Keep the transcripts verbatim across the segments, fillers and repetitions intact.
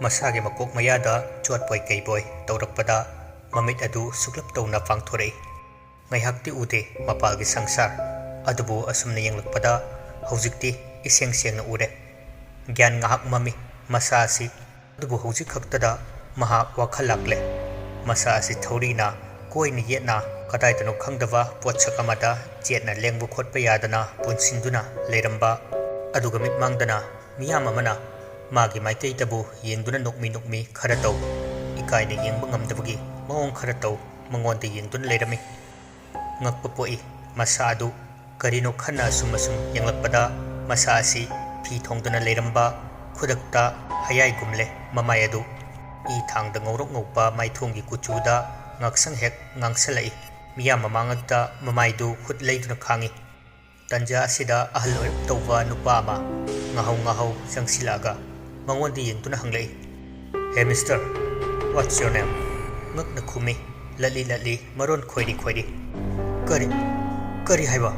ꯃꯁꯥꯒꯤ ꯃꯀꯣꯛ ꯃꯌꯥꯗ ꯆꯣꯠꯄꯣꯏ ꯀꯩꯕꯣꯏ ꯇꯧꯔꯛꯄꯗ ꯃꯃꯤꯠ ꯑꯗꯨ ꯁꯨꯛꯂꯞ ꯇꯧꯅ ꯄꯥꯡꯊꯣꯔꯛꯏ꯫ ꯉꯥꯏꯍꯥꯛꯇꯤ ꯎꯗꯦ ꯃꯄꯥꯜꯒꯤ ꯁꯪꯁꯥꯔ꯫ ꯑꯗꯨꯕꯨ ꯑꯁꯨꯝꯅ ꯌꯦꯡꯂꯛꯄꯗ ꯍꯧꯖꯤꯛꯇꯤ ꯏꯁꯦꯡ ꯁꯦꯡꯅ ꯎꯔꯦ꯫ ꯒ꯭ꯌꯥꯟ ꯉꯥꯏꯍꯥꯛ ꯃꯝꯃꯤ ꯃꯁꯥ ꯑꯁꯤ꯫ ꯑꯗꯨꯕꯨ ꯍꯧꯖꯤꯛ ꯈꯛꯇꯗ ꯃꯍꯥꯛ ꯋꯥꯈꯜ ꯂꯥꯛꯂꯦ꯫ ꯃꯁꯥ ꯑꯁꯤ ꯊꯧꯔꯤꯅ ꯀꯣꯏꯅ ꯌꯦꯠꯅ ꯀꯗꯥꯏꯗꯅꯣ ꯈꯪꯗꯕ ꯄꯣꯠꯁꯛ ꯑꯃꯗ ꯆꯦꯠꯅ ꯂꯦꯡꯕ ꯈꯣꯠꯄ ꯌꯥꯗꯅ ꯄꯨꯟꯁꯤꯟꯗꯨꯅ ꯂꯩꯔꯝꯕ꯫ ꯑꯗꯨꯒ ꯃꯤꯠꯃꯥꯡꯗꯅ ꯃꯤꯌꯥꯝ ꯑꯃꯅ ꯃꯥꯒꯤ ꯃꯥꯏꯀꯩꯗꯕꯨ ꯌꯦꯡꯗꯨꯅ ꯅꯣꯛꯃꯤ ꯅꯣꯛꯃꯤ ꯈꯔ ꯇꯧ, ꯏꯀꯥꯏꯅ ꯌꯦꯡꯕ ꯉꯝꯗꯕꯒꯤ ꯃꯑꯣꯡ ꯈꯔ ꯇꯧ ꯃꯉꯣꯟꯗ ꯌꯦꯡꯗꯨꯅ ꯂꯩꯔꯝꯃꯤ꯫ ꯉꯛꯄ ꯄꯣꯛꯏ ꯃꯁꯥ ꯑꯗꯨ꯫ ꯀꯔꯤꯅꯣ ꯈꯟꯅ ꯑꯁꯨꯝ ꯑꯁꯨꯝ ꯌꯦꯡꯂꯛꯄꯗ ꯃꯁꯥ ꯑꯁꯤ ꯐꯤ ꯊꯣꯡꯗꯨꯅ ꯂꯩꯔꯝꯕ ꯈꯨꯗꯛꯇ ꯍꯌꯥꯏꯒꯨꯝꯂꯦ ꯃꯃꯥꯏ ꯑꯗꯨ꯫ ꯏ ꯊꯥꯡꯗ ꯉꯧꯔꯣꯛ ꯉꯧꯕ ꯃꯥꯏꯊꯣꯡꯒꯤ ꯀꯨꯆꯨꯗ ꯉꯥꯛꯁꯪ ꯍꯦꯛ ꯉꯥꯡꯁꯜꯂꯛꯏ꯫ ꯃꯤꯌꯥꯝ ꯃꯃꯥꯡꯗ ꯃꯃꯥꯏꯗꯨ ꯈꯨꯠ ꯂꯩꯗꯨꯅ ꯈꯥꯡꯏ꯫ ꯇꯟꯖꯥ ꯑꯁꯤꯗ ꯑꯍꯜ ꯑꯣꯏꯔꯞ ꯇꯧꯕ ꯅꯨꯄꯥ ꯑꯃ ꯉꯥꯍꯧ ꯉꯥꯍꯧ ꯆꯪꯁꯤꯜꯂꯛꯑꯒ ꯃꯉꯣꯟꯗ ꯌꯦꯡꯗꯨꯅ ꯍꯪꯂꯛꯏ, "Hey mister, what's your name?" ꯉꯛꯅ ꯈꯨꯝꯃꯤ, ꯂꯠꯂꯤ ꯂꯠꯂꯤ, ꯃꯔꯣꯟ ꯈꯣꯏꯔꯤ ꯈꯣꯏꯔꯤ꯫ "ꯀꯔꯤ, ꯀꯔꯤ ꯍꯥꯏꯕ?"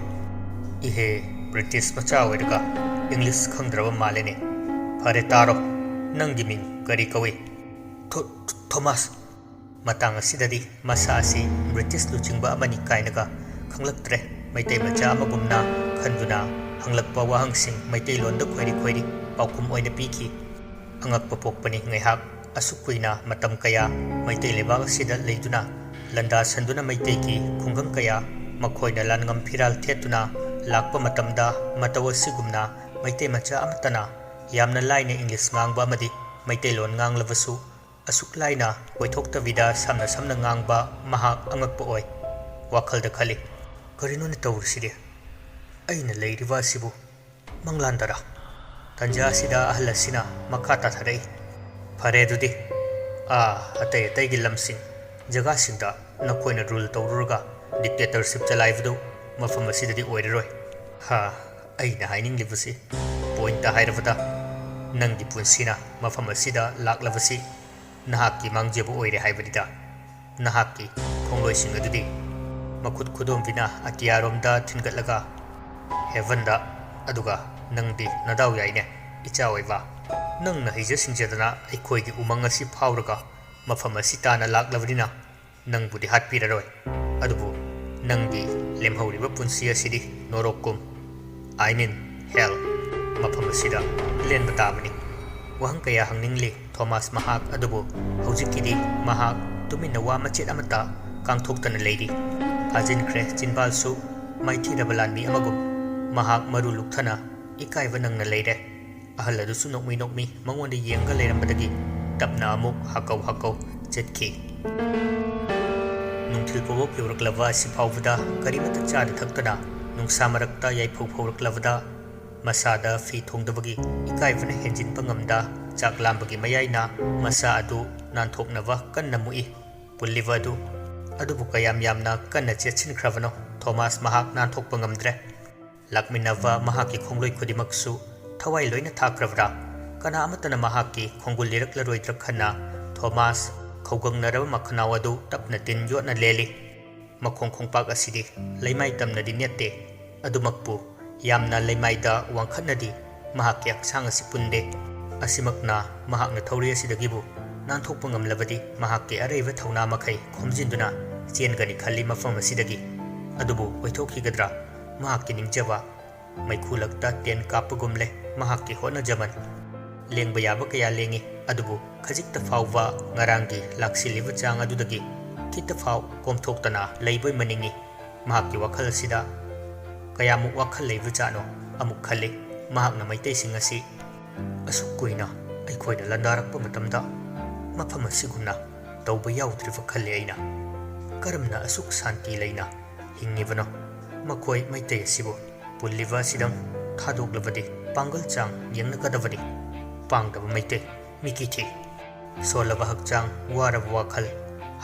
"ꯏꯍꯦ, ꯕ꯭ꯔꯤꯇꯤꯁ ꯃꯆꯥ ꯑꯣꯏꯔꯒ ꯏꯪꯂꯤꯁ ꯈꯪꯗ꯭ꯔꯕ ꯃꯥꯜꯂꯦꯅꯦ꯫ ꯐꯔꯦ, ꯇꯥꯔꯣ, ꯅꯪꯒꯤ ꯃꯤꯡ ꯀꯔꯤ ꯀꯧꯏ?" "ꯊꯣ-, ꯊꯣ-, ꯊꯣꯃꯥꯁ꯫" ꯃꯇꯥꯡ ꯑꯁꯤꯗꯗꯤ ꯃꯁꯥ ꯑꯁꯤ ꯕ꯭ꯔꯤꯇꯤꯁ ꯂꯨꯆꯤꯡꯕ ꯑꯃꯅꯤ ꯀꯥꯏꯅꯒ ꯈꯪꯂꯛꯇ꯭ꯔꯦ꯫ ꯃꯩꯇꯩ ꯃꯆꯥ ꯑꯃꯒꯨꯝꯅ ꯈꯟꯗꯨꯅ ꯍꯪꯂꯛꯄ ꯋꯥꯍꯪꯁꯤꯡ ꯃꯩꯇꯩꯂꯣꯟꯗ ꯈꯣꯏꯔꯤ ꯈꯣꯏꯔꯤ ꯄꯥꯎꯈꯨꯝ ꯑꯣꯏꯅ ꯄꯤꯈꯤ꯫ ꯑꯉꯛꯄ ꯄꯣꯛꯄꯅꯤ ꯉꯥꯏꯍꯥꯛ꯫ ꯑꯁꯨꯛ ꯀꯨꯏꯅ ꯃꯇꯝ ꯀꯌꯥ ꯃꯩꯇꯩ ꯂꯩꯕꯥꯛ ꯑꯁꯤꯗ ꯂꯩꯗꯨꯅ, ꯂꯟꯗꯥ ꯁꯟꯗꯨꯅ ꯃꯩꯇꯩꯒꯤ ꯈꯨꯡꯒꯪ ꯀꯌꯥ ꯃꯈꯣꯏꯅ ꯂꯥꯟꯉꯝ ꯐꯤꯔꯥꯜ ꯊꯦꯠꯇꯨꯅ ꯂꯥꯛꯄ ꯃꯇꯝꯗ ꯃꯇꯧ ꯑꯁꯤꯒꯨꯝꯅ ꯃꯩꯇꯩ ꯃꯆꯥ ꯑꯃꯠꯇꯅ ꯌꯥꯝꯅ ꯂꯥꯏꯅ ꯏꯪꯂꯤꯁ ꯉꯥꯡꯕ ꯑꯃꯗꯤ ꯃꯩꯇꯩꯂꯣꯟ ꯉꯥꯡꯂꯕꯁꯨ ꯑꯁꯨꯛ ꯂꯥꯏꯅ ꯀꯣꯏꯊꯣꯛꯇꯕꯤꯗ ꯁꯝꯅ ꯁꯝꯅ ꯉꯥꯡꯕ ꯃꯍꯥꯛ ꯑꯉꯛꯄ ꯑꯣꯏ꯫ ꯋꯥꯈꯜꯗ ꯈꯜꯂꯤ, "ꯀꯔꯤꯅꯣꯅꯦ ꯇꯧꯔꯤꯁꯤꯗꯤ? ꯑꯩꯅ ꯂꯩꯔꯤꯕ ꯑꯁꯤꯕꯨ ꯃꯪꯂꯥꯟꯗꯔ?" ꯇꯟꯖꯥ ꯑꯁꯤꯗ ꯑꯍꯜ ꯑꯁꯤꯅ ꯃꯈꯥ ꯇꯥꯊꯔꯛꯏ, "ꯐꯔꯦ ꯑꯗꯨꯗꯤ, ꯑꯥ, ꯑꯇꯩ ꯑꯇꯩꯒꯤ ꯂꯝꯁꯤꯡ, ꯖꯒꯥꯁꯤꯡꯗ ꯅꯈꯣꯏꯅ ꯔꯨꯜ ꯇꯧꯔꯨꯔꯒ ꯗꯤꯛꯇꯦꯇꯔꯁꯤꯞ ꯆꯂꯥꯏꯕꯗꯨ ꯃꯐꯝ ꯑꯁꯤꯗꯗꯤ ꯑꯣꯏꯔꯔꯣꯏ꯫ ꯍꯥ, ꯑꯩꯅ ꯍꯥꯏꯅꯤꯡꯂꯤꯕꯁꯤ, ꯄꯣꯏꯟꯇ ꯍꯥꯏꯔꯕꯗ, ꯅꯪꯒꯤ ꯄꯨꯟꯁꯤꯅ ꯃꯐꯝ ꯑꯁꯤꯗ ꯂꯥꯛꯂꯕꯁꯤ ꯅꯍꯥꯛꯀꯤ ꯃꯥꯡꯖꯕ ꯑꯣꯏꯔꯦ ꯍꯥꯏꯕꯅꯤꯗ꯫ ꯅꯍꯥꯛꯀꯤ ꯈꯣꯡꯂꯣꯏꯁꯤꯡ ꯑꯗꯨꯗꯤ ꯃꯈꯨꯠ ꯈꯨꯗꯣꯝꯕꯤꯅ ꯑꯇꯤꯌꯥꯔꯣꯝꯗ ꯊꯤꯟꯒꯠꯂꯒ ꯍꯦꯚꯟꯗ, ꯑꯗꯨꯒ ꯅꯪꯗꯤ ꯅꯗꯥꯎ ꯌꯥꯏꯅꯦ, ꯏꯆꯥ ꯑꯣꯏꯕ꯫ ꯅꯪꯅ ꯍꯩꯖ ꯁꯤꯡꯖꯗꯅ ꯑꯩꯈꯣꯏꯒꯤ ꯎꯃꯪ ꯑꯁꯤ ꯐꯥꯎꯔꯒ ꯃꯐꯝ ꯑꯁꯤ ꯇꯥꯟꯅ ꯂꯥꯛꯂꯕꯅꯤꯅ ꯅꯪꯕꯨꯗꯤ ꯍꯥꯠꯄꯤꯔꯔꯣꯏ꯫ ꯑꯗꯨꯕꯨ ꯅꯪꯒꯤ ꯂꯦꯝꯍꯧꯔꯤꯕ ꯄꯨꯟꯁꯤ ꯑꯁꯤꯗꯤ ꯅꯣꯔꯣꯛꯀꯨꯝ, I mean hell, ꯃꯐꯝ ꯑꯁꯤꯗ ꯂꯦꯟꯕ ꯇꯥꯕꯅꯤ꯫ ꯋꯥꯍꯪ ꯀꯌꯥ ꯍꯪꯅꯤꯡꯂꯤ ꯊꯣꯃꯥꯁ ꯃꯍꯥꯛ ꯑꯗꯨꯕꯨ ꯍꯧꯖꯤꯛꯀꯤꯗꯤ ꯃꯍꯥꯛ ꯇꯨꯃꯤꯟꯅ ꯋꯥ ꯃꯆꯦꯠ ꯑꯃꯠꯇ ꯀꯥꯡꯊꯣꯛꯇꯅ ꯂꯩꯔꯤ꯫ ꯐꯥꯖꯤꯟꯈ꯭ꯔꯦ ꯆꯤꯟꯕꯥꯜꯁꯨ ꯃꯥꯏꯊꯤꯔꯕ ꯂꯥꯟꯃꯤ ꯑꯃꯒꯨꯝ꯫ ꯃꯍꯥꯛ ꯃꯔꯨ ꯂꯨꯛꯊꯅ ꯏꯀꯥꯏꯕ ꯅꯪꯅ ꯂꯩꯔꯦ꯫ ꯑꯍꯜ ꯑꯗꯨꯁꯨ ꯅꯣꯛꯃꯤ ꯅꯣꯛꯃꯤ ꯃꯉꯣꯟꯗ ꯌꯦꯡꯒ ꯂꯩꯔꯝꯕꯗꯒꯤ ꯇꯞꯅ ꯑꯃꯨꯛ ꯍꯥꯀꯧ ꯍꯥꯀꯧ ꯆꯠꯈꯤ꯫ ꯅꯨꯡꯊꯤꯜ ꯄꯣꯕꯣꯞ ꯌꯧꯔꯛꯂꯕ ꯑꯁꯤ ꯐꯥꯎꯕꯗ ꯀꯔꯤꯃꯠꯇ ꯆꯥꯗ ꯊꯛꯇꯅ ꯅꯨꯡꯁꯥ ꯃꯔꯛꯇ ꯌꯥꯏꯐꯧ ꯐꯧꯔꯛꯂꯕꯗ ꯃꯁꯥꯗ ꯐꯤ ꯊꯣꯡꯗꯕꯒꯤ ꯏꯀꯥꯏꯕꯅ ꯍꯦꯟꯖꯤꯟꯕ ꯉꯝꯗ ꯆꯥꯛ ꯂꯥꯝꯕꯒꯤ ꯃꯌꯥꯏꯅ ꯃꯁꯥ ꯑꯗꯨ ꯅꯥꯟꯊꯣꯛꯅꯕ ꯀꯟꯅ ꯃꯨꯛꯏ꯫ ꯄꯨꯜꯂꯤꯕ ꯑꯗꯨ ꯑꯗꯨꯕꯨ ꯀꯌꯥꯝ ꯌꯥꯝꯅ ꯀꯟꯅ ꯆꯦꯠꯁꯤꯟꯈ꯭ꯔꯕꯅꯣ ꯊꯣꯃꯥꯁ ꯃꯍꯥꯛ ꯅꯥꯟꯊꯣꯛꯄ ꯉꯝꯗ꯭ꯔꯦ꯫ ꯂꯥꯛꯃꯤꯟꯅꯕ ꯃꯍꯥꯛꯀꯤ ꯈꯣꯡꯂꯣꯏ ꯈꯨꯗꯤꯡꯃꯛꯁꯨ ꯊꯋꯥꯏ ꯂꯣꯏꯅ ꯊꯥꯈ꯭ꯔꯕ꯭ꯔꯥ? ꯀꯅꯥ ꯑꯃꯠꯇꯅ ꯃꯍꯥꯛꯀꯤ ꯈꯣꯡꯒꯨꯜ ꯂꯤꯔꯛꯂꯔꯣꯏꯗ꯭ꯔꯥ ꯈꯟꯅ ꯊꯣꯃꯥꯁ ꯈꯧꯒꯪꯅꯔꯕ ꯃꯈꯅꯥꯎ ꯑꯗꯨ ꯇꯞꯅ ꯇꯤꯟ ꯌꯣꯠꯅ ꯂꯦꯜꯂꯤ꯫ ꯃꯈꯣꯡ ꯈꯣꯡꯄꯥꯛ ꯑꯁꯤꯗꯤ ꯂꯩꯃꯥꯏ ꯇꯝꯅꯗꯤ ꯅꯦꯠꯇꯦ꯫ ꯑꯗꯨꯃꯛꯄꯨ ꯌꯥꯝꯅ ꯂꯩꯃꯥꯏꯗ ꯋꯥꯡꯈꯠꯅꯗꯤ ꯃꯍꯥꯛꯀꯤ ꯍꯛꯆꯥꯡ ꯑꯁꯤ ꯄꯨꯟꯗꯦ꯫ ꯑꯁꯤꯃꯛꯅ ꯃꯍꯥꯛꯅ ꯊꯧꯔꯤ ꯑꯁꯤꯗꯒꯤꯕꯨ ꯅꯥꯟꯊꯣꯛꯄ ꯉꯝꯂꯕꯗꯤ ꯃꯍꯥꯛꯀꯤ ꯑꯔꯩꯕ ꯊꯧꯅꯥ ꯃꯈꯩ ꯈꯣꯝꯖꯤꯟꯗꯨꯅ ꯆꯦꯟꯒꯅꯤ ꯈꯜꯂꯤ ꯃꯐꯝ ꯑꯁꯤꯗꯒꯤ꯫ ꯑꯗꯨꯕꯨ ꯑꯣꯏꯊꯣꯛꯈꯤꯒꯗ꯭ꯔꯥ? ꯃꯍꯥꯛꯀꯤ ꯅꯤꯡꯖꯕ ꯃꯩꯈꯨ ꯂꯛꯇ ꯇꯦꯟ ꯀꯥꯞꯄꯒꯨꯝꯂꯦ ꯃꯍꯥꯛꯀꯤ ꯍꯣꯠꯅꯖꯃꯟ꯫ ꯂꯦꯡꯕ ꯌꯥꯕ ꯀꯌꯥ ꯂꯦꯡꯉꯤ, ꯑꯗꯨꯕꯨ ꯈꯖꯤꯛꯇ ꯐꯥꯎꯕ ꯉꯔꯥꯡꯒꯤ ꯂꯥꯛꯁꯤꯜꯂꯤꯕ ꯆꯥꯡ ꯑꯗꯨꯗꯒꯤ ꯈꯤꯠꯇ ꯐꯥꯎ ꯀꯣꯝꯊꯣꯛꯇꯅ ꯂꯩꯕꯣꯏ ꯃꯅꯤꯡꯉꯤ꯫ ꯃꯍꯥꯛꯀꯤ ꯋꯥꯈꯜ ꯑꯁꯤꯗ ꯀꯌꯥꯃꯨꯛ ꯋꯥꯈꯜ ꯂꯩꯕꯖꯥꯠꯅꯣ ꯑꯃꯨꯛ ꯈꯜꯂꯤ꯫ ꯃꯍꯥꯛꯅ ꯃꯩꯇꯩꯁꯤꯡ ꯑꯁꯤ ꯑꯁꯨꯛ ꯀꯨꯏꯅ ꯑꯩꯈꯣꯏꯅ ꯂꯥꯟꯗꯥꯔꯛꯄ ꯃꯇꯝꯗ ꯃꯐꯝ ꯑꯁꯤꯒꯨꯝꯅ ꯇꯧꯕ ꯌꯥꯎꯗ꯭ꯔꯤꯕ ꯈꯜꯂꯤ ꯑꯩꯅ꯫ ꯀꯔꯝꯅ ꯑꯁꯨꯛ ꯁꯥꯟꯇꯤ ꯂꯩꯅ ꯍꯤꯡꯉꯤꯕꯅꯣ? ꯃꯈꯣꯏ ꯃꯩꯇꯩ ꯑꯁꯤꯕꯨ ꯄꯨꯜꯂꯤꯕ ꯑꯁꯤꯗꯪ ꯊꯥꯗꯣꯛꯂꯕꯗꯤ ꯄꯥꯡꯒꯜ ꯆꯥꯡ ꯌꯦꯡꯅꯒꯗꯕꯅꯤ꯫ ꯄꯥꯡꯗꯕ ꯃꯩꯇꯩ, ꯃꯤꯀꯤ ꯊꯤ꯫ ꯁꯣꯜꯂꯕ ꯍꯛꯆꯥꯡ, ꯋꯥꯔꯕ ꯋꯥꯈꯜ,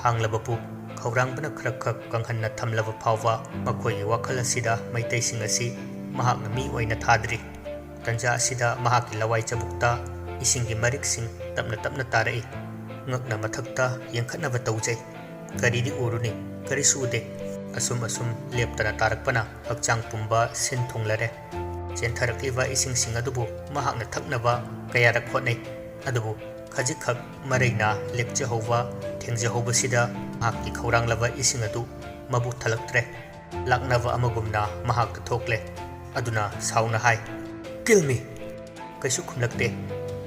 ꯍꯥꯡꯂꯕ ꯄꯨꯛ, ꯈꯧꯔꯥꯡꯕꯅ ꯈꯔ ꯈꯛ ꯀꯪꯍꯟꯅ ꯊꯝꯂꯕ ꯐꯥꯎꯕ ꯃꯈꯣꯏꯒꯤ ꯋꯥꯈꯜ ꯑꯁꯤꯗ ꯃꯩꯇꯩꯁꯤꯡ ꯑꯁꯤ ꯃꯍꯥꯛꯅ ꯃꯤ ꯑꯣꯏꯅ ꯊꯥꯗ꯭ꯔꯤ꯫ ꯇꯟꯖꯥ ꯑꯁꯤꯗ ꯃꯍꯥꯛꯀꯤ ꯂꯋꯥꯏ ꯆꯕꯨꯛꯇ ꯏꯁꯤꯡꯒꯤ ꯃꯔꯤꯛꯁꯤꯡ ꯇꯞꯅ ꯇꯞꯅ ꯇꯥꯔꯛꯏ꯫ ꯉꯛꯅ ꯃꯊꯛꯇ ꯌꯦꯡꯈꯠꯅꯕ ꯇꯧꯖꯩ꯫ ꯀꯔꯤꯗꯤ ꯎꯔꯨꯅꯤ? ꯀꯔꯤꯁꯨ ꯎꯗꯦ꯫ ꯑꯁꯨꯝ ꯑꯁꯨꯝ ꯂꯦꯞꯇꯅ ꯇꯥꯔꯛꯄꯅ ꯍꯛꯆꯥꯡ ꯄꯨꯝꯕ ꯁꯤꯟ ꯊꯨꯡꯂꯔꯦ꯫ ꯆꯦꯟꯊꯔꯛꯂꯤꯕ ꯏꯁꯤꯡꯁꯤꯡ ꯑꯗꯨꯕꯨ ꯃꯍꯥꯛꯅ ꯊꯛꯅꯕ ꯀꯌꯥꯔꯛ ꯍꯣꯠꯅꯩ꯫ ꯑꯗꯨꯕꯨ ꯈꯖꯤꯛꯈꯛ ꯃꯔꯩꯅ ꯂꯦꯞꯆꯍꯧꯕ, ꯊꯦꯡꯖꯍꯧꯕꯁꯤꯗ ꯃꯍꯥꯛꯀꯤ ꯈꯧꯔꯥꯡꯂꯕ ꯏꯁꯤꯡ ꯑꯗꯨ ꯃꯕꯨꯛ ꯊꯜꯂꯛꯇ꯭ꯔꯦ꯫ ꯂꯥꯛꯅꯕ ꯑꯃꯒꯨꯝꯅ ꯃꯍꯥꯛꯇ ꯊꯣꯛꯂꯦ꯫ ꯑꯗꯨꯅ ꯁꯥꯎꯅ ꯍꯥꯏ, "Kill me!" ꯀꯩꯁꯨ ꯈꯨꯝꯂꯛꯇꯦ꯫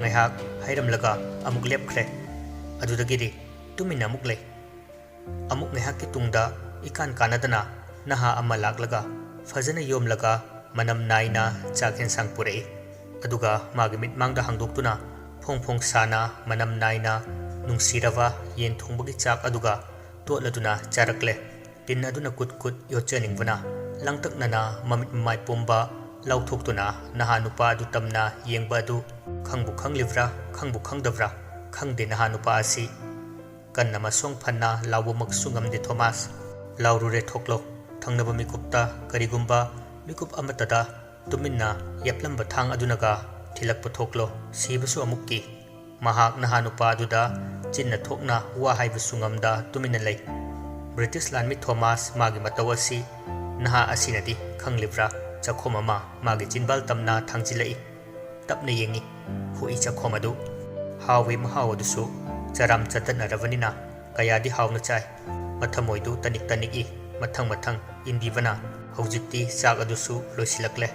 ꯉꯥꯏꯍꯥꯛ ꯍꯥꯏꯔꯝꯂꯒ ꯑꯃꯨꯛ ꯂꯦꯞꯈ꯭ꯔꯦ꯫ ꯑꯗꯨꯗꯒꯤꯗꯤ ꯇꯨꯃꯤꯟꯅ ꯑꯃꯨꯛ ꯂꯩ꯫ ꯑꯃꯨꯛ ꯉꯥꯏꯍꯥꯛꯀꯤ ꯇꯨꯡꯗ ꯏꯀꯥꯟ ꯀꯥꯟꯅꯗꯅ ꯅꯍꯥ ꯑꯃ ꯂꯥꯛꯂꯒ ꯐꯖꯅ ꯌꯣꯝꯂꯒ ꯃꯅꯝ ꯅꯥꯏꯅ ꯆꯥꯛ ꯍꯦꯟꯁꯥꯡ ꯄꯨꯔꯛꯏ꯫ ꯑꯗꯨꯒ ꯃꯥꯒꯤ ꯃꯤꯠꯃꯥꯡꯗ ꯍꯥꯡꯗꯣꯛꯇꯨꯅ ꯐꯣꯡ ꯐꯣꯡ ꯁꯥꯅ ꯃꯅꯝ ꯅꯥꯏꯅ ꯅꯨꯡꯁꯤꯔꯕ ꯌꯦꯟ ꯊꯣꯡꯕꯒꯤ ꯆꯥꯛ ꯑꯗꯨꯒ ꯇꯣꯠꯂꯗꯨꯅ ꯆꯥꯔꯛꯂꯦ꯫ ꯇꯤꯟ ꯑꯗꯨꯅ ꯀꯨꯠ ꯀꯨꯠ ꯌꯣꯠꯆꯅꯤꯡꯕꯅ ꯂꯥꯡꯇꯛꯅꯅ ꯃꯃꯤꯠ ꯃꯃꯥꯏ ꯄꯨꯝꯕ ꯂꯥꯎꯊꯣꯛꯇꯨꯅ ꯅꯍꯥ ꯅꯨꯄꯥ ꯑꯗꯨ ꯇꯝꯅ ꯌꯦꯡꯕ ꯑꯗꯨ ꯈꯪꯕꯨ ꯈꯪꯂꯤꯕ꯭ꯔꯥ, ꯈꯪꯕꯨ ꯈꯪꯗꯕ꯭ꯔꯥ ꯈꯪꯗꯦ ꯅꯍꯥ ꯅꯨꯄꯥ ꯑꯁꯤ꯫ ꯀꯟꯅ ꯃꯁꯣꯡ ꯐꯟꯅ ꯂꯥꯎꯕꯃꯛꯁꯨ ꯉꯝꯗꯦ ꯊꯣꯃꯥꯁ꯫ "ꯂꯥꯎꯔꯨꯔꯦ ꯊꯣꯛꯂꯣ꯫ ꯊꯪꯅꯕ ꯃꯤꯀꯨꯞꯇ ꯀꯔꯤꯒꯨꯝꯕ ꯃꯤꯀꯨꯞ ꯑꯃꯠꯇꯗ ꯇꯨꯃꯤꯟꯅ ꯌꯦꯞꯂꯝꯕ ꯊꯥꯡ ꯑꯗꯨꯅꯒ ꯊꯤꯜꯂꯛꯄ ꯊꯣꯛꯂꯣ꯫ ꯁꯤꯕꯁꯨ ꯑꯃꯨꯛꯀꯤ"꯫ ꯃꯍꯥꯛ ꯅꯍꯥ ꯅꯨꯄꯥ ꯑꯗꯨꯗ ꯆꯤꯟꯅ ꯊꯣꯛꯅ ꯋꯥ ꯍꯥꯏꯕꯁꯨ ꯉꯝꯗ ꯇꯨꯃꯤꯟꯅ ꯂꯩ꯫ ꯕ꯭ꯔꯤꯇꯤꯁ ꯂꯥꯟꯃꯤ ꯊꯣꯃꯥꯁ ꯃꯥꯒꯤ ꯃꯇꯧ ꯑꯁꯤ ꯅꯍꯥ ꯑꯁꯤꯅꯗꯤ ꯈꯪꯂꯤꯕ꯭ꯔꯥ? ꯆꯥꯛꯈꯣꯝ ꯑꯃ ꯃꯥꯒꯤ ꯆꯤꯟꯕꯥꯜ ꯇꯝꯅ ꯊꯥꯡꯖꯤꯜꯂꯛꯏ꯫ ꯇꯞꯅ ꯌꯦꯡꯉꯤ꯫ ꯍꯨꯏ ꯆꯥꯛꯈꯣꯝ ꯑꯗꯨ꯫ ꯍꯥꯎꯏ ꯃꯍꯥꯎ ꯑꯗꯨꯁꯨ ꯆꯔꯥꯝ ꯆꯠꯇꯠꯅꯔꯕꯅꯤꯅ ꯀꯌꯥꯗꯤ ꯍꯥꯎꯅ ꯆꯥꯏ꯫ ꯃꯊꯃꯣꯏꯗꯨ ꯇꯅꯤꯛ ꯇꯅꯤꯛꯏ꯫ ꯃꯊꯪ ꯃꯊꯪ ꯏꯟꯕꯤꯕꯅ ꯍꯧꯖꯤꯛꯇꯤ ꯆꯥꯛ ꯑꯗꯨꯁꯨ ꯂꯣꯏꯁꯤꯜꯂꯛꯂꯦ꯫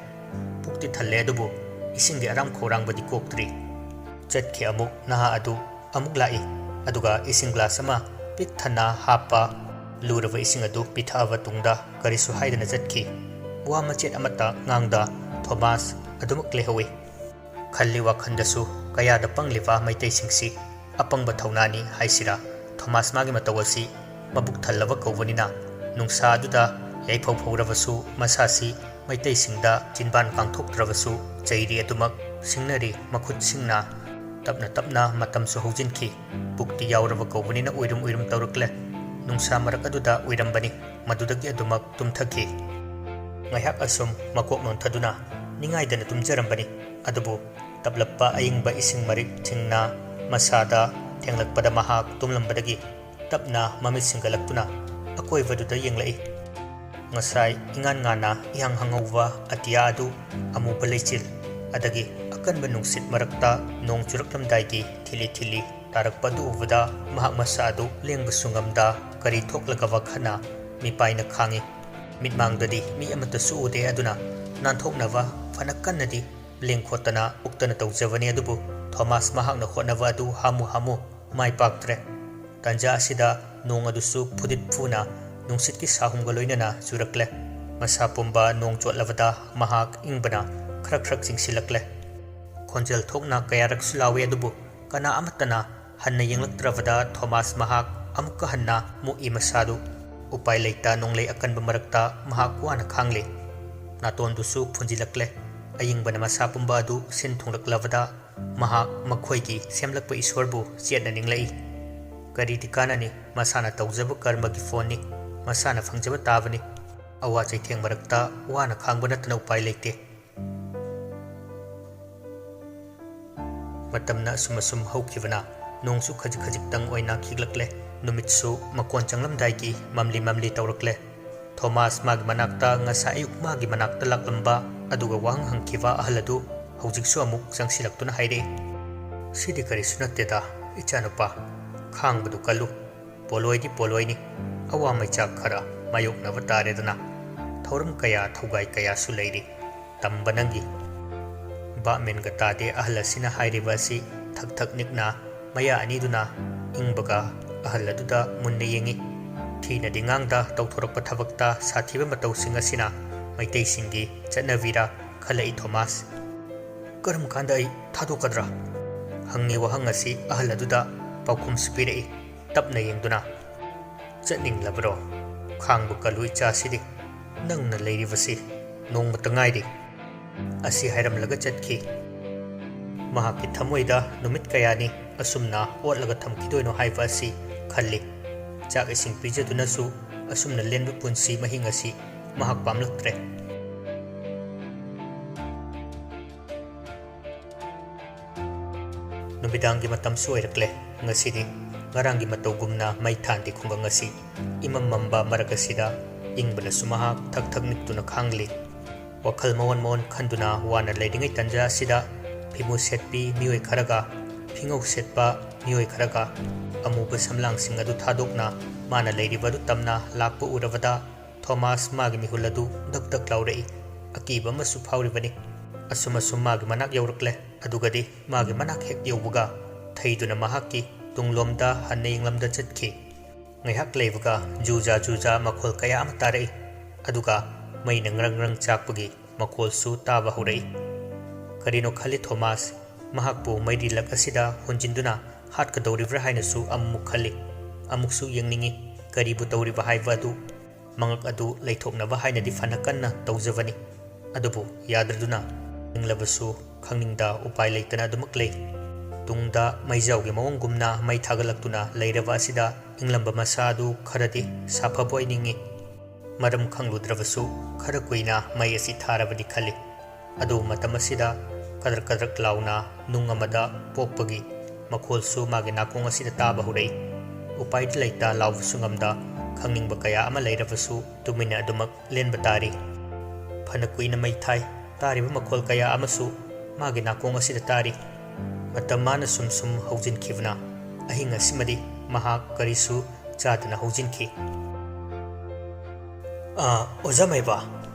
ꯄꯨꯛꯇꯤ ꯊꯜꯂꯦ ꯑꯗꯨꯕꯨ ꯏꯁꯤꯡꯒꯤ ꯑꯔꯥꯝ ꯈꯧꯔꯥꯡꯕꯗꯤ ꯀꯣꯛꯇ꯭ꯔꯤ꯫ ꯆꯠꯈꯤ ꯑꯃꯨꯛ ꯅꯍꯥ ꯑꯗꯨ꯫ ꯑꯃꯨꯛ ꯂꯥꯛꯏ꯫ ꯑꯗꯨꯒ ꯏꯁꯤꯡ ꯒ꯭ꯂꯥꯁ ꯑꯃ ꯄꯤꯛ ꯊꯟꯅ ꯍꯥꯞꯄ ꯂꯨꯔꯕ ꯏꯁꯤꯡ ꯑꯗꯨ ꯄꯤꯊꯛꯑꯕ ꯇꯨꯡꯗ ꯀꯔꯤꯁꯨ ꯍꯥꯏꯗꯅ ꯆꯠꯈꯤ꯫ ꯋꯥ ꯃꯆꯦꯠ ꯑꯃꯠꯇ ꯉꯥꯡꯗ ꯊꯣꯃꯥꯁ ꯑꯗꯨꯃꯛ ꯂꯩꯍꯧꯏ꯫ ꯈꯜꯂꯤ ꯋꯥꯈꯜꯗꯁꯨ ꯀꯌꯥꯗ ꯄꯪꯂꯤꯕ ꯃꯩꯇꯩꯁꯤꯡꯁꯤ꯫ ꯑꯄꯪꯕ ꯊꯧꯅꯥꯅꯤ ꯍꯥꯏꯁꯤꯔꯥ? ꯊꯣꯃꯥꯁ ꯃꯥꯒꯤ ꯃꯇꯧ ꯑꯁꯤ ꯃꯕꯨꯛ ꯊꯜꯂꯕ ꯀꯧꯕꯅꯤꯅ ꯅꯨꯡꯁꯥ ꯑꯗꯨꯗ ꯌꯥꯏꯐꯧ ꯐꯧꯔꯕꯁꯨ ꯃꯁꯥꯁꯤ ꯃꯩꯇꯩꯁꯤꯡꯗ ꯆꯤꯟꯕꯥꯟ ꯀꯥꯡꯊꯣꯛꯇ꯭ꯔꯕꯁꯨ ꯆꯩꯔꯤ ꯑꯗꯨꯃꯛ ꯁꯤꯡꯅꯔꯤ ꯃꯈꯨꯠꯁꯤꯡꯅ꯫ ꯇꯞꯅ ꯇꯞꯅ ꯃꯇꯝꯁꯨ ꯍꯧꯖꯤꯟꯈꯤ꯫ ꯄꯨꯛꯇꯤ ꯌꯥꯎꯔꯕ ꯀꯧꯕꯅꯤꯅ ꯎꯏꯔꯨꯝ ꯎꯏꯔꯨꯝ ꯇꯧꯔꯛꯂꯦ꯫ ꯅꯨꯡꯁꯥ ꯃꯔꯛ ꯑꯗꯨꯗ ꯎꯏꯔꯝꯕꯅꯤ꯫ ꯃꯗꯨꯗꯒꯤ ꯑꯗꯨꯃꯛ ꯇꯨꯝꯊꯈꯤ꯫ ꯉꯥꯏꯍꯥꯛ ꯑꯁꯨꯝ ꯃꯀꯣꯛ ꯅꯣꯟꯊꯗꯨꯅ ꯅꯤꯡꯉꯥꯏꯗꯅ ꯇꯨꯝꯖꯔꯝꯕꯅꯤ꯫ ꯑꯗꯨꯕꯨ ꯇꯞꯂꯞꯄ ꯑꯏꯪꯕ ꯏꯁꯤꯡ ꯃꯔꯤꯛꯁꯤꯡꯅ ꯃꯁꯥꯗ ꯊꯦꯡꯂꯛꯄꯗ ꯃꯍꯥꯛ ꯇꯨꯝꯂꯝꯕꯗꯒꯤ ꯇꯞꯅ ꯃꯃꯤꯠ ꯁꯤꯡꯒꯠꯂꯛꯇꯨꯅ ꯑꯀꯣꯏꯕꯗꯨꯗ ꯌꯦꯡꯂꯛꯏ꯫ ꯉꯁꯥꯏ ꯏꯉꯥꯟ ꯉꯥꯟꯅ ꯏꯍꯪ ꯍꯪꯍꯧꯕ ꯑꯇꯤꯌꯥ ꯑꯗꯨ ꯑꯃꯨꯕ ꯂꯩꯆꯤꯜ ꯑꯗꯒꯤ ꯑꯀꯟꯕ ꯅꯨꯡꯁꯤꯠ ꯃꯔꯛꯇ ꯅꯣꯡ ꯆꯨꯔꯛꯂꯝꯗꯥꯏꯒꯤ ꯊꯤꯂꯤ ꯊꯤꯂꯤ ꯇꯥꯔꯛꯄ ꯑꯗꯨ ꯎꯕꯗ ꯃꯍꯥꯛ ꯃꯁꯥ ꯑꯗꯨ ꯂꯦꯡꯕꯁꯨ ꯉꯝꯗ ꯀꯔꯤ ꯊꯣꯛꯂꯒꯕ ꯈꯟꯅ ꯃꯤꯄꯥꯏꯅ ꯈꯥꯡꯏ꯫ ꯃꯤꯠꯃꯥꯡꯗꯗꯤ ꯃꯤ ꯑꯃꯠꯇꯁꯨ ꯎꯗꯦ꯫ ꯑꯗꯨꯅ ꯅꯥꯟꯊꯣꯛꯅꯕ ꯐꯅ ꯀꯟꯅꯗꯤ ꯂꯦꯡ ꯈꯣꯠꯇꯅ ꯎꯛꯇꯅ ꯇꯧꯖꯕꯅꯤ꯫ ꯑꯗꯨꯕꯨ ꯊꯣꯃꯥꯁ ꯃꯍꯥꯛꯅ ꯍꯣꯠꯅꯕ ꯑꯗꯨ ꯍꯥꯃꯨ ꯍꯥꯃꯨ ꯃꯥꯏ ꯄꯥꯛꯇ꯭ꯔꯦ꯫ ꯇꯥꯟꯖꯥ ꯑꯁꯤꯗ ꯅꯣꯡ ꯑꯗꯨꯁꯨ ꯐꯨꯗꯤꯠ ꯐꯨꯅ ꯅꯨꯡꯁꯤꯠꯀꯤ ꯁꯥꯍꯨꯝꯒ ꯂꯣꯏꯅꯅ ꯆꯨꯔꯛꯂꯦ꯫ ꯃꯁꯥ ꯄꯨꯝꯕ ꯅꯣꯡ ꯆꯣꯠꯂꯕꯗ ꯃꯍꯥꯛ ꯏꯪꯕꯅ ꯈꯔꯛ ꯈꯔꯛ ꯆꯤꯡꯁꯤꯜꯂꯛꯂꯦ꯫ ꯈꯣꯟꯖꯦꯜ ꯊꯣꯛꯅ ꯀꯌꯥꯔꯛꯁꯨ ꯂꯥꯎꯏ, ꯑꯗꯨꯕꯨ ꯀꯅꯥ ꯑꯃꯠꯇꯅ ꯍꯟꯅ ꯌꯦꯡꯂꯛꯇ꯭ꯔꯕꯗ ꯊꯣꯃꯥꯁ ꯃꯍꯥꯛ ꯑꯃꯨꯛꯀ ꯍꯟꯅ ꯃꯨꯛꯏ ꯃꯁꯥꯗꯨ꯫ ꯎꯄꯥꯏ ꯂꯩꯇ ꯅꯣꯡꯂꯩ ꯑꯀꯟꯕ ꯃꯔꯛꯇ ꯃꯍꯥꯛ ꯋꯥꯅ ꯈꯥꯡꯂꯤ꯫ ꯅꯥꯇꯣꯟꯗꯨꯁꯨ ꯐꯨꯟꯖꯤꯜꯂꯛꯂꯦ꯫ ꯑꯏꯪꯕꯅ ꯃꯁꯥ ꯄꯨꯝꯕ ꯑꯗꯨ ꯁꯤꯟ ꯊꯨꯡꯂꯛꯂꯕꯗ ꯃꯍꯥꯛ ꯃꯈꯣꯏꯒꯤ ꯁꯦꯝꯂꯛꯄ ꯏꯁꯣꯔꯕꯨ ꯆꯦꯠꯅ ꯅꯤꯡꯂꯛꯏ꯫ ꯀꯔꯤꯗꯤ ꯀꯥꯟꯅꯅꯤ? ꯃꯁꯥꯅ ꯇꯧꯖꯕ ꯀꯔꯃꯒꯤ ꯐꯣꯟꯅꯤ꯫ ꯃꯁꯥꯅ ꯐꯪꯖꯕ ꯇꯥꯕꯅꯤ꯫ ꯑꯋꯥ ꯆꯩꯊꯦꯡ ꯃꯔꯛꯇ ꯋꯥꯅ ꯈꯥꯡꯕ ꯅꯠꯇꯅ ꯎꯄꯥꯏ ꯂꯩꯇꯦ꯫ ꯃꯇꯝꯅ ꯑꯁꯨꯝ ꯑꯁꯨꯝ ꯍꯧꯈꯤꯕꯅ ꯅꯣꯡꯁꯨ ꯈꯖꯤꯛ ꯈꯖꯤꯛꯇꯪ ꯑꯣꯏꯅ ꯈꯤꯛꯂꯛꯂꯦ꯫ ꯅꯨꯃꯤꯠꯁꯨ ꯃꯀꯣꯟ ꯆꯪꯂꯝꯗꯥꯏꯒꯤ ꯃꯝꯂꯤ ꯃꯝꯂꯤ ꯇꯧꯔꯛꯂꯦ꯫ ꯊꯣꯃꯥꯁ ꯃꯥꯒꯤ ꯃꯅꯥꯛꯇ ꯉꯁꯥꯏ ꯑꯌꯨꯛ ꯃꯥꯒꯤ ꯃꯅꯥꯛꯇ ꯂꯥꯛꯂꯝꯕ ꯑꯗꯨꯒ ꯋꯥꯍꯪ ꯍꯪꯈꯤꯕ ꯑꯍꯜ ꯑꯗꯨ ꯍꯧꯖꯤꯛꯁꯨ ꯑꯃꯨꯛ ꯆꯪꯁꯤꯜꯂꯛꯇꯨꯅ ꯍꯥꯏꯔꯛꯏ, "ꯁꯤꯗꯤ ꯀꯔꯤꯁꯨ ꯅꯠꯇꯦꯗ, ꯏꯆꯥꯅꯨꯄꯥ꯫ ꯈꯥꯡꯕꯗꯨ ꯀꯜꯂꯨ꯫ ꯄꯣꯂꯣꯏꯗꯤ ꯄꯣꯂꯣꯏꯅꯤ꯫ ꯑꯋꯥ ꯃꯩꯆꯥꯛ ꯈꯔ ꯃꯥꯌꯣꯛꯅꯕ ꯇꯥꯔꯦꯗꯅ꯫ ꯊꯧꯔꯝ ꯀꯌꯥ, ꯊꯧꯒꯥꯏ ꯀꯌꯥꯁꯨ ꯂꯩꯔꯤ꯫ ꯇꯝꯕ ꯅꯪꯒꯤ ꯕꯥꯞ ꯃꯦꯟꯒ ꯇꯥꯗꯦ ꯑꯍꯜ ꯑꯁꯤꯅ ꯍꯥꯏꯔꯤꯕ ꯑꯁꯤ꯫ ꯊꯛ ꯊꯛ ꯅꯤꯛꯅ ꯃꯌꯥ ꯑꯅꯤꯗꯨꯅ ꯏꯪꯕꯒ ꯑꯍꯜ ꯑꯗꯨꯗ ꯃꯨꯟꯅ ꯌꯦꯡꯉꯤ꯫ ꯊꯤꯅꯗꯤ ꯉꯥꯡꯗ ꯇꯧꯊꯣꯔꯛꯄ ꯊꯕꯛꯇ ꯁꯥꯊꯤꯕ ꯃꯇꯧꯁꯤꯡ ꯑꯁꯤꯅ ꯃꯩꯇꯩꯁꯤꯡꯒꯤ ꯆꯠꯅꯕꯤꯔꯥ ꯈꯜꯂꯛꯏ ꯊꯣꯃꯥꯁ꯫ "ꯀꯔꯝ ꯀꯥꯟꯗ ꯑꯩ ꯊꯥꯗꯣꯛꯀꯗ꯭ꯔꯥ?" ꯍꯪꯉꯤ ꯋꯥꯍꯪ ꯑꯁꯤ ꯑꯍꯜ ꯑꯗꯨꯗ ꯄꯥꯎꯈꯨꯝꯁꯨ ꯄꯤꯔꯛꯏ ꯇꯞꯅ ꯌꯦꯡꯗꯨꯅ꯫ "ꯆꯠꯅꯤꯡꯂꯕ꯭ꯔꯣ? ꯈꯥꯡꯕ ꯀꯜꯂꯨ ꯏꯆꯥꯁꯤꯗꯤ꯫ ꯅꯪꯅ ꯂꯩꯔꯤꯕꯁꯤ ꯅꯣꯡꯃꯇ ꯉꯥꯏꯔꯤ꯫" ꯑꯁꯤ ꯍꯥꯏꯔꯝꯂꯒ ꯆꯠꯈꯤ꯫ ꯃꯍꯥꯛꯀꯤ ꯊꯃꯣꯏꯗ ꯅꯨꯃꯤꯠ ꯀꯌꯥꯅꯤ ꯑꯁꯨꯝꯅ ꯑꯣꯠꯂꯒ ꯊꯝꯈꯤꯗꯣꯏꯅꯣ ꯍꯥꯏꯕ ꯑꯁꯤ ꯈꯜꯂꯤ꯫ ꯆꯥꯛ ꯏꯁꯤꯡ ꯄꯤꯖꯗꯨꯅꯁꯨ ꯑꯁꯨꯝꯅ ꯂꯦꯟꯕ ꯄꯨꯟꯁꯤ ꯃꯍꯤꯡ ꯑꯁꯤ ꯃꯍꯥꯛ ꯄꯥꯝꯂꯛꯇ꯭ꯔꯦ꯫ ꯅꯨꯃꯤꯗꯥꯡꯒꯤ ꯃꯇꯝꯁꯨ ꯑꯣꯏꯔꯛꯂꯦ꯫ ꯉꯁꯤꯗꯤ ꯉꯔꯥꯡꯒꯤ ꯃꯇꯧꯒꯨꯝꯅ ꯃꯩ ꯊꯥꯟꯗꯦ ꯈꯨꯡꯒꯪ ꯑꯁꯤ꯫ ꯏꯃꯝ ꯃꯝꯕ ꯃꯔꯛ ꯑꯁꯤꯗ ꯏꯪꯕꯅꯁꯨ ꯃꯍꯥꯛ ꯊꯛ ꯊꯛ ꯅꯤꯛꯇꯨꯅ ꯈꯥꯡꯂꯤ꯫ ꯋꯥꯈꯜ ꯃꯑꯣꯟ ꯃꯑꯣꯟ ꯈꯟꯗꯨꯅ ꯋꯥꯅ ꯂꯩꯔꯤꯉꯩ ꯇꯟꯖꯥ ꯑꯁꯤꯗ ꯏꯃꯨ ꯁꯦꯠꯄꯤ ꯃꯤꯑꯣꯏ ꯈꯔꯒ ꯐꯤꯉꯧ ꯁꯦꯠꯄ ꯃꯤꯑꯣꯏ ꯈꯔꯒ ꯑꯃꯨꯕ ꯁꯝꯂꯥꯡꯁꯤꯡ ꯑꯗꯨ ꯊꯥꯗꯣꯛꯅ ꯃꯥꯅ ꯂꯩꯔꯤꯕ ꯑꯗꯨ ꯇꯝꯅ ꯂꯥꯛꯄ ꯎꯔꯕꯗ ꯊꯣꯃꯥꯁ ꯃꯥꯒꯤ ꯃꯤꯍꯨꯜ ꯑꯗꯨ ꯗꯛ ꯗꯛ ꯂꯥꯎꯔꯛꯏ꯫ ꯑꯀꯤꯕ ꯑꯃꯁꯨ ꯐꯥꯎꯔꯤꯕꯅꯤ꯫ ꯑꯁꯨꯝ ꯑꯁꯨꯝ ꯃꯥꯒꯤ ꯃꯅꯥꯛ ꯌꯧꯔꯛꯂꯦ꯫ ꯑꯗꯨꯒꯗꯤ ꯃꯥꯒꯤ ꯃꯅꯥꯛ ꯍꯦꯛ ꯌꯧꯕꯒ ꯊꯩꯗꯨꯅ ꯃꯍꯥꯛꯀꯤ ꯇꯨꯡꯂꯣꯝꯗ ꯍꯟꯅ ꯌꯦꯡꯂꯝꯗ ꯆꯠꯈꯤ꯫ ꯉꯥꯏꯍꯥꯛ ꯂꯩꯕꯒ ꯖꯨꯖꯥ ꯖꯨꯖꯥ ꯃꯈꯣꯜ ꯀꯌꯥ ꯑꯃ ꯇꯥꯔꯛꯏ꯫ ꯑꯗꯨꯒ ꯃꯩꯅ ꯉ꯭ꯔꯪ ꯉ꯭ꯔꯪ ꯆꯥꯛꯄꯒꯤ ꯃꯈꯣꯜꯁꯨ ꯇꯥꯕ ꯍꯧꯔꯛꯏ꯫ ꯀꯔꯤꯅꯣ ꯈꯜꯂꯤ ꯊꯣꯃꯥꯁ꯫ ꯃꯍꯥꯛꯄꯨ ꯃꯩꯔꯤꯂꯛ ꯑꯁꯤꯗ ꯍꯨꯟꯖꯤꯟꯗꯨꯅ ꯍꯥꯠꯀꯗꯧꯔꯤꯕ꯭ꯔꯥ ꯍꯥꯏꯅꯁꯨ ꯑꯃꯨꯛꯃꯨꯛ ꯈꯜꯂꯤ꯫ ꯑꯃꯨꯛꯁꯨ ꯌꯦꯡꯅꯤꯡꯏ꯫ ꯀꯔꯤꯕꯨ ꯇꯧꯔꯤꯕ ꯍꯥꯏꯕ ꯑꯗꯨ꯫ ꯃꯉꯛ ꯑꯗꯨ ꯂꯩꯊꯣꯛꯅꯕ ꯍꯥꯏꯅꯗꯤ ꯐꯅ ꯀꯟꯅ ꯇꯧꯖꯕꯅꯤ꯫ ꯑꯗꯨꯕꯨ ꯌꯥꯗ꯭ꯔꯗꯨꯅ ꯅꯤꯡꯂꯕꯁꯨ ꯈꯪꯅꯤꯡꯗ ꯎꯄꯥꯏ ꯂꯩꯇꯅ ꯑꯗꯨꯃꯛ ꯂꯩ꯫ ꯇꯨꯡꯗ ꯃꯩꯖꯥꯎꯒꯤ ꯃꯑꯣꯡꯒꯨꯝꯅ ꯃꯩ ꯊꯥꯒꯠꯂꯛꯇꯨꯅ ꯂꯩꯔꯕ ꯑꯁꯤꯗ ꯏꯪꯂꯝꯕ ꯃꯁꯥ ꯑꯗꯨ ꯈꯔꯗꯤ ꯁꯥꯐꯕ ꯑꯣꯏꯅꯤꯡꯏ꯫ ꯃꯔꯝ ꯈꯪꯂꯨꯗ꯭ꯔꯕꯁꯨ ꯈꯔ ꯀꯨꯏꯅ ꯃꯩ ꯑꯁꯤ ꯊꯥꯔꯕꯗꯤ ꯈꯜꯂꯤ꯫ ꯑꯗꯨꯕꯨ ꯃꯇꯝ ꯑꯁꯤꯗ ꯀꯗ꯭ꯔꯛ ꯀꯗ꯭ꯔꯛ ꯂꯥꯎꯅ ꯅꯨꯡ ꯑꯃꯗ ꯄꯣꯛꯄꯒꯤ ꯃꯈꯣꯜꯁꯨ ꯃꯥꯒꯤ ꯅꯥꯀꯣꯡ ꯑꯁꯤꯗ ꯇꯥꯕ ꯍꯧꯔꯛꯏ꯫ ꯎꯄꯥꯏꯗꯤ ꯂꯩꯇ, ꯂꯥꯎꯕꯁꯨ ꯉꯝꯗ, ꯈꯪꯅꯤꯡꯕ ꯀꯌꯥ ꯑꯃ ꯂꯩꯔꯕꯁꯨ ꯇꯨꯃꯤꯟꯅ ꯑꯗꯨꯃꯛ ꯂꯦꯟꯕ ꯇꯥꯔꯤ꯫ ꯐꯅ ꯀꯨꯏꯅ ꯃꯩ ꯊꯥꯏ꯫ ꯇꯥꯔꯤꯕ ꯃꯈꯣꯜ ꯀꯌꯥ ꯑꯃꯁꯨ ꯃꯥꯒꯤ ꯅꯥꯀꯣꯡ ꯑꯁꯤꯗ ꯇꯥꯔꯤ꯫ ꯃꯇꯝ ꯃꯥꯅ ꯁꯨꯝ ꯁꯨꯝ ꯍꯧꯖꯤꯟꯈꯤꯕꯅ ꯑꯍꯤꯡ ꯑꯁꯤꯃꯗꯤ ꯃꯍꯥꯛ ꯀꯔꯤꯁꯨ ꯆꯥꯗꯅ ꯍꯧꯖꯤꯟꯈꯤ꯫ "ꯑꯥ, ꯑꯣꯖꯥ ꯃꯥꯏꯕ!"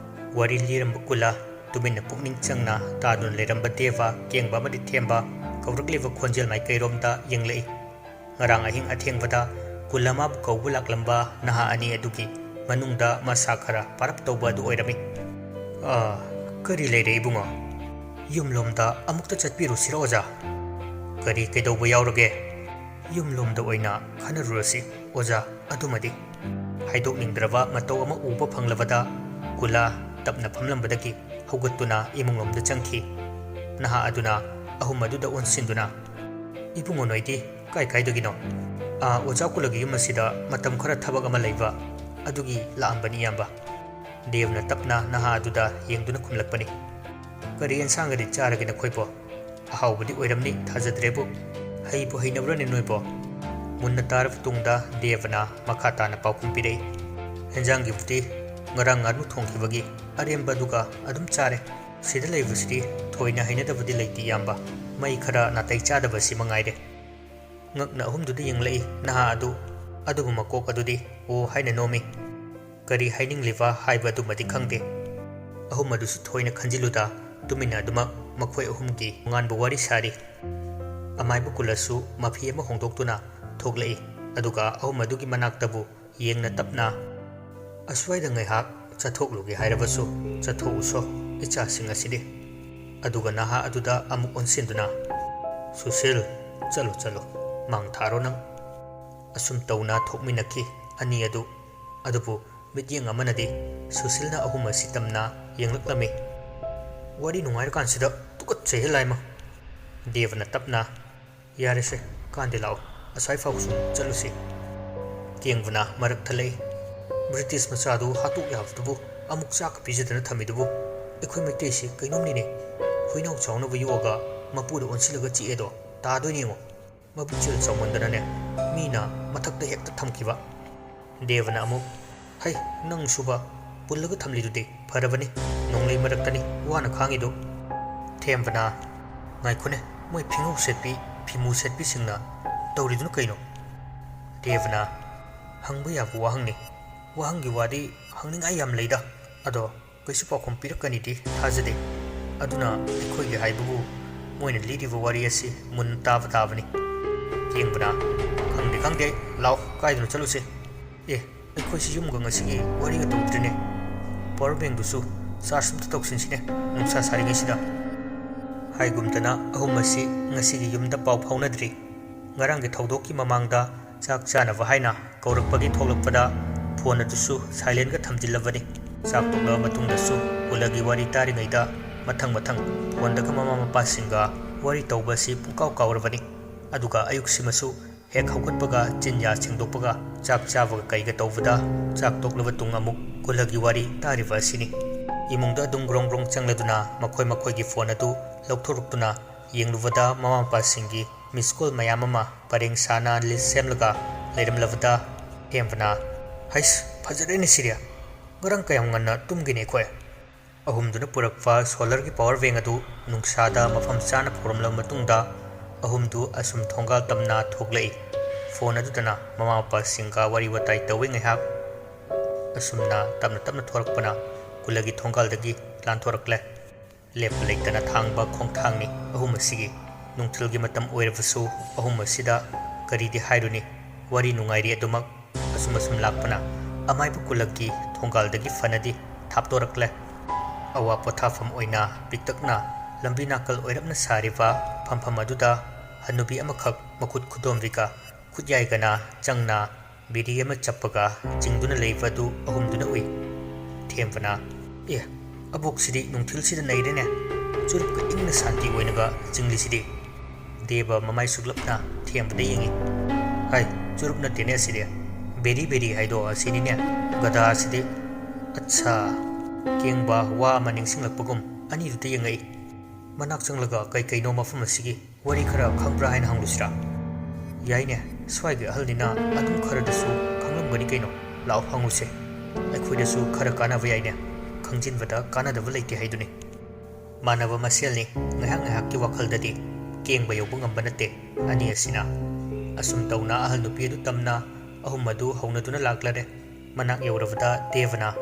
ꯋꯥꯔꯤ ꯂꯤꯔꯝꯕ ꯀꯨꯂꯥ ꯇꯨꯃꯤꯟꯅ ꯄꯨꯛꯅꯤꯡ ꯆꯪꯅ ꯇꯥꯗꯨꯅ ꯂꯩꯔꯝꯕ ꯗꯦꯕ ꯀꯦꯡꯕ ꯑꯃꯗꯤ ꯊꯦꯝꯕ ꯀꯧꯔꯛꯂꯤꯕ ꯈꯣꯟꯖꯦꯜ ꯃꯥꯏꯀꯩꯔꯣꯝꯗ ꯌꯦꯡꯂꯛꯏ꯫ ꯉꯔꯥꯡ ꯑꯍꯤꯡ ꯑꯊꯦꯡꯕꯗ ꯀꯨꯂꯥ ꯃꯥꯕꯨ ꯀꯧꯕ ꯂꯥꯛꯂꯝꯕ ꯅꯍꯥ ꯑꯅꯤ ꯑꯗꯨꯒꯤ ꯃꯅꯨꯡꯗ ꯃꯁꯥ ꯈꯔ ꯄꯥꯔꯞ ꯇꯧꯕ ꯑꯗꯨ ꯑꯣꯏꯔꯝꯃꯤ꯫ "ꯑꯥ, ꯀꯔꯤ ꯂꯩꯔꯦ ꯏꯕꯨꯡꯉꯣ? ꯌꯨꯝꯂꯣꯝꯗ ꯑꯃꯨꯛꯇ ꯆꯠꯄꯤꯔꯨꯁꯤꯔꯣ ꯑꯣꯖꯥ?" "ꯀꯔꯤ ꯀꯩꯗꯧꯕ ꯌꯥꯎꯔꯒꯦ? ꯌꯨꯝꯂꯣꯝꯗ ꯑꯣꯏꯅ ꯈꯟꯅꯔꯨꯔꯁꯤ ꯑꯣꯖꯥ, ꯑꯗꯨꯃꯗꯤ꯫" ꯍꯥꯏꯗꯣꯛꯅꯤꯡꯗ꯭ꯔꯕ ꯃꯇꯧ ꯑꯃ ꯎꯕ ꯐꯪꯂꯕꯗ ꯀꯨꯂꯥ ꯇꯞꯅ ꯐꯝꯂꯝꯕꯗꯒꯤ ꯍꯧꯒꯠꯇꯨꯅ ꯏꯃꯨꯡꯂꯣꯝꯗ ꯆꯪꯈꯤ꯫ ꯅꯍꯥ ꯑꯗꯨꯅ ꯑꯍꯨꯝ ꯑꯗꯨꯗ ꯑꯣꯟꯁꯤꯟꯗꯨꯅ, "ꯏꯕꯨꯡꯉꯣ, ꯅꯣꯏꯗꯤ ꯀꯥꯏ ꯀꯥꯏꯗꯒꯤꯅꯣ?" "ꯑꯥ, ꯑꯣꯖꯥ ꯀꯨꯂꯥꯒꯤ ꯌꯨꯝ ꯑꯁꯤꯗ ꯃꯇꯝ ꯈꯔ ꯊꯕꯛ ꯑꯃ ꯂꯩꯕ ꯑꯗꯨꯒꯤ ꯂꯥꯛꯑꯝꯕꯅꯤ ꯏꯌꯥꯝꯕ꯫" ꯗꯦꯕꯅ ꯇꯞꯅ ꯅꯍꯥ ꯑꯗꯨꯗ ꯌꯦꯡꯗꯨꯅ ꯈꯨꯝꯂꯛꯄꯅꯤ꯫ "ꯀꯔꯤ ꯑꯦꯟꯁꯥꯡꯒꯗꯤ ꯆꯥꯔꯒꯦ ꯅꯈꯣꯏꯕꯣ? ꯑꯍꯥꯎꯕꯗꯤ ꯑꯣꯏꯔꯝꯅꯤ ꯊꯥꯖꯗ꯭ꯔꯦꯕꯨ꯫ ꯍꯩꯕꯨ ꯍꯩꯅꯕ꯭ꯔꯅꯦ ꯅꯣꯏꯕꯣ?" ꯃꯨꯟꯅ ꯇꯥꯔꯕ ꯇꯨꯡꯗ ꯗꯦꯕꯅ ꯃꯈꯥ ꯇꯥꯅ ꯄꯥꯎꯈꯨꯝ ꯄꯤꯔꯛꯏ꯫ "ꯑꯦꯟꯖꯥꯡꯒꯤꯕꯨꯗꯤ ꯉꯔꯥꯡ ꯉꯥꯅꯨ ꯊꯣꯡꯈꯤꯕꯒꯤ ꯑꯔꯦꯝꯕ ꯑꯗꯨꯒ ꯑꯗꯨꯝ ꯆꯥꯔꯦ꯫ ꯁꯤꯗ ꯂꯩꯕꯁꯤꯗꯤ ꯊꯣꯏꯅ ꯍꯩꯅꯗꯕꯗꯤ ꯂꯩꯇꯦ, ꯏꯌꯥꯝꯕ꯫ ꯃꯩ ꯈꯔ ꯅꯥꯇꯩ ꯆꯥꯗꯕꯁꯤ ꯃꯉꯥꯏꯔꯦ꯫ ꯉꯛꯅ ꯑꯍꯨꯝꯗꯨꯗ ꯌꯦꯡꯂꯛꯏ ꯅꯍꯥ ꯑꯗꯨ, ꯑꯗꯨꯕꯨ ꯃꯀꯣꯛ ꯑꯗꯨꯗꯤ ꯑꯣ ꯍꯥꯏꯅ ꯅꯣꯝꯃꯤ꯫ ꯀꯔꯤ ꯍꯥꯏꯅꯤꯡꯂꯤꯕ ꯍꯥꯏꯕ ꯑꯗꯨꯃꯗꯤ ꯈꯪꯗꯦ꯫ ꯑꯍꯨꯝ ꯑꯗꯨꯁꯨ ꯊꯣꯏꯅ ꯈꯟꯖꯤꯜꯂꯨꯗ, ꯇꯨꯃꯤꯟꯅ ꯑꯗꯨꯃꯛ ꯃꯈꯣꯏ ꯑꯍꯨꯝꯒꯤ ꯇꯣꯉꯥꯟꯕ ꯋꯥꯔꯤ ꯁꯥꯔꯤ꯫ ꯑꯃꯥꯏꯕ ꯀꯨꯂꯁꯨ ꯃꯐꯤ ꯑꯃ ꯍꯣꯡꯗꯣꯛꯇꯨꯅ ꯊꯣꯛꯂꯛꯏ, ꯑꯗꯨꯒ ꯑꯍꯨꯝ ꯑꯗꯨꯒꯤ ꯃꯅꯥꯛꯇꯕꯨ ꯌꯦꯡꯅ ꯇꯞꯅ, "ꯑꯁ꯭ꯋꯥꯏꯗ ꯉꯥꯏꯍꯥꯛ ꯆꯠꯊꯣꯛꯂꯨꯒꯦ ꯍꯥꯏꯔꯕꯁꯨ ꯆꯠꯊꯣꯛꯎꯁꯣ, ꯏꯆꯥꯁꯤꯡ ꯑꯁꯤꯗꯤ"꯫ ꯑꯗꯨꯒ ꯅꯍꯥ ꯑꯗꯨꯗ ꯑꯃꯨꯛ ꯑꯣꯟꯁꯤꯟꯗꯨꯅ, "ꯁꯨꯁꯤꯜ, ꯆꯠꯂꯨ, ꯆꯠꯂꯨ, ꯃꯥꯡ ꯊꯥꯔꯣ ꯅꯪ"꯫ ꯑꯁꯨꯝ ꯇꯧꯅ ꯊꯣꯛꯃꯤꯟꯅꯈꯤ ꯑꯅꯤ ꯑꯗꯨ꯫ ꯑꯗꯨꯕꯨ ꯃꯤꯠꯌꯦꯡ ꯑꯃꯅꯗꯤ ꯁꯨꯁꯤꯜꯅ ꯑꯍꯨꯝ ꯑꯁꯤ ꯇꯝꯅ ꯌꯦꯡꯂꯛꯂꯝꯃꯤ꯫ "ꯋꯥꯔꯤ ꯅꯨꯡꯉꯥꯏꯔꯀꯥꯟꯁꯤꯗ ꯇꯨꯀꯠꯆꯩꯍꯦ ꯂꯥꯏꯃ"꯫ ꯗꯦꯕꯅ ꯇꯞꯅ, "ꯌꯥꯔꯦꯁꯦ, ꯀꯥꯟꯗꯦ, ꯂꯥꯛꯑꯣ, ꯑꯁ꯭ꯋꯥꯏ ꯐꯥꯎ ꯁꯨꯝ ꯆꯠꯂꯨꯁꯤ"꯫ ꯀꯦꯡꯕꯅ ꯃꯔꯛ ꯊꯠꯂꯛꯏ꯫ "ꯕ꯭ꯔꯤꯇꯤꯁ ꯃꯆꯥꯗꯨ ꯍꯥꯠꯇꯣꯛ ꯌꯥꯕꯗꯨꯕꯨ ꯑꯃꯨꯛ ꯆꯥꯛꯀ ꯄꯤꯖꯗꯅ ꯊꯝꯃꯤꯗꯨꯕꯨ? ꯑꯩꯈꯣꯏ ꯃꯩꯇꯩꯁꯤ ꯀꯩꯅꯣꯝꯅꯤꯅꯦ꯫ ꯍꯨꯏꯅꯥꯎ ꯆꯥꯎꯅꯕ ꯌꯣꯛꯑꯒ ꯃꯄꯨꯗ ꯑꯣꯟꯁꯤꯜꯂꯒ ꯆꯤꯛꯑꯦꯗꯣ, ꯇꯥꯗꯣꯏꯅꯤ ꯌꯦꯡꯉꯣ꯫ ꯃꯕꯨꯛꯆꯦꯜ ꯆꯥꯎꯃꯟꯗꯅꯅꯦ, ꯃꯤꯅ ꯃꯊꯛꯇ ꯍꯦꯛꯇ ꯊꯝꯈꯤꯕ"꯫ ꯗꯦꯕꯅ ꯑꯃꯨꯛ, "ꯍꯩ, ꯅꯪꯁꯨꯕ, ꯄꯨꯜꯂꯒ ꯊꯝꯂꯤꯗꯨꯗꯤ ꯐꯔꯕꯅꯤ, ꯅꯣꯡꯂꯩ ꯃꯔꯛꯇꯅꯤ ꯋꯥꯅ ꯈꯥꯡꯉꯤꯗꯨ"꯫ ꯊꯦꯝꯕꯅ, "ꯉꯥꯏꯈꯣꯅꯦ, ꯃꯣꯏ ꯐꯤꯉꯧ ꯁꯦꯠꯄꯤ, ꯐꯤꯃꯨ ꯁꯦꯠꯄꯤꯁꯤꯡꯅ ꯇꯧꯔꯤꯗꯨꯅ ꯀꯩꯅꯣ?" ꯗꯦꯕꯅ, "ꯍꯪꯕ ꯌꯥꯕ ꯋꯥꯍꯪꯅꯤ꯫ ꯋꯥꯍꯪꯒꯤ ꯋꯥꯗꯤ ꯍꯪꯅꯤꯡꯉꯥꯏ ꯌꯥꯝ ꯂꯩꯗ, ꯑꯗꯣ ꯀꯩꯁꯨ ꯄꯥꯎꯈꯨꯝ ꯄꯤꯔꯛꯀꯅꯤꯗꯤ ꯊꯥꯖꯗꯦ꯫ ꯑꯗꯨꯅ ꯑꯩꯈꯣꯏꯒꯤ ꯍꯥꯏꯕꯕꯨ ꯃꯣꯏꯅ ꯂꯤꯔꯤꯕ ꯋꯥꯔꯤ ꯑꯁꯤ ꯃꯨꯟꯅ ꯇꯥꯕ ꯇꯥꯕꯅꯤ"꯫ ꯀꯦꯡꯕꯅ, "ꯈꯪꯗꯦ, ꯈꯪꯗꯦ, ꯂꯥꯎ, ꯀꯥꯏꯗꯅꯣ ꯆꯠꯂꯨꯁꯦ꯫ ꯑꯦ, ꯑꯩꯈꯣꯏꯁꯤ ꯌꯨꯝꯒ ꯉꯁꯤꯒꯤ ꯋꯥꯔꯤꯒ ꯇꯧꯗ꯭ꯔꯤꯅꯦ꯫ ꯄꯋꯥꯔ ꯕꯦꯡꯗꯨꯁꯨ ꯆꯥꯔꯖ ꯑꯝꯇ ꯇꯧꯁꯤꯟꯁꯤꯅꯦ, ꯅꯨꯡꯁꯥ ꯁꯥꯔꯤꯉꯩꯁꯤꯗ"꯫ ꯍꯥꯏꯒꯨꯝꯗꯅ ꯑꯍꯨꯝ ꯑꯁꯤ ꯉꯁꯤꯒꯤ ꯌꯨꯝꯗ ꯄꯥꯎ ꯐꯥꯎꯅꯗ꯭ꯔꯤ꯫ ꯉꯔꯥꯡꯒꯤ ꯊꯧꯗꯣꯛꯀꯤ ꯃꯃꯥꯡꯗ ꯆꯥꯛ ꯆꯥꯅꯕ ꯍꯥꯏꯅ ꯀꯧꯔꯛꯄꯒꯤ ꯊꯣꯛꯂꯛꯄꯗ ꯐꯣꯟ ꯑꯗꯨꯁꯨ ꯁꯥꯏꯂꯦꯟꯒ ꯊꯝꯖꯤꯜꯂꯕꯅꯤ꯫ ꯆꯥꯛ ꯇꯣꯛꯂꯕ ꯃꯇꯨꯡꯗꯁꯨ ꯀꯨꯂꯒꯤ ꯋꯥꯔꯤ ꯇꯥꯔꯤꯉꯩꯗ ꯃꯊꯪ ꯃꯊꯪ ꯐꯣꯟꯗꯒ ꯃꯃꯥ ꯃꯄꯥꯁꯤꯡꯒ ꯋꯥꯔꯤ ꯇꯧꯕ ꯑꯁꯤ ꯄꯨꯡꯀꯥꯎ ꯀꯥꯎꯔꯕꯅꯤ꯫ ꯑꯗꯨꯒ ꯑꯌꯨꯛꯁꯤꯃꯁꯨ ꯍꯦꯛ ꯍꯧꯒꯠꯄꯒ ꯆꯤꯟꯌꯥ ꯁꯦꯡꯗꯣꯛꯄꯒ ꯆꯥꯛ ꯆꯥꯕꯒ ꯀꯩꯒ ꯇꯧꯕꯗ ꯆꯥꯛ ꯇꯣꯛꯂꯕ ꯇꯨꯡ ꯑꯃꯨꯛ ꯀꯨꯂꯒꯤ ꯋꯥꯔꯤ ꯇꯥꯔꯤꯕ ꯑꯁꯤꯅꯤ꯫ ꯏꯃꯨꯡꯗ ꯑꯗꯨꯝ ꯒ꯭ꯔꯣꯡ ꯒ꯭ꯔꯣꯡ ꯆꯪꯂꯗꯨꯅ ꯃꯈꯣꯏ ꯃꯈꯣꯏꯒꯤ ꯐꯣꯟ ꯑꯗꯨ ꯂꯧꯊꯣꯔꯛꯇꯨꯅ ꯌꯦꯡꯂꯨꯕꯗ ꯃꯃꯥ ꯃꯄꯥꯁꯤꯡꯒꯤ ꯃꯤꯁ ꯀꯣꯜ ꯃꯌꯥꯝ ꯑꯃ ꯄꯔꯦꯡ ꯁꯥꯅ ꯂꯤꯁ ꯁꯦꯝꯂꯒ ꯂꯩꯔꯝꯂꯕꯗ ꯍꯦꯝꯕꯅ, "ꯍꯩꯁ, ꯐꯖꯔꯦꯅꯦ ꯁꯤꯗꯤ꯫ ꯉꯔꯥꯡ ꯀꯌꯥꯝ ꯉꯟꯅ ꯇꯨꯝꯒꯦꯅꯦ ꯑꯩꯈꯣꯏ?" ꯑꯍꯨꯝꯗꯨꯅ ꯄꯨꯔꯛꯄ ꯁꯣꯂꯔꯒꯤ ꯄꯥꯋꯔ ꯕꯦꯡ ꯑꯗꯨ ꯅꯨꯡꯁꯥꯗ ꯃꯐꯝ ꯆꯥꯅ ꯐꯧꯔꯝꯂꯕ ꯃꯇꯨꯡꯗ, ꯑꯍꯨꯝꯗꯨ ꯑꯁꯨꯝ ꯊꯣꯡꯒꯥꯜ ꯇꯝꯅ ꯊꯣꯛꯂꯛꯏ꯫ ꯐꯣꯟ ꯑꯗꯨꯗꯅ ꯃꯃꯥ ꯃꯄꯥꯁꯤꯡꯒ ꯋꯥꯔꯤ ꯋꯥꯇꯥꯏ ꯇꯧꯏ ꯉꯥꯏꯍꯥꯛ꯫ ꯑꯁꯨꯝꯅ ꯇꯞꯅ ꯇꯞꯅ ꯊꯣꯔꯛꯄꯅ ꯀꯨꯂꯒꯤ ꯊꯣꯡꯒꯥꯜꯗꯒꯤ ꯂꯥꯟꯊꯣꯔꯛꯂꯦ꯫ ꯂꯦꯞꯄ ꯂꯩꯇꯅ ꯊꯥꯡꯕ ꯈꯣꯡꯊꯥꯡꯅꯤ ꯑꯍꯨꯝ ꯑꯁꯤꯒꯤ꯫ ꯅꯨꯡꯊꯤꯜꯒꯤ ꯃꯇꯝ ꯑꯣꯏꯔꯕꯁꯨ ꯑꯍꯨꯝ ꯑꯁꯤꯗ ꯀꯔꯤꯗꯤ ꯍꯥꯏꯔꯨꯅꯤ, ꯋꯥꯔꯤ ꯅꯨꯡꯉꯥꯏꯔꯤ ꯑꯗꯨꯃꯛ꯫ ꯑꯁꯨꯝ ꯑꯁꯨꯝ ꯂꯥꯛꯄꯅ ꯑꯃꯥꯏꯕ ꯀꯨꯂꯛꯀꯤ ꯊꯣꯡꯒꯥꯜꯗꯒꯤ ꯐꯅꯗꯤ ꯊꯥꯞꯇꯣꯔꯛꯂꯦ꯫ ꯑꯋꯥ ꯄꯣꯊꯥꯐꯝ ꯑꯣꯏꯅ ꯄꯤꯛꯇꯛꯅ ꯂꯝꯕꯤ ꯅꯥꯀꯜ ꯑꯣꯏꯔꯞꯅ ꯁꯥꯔꯤꯕ ꯐꯝꯐꯝ ꯑꯗꯨꯗ ꯍꯅꯨꯕꯤ ꯑꯃꯈꯛ ꯃꯈꯨꯠ ꯈꯨꯗꯣꯝꯕꯤꯒ ꯈꯨꯠꯌꯥꯏꯒꯅ ꯆꯪꯅ ꯕꯤꯔꯤ ꯑꯃ ꯆꯞꯄꯒ ꯆꯤꯡꯗꯨꯅ ꯂꯩꯕ ꯑꯗꯨ ꯑꯍꯨꯝꯗꯨꯅ ꯎꯏ꯫ ꯊꯦꯝꯕꯅ, "ꯑꯦ, ꯑꯕꯣꯛꯁꯤꯗꯤ ꯅꯨꯡꯊꯤꯜꯁꯤꯗ ꯅꯩꯔꯦꯅꯦ, ꯆꯨꯔꯨꯞꯀ ꯏꯪꯅ ꯁꯥꯟꯇꯤ ꯑꯣꯏꯅꯒ ꯆꯤꯡꯂꯤꯁꯤꯗꯤ?" ꯗꯦꯕ ꯃꯃꯥꯏ ꯁꯨꯛꯂꯞꯅ ꯊꯦꯝꯕꯗ ꯌꯦꯡꯏ꯫ "ꯍꯥꯏ, ꯆꯨꯔꯨꯞ ꯅꯠꯇꯦꯅꯦ ꯑꯁꯤꯗꯤ, ꯕꯦꯔꯤ ꯕꯦꯔꯤ ꯍꯥꯏꯗꯣ ꯑꯁꯤꯅꯤꯅꯦ, ꯒꯙꯥ ꯑꯁꯤꯗꯤ꯫ ꯑꯠꯁꯥ!" ꯀꯦꯡꯕ ꯋꯥ ꯑꯃ ꯅꯤꯡꯁꯤꯡꯂꯛꯄꯒꯨꯝ ꯑꯅꯤꯗꯨꯗ ꯌꯦꯡꯉꯛꯏ꯫ ꯃꯅꯥꯛ ꯆꯪꯂꯒ ꯀꯩ ꯀꯩꯅꯣ ꯃꯐꯝ ꯑꯁꯤꯒꯤ ꯋꯥꯔꯤ ꯈꯔ ꯈꯪꯕ꯭ꯔꯥ ꯍꯥꯏꯅ ꯍꯪꯂꯨꯁꯤꯔꯥ? ꯌꯥꯏꯅꯦ, ꯁ꯭ꯋꯥꯏꯒꯤ ꯑꯍꯜꯅꯤꯅ ꯑꯗꯨꯝ ꯈꯔꯗꯁꯨ ꯈꯪꯂꯝꯒꯅꯤ ꯀꯩꯅꯣ꯫ ꯂꯥꯛꯑꯣ ꯍꯪꯉꯨꯁꯦ꯫ ꯑꯩꯈꯣꯏꯗꯁꯨ ꯈꯔ ꯀꯥꯟꯅꯕ ꯌꯥꯏꯅꯦ꯫ ꯈꯪꯖꯤꯟꯕꯗ ꯀꯥꯟꯅꯗꯕ ꯂꯩꯇꯦ ꯍꯥꯏꯗꯨꯅꯤ꯫ ꯃꯥꯟꯅꯕ ꯃꯁꯦꯜꯅꯤ, ꯉꯥꯏꯍꯥꯛ ꯉꯥꯏꯍꯥꯛꯀꯤ ꯋꯥꯈꯜꯗꯗꯤ ꯀꯦꯡꯕ ꯌꯧꯕ ꯉꯝꯕ ꯅꯠꯇꯦ ꯑꯅꯤ ꯑꯁꯤꯅ꯫ ꯑꯁꯨꯝ ꯇꯧꯅ ꯑꯍꯜ ꯅꯨꯄꯤ ꯑꯗꯨ ꯇꯝꯅ ꯑꯍꯨꯝ ꯑꯗꯨ ꯍꯧꯅꯗꯨꯅ ꯂꯥꯛꯂꯔꯦ꯫ ꯃꯅꯥꯛ ꯌꯧꯔꯕꯗ ꯗꯦꯕꯅ,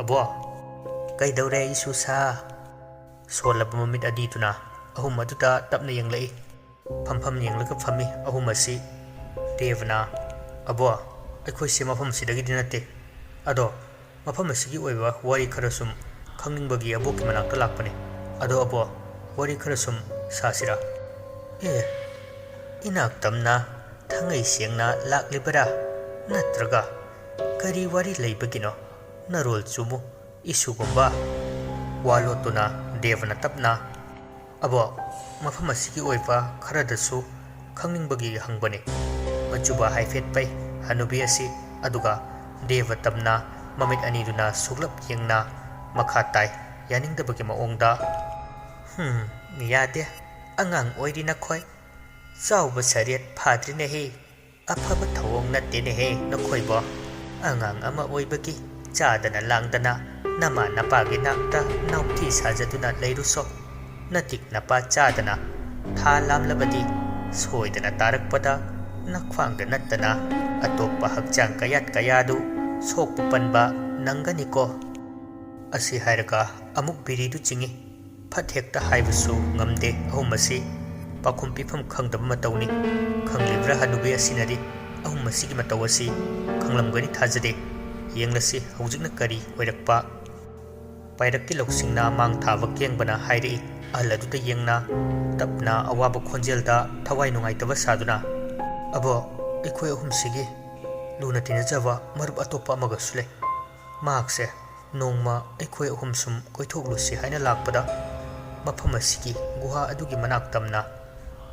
"ꯑꯕꯣ!" "ꯀꯩꯗꯧꯔꯦ, ꯏꯁꯨ ꯁꯥ?" ꯁꯣꯜꯂꯕ ꯃꯃꯤꯠ ꯑꯅꯤꯗꯨꯅ ꯑꯍꯨꯝ ꯑꯗꯨꯗ ꯇꯞꯅ ꯌꯦꯡꯂꯛꯏ꯫ ꯐꯝꯐꯝ ꯌꯦꯡꯂꯒ ꯐꯝꯃꯤ ꯑꯍꯨꯝ ꯑꯁꯤ꯫ ꯗꯦꯕꯅ, "ꯑꯕꯣ, ꯑꯩꯈꯣꯏꯁꯦ ꯃꯐꯝꯁꯤꯗꯒꯤꯗꯤ ꯅꯠꯇꯦ꯫ ꯑꯗꯣ ꯃꯐꯝ ꯑꯁꯤꯒꯤ ꯑꯣꯏꯕ ꯋꯥꯔꯤ ꯈꯔ ꯁꯨꯝ ꯈꯪꯅꯤꯡꯕꯒꯤ ꯑꯕꯣꯛꯀꯤ ꯃꯅꯥꯛꯇ ꯂꯥꯛꯄꯅꯤ꯫ ꯑꯗꯣ ꯑꯕꯣ, ꯋꯥꯔꯤ ꯈꯔ ꯁꯨꯝ ꯁꯥꯁꯤꯔꯥ?" "ꯑꯦ, ꯏꯅꯥꯛ ꯇꯝꯅ ꯊꯥꯡꯉꯩ ꯁꯦꯡꯅ ꯂꯥꯛꯂꯤꯕꯔꯥ? ꯅꯠꯇ꯭ꯔꯒ ꯀꯔꯤ ꯋꯥꯔꯤ ꯂꯩꯕꯒꯤꯅꯣ? ꯅꯔꯣꯜ ꯆꯨꯃꯨ ꯏꯁꯨꯒꯨꯝꯕ?" ꯋꯥ ꯂꯣꯠꯇꯨꯅ ꯗꯦꯕꯅ ꯇꯞꯅ, "ꯑꯕꯣ, ꯃꯐꯝ ꯑꯁꯤꯒꯤ ꯑꯣꯏꯕ ꯈꯔꯗꯁꯨ ꯈꯪꯅꯤꯡꯕꯒꯤ ꯍꯪꯕꯅꯤ꯫" ꯃꯆꯨꯕ ꯍꯥꯏꯐꯦꯠ ꯄꯩ ꯍꯅꯨꯕꯤ ꯑꯁꯤ, ꯑꯗꯨꯒ ꯗꯦꯕ ꯇꯝꯅ ꯃꯃꯤꯠ ꯑꯅꯤꯗꯨꯅ ꯁꯨꯛꯂꯞ ꯌꯦꯡꯅ ꯃꯈꯥ ꯇꯥꯏ, ꯌꯥꯅꯤꯡꯗꯕꯒꯤ ꯃꯑꯣꯡꯗ, "ꯍꯨꯝ, ꯌꯥꯗꯦ, ꯑꯉꯥꯡ ꯑꯣꯏꯔꯤ ꯅꯈꯣꯏ꯫ ꯆꯥꯎꯕ ꯁꯔꯦꯠ ꯐꯥꯗ꯭ꯔꯤꯅꯦꯍꯦ꯫ ꯑꯐꯕ ꯊꯧꯑꯣꯡ ꯅꯠꯇꯦꯅꯦꯍꯦ ꯅꯈꯣꯏꯕꯣ꯫ ꯑꯉꯥꯡ ꯑꯃ ꯑꯣꯏꯕꯒꯤ ꯆꯥꯗꯅ ꯂꯥꯡꯗꯅ ꯅꯃꯥ ꯅꯄꯥꯒꯤ ꯅꯥꯛꯇ ꯅꯥꯎꯊꯤ ꯁꯥꯖꯗꯨꯅ ꯂꯩꯔꯨꯁꯣ꯫ ꯅꯇꯤꯛ ꯅꯄꯥ ꯆꯥꯗꯅ ꯊꯥ ꯂꯥꯝꯂꯕꯗꯤ ꯁꯣꯏꯗꯅ ꯇꯥꯔꯛꯄꯗ ꯅꯈ꯭ꯋꯥꯡꯗ ꯅꯠꯇꯅ ꯑꯇꯣꯞꯄ ꯍꯛꯆꯥꯡ ꯀꯌꯥꯠ ꯀꯌꯥꯗꯨ ꯁꯣꯛꯄ ꯄꯟꯕ ꯅꯪꯒꯅꯤꯀꯣ꯫ ꯑꯁꯤ ꯍꯥꯏꯔꯒ ꯑꯃꯨꯛ ꯕꯤꯔꯤꯗꯨ ꯆꯤꯡꯏ꯫ ꯐꯠ ꯍꯦꯛꯇ ꯍꯥꯏꯕꯁꯨ ꯉꯝꯗꯦ ꯑꯍꯨꯝ ꯑꯁꯤ꯫ ꯄꯥꯎꯈꯨꯝ ꯄꯤꯐꯝ ꯈꯪꯗꯕ ꯃꯇꯧꯅꯤ꯫ ꯈꯪꯂꯤꯕ꯭ꯔꯥ ꯍꯅꯨꯕꯤ ꯑꯁꯤꯅꯗꯤ ꯑꯍꯨꯝ ꯑꯁꯤꯒꯤ ꯃꯇꯧ ꯑꯁꯤ? ꯈꯪꯂꯝꯒꯅꯤ ꯊꯥꯖꯗꯦ꯫ ꯌꯦꯡꯂꯁꯤ ꯍꯧꯖꯤꯛꯅ ꯀꯔꯤ ꯑꯣꯏꯔꯛꯄ꯫ ꯄꯥꯏꯔꯛꯀꯤ ꯂꯧꯁꯤꯡꯅ ꯃꯥꯡ ꯊꯥꯕ ꯀꯦꯡꯕꯅ ꯍꯥꯏꯔꯛꯏ꯫ ꯑꯍꯜ ꯑꯗꯨꯗ ꯌꯦꯡꯅ ꯇꯞꯅ ꯑꯋꯥꯕ ꯈꯣꯟꯖꯦꯜꯗ ꯊꯋꯥꯏ ꯅꯨꯡꯉꯥꯏꯇꯕ ꯁꯥꯗꯨꯅ, "ꯑꯕꯣ, ꯑꯩꯈꯣꯏ ꯑꯍꯨꯝꯁꯤꯒꯤ ꯂꯨꯅ ꯇꯤꯟꯅꯖꯕ ꯃꯔꯨꯞ ꯑꯇꯣꯞꯄ ꯑꯃꯒꯁꯨ ꯂꯩ꯫ ꯃꯍꯥꯛꯁꯦ ꯅꯣꯡꯃ ꯑꯩꯈꯣꯏ ꯑꯍꯨꯝ ꯁꯨꯝ ꯀꯣꯏꯊꯣꯛꯂꯨꯁꯤ ꯍꯥꯏꯅ ꯂꯥꯛꯄꯗ ꯃꯐꯝ ꯑꯁꯤꯒꯤ ꯒꯨꯍꯥ ꯑꯗꯨꯒꯤ ꯃꯅꯥꯛ ꯇꯝꯅ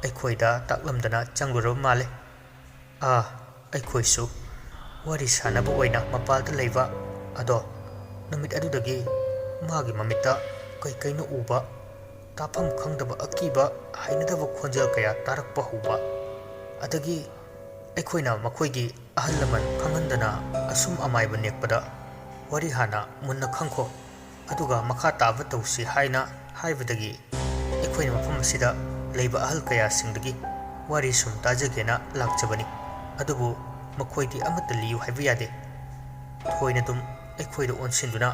ꯑꯩꯈꯣꯏꯗ ꯇꯥꯛꯂꯝꯗꯅ ꯆꯪꯂꯨꯔꯕ ꯃꯥꯜꯂꯦ꯫ ꯑꯥ, ꯑꯩꯈꯣꯏꯁꯨ ꯋꯥꯔꯤ ꯁꯥꯟꯅꯕ ꯑꯣꯏꯅ ꯃꯄꯥꯜꯗ ꯂꯩꯕ ꯑꯗꯣ ꯅꯨꯃꯤꯠ ꯑꯗꯨꯗꯒꯤ ꯃꯥꯒꯤ ꯃꯃꯤꯠꯇ ꯀꯩ ꯀꯩꯅꯣ ꯎꯕ, ꯇꯥꯐꯝ ꯈꯪꯗꯕ ꯑꯀꯤꯕ ꯍꯩꯅꯗꯕ ꯈꯣꯟꯖꯦꯜ ꯀꯌꯥ ꯇꯥꯔꯛꯄ ꯍꯧꯕ꯫ ꯑꯗꯒꯤ ꯑꯩꯈꯣꯏꯅ ꯃꯈꯣꯏꯒꯤ ꯑꯍꯜ ꯂꯃꯟ ꯈꯪꯍꯟꯗꯅ ꯑꯁꯨꯝ ꯑꯃꯥꯏꯕ ꯅꯦꯛꯄꯗ ꯋꯥꯔꯤ ꯍꯥꯟꯅ ꯃꯨꯟꯅ ꯈꯪꯈꯣ, ꯑꯗꯨꯒ ꯃꯈꯥ ꯇꯥꯕ ꯇꯧꯁꯤ" ꯍꯥꯏꯅ ꯍꯥꯏꯕꯗꯒꯤ ꯑꯩꯈꯣꯏꯅ ꯃꯐꯝ ꯑꯁꯤꯗ ꯂꯩꯕ ꯑꯍꯜ ꯀꯌꯥꯁꯤꯡꯗꯒꯤ ꯋꯥꯔꯤ ꯁꯨꯝ ꯇꯥꯖꯒꯦꯅ ꯂꯥꯛꯆꯕꯅꯤ꯫ ꯑꯗꯨꯕꯨ ꯃꯈꯣꯏꯗꯤ ꯑꯃꯠꯇ ꯂꯤꯌꯨ ꯍꯥꯏꯕ ꯌꯥꯗꯦ꯫ ꯊꯣꯏꯅ ꯑꯗꯨꯝ ꯑꯩꯈꯣꯏꯗ ꯑꯣꯟꯁꯤꯟꯗꯨꯅ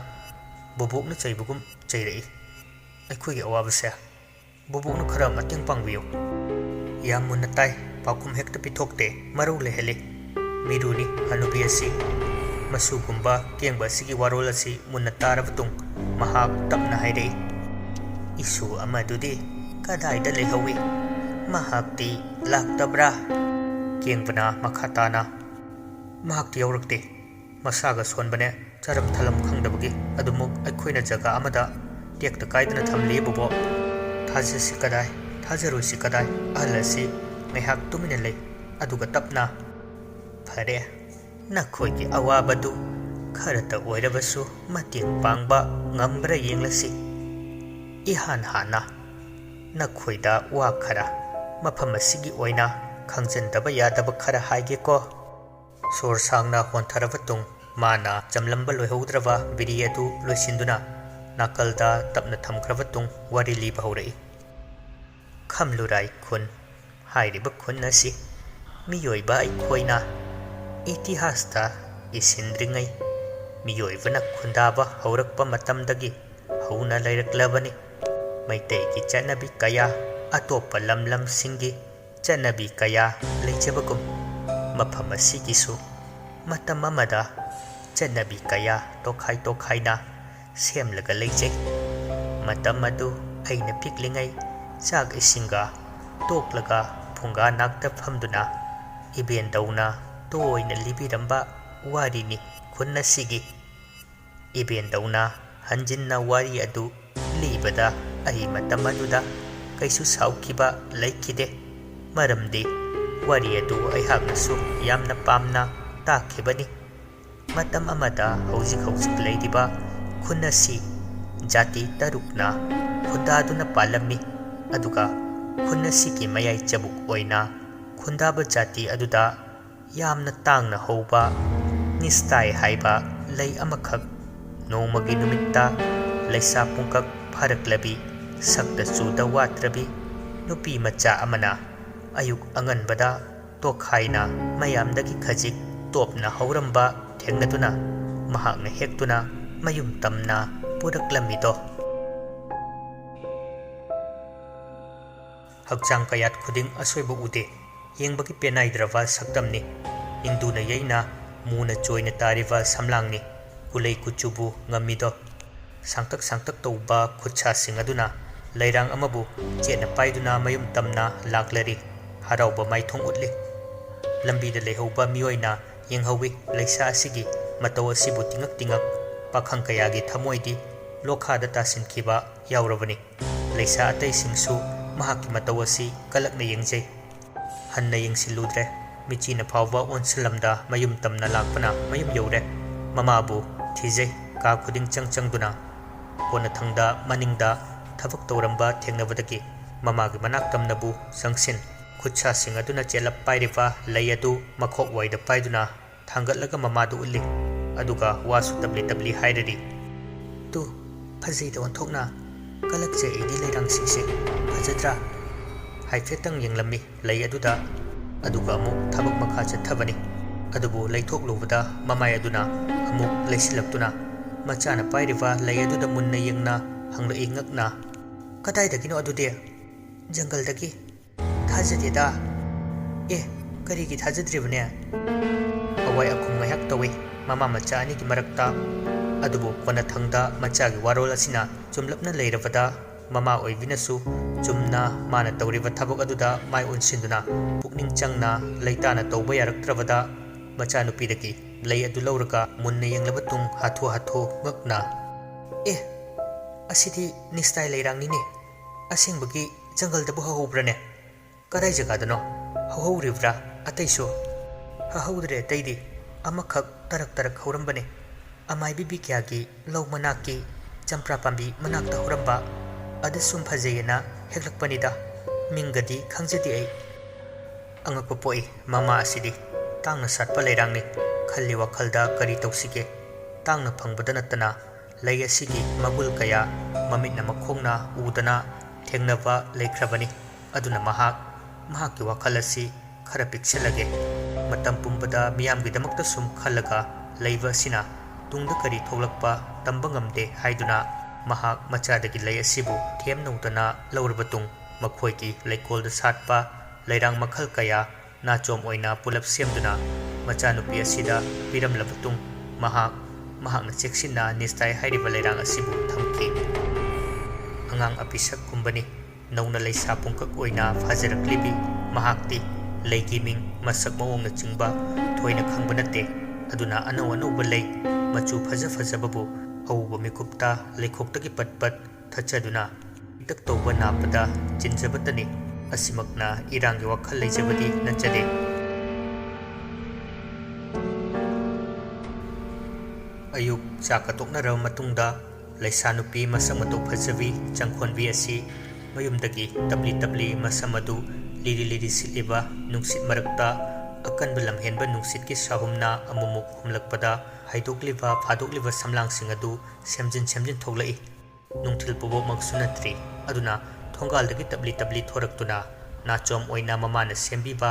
ꯕꯣꯕꯣꯛꯅ ꯆꯩꯕꯒꯨꯝ ꯆꯩꯔꯛꯏ꯫ ꯑꯩꯈꯣꯏꯒꯤ ꯑꯋꯥꯕꯁꯦ ꯕꯣꯕꯣꯛꯅ ꯈꯔ ꯃꯇꯦꯡ ꯄꯥꯡꯕꯤꯌꯨ꯫ ꯌꯥꯝ ꯃꯨꯟꯅ ꯇꯥꯏ, ꯄꯥꯎꯈꯨꯝ ꯍꯦꯛꯇ ꯄꯤꯊꯣꯛꯇꯦ, ꯃꯔꯧ ꯂꯩꯍꯜꯂꯤ꯫ ꯃꯤꯔꯨꯅꯤ ꯍꯅꯨꯕꯤ ꯑꯁꯤ꯫ ꯃꯁꯨꯒꯨꯝꯕ ꯀꯦꯡꯕ ꯑꯁꯤꯒꯤ ꯋꯥꯔꯣꯜ ꯑꯁꯤ ꯃꯨꯟꯅ ꯇꯥꯔꯕ ꯇꯨꯡ ꯃꯍꯥꯛ ꯇꯞꯅ ꯍꯥꯏꯔꯛꯏ, "ꯏꯁꯨ ꯑꯃꯗꯨꯗꯤ ꯀꯗꯥꯏꯗ ꯂꯩꯍꯧꯏ? ꯃꯍꯥꯛꯇꯤ ꯂꯥꯛꯇꯕ꯭ꯔꯥ?" ꯀꯦꯡꯕꯅ ꯃꯈꯥ ꯇꯥꯅ, "ꯃꯍꯥꯛꯇꯤ ꯌꯥꯎꯔꯛꯇꯦ꯫ ꯃꯁꯥꯒ ꯁꯣꯟꯕꯅꯦ, ꯆꯥꯔꯝ ꯊꯛꯂꯝ ꯈꯪꯗꯕꯒꯤ꯫ ꯑꯗꯨꯃꯨꯛ ꯑꯩꯈꯣꯏꯅ ꯖꯒꯥ ꯑꯃꯗ ꯇꯦꯛꯇ ꯀꯥꯏꯗꯅ ꯊꯝꯂꯤ ꯕꯣꯕꯣꯛ꯫ ꯊꯥꯖꯁꯤ ꯀꯗꯥꯏ, ꯊꯥꯖꯔꯣꯏꯁꯤ ꯀꯗꯥꯏ?" ꯑꯍꯜ ꯑꯁꯤ ꯉꯥꯏꯍꯥꯛ ꯇꯨꯃꯤꯟꯅ ꯂꯩ, ꯑꯗꯨꯒ ꯇꯞꯅ, "ꯐꯔꯦ, ꯅꯈꯣꯏꯒꯤ ꯑꯋꯥꯕꯗꯨ ꯈꯔꯇ ꯑꯣꯏꯔꯕꯁꯨ ꯃꯇꯦꯡ ꯄꯥꯡꯕ ꯉꯝꯕ꯭ꯔꯥ ꯌꯦꯡꯂꯁꯤ꯫ ꯏꯍꯥꯟ ꯍꯥꯟꯅ ꯅꯈꯣꯏꯗ ꯋꯥ ꯈꯔ, ꯃꯐꯝ ꯑꯁꯤꯒꯤ ꯑꯣꯏꯅ ꯈꯪꯖꯟꯗꯕ ꯌꯥꯗꯕ ꯈꯔ ꯍꯥꯏꯒꯦꯀꯣ꯫" ꯁꯣꯔ ꯁꯥꯡꯅ ꯍꯣꯟꯊꯔꯕ ꯇꯨꯡ ꯃꯥꯅ ꯆꯝꯂꯝꯕ ꯂꯣꯏꯍꯧꯗ꯭ꯔꯕ ꯕꯤꯔꯤ ꯑꯗꯨ ꯂꯣꯏꯁꯤꯟꯗꯨꯅ ꯅꯥꯀꯜꯗ ꯇꯞꯅ ꯊꯝꯈ꯭ꯔꯕ ꯇꯨꯡ ꯋꯥꯔꯤ ꯂꯤꯕ ꯍꯧꯔꯛꯏ꯫ ꯈꯝꯂꯨꯔꯥꯏ ꯈꯨꯟ ꯍꯥꯏꯔꯤꯕ ꯈꯨꯟ ꯑꯁꯤ ꯃꯤꯑꯣꯏꯕ ꯑꯩꯈꯣꯏꯅ ꯏꯇꯤꯍꯥꯁꯇ ꯏꯁꯤꯟꯗ꯭ꯔꯤꯉꯩ ꯃꯤꯑꯣꯏꯕꯅ ꯈꯨꯟꯗꯥꯕ ꯍꯧꯔꯛꯄ ꯃꯇꯝꯗꯒꯤ ꯍꯧꯅ ꯂꯩꯔꯛꯂꯕꯅꯤ꯫ ꯃꯩꯇꯩꯒꯤ ꯆꯠꯅꯕꯤ ꯀꯌꯥ, ꯑꯇꯣꯞꯄ ꯂꯝ ꯂꯝꯁꯤꯡꯒꯤ ꯆꯠꯅꯕꯤ ꯀꯌꯥ ꯂꯩꯖꯕꯒꯨꯝ, ꯃꯐꯝ ꯑꯁꯤꯒꯤꯁꯨ ꯃꯇꯝ ꯑꯃꯗ ꯆꯠꯅꯕꯤ ꯀꯌꯥ ꯇꯣꯈꯥꯏ ꯇꯣꯈꯥꯏꯅ ꯁꯦꯝꯂꯒ ꯂꯩꯖꯩ꯫ ꯃꯇꯝ ꯑꯗꯨ ꯑꯩꯅ ꯄꯤꯛꯂꯤꯉꯩ ꯆꯥꯛ ꯏꯁꯤꯡꯒ ꯇꯣꯛꯂꯒ ꯐꯨꯡꯒꯥ ꯅꯥꯛꯇ ꯐꯝꯗꯨꯅ ꯏꯕꯦꯟꯗꯧꯅ ꯇꯣꯏꯅ ꯂꯤꯕꯤꯔꯝꯕ ꯋꯥꯔꯤꯅꯤ ꯈꯨꯟ ꯑꯁꯤꯒꯤ꯫ ꯏꯕꯦꯟꯗꯧꯅ ꯍꯟꯖꯤꯟꯅ ꯋꯥꯔꯤ ꯑꯗꯨ ꯂꯤꯕꯗ ꯑꯩ ꯃꯇꯝ ꯑꯗꯨꯗ ꯀꯩꯁꯨ ꯁꯥꯎꯈꯤꯕ ꯂꯩꯈꯤꯗꯦ, ꯃꯔꯝꯗꯤ ꯋꯥꯔꯤ ꯑꯗꯨ ꯑꯩꯍꯥꯛꯅꯁꯨ ꯌꯥꯝꯅ ꯄꯥꯝꯅ ꯇꯥꯈꯤꯕꯅꯤ꯫ ꯃꯇꯝ ꯑꯃꯗ ꯍꯧꯖꯤꯛ ꯍꯧꯖꯤꯛ ꯂꯩꯔꯤꯕ ꯈꯨꯟ ꯑꯁꯤ ꯖꯥꯇꯤ ꯇꯔꯨꯛꯅ ꯈꯨꯟꯗꯥꯗꯨꯅ ꯄꯥꯜꯂꯝꯃꯤ, ꯑꯗꯨꯒ ꯈꯨꯟ ꯑꯁꯤꯒꯤ ꯃꯌꯥꯏ ꯆꯕꯨꯛ ꯑꯣꯏꯅ ꯈꯨꯟꯗꯥꯕ ꯖꯥꯇꯤ ꯑꯗꯨꯗ ꯌꯥꯝꯅ ꯇꯥꯡꯅ ꯍꯧꯕ ꯅꯤꯁꯇꯥꯏ ꯍꯥꯏꯕ ꯂꯩ ꯑꯃꯈꯛ ꯅꯣꯡꯃꯒꯤ ꯅꯨꯃꯤꯠꯇ ꯂꯩꯁꯥ ꯄꯨꯡꯀꯛ ꯐꯥꯔꯛꯂꯕꯤ, ꯁꯛꯇ ꯆꯨꯗ ꯋꯥꯠꯇ꯭ꯔꯕꯤ ꯅꯨꯄꯤ ꯃꯆꯥ ꯑꯃꯅ ꯑꯌꯨꯛ ꯑꯉꯟꯕꯗ ꯇꯣꯈꯥꯏꯅ ꯃꯌꯥꯝꯗꯒꯤ ꯈꯖꯤꯛ ꯇꯣꯞꯅ ꯍꯧꯔꯝꯕ ꯊꯦꯡꯅꯗꯨꯅ ꯃꯍꯥꯛꯅ ꯍꯦꯛꯇꯨꯅ ꯃꯌꯨꯝ ꯇꯝꯅ ꯄꯨꯔꯛꯂꯝꯃꯤꯗꯣ꯫ ꯍꯛꯆꯥꯡ ꯀꯌꯥꯠ ꯈꯨꯗꯤꯡ ꯑꯁꯣꯏꯕ ꯎꯗꯦ꯫ ꯌꯦꯡꯕꯒꯤ ꯄꯦꯟꯅꯥꯏꯗ꯭ꯔꯕ ꯁꯛꯇꯝꯅꯤ꯫ ꯏꯪꯗꯨꯅ ꯌꯩꯅ ꯃꯨꯅ ꯆꯣꯏꯅ ꯇꯥꯔꯤꯕ ꯁꯝꯂꯥꯡꯅꯤ꯫ ꯀꯨꯂꯩ ꯀꯨꯆꯨꯕꯨ ꯉꯝꯃꯤꯗꯣ꯫ ꯁꯥꯡꯇꯛ ꯁꯥꯡꯇꯛ ꯇꯧꯕ ꯈꯨꯠꯁꯥꯁꯤꯡ ꯑꯗꯨꯅ ꯂꯩꯔꯥꯡ ꯑꯃꯕꯨ ꯆꯦꯠꯅ ꯄꯥꯏꯗꯨꯅ ꯃꯌꯨꯝ ꯇꯝꯅ ꯂꯥꯛꯂꯔꯤ꯫ ꯍꯔꯥꯎꯕ ꯃꯥꯏꯊꯣꯡ ꯎꯠꯂꯤ꯫ ꯂꯝꯕꯤꯗ ꯂꯩꯍꯧꯕ ꯃꯤꯑꯣꯏꯅ ꯌꯦꯡꯍꯧꯏ꯫ ꯂꯩꯁꯥ ꯑꯁꯤꯒꯤ ꯃꯇꯧ ꯑꯁꯤꯕꯨ ꯇꯤꯡꯉꯛ ꯇꯤꯡꯉꯛ ꯄꯥꯈꯪ ꯀꯌꯥꯒꯤ ꯊꯃꯣꯏꯗꯤ ꯂꯣꯈꯥꯗ ꯇꯥꯁꯤꯟꯈꯤꯕ ꯌꯥꯎꯔꯕꯅꯤ꯫ ꯂꯩꯁꯥ ꯑꯇꯩꯁꯤꯡꯁꯨ ꯃꯍꯥꯛꯀꯤ ꯃꯇꯧ ꯑꯁꯤ ꯀꯂꯛꯅ ꯌꯦꯡꯖꯩ꯫ ꯍꯟꯅ ꯌꯦꯡꯁꯤꯜꯂꯨꯗ꯭ꯔꯦ꯫ ꯃꯤꯆꯤꯅ ꯐꯥꯎꯕ ꯑꯣꯟꯁꯤꯜꯂꯝꯗ ꯃꯌꯨꯝ ꯇꯝꯅ ꯂꯥꯛꯄꯅ ꯃꯌꯨꯝ ꯌꯧꯔꯦ꯫ ꯃꯃꯥꯕꯨ ꯊꯤꯖꯩ꯫ ꯀꯥ ꯈꯨꯗꯤꯡ ꯆꯪ ꯆꯪꯗꯨꯅ꯫ ꯀꯣꯟꯅꯊꯪꯗ ꯃꯅꯤꯡꯗ ꯊꯕꯛ ꯇꯧꯔꯝꯕ ꯊꯦꯡꯅꯕꯗꯒꯤ ꯃꯃꯥꯒꯤ ꯃꯅꯥꯛ ꯇꯝꯅꯕꯨ ꯆꯪꯁꯤꯟ꯫ ꯈꯨꯠꯁꯥꯁꯤꯡ ꯑꯗꯨꯅ ꯆꯦꯂꯞ ꯄꯥꯏꯔꯤꯕ ꯂꯩ ꯑꯗꯨ ꯃꯈꯣꯛ ꯋꯥꯏꯗ ꯄꯥꯏꯗꯨꯅ ꯊꯥꯡꯒꯠꯂꯒ ꯃꯃꯥꯗ ꯎꯠꯂꯤ꯫ ꯑꯗꯨꯒ ꯋꯥꯁꯨ ꯇꯞꯂꯤ ꯇꯞꯂꯤ ꯍꯥꯏꯔꯔꯤ꯫ "ꯇꯨ, ꯐꯖꯩꯗ ꯑꯣꯟꯊꯣꯛꯅ꯫ ꯀꯜꯂꯛꯆꯩ ꯑꯩꯗꯤ ꯂꯩꯔꯥꯡꯁꯤꯡꯁꯦ꯫ ꯐꯖꯗ꯭ꯔꯥ?" ꯍꯥꯏꯐꯦꯠꯇꯪ ꯌꯦꯡꯂꯝꯃꯤ ꯂꯩ ꯑꯗꯨꯗ, ꯑꯗꯨꯒ ꯑꯃꯨꯛ ꯊꯕꯛ ꯃꯈꯥ ꯆꯠꯊꯕꯅꯤ꯫ ꯑꯗꯨꯕꯨ ꯂꯩꯊꯣꯛꯂꯨꯕꯗ ꯃꯃꯥꯏ ꯑꯗꯨꯅ ꯑꯃꯨꯛ ꯂꯩꯁꯤꯜꯂꯛꯇꯨꯅ ꯃꯆꯥꯅ ꯄꯥꯏꯔꯤꯕ ꯂꯩ ꯑꯗꯨꯗ ꯃꯨꯟꯅ ꯌꯦꯡꯅ ꯍꯪꯂꯛꯏ ꯉꯛꯅ, "ꯀꯗꯥꯏꯗꯒꯤꯅꯣ ꯑꯗꯨꯗꯤ?" "ꯖꯪꯒꯜꯗꯒꯤ꯫" "ꯊꯥꯖꯗꯦꯗ꯫" "ꯑꯦ, ꯀꯔꯤꯒꯤ ꯊꯥꯖꯗ꯭ꯔꯤꯕꯅꯦ?" ꯑꯋꯥꯏ ꯑꯈꯨꯝ ꯉꯥꯏꯍꯥꯛ ꯇꯧꯏ ꯃꯃꯥ ꯃꯆꯥ ꯑꯅꯤꯒꯤ ꯃꯔꯛꯇ꯫ ꯑꯗꯨꯕꯨ ꯀꯣꯟꯅꯊꯪꯗ ꯃꯆꯥꯒꯤ ꯋꯥꯔꯣꯜ ꯑꯁꯤꯅ ꯆꯨꯝꯂꯞꯅ ꯂꯩꯔꯕꯗ, ꯃꯃꯥ ꯑꯣꯏꯕꯤꯅꯁꯨ ꯆꯨꯝꯅ ꯃꯥꯅ ꯇꯧꯔꯤꯕ ꯊꯕꯛ ꯑꯗꯨꯗ ꯃꯥꯏ ꯑꯣꯟꯁꯤꯟꯗꯨꯅ ꯄꯨꯛꯅꯤꯡ ꯆꯪꯅ ꯂꯩꯇꯥꯅ ꯇꯧꯕ ꯌꯥꯔꯛꯇ꯭ꯔꯕꯗ, ꯃꯆꯥꯅꯨꯄꯤꯗꯒꯤ ꯂꯩ ꯑꯗꯨ ꯂꯧꯔꯒ ꯃꯨꯟꯅ ꯌꯦꯡꯂꯕ ꯇꯨꯡ ꯍꯥꯊꯨ ꯍꯥꯊꯨ ꯉꯛꯅ, "ꯑꯦ, ꯑꯁꯤꯗꯤ ꯅꯤꯁꯇꯥꯏ ꯂꯩꯔꯥꯡꯅꯤꯅꯦ꯫ ꯑꯁꯦꯡꯕꯒꯤ ꯖꯪꯒꯜꯗꯕꯨ ꯍꯧꯍꯧꯕ꯭ꯔꯅꯦ? ꯀꯗꯥꯏ ꯖꯒꯥꯗꯅꯣ? ꯍꯧꯍꯧꯔꯤꯕ꯭ꯔꯥ ꯑꯇꯩꯁꯨ?" "ꯍꯧꯍꯧꯗ꯭ꯔꯦ ꯑꯇꯩꯗꯤ꯫ ꯑꯃꯈꯛ ꯇꯔꯛ ꯇꯔꯛ ꯍꯧꯔꯝꯕꯅꯦ꯫ ꯑꯃꯥꯏꯕꯤ ꯕꯤꯀ꯭ꯌꯥꯒꯤ ꯂꯧ ꯃꯅꯥꯛꯀꯤ ꯆꯝꯄ꯭ꯔꯥ ꯄꯥꯝꯕꯤ ꯃꯅꯥꯛꯇ ꯍꯧꯔꯝꯕ꯫ ꯑꯗꯨ ꯁꯨꯝ ꯐꯖꯩꯌꯦꯅ ꯍꯦꯛꯂꯛꯄꯅꯤꯗ꯫ ꯃꯤꯡꯒꯗꯤ ꯈꯪꯖꯗꯦ ꯑꯩ꯫" ꯑꯉꯛꯄ ꯄꯣꯛꯏ ꯃꯃꯥ ꯑꯁꯤꯗꯤ꯫ ꯇꯥꯡꯅ ꯁꯥꯠꯄ ꯂꯩꯔꯥꯡꯅꯤ꯫ ꯈꯜꯂꯤ ꯋꯥꯈꯜꯗ ꯀꯔꯤ ꯇꯧꯁꯤꯒꯦ? ꯇꯥꯡꯅ ꯐꯪꯕꯗ ꯅꯠꯇꯅ ꯂꯩ ꯑꯁꯤꯒꯤ ꯃꯒꯨꯜ ꯀꯌꯥ ꯃꯃꯤꯠꯅ ꯃꯈꯣꯡꯅ ꯎꯗꯅ ꯊꯦꯡꯅꯕ ꯂꯩꯈ꯭ꯔꯕꯅꯤ꯫ ꯑꯗꯨꯅ ꯃꯍꯥꯛ ꯃꯍꯥꯛꯀꯤ ꯋꯥꯈꯜ ꯑꯁꯤ ꯈꯔ ꯄꯤꯛꯁꯤꯜꯂꯒꯦ꯫ ꯃꯇꯝ ꯄꯨꯝꯕꯗ ꯃꯤꯌꯥꯝꯒꯤꯗꯃꯛꯇ ꯁꯨꯝ ꯈꯜꯂꯒ ꯂꯩꯕ ꯑꯁꯤꯅ ꯇꯨꯡꯗ ꯀꯔꯤ ꯊꯣꯛꯂꯛꯄ ꯇꯝꯕ ꯉꯝꯗꯦ ꯍꯥꯏꯗꯨꯅ ꯃꯍꯥꯛ ꯃꯆꯥꯗꯒꯤ ꯂꯩ ꯑꯁꯤꯕꯨ ꯊꯦꯝꯅꯧꯗꯅ ꯂꯧꯔꯕ ꯇꯨꯡ ꯃꯈꯣꯏꯒꯤ ꯂꯩꯀꯣꯜꯗ ꯁꯥꯠꯄ ꯂꯩꯔꯥꯡ ꯃꯈꯜ ꯀꯌꯥ ꯅꯥꯆꯣꯝ ꯑꯣꯏꯅ ꯄꯨꯂꯞ ꯁꯦꯝꯗꯨꯅ ꯃꯆꯥꯅꯨꯄꯤ ꯑꯁꯤꯗ ꯄꯤꯔꯝꯂꯕ ꯇꯨꯡ ꯃꯍꯥꯛ ꯃꯍꯥꯛꯅ ꯆꯦꯛꯁꯤꯟꯅ ꯅꯤꯁꯇꯥꯏ ꯍꯥꯏꯔꯤꯕ ꯂꯩꯔꯥꯡ ꯑꯁꯤꯕꯨ ꯊꯝꯈꯤ꯫ ꯑꯉꯥꯡ ꯑꯄꯤꯁꯛꯀꯨꯝꯕꯅꯤ꯫ ꯅꯧꯅ ꯂꯩꯁꯥ ꯄꯨꯡꯀꯛ ꯑꯣꯏꯅ ꯐꯥꯖꯔꯛꯂꯤꯕꯤ ꯃꯍꯥꯛꯇꯤ ꯂꯩꯒꯤ ꯃꯤꯡ, ꯃꯁꯛ ꯃꯑꯣꯡꯅꯆꯤꯡꯕ ꯊꯣꯏꯅ ꯈꯪꯕ ꯅꯠꯇꯦ꯫ ꯑꯗꯨꯅ ꯑꯅꯧ ꯑꯅꯧꯕ ꯂꯩ ꯃꯆꯨ ꯐꯖ ꯐꯖꯕꯕꯨ ꯑꯎꯕ ꯃꯤꯀꯨꯞꯇ ꯂꯩꯈꯣꯛꯇꯒꯤ ꯄꯠ ꯄꯠ ꯊꯠꯆꯗꯨꯅ ꯄꯤꯛꯇꯛ ꯇꯧꯕ ꯅꯥꯞꯄꯗ ꯆꯤꯟꯖꯕꯇꯅꯤ꯫ ꯑꯁꯤꯃꯛꯅ ꯏꯔꯥꯡꯒꯤ ꯋꯥꯈꯜ ꯂꯩꯖꯕꯗꯤ ꯅꯠꯆꯗꯦ꯫ ꯑꯌꯨꯛ ꯆꯥꯛꯀ ꯇꯣꯛꯅꯔꯕ ꯃꯇꯨꯡꯗ ꯂꯩꯁꯥ ꯅꯨꯄꯤ ꯃꯁꯛ ꯃꯇꯧ ꯐꯖꯕꯤ ꯆꯪꯈꯣꯟꯕꯤ ꯑꯁꯤ ꯃꯌꯨꯝꯗꯒꯤ ꯇꯞꯂꯤ ꯇꯞꯂꯤ ꯃꯁꯝ ꯑꯗꯨ ꯂꯤꯔꯤ ꯂꯤꯔꯤ ꯁꯤꯠꯂꯤꯕ ꯅꯨꯡꯁꯤꯠ ꯃꯔꯛꯇ ꯑꯀꯟꯕ ꯂꯝꯍꯦꯟꯕ ꯅꯨꯡꯁꯤꯠꯀꯤ ꯁꯥꯍꯨꯝꯅ ꯑꯃꯨꯛꯃꯨꯛ ꯍꯨꯝꯂꯛꯄꯗ ꯍꯥꯏꯗꯣꯛꯂꯤꯕ ꯐꯥꯗꯣꯛꯂꯤꯕ ꯁꯝꯂꯥꯡꯁꯤꯡ ꯑꯗꯨ ꯁꯦꯝꯖꯤꯟ ꯁꯦꯝꯖꯤꯟ ꯊꯣꯛꯂꯛꯏ꯫ ꯅꯨꯡꯊꯤꯜ ꯄꯨꯕꯃꯛꯁꯨ ꯅꯠꯇ꯭ꯔꯤ, ꯑꯗꯨꯅ ꯊꯣꯡꯒꯥꯜꯗꯒꯤ ꯇꯞꯂꯤ ꯇꯞꯂꯤ ꯊꯣꯔꯛꯇꯨꯅ ꯅꯥꯆꯣꯝ ꯑꯣꯏꯅ ꯃꯃꯥꯅ ꯁꯦꯝꯕꯤꯕ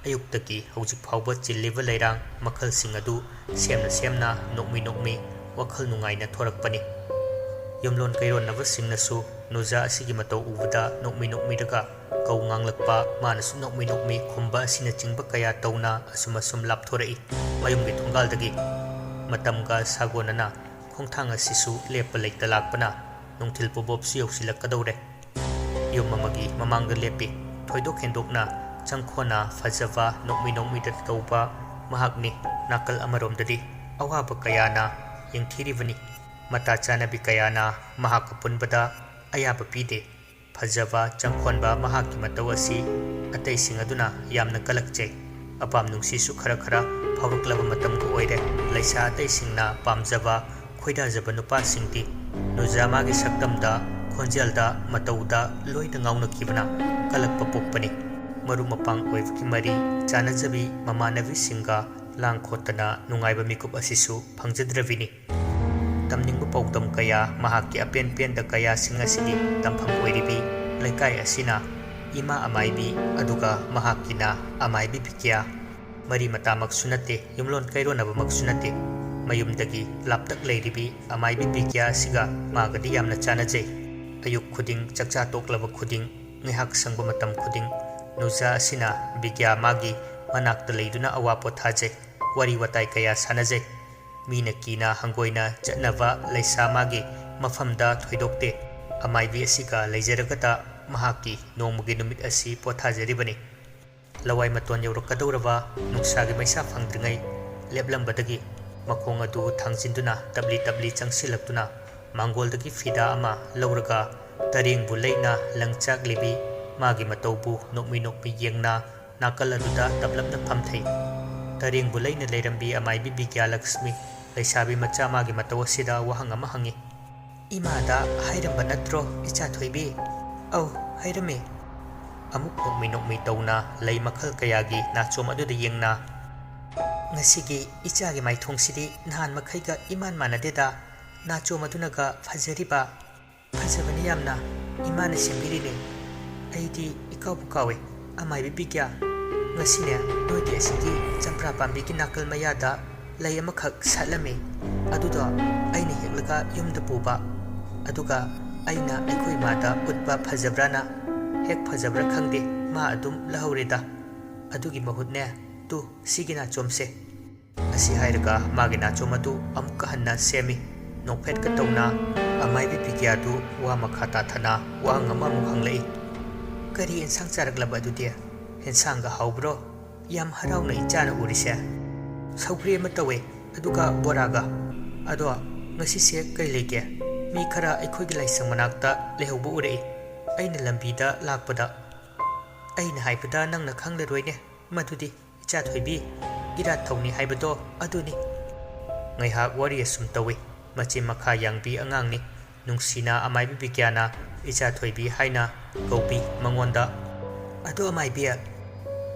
ꯑꯌꯨꯛꯇꯒꯤ ꯍꯧꯖꯤꯛ ꯐꯥꯎꯕ ꯆꯤꯜꯂꯤꯕ ꯂꯩꯔꯥꯡ ꯃꯈꯜꯁꯤꯡ ꯑꯗꯨ ꯁꯦꯝꯅ ꯁꯦꯝꯅ ꯅꯣꯛꯃꯤ ꯅꯣꯛꯃꯤ ꯋꯥꯈꯜ ꯅꯨꯡꯉꯥꯏꯅ ꯊꯣꯔꯛꯄꯅꯤ꯫ ꯌꯨꯝꯂꯣꯟ ꯀꯩꯔꯣꯟꯅꯕꯁꯤꯡꯅꯁꯨ ꯅꯨꯖꯥ ꯑꯁꯤꯒꯤ ꯃꯇꯧ ꯎꯕꯗ ꯅꯣꯛꯃꯤ ꯅꯣꯛꯃꯤꯔꯒ ꯀꯧ ꯉꯥꯡꯂꯛꯄ, ꯃꯥꯅꯁꯨ ꯅꯣꯛꯃꯤ ꯅꯣꯛꯃꯤ ꯈꯨꯝꯕ ꯑꯁꯤꯅꯆꯤꯡꯕ ꯀꯌꯥ ꯇꯧꯅ ꯑꯁꯨꯝ ꯑꯁꯨꯝ ꯂꯥꯞꯊꯣꯔꯛꯏ ꯃꯌꯨꯝꯒꯤ ꯊꯣꯡꯒꯥꯜꯗꯒꯤ꯫ ꯃꯇꯝꯒ ꯁꯥꯒꯣꯟꯅꯅ ꯈꯣꯡꯊꯥꯡ ꯑꯁꯤꯁꯨ ꯂꯦꯞꯄ ꯂꯩꯇ ꯂꯥꯛꯄꯅ ꯅꯨꯡꯊꯤꯜ ꯄꯨꯕꯣꯞꯁꯨ ꯌꯧꯁꯤꯜꯂꯛꯀꯗꯧꯔꯦ꯫ ꯌꯨꯝ ꯑꯃꯒꯤ ꯃꯃꯥꯡꯗ ꯂꯦꯞꯄꯤ꯫ ꯊꯣꯏꯗꯣꯛ ꯍꯦꯟꯗꯣꯛꯅ ꯆꯪꯈꯣꯟꯅ ꯐꯖꯕ ꯅꯣꯛꯃꯤ ꯅꯣꯛꯃꯤꯗ ꯇꯧꯕ ꯃꯍꯥꯛꯅꯤ꯫ ꯅꯥꯀꯜ ꯑꯃꯔꯣꯝꯗꯗꯤ ꯑꯋꯥꯕ ꯀꯌꯥꯅ ꯌꯦꯡꯊꯤꯔꯤꯕꯅꯤ꯫ ꯃꯇꯥ ꯆꯥꯅꯕꯤ ꯀꯌꯥꯅ ꯃꯍꯥꯛꯀ ꯄꯨꯟꯕꯗ ꯑꯌꯥꯕ ꯄꯤꯗꯦ꯫ ꯐꯖꯕ ꯆꯪꯈꯣꯟꯕ ꯃꯍꯥꯛꯀꯤ ꯃꯇꯧ ꯑꯁꯤ ꯑꯇꯩꯁꯤꯡ ꯑꯗꯨꯅ ꯌꯥꯝꯅ ꯀꯜꯂꯛꯆꯩ꯫ ꯑꯄꯥꯝ ꯅꯨꯡꯁꯤꯁꯨ ꯈꯔ ꯈꯔ ꯐꯥꯎꯔꯛꯂꯕ ꯃꯇꯝꯒ ꯑꯣꯏꯔꯦ꯫ ꯂꯩꯁꯥ ꯑꯇꯩꯁꯤꯡꯅ ꯄꯥꯝꯖꯕ ꯈꯣꯏꯗꯥꯖꯕ ꯅꯨꯄꯥꯁꯤꯡꯗꯤ ꯅꯨꯖꯥ ꯃꯥꯒꯤ ꯁꯛꯇꯝꯗ, ꯈꯣꯟꯖꯦꯜꯗ, ꯃꯇꯧꯗ ꯂꯣꯏꯅ ꯉꯥꯎꯅꯈꯤꯕꯅ ꯀꯜꯂꯛꯄ ꯄꯣꯛꯄꯅꯤ꯫ ꯃꯔꯨꯞ ꯃꯄꯥꯡ ꯑꯣꯏꯕꯒꯤ ꯃꯔꯤ, ꯆꯥꯟꯅꯖꯕꯤ ꯃꯃꯥꯟꯅꯕꯤꯁꯤꯡꯒ ꯂꯥꯡ ꯈꯣꯠꯇꯅ ꯅꯨꯡꯉꯥꯏꯕ ꯃꯤꯀꯨꯞ ꯑꯁꯤꯁꯨ ꯐꯪꯖꯗ꯭ꯔꯕꯤꯅꯤ꯫ ꯇꯝꯅꯤꯡꯕ ꯄꯥꯎꯗꯝ ꯀꯌꯥ, ꯃꯍꯥꯛꯀꯤ ꯑꯄꯦꯟ ꯄꯦꯟꯗ ꯀꯌꯥꯁꯤꯡ ꯑꯁꯤꯒꯤ ꯇꯝꯐꯝ ꯑꯣꯏꯔꯤꯕꯤ ꯂꯩꯀꯥꯏ ꯑꯁꯤꯅ ꯏꯃꯥ ꯑꯃꯥꯏꯕꯤ, ꯑꯗꯨꯒ ꯃꯍꯥꯛꯀꯤꯅ ꯑꯃꯥꯏꯕꯤ ꯕꯤꯀ꯭ꯌꯥ꯫ ꯃꯔꯤ ꯃꯇꯥꯃꯛꯁꯨ ꯅꯠꯇꯦ, ꯌꯨꯝꯂꯣꯟ ꯀꯩꯔꯣꯟꯅꯕꯃꯛꯁꯨ ꯅꯠꯇꯦ꯫ ꯃꯌꯨꯝꯗꯒꯤ ꯂꯥꯞꯇꯛ ꯂꯩꯔꯤꯕꯤ ꯑꯃꯥꯏꯕꯤ ꯕꯤꯀ꯭ꯌꯥ ꯑꯁꯤꯒ ꯃꯥꯒꯗꯤ ꯌꯥꯝꯅ ꯆꯥꯟꯅꯖꯩ꯫ ꯑꯌꯨꯛ ꯈꯨꯗꯤꯡ ꯆꯥꯛꯆꯥ ꯇꯣꯛꯂꯕ ꯈꯨꯗꯤꯡ, ꯉꯥꯏꯍꯥꯛ ꯁꯪꯕ ꯃꯇꯝ ꯈꯨꯗꯤꯡ ꯅꯨꯖꯥ ꯑꯁꯤꯅ ꯕꯤꯀ꯭ꯌꯥ ꯃꯥꯒꯤ ꯃꯅꯥꯛꯇ ꯂꯩꯗꯨꯅ ꯑꯋꯥ ꯄꯣꯊꯥꯖꯩ꯫ ꯋꯥꯔꯤ ꯋꯥꯇꯥꯏ ꯀꯌꯥ ꯁꯥꯟꯅꯖꯩ꯫ ꯃꯤꯅ ꯀꯤꯅ ꯍꯪꯒꯣꯏꯅ ꯆꯠꯅꯕ ꯂꯩꯁꯥ ꯃꯥꯒꯤ ꯃꯐꯝꯗ ꯊꯣꯏꯗꯣꯛꯇꯦ꯫ ꯑꯃꯥꯏꯕꯤ ꯑꯁꯤꯒ ꯂꯩꯖꯔꯒꯗ ꯃꯍꯥꯛꯀꯤ ꯅꯣꯡꯃꯒꯤ ꯅꯨꯃꯤꯠ ꯑꯁꯤ ꯄꯣꯊꯥꯖꯔꯤꯕꯅꯤ꯫ ꯂꯋꯥꯏ ꯃꯇꯣꯟ ꯌꯧꯔꯛꯀꯗꯧꯔꯕ ꯅꯨꯡꯁꯥꯒꯤ ꯃꯩꯁꯥ ꯐꯪꯗ꯭ꯔꯤꯉꯩ ꯂꯦꯞꯂꯝꯕꯗꯒꯤ ꯃꯈꯣꯡ ꯑꯗꯨ ꯊꯥꯡꯖꯤꯟꯗꯨꯅ ꯇꯞꯂꯤ ꯇꯞꯂꯤ ꯆꯪꯁꯤꯜꯂꯛꯇꯨꯅ ꯃꯥꯡꯒꯣꯜꯗꯒꯤ ꯐꯤꯗꯥ ꯑꯃ ꯂꯧꯔꯒ ꯇꯔꯦꯡꯕꯨ ꯂꯩꯅ ꯂꯪꯆꯥꯛꯂꯤꯕꯤ ꯃꯥꯒꯤ ꯃꯇꯧꯕꯨ ꯅꯣꯛꯃꯤ ꯅꯣꯛꯃꯤ ꯌꯦꯡꯅ ꯅꯥꯀꯜ ꯑꯗꯨꯗ ꯇꯞꯂꯞꯅ ꯐꯝꯊꯩ꯫ ꯇꯔꯦꯡꯕꯨ ꯂꯩꯅ ꯂꯩꯔꯝꯕꯤ ꯑꯃꯥꯏꯕꯤ ꯕꯤꯒ꯭ꯌꯥꯂꯛꯁꯃꯤ ꯂꯩꯁꯥꯕꯤ ꯃꯆꯥ ꯃꯥꯒꯤ ꯃꯇꯧ ꯑꯁꯤꯗ ꯋꯥꯍꯪ ꯑꯃ ꯍꯪꯉꯤ꯫ "ꯏꯃꯥꯗ ꯍꯥꯏꯔꯝꯕ ꯅꯠꯇ꯭ꯔꯣ, ꯏꯆꯥ ꯊꯣꯏꯕꯤ?" "ꯑꯧ, ꯍꯥꯏꯔꯝꯃꯤ꯫" ꯑꯃꯨꯛ ꯅꯣꯛꯃꯤ ꯅꯣꯛꯃꯤ ꯇꯧꯅ ꯂꯩ ꯃꯈꯜ ꯀꯌꯥꯒꯤ ꯅꯥꯆꯣꯝ ꯑꯗꯨꯗ ꯌꯦꯡꯅ, "ꯉꯁꯤꯒꯤ ꯏꯆꯥꯒꯤ ꯃꯥꯏꯊꯣꯡꯁꯤꯗꯤ ꯅꯍꯥꯟ ꯃꯈꯩꯒ ꯏꯃꯥꯟ ꯃꯥꯟꯅꯗꯦꯗ, ꯅꯥꯆꯣꯝ ꯑꯗꯨꯅꯒ ꯐꯖꯔꯤꯕ꯫ ꯐꯖꯕꯅꯤ ꯌꯥꯝꯅ, ꯏꯃꯥꯅ ꯁꯦꯝꯕꯤꯔꯤꯅꯦ꯫ ꯑꯩꯗꯤ ꯏꯀꯥꯎꯕꯨ ꯀꯥꯎꯋꯦ꯫ ꯑꯃꯥꯏꯕꯤ ꯕꯤꯒ꯭ꯌꯥ, ꯉꯁꯤꯅꯦ ꯅꯣꯏꯒꯤ ꯑꯁꯤꯒꯤ ꯆꯝꯄ꯭ꯔꯥ ꯄꯥꯝꯕꯤꯒꯤ ꯅꯥꯀꯜ ꯃꯌꯥꯗ ꯂꯩ ꯑꯃꯈꯛ ꯁꯥꯠꯂꯝꯃꯤ꯫ ꯑꯗꯨꯗꯣ ꯑꯩꯅ ꯍꯦꯛꯂꯒ ꯌꯨꯝꯗ ꯄꯨꯕ꯫ ꯑꯗꯨꯒ ꯑꯩꯅ ꯑꯩꯈꯣꯏ ꯏꯃꯥꯗ ꯎꯠꯄ ꯐꯖꯕ꯭ꯔꯥꯅ꯫ ꯍꯦꯛ ꯐꯖꯕ꯭ꯔꯥ ꯈꯪꯗꯦ, ꯃꯥ ꯑꯗꯨꯝ ꯂꯧꯍꯧꯔꯦꯗ꯫ ꯑꯗꯨꯒꯤ ꯃꯍꯨꯠꯅꯦ, ꯇꯨ, ꯁꯤꯒꯤ ꯅꯥꯆꯣꯝꯁꯦ꯫" ꯑꯁꯤ ꯍꯥꯏꯔꯒ ꯃꯥꯒꯤ ꯅꯥꯆꯣꯝ ꯑꯗꯨ ꯑꯃꯨꯛꯀ ꯍꯟꯅ ꯁꯦꯝꯃꯤ꯫ ꯅꯣꯛꯐꯦꯠꯀ ꯇꯧꯅ ꯑꯃꯥꯏꯕꯤ ꯕꯤꯒ꯭ꯌꯥꯗꯨ ꯋꯥ ꯃꯈꯥ ꯇꯥꯊꯅ ꯋꯥꯍꯪ ꯑꯃꯃꯨꯛ ꯍꯪꯂꯛꯏ꯫ "ꯀꯔꯤ ꯑꯦꯟꯁꯥꯡ ꯆꯥꯔꯛꯂꯕ ꯑꯗꯨꯗꯤ? ꯑꯦꯟꯁꯥꯡꯒ ꯍꯥꯎꯕ꯭ꯔꯣ? ꯌꯥꯝ ꯍꯔꯥꯎꯅ ꯏꯆꯥꯅ ꯎꯔꯤꯁꯦ꯫ ꯁꯧꯒ꯭ꯔꯤ ꯑꯃ ꯇꯧꯋꯦ, ꯑꯗꯨꯒ ꯕꯣꯔꯥꯒ꯫ ꯑꯗꯣ ꯉꯁꯤꯁꯦ ꯀꯩ ꯂꯩꯒꯦ? ꯃꯤ ꯈꯔ ꯑꯩꯈꯣꯏꯒꯤ ꯂꯥꯏꯁꯪ ꯃꯅꯥꯛꯇ ꯂꯩꯍꯧꯕ ꯎꯔꯛꯏ꯫ ꯑꯩꯅ ꯂꯝꯕꯤꯗ ꯂꯥꯛꯄꯗ꯫ ꯑꯩꯅ ꯍꯥꯏꯕꯗ ꯅꯪꯅ ꯈꯪꯂꯔꯣꯏꯅꯦ꯫ ꯃꯗꯨꯗꯤ ꯏꯆꯥ ꯊꯣꯏꯕꯤ, ꯏꯔꯥꯠ ꯊꯧꯅꯤ ꯍꯥꯏꯕꯗꯣ ꯑꯗꯨꯅꯤ꯫" ꯉꯥꯏꯍꯥꯛ ꯋꯥꯔꯤ ꯑꯁꯨꯝ ꯇꯧꯏ꯫ ꯃꯆꯤꯟ ꯃꯈꯥ ꯌꯥꯡꯕꯤ ꯑꯉꯥꯡꯅꯤ꯫ ꯅꯨꯡꯁꯤꯅ ꯑꯃꯥꯏꯕꯤ ꯕꯤꯒ꯭ꯌꯥꯅ ꯏꯆꯥ ꯊꯣꯏꯕꯤ ꯍꯥꯏꯅ ꯀꯧꯕꯤ ꯃꯉꯣꯟꯗ꯫ "ꯑꯗꯣ ꯑꯃꯥꯏꯕꯤ,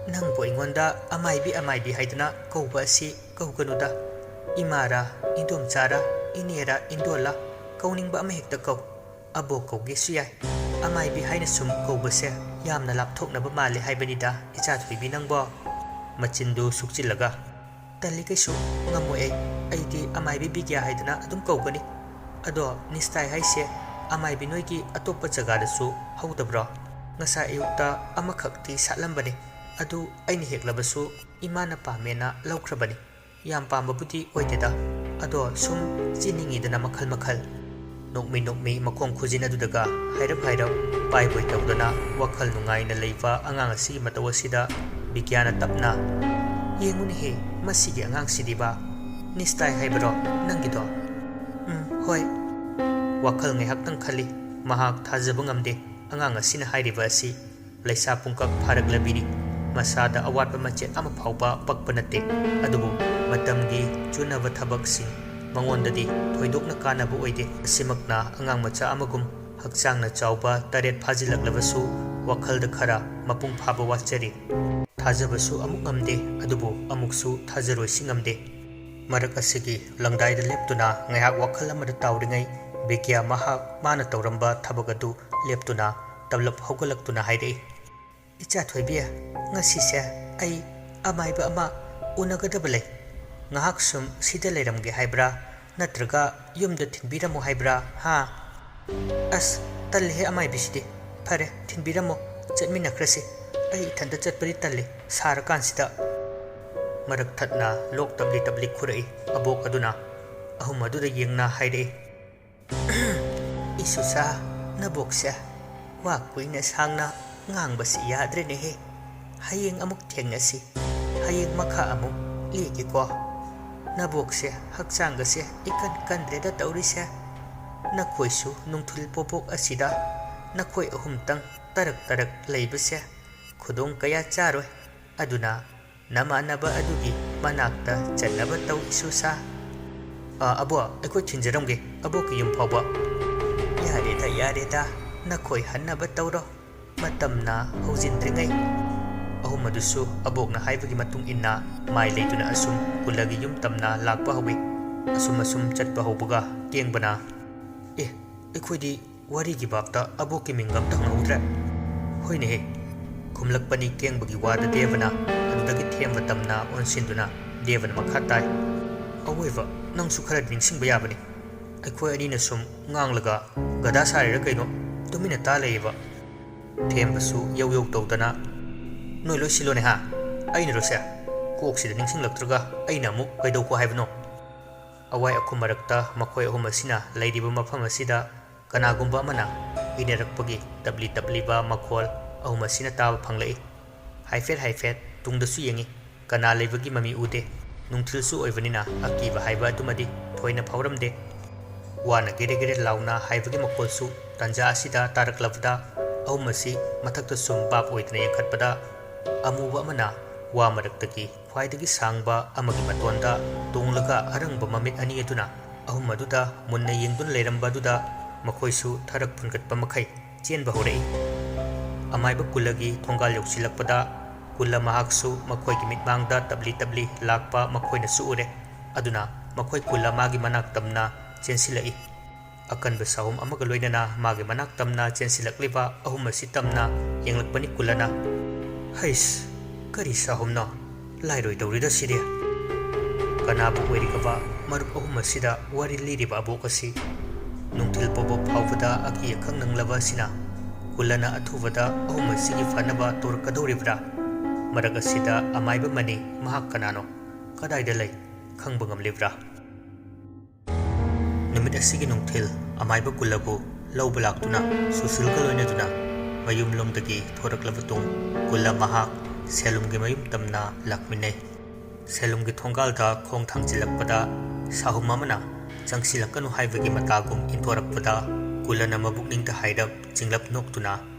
ꯅꯪꯕꯨ ꯑꯩꯉꯣꯟꯗ ꯑꯃꯥꯏꯕꯤ ꯑꯃꯥꯏꯕꯤ ꯍꯥꯏꯗꯅ ꯀꯧꯕ ꯑꯁꯤ ꯀꯧꯒꯅꯨꯗ꯫ ꯏꯃꯥꯔꯥ, ꯏꯟꯗꯣꯝꯆꯥꯔꯥ, ꯏꯅꯦꯔꯥ, ꯏꯟꯗꯣꯜꯂꯥ, ꯀꯧꯅꯤꯡꯕ ꯑꯃꯍꯦꯛꯇ ꯀꯧ꯫ ꯑꯕꯣꯛ ꯀꯧꯒꯦꯁꯨ ꯌꯥꯏ꯫ ꯑꯃꯥꯏꯕꯤ ꯍꯥꯏꯅ ꯁꯨꯝ ꯀꯧꯕꯁꯦ ꯌꯥꯝꯅ ꯂꯥꯞꯊꯣꯛꯅꯕ ꯃꯥꯜꯂꯦ ꯍꯥꯏꯕꯅꯤꯗ, ꯏꯆꯥ ꯊꯣꯏꯕꯤ ꯅꯪꯕꯣ꯫" ꯃꯆꯤꯟꯗꯨ ꯁꯨꯛꯆꯤꯜꯂꯒ꯫ "ꯇꯜꯂꯤ ꯀꯩꯁꯨ, ꯉꯝꯃꯣꯏ ꯑꯩ꯫ ꯑꯩꯗꯤ ꯑꯃꯥꯏꯕꯤ ꯕꯤꯒ꯭ꯌꯥ ꯍꯥꯏꯗꯅ ꯑꯗꯨꯝ ꯀꯧꯒꯅꯤ꯫ ꯑꯗꯣ ꯅꯤꯁꯇꯥꯏ ꯍꯥꯏꯁꯦ ꯑꯃꯥꯏꯕꯤ ꯅꯣꯏꯒꯤ ꯑꯇꯣꯞꯄ ꯖꯒꯥꯗꯁꯨ ꯍꯧꯗꯕ꯭ꯔꯣ? ꯉꯁꯥꯏ ꯑꯌꯨꯛꯇ ꯑꯃꯈꯛꯇꯤ ꯁꯥꯠꯂꯝꯕꯅꯤ, ꯑꯗꯨ ꯑꯩꯅ ꯍꯦꯛꯂꯕꯁꯨ ꯏꯃꯥꯅ ꯄꯥꯝꯃꯦꯅ ꯂꯧꯈ꯭ꯔꯕꯅꯤ꯫ ꯌꯥꯝ ꯄꯥꯝꯕꯕꯨꯗꯤ ꯑꯣꯏꯗꯦꯗ, ꯑꯗꯣ ꯁꯨꯝ ꯆꯦꯟꯅꯤꯡꯉꯤꯗꯅ ꯃꯈꯜ ꯃꯈꯜ꯫" ꯅꯣꯛꯃꯤ ꯅꯣꯛꯃꯤ ꯃꯈꯣꯡ ꯈꯨꯖꯤꯟ ꯑꯗꯨꯗꯒ ꯍꯥꯏꯔꯞ ꯍꯥꯏꯔꯞ ꯄꯥꯏꯕꯣꯏ ꯇꯧꯗꯅ ꯋꯥꯈꯜ ꯅꯨꯡꯉꯥꯏꯅ ꯂꯩꯕ ꯑꯉꯥꯡ ꯑꯁꯤꯒꯤ ꯃꯇꯧ ꯑꯁꯤꯗ ꯕꯤꯒ꯭ꯌꯥꯅ ꯇꯞꯅ, "ꯌꯦꯡꯉꯨꯅꯦꯍꯦ, ꯃꯁꯤꯒꯤ ꯑꯉꯥꯡꯁꯤꯗꯤꯕ꯫ ꯅꯤꯁꯇꯥꯏ ꯍꯥꯏꯕꯔꯣ ꯅꯪꯒꯤꯗꯣ?" "ꯎꯝ, ꯍꯣꯏ꯫" ꯋꯥꯈꯜ ꯉꯥꯏꯍꯥꯛꯇꯪ ꯈꯜꯂꯤ꯫ ꯃꯍꯥꯛ ꯊꯥꯖꯕ ꯉꯝꯗꯦ ꯑꯉꯥꯡ ꯑꯁꯤꯅ ꯍꯥꯏꯔꯤꯕ ꯑꯁꯤ꯫ ꯂꯩꯁꯥ ꯄꯨꯡꯀꯛ ꯐꯥꯔꯛꯂꯕꯤꯅꯤ꯫ ꯃꯁꯥꯗ ꯑꯋꯥꯠꯄ ꯃꯆꯦꯠ ꯑꯃ ꯐꯥꯎꯕ ꯄꯛꯄ ꯅꯠꯇꯦ꯫ ꯑꯗꯨꯕꯨ ꯃꯇꯝꯒꯤ ꯆꯨꯅꯕ ꯊꯕꯛꯁꯤꯡ ꯃꯉꯣꯟꯗꯗꯤ ꯊꯣꯏꯗꯣꯛꯅ ꯀꯥꯟꯅꯕ ꯑꯣꯏꯗꯦ꯫ ꯑꯁꯤꯃꯛꯅ ꯑꯉꯥꯡ ꯃꯆꯥ ꯑꯃꯒꯨꯝ ꯍꯛꯆꯥꯡꯅ ꯆꯥꯎꯕ ꯇꯔꯦꯠ ꯐꯥꯖꯤꯜꯂꯛꯂꯕꯁꯨ ꯋꯥꯈꯜꯗ ꯈꯔ ꯃꯄꯨꯡ ꯐꯥꯕ ꯋꯥꯠꯆꯔꯤ꯫ ꯊꯥꯖꯕꯁꯨ ꯑꯃꯨꯛ ꯉꯝꯗꯦ, ꯑꯗꯨꯕꯨ ꯑꯃꯨꯛꯁꯨ ꯊꯥꯖꯔꯣꯏꯁꯤ ꯉꯝꯗꯦ꯫ ꯃꯔꯛ ꯑꯁꯤꯒꯤ ꯂꯪꯗꯥꯏꯗ ꯂꯦꯞꯇꯨꯅ ꯉꯥꯏꯍꯥꯛ ꯋꯥꯈꯜ ꯑꯃꯗ ꯇꯥꯎꯔꯤꯉꯩ, ꯕꯤꯒ꯭ꯌꯥ ꯃꯍꯥꯛ ꯃꯥꯅ ꯇꯧꯔꯝꯕ ꯊꯕꯛ ꯑꯗꯨ ꯂꯦꯞꯇꯨꯅ ꯇꯞꯂꯞ ꯍꯧꯒꯠꯂꯛꯇꯨꯅ ꯍꯥꯏꯔꯛꯏ, "ꯏꯆꯥ ꯊꯣꯏꯕꯤ, ꯉꯁꯤꯁꯦ ꯑꯩ ꯑꯃꯥꯏꯕ ꯑꯃ ꯎꯅꯒꯗꯕ ꯂꯩ꯫ ꯉꯥꯏꯍꯥꯛ ꯁꯨꯝ ꯁꯤꯗ ꯂꯩꯔꯝꯒꯦ ꯍꯥꯏꯕ꯭ꯔꯥ, ꯅꯠꯇ꯭ꯔꯒ ꯌꯨꯝꯗ ꯊꯤꯟꯕꯤꯔꯝꯃꯣ ꯍꯥꯏꯕ꯭ꯔꯥ, ꯍꯥ?" "ꯑꯁ, ꯇꯜꯂꯦꯍꯦ ꯑꯃꯥꯏꯕꯤꯁꯤꯗꯤ꯫ ꯐꯔꯦ, ꯊꯤꯟꯕꯤꯔꯝꯃꯣ, ꯆꯠꯃꯤꯟꯅꯈ꯭ꯔꯁꯤ꯫ ꯑꯩ ꯏꯊꯟꯇ ꯆꯠꯄꯗꯤ ꯇꯜꯂꯤ, ꯁꯥꯔꯀꯥꯟꯁꯤꯗ꯫" ꯃꯔꯛ ꯊꯠꯅ ꯂꯣꯛ ꯇꯞꯂꯤ ꯇꯞꯂꯤ ꯈꯨꯔꯛꯏ ꯑꯕꯣꯛ ꯑꯗꯨꯅ꯫ ꯑꯍꯨꯝ ꯑꯗꯨꯗ ꯌꯦꯡꯅ ꯍꯥꯏꯔꯛꯏ, "ꯏꯁꯨꯁꯥ, ꯅꯕꯣꯛꯁꯦ ꯋꯥ ꯀꯨꯏꯅ ꯁꯥꯡꯅ ꯉꯥꯡꯕꯁꯤ ꯌꯥꯗ꯭ꯔꯦꯅꯦꯍꯦ꯫ ꯍꯌꯦꯡ ꯑꯃꯨꯛ ꯊꯦꯡꯅꯁꯤ꯫ ꯍꯌꯦꯡ ꯃꯈꯥ ꯑꯃꯨꯛ ꯂꯤꯒꯦꯀꯣ꯫ ꯅꯕꯣꯛꯁꯦ ꯍꯛꯆꯥꯡꯒꯁꯦ ꯏꯀꯟ ꯀꯟꯗ꯭ꯔꯦꯗ ꯇꯧꯔꯤꯁꯦ꯫ ꯅꯈꯣꯏꯁꯨ ꯅꯨꯡꯊꯤꯜ ꯄꯣꯄꯣꯛ ꯑꯁꯤꯗ ꯅꯈꯣꯏ ꯑꯍꯨꯝꯇꯪ ꯇꯔꯛ ꯇꯔꯛ ꯂꯩꯕꯁꯦ ꯈꯨꯗꯣꯡ ꯀꯌꯥ ꯆꯥꯔꯣꯏ꯫ ꯑꯗꯨꯅ ꯅꯃꯥꯟꯅꯕ ꯑꯗꯨꯒꯤ ꯃꯅꯥꯛꯇ ꯆꯠꯅꯕ ꯇꯧ, ꯏꯁꯨꯁꯥ꯫" "ꯑ, ꯑꯕꯣ, ꯑꯩꯈꯣꯏ ꯊꯤꯟꯖꯔꯝꯒꯦ, ꯑꯕꯣꯛꯀꯤ ꯌꯨꯝ ꯐꯥꯎꯕ꯫" "ꯌꯥꯔꯦꯗ, ꯌꯥꯔꯦꯗ, ꯅꯈꯣꯏ ꯍꯟꯅꯕ ꯇꯧꯔꯣ, ꯃꯇꯝꯅ ꯍꯧꯖꯤꯟꯗ꯭ꯔꯤꯉꯩ꯫" ꯑꯍꯨꯝ ꯑꯗꯨꯁꯨ ꯑꯕꯣꯛꯅ ꯍꯥꯏꯕꯒꯤ ꯃꯇꯨꯡ ꯏꯟꯅ ꯃꯥꯏ ꯂꯩꯗꯨꯅ ꯑꯁꯨꯝ ꯀꯨꯂꯒꯤ ꯌꯨꯝ ꯇꯝꯅ ꯂꯥꯛꯄ ꯍꯧꯏ꯫ ꯑꯁꯨꯝ ꯑꯁꯨꯝ ꯆꯠꯄ ꯍꯧꯕꯒ ꯀꯦꯡꯕꯅ, "ꯑꯦ, ꯑꯩꯈꯣꯏꯗꯤ ꯋꯥꯔꯤꯒꯤ ꯕꯥꯞꯇ ꯑꯕꯣꯛꯀꯤ ꯃꯤꯡꯒ ꯑꯝꯇ ꯍꯪꯍꯧꯗ꯭ꯔꯦ꯫" "ꯍꯣꯏꯅꯦꯍꯦ꯫" ꯈꯨꯝꯂꯛꯄꯅꯤ ꯀꯦꯡꯕꯒꯤ ꯋꯥꯗ ꯗꯦꯕꯅ꯫ ꯑꯗꯨꯗꯒꯤ ꯊꯦꯝꯕ ꯇꯝꯅ ꯑꯣꯟꯁꯤꯟꯗꯨꯅ ꯗꯦꯕꯅ ꯃꯈꯥ ꯇꯥꯏ, "ꯑꯋꯣꯏꯕ, ꯅꯪꯁꯨ ꯈꯔ ꯅꯤꯡꯁꯤꯡꯕ ꯌꯥꯕꯅꯤ꯫ ꯑꯩꯈꯣꯏ ꯑꯅꯤꯅ ꯁꯨꯝ ꯉꯥꯡꯂꯒ ꯒꯙꯥ ꯁꯥꯔꯤꯔ ꯀꯩꯅꯣ ꯇꯨꯃꯤꯟꯅ ꯇꯥ ꯂꯩꯌꯦꯕ꯫" ꯊꯦꯝꯕꯁꯨ ꯌꯧ ꯌꯧ ꯇꯧꯗꯅ, "ꯅꯣꯏ ꯂꯣꯏ ꯁꯤꯜꯂꯣꯅꯦ ꯍꯥ? ꯑꯩꯅꯔꯣꯁꯦ? ꯀꯣꯛꯁꯤꯗ ꯅꯤꯡꯁꯤꯡꯂꯛꯇ꯭ꯔꯒ ꯑꯩꯅ ꯑꯃꯨꯛ ꯀꯩꯗꯧꯀꯣ ꯍꯥꯏꯕꯅꯣ?" ꯑꯋꯥꯏ ꯑꯈꯨꯝ ꯃꯔꯛꯇ ꯃꯈꯣꯏ ꯑꯍꯨꯝ ꯑꯁꯤꯅ ꯂꯩꯔꯤꯕ ꯃꯐꯝ ꯑꯁꯤꯗ ꯀꯅꯥꯒꯨꯝꯕ ꯑꯃꯅ ꯏꯅꯔꯛꯄꯒꯤ ꯇꯞꯂꯤ ꯇꯞꯂꯤꯕ ꯃꯈꯣꯜ ꯑꯍꯨꯝ ꯑꯁꯤꯅ ꯇꯥꯕ ꯐꯪꯂꯛꯏ꯫ ꯍꯥꯏꯐꯦꯠ ꯍꯥꯏꯐꯦꯠ ꯇꯨꯡꯗꯁꯨ ꯌꯦꯡꯉꯤ꯫ ꯀꯅꯥ ꯂꯩꯕꯒꯤ ꯃꯃꯤ ꯎꯗꯦ꯫ ꯅꯨꯡꯊꯤꯜꯁꯨ ꯑꯣꯏꯕꯅꯤꯅ ꯑꯀꯤꯕ ꯍꯥꯏꯕ ꯑꯗꯨꯃꯗꯤ ꯊꯣꯏꯅ ꯐꯥꯎꯔꯝꯗꯦ꯫ ꯋꯥꯅ ꯒꯦꯔꯦ ꯒꯦꯔꯦ ꯂꯥꯎꯅ ꯍꯥꯏꯕꯒꯤ ꯃꯈꯣꯜꯁꯨ ꯇꯟꯖꯥ ꯑꯁꯤꯗ ꯇꯥꯔꯛꯂꯕꯗ ꯑꯍꯨꯝ ꯑꯁꯤ ꯃꯊꯛꯇ ꯁꯨꯝ ꯚꯥꯞ ꯑꯣꯏꯗꯅ ꯌꯦꯡꯈꯠꯄꯗ ꯑꯃꯨꯕ ꯑꯃꯅ ꯋꯥ ꯃꯔꯛꯇꯒꯤ ꯈ꯭ꯋꯥꯏꯗꯒꯤ ꯁꯥꯡꯕ ꯑꯃꯒꯤ ꯃꯇꯣꯟꯗ ꯇꯣꯡꯂꯒ ꯑꯔꯪꯕ ꯃꯃꯤꯠ ꯑꯅꯤ ꯑꯗꯨꯅ ꯑꯍꯨꯝ ꯑꯗꯨꯗ ꯃꯨꯟꯅ ꯌꯦꯡꯗꯨꯅ ꯂꯩꯔꯝꯕ ꯑꯗꯨꯗ ꯃꯈꯣꯏꯁꯨ ꯊꯔꯛ ꯐꯨꯟꯒꯠꯄ ꯃꯈꯩ ꯆꯦꯟꯕ ꯍꯧꯔꯛꯏ꯫ ꯑꯃꯥꯏꯕ ꯀꯨꯂꯒꯤ ꯊꯣꯡꯒꯥꯜ ꯌꯧꯁꯤꯜꯂꯛꯄꯗ ꯀꯨꯂ ꯃꯍꯥꯛꯁꯨ ꯃꯈꯣꯏꯒꯤ ꯃꯤꯠꯃꯥꯡꯗ ꯇꯞꯂꯤ ꯇꯞꯂꯤ ꯂꯥꯛꯄ ꯃꯈꯣꯏꯅꯁꯨ ꯎꯔꯦ꯫ ꯑꯗꯨꯅ ꯃꯈꯣꯏ ꯀꯨꯂ ꯃꯥꯒꯤ ꯃꯅꯥꯛ ꯇꯝꯅ ꯆꯦꯟꯁꯤꯜꯂꯛꯏ꯫ ꯑꯀꯟꯕ ꯁꯥꯍꯨꯝ ꯑꯃꯒ ꯂꯣꯏꯅꯅ ꯃꯥꯒꯤ ꯃꯅꯥꯛ ꯇꯝꯅ ꯆꯦꯟꯁꯤꯜꯂꯛꯂꯤꯕ ꯑꯍꯨꯝ ꯑꯁꯤ ꯇꯝꯅ ꯌꯦꯡꯂꯛꯄꯅꯤ ꯀꯨꯂꯅ꯫ "ꯍꯩꯁ, ꯀꯔꯤ ꯁꯥꯍꯨꯝꯅꯣ? ꯂꯥꯏꯔꯣꯏ ꯇꯧꯔꯤꯗ ꯁꯤꯗꯤ!" ꯀꯅꯥꯕꯨ ꯑꯣꯏꯔꯤꯒꯕ ꯃꯔꯨꯞ ꯑꯍꯨꯝ ꯑꯁꯤꯗ ꯋꯥꯔꯤ ꯂꯤꯔꯤꯕ ꯑꯕꯣꯛ ꯑꯁꯤ? ꯅꯨꯡꯊꯤꯜ ꯄꯣꯕ ꯐꯥꯎꯕꯗ ꯑꯀꯤ ꯑꯈꯪ ꯅꯪꯂꯕ ꯑꯁꯤꯅ ꯀꯨꯂꯅ ꯑꯊꯨꯕꯗ ꯑꯍꯨꯝ ꯑꯁꯤꯒꯤ ꯐꯅꯕ ꯇꯧꯔꯛꯀꯗꯧꯔꯤꯕ꯭ꯔꯥ? ꯃꯔꯛ ꯑꯁꯤꯗ ꯑꯃꯥꯏꯕ ꯃꯅꯤ, ꯃꯍꯥꯛ ꯀꯅꯥꯅꯣ? ꯀꯗꯥꯏꯗ ꯂꯩ? ꯈꯪꯕ ꯉꯝꯂꯤꯕ꯭ꯔꯥ? ꯅꯨꯃꯤꯠ ꯑꯁꯤꯒꯤ ꯅꯨꯡꯊꯤꯜ ꯑꯃꯥꯏꯕ ꯀꯨꯂꯕꯨ ꯂꯧꯕ ꯂꯥꯛꯇꯨꯅ ꯁꯨꯁꯤꯜꯒ ꯂꯣꯏꯅꯗꯨꯅ ꯃꯌꯨꯝꯂꯣꯝꯗꯒꯤ ꯊꯣꯔꯛꯂꯕ ꯇꯨꯡ ꯀꯨꯂ ꯃꯍꯥꯛ ꯁꯦꯂꯨꯝꯒꯤ ꯃꯌꯨꯝ ꯇꯝꯅ ꯂꯥꯛꯃꯤꯟꯅꯩ꯫ ꯁꯦꯂꯨꯝꯒꯤ ꯊꯣꯡꯒꯥꯜꯗ ꯈꯣꯡ ꯊꯥꯡꯖꯤꯜꯂꯛꯄꯗ ꯁꯥꯍꯨꯝ ꯑꯃꯅ ꯆꯪꯁꯤꯜꯂꯛꯀꯅꯨ ꯍꯥꯏꯕꯒꯤ ꯃꯇꯥꯒꯨꯝ ꯏꯟꯊꯣꯔꯛꯄꯗ ꯀꯨꯂꯅ ꯃꯕꯨꯛꯅꯤꯡꯗ ꯍꯥꯏꯔꯞ ꯆꯤꯡꯂꯞ ꯅꯣꯛꯇꯨꯅ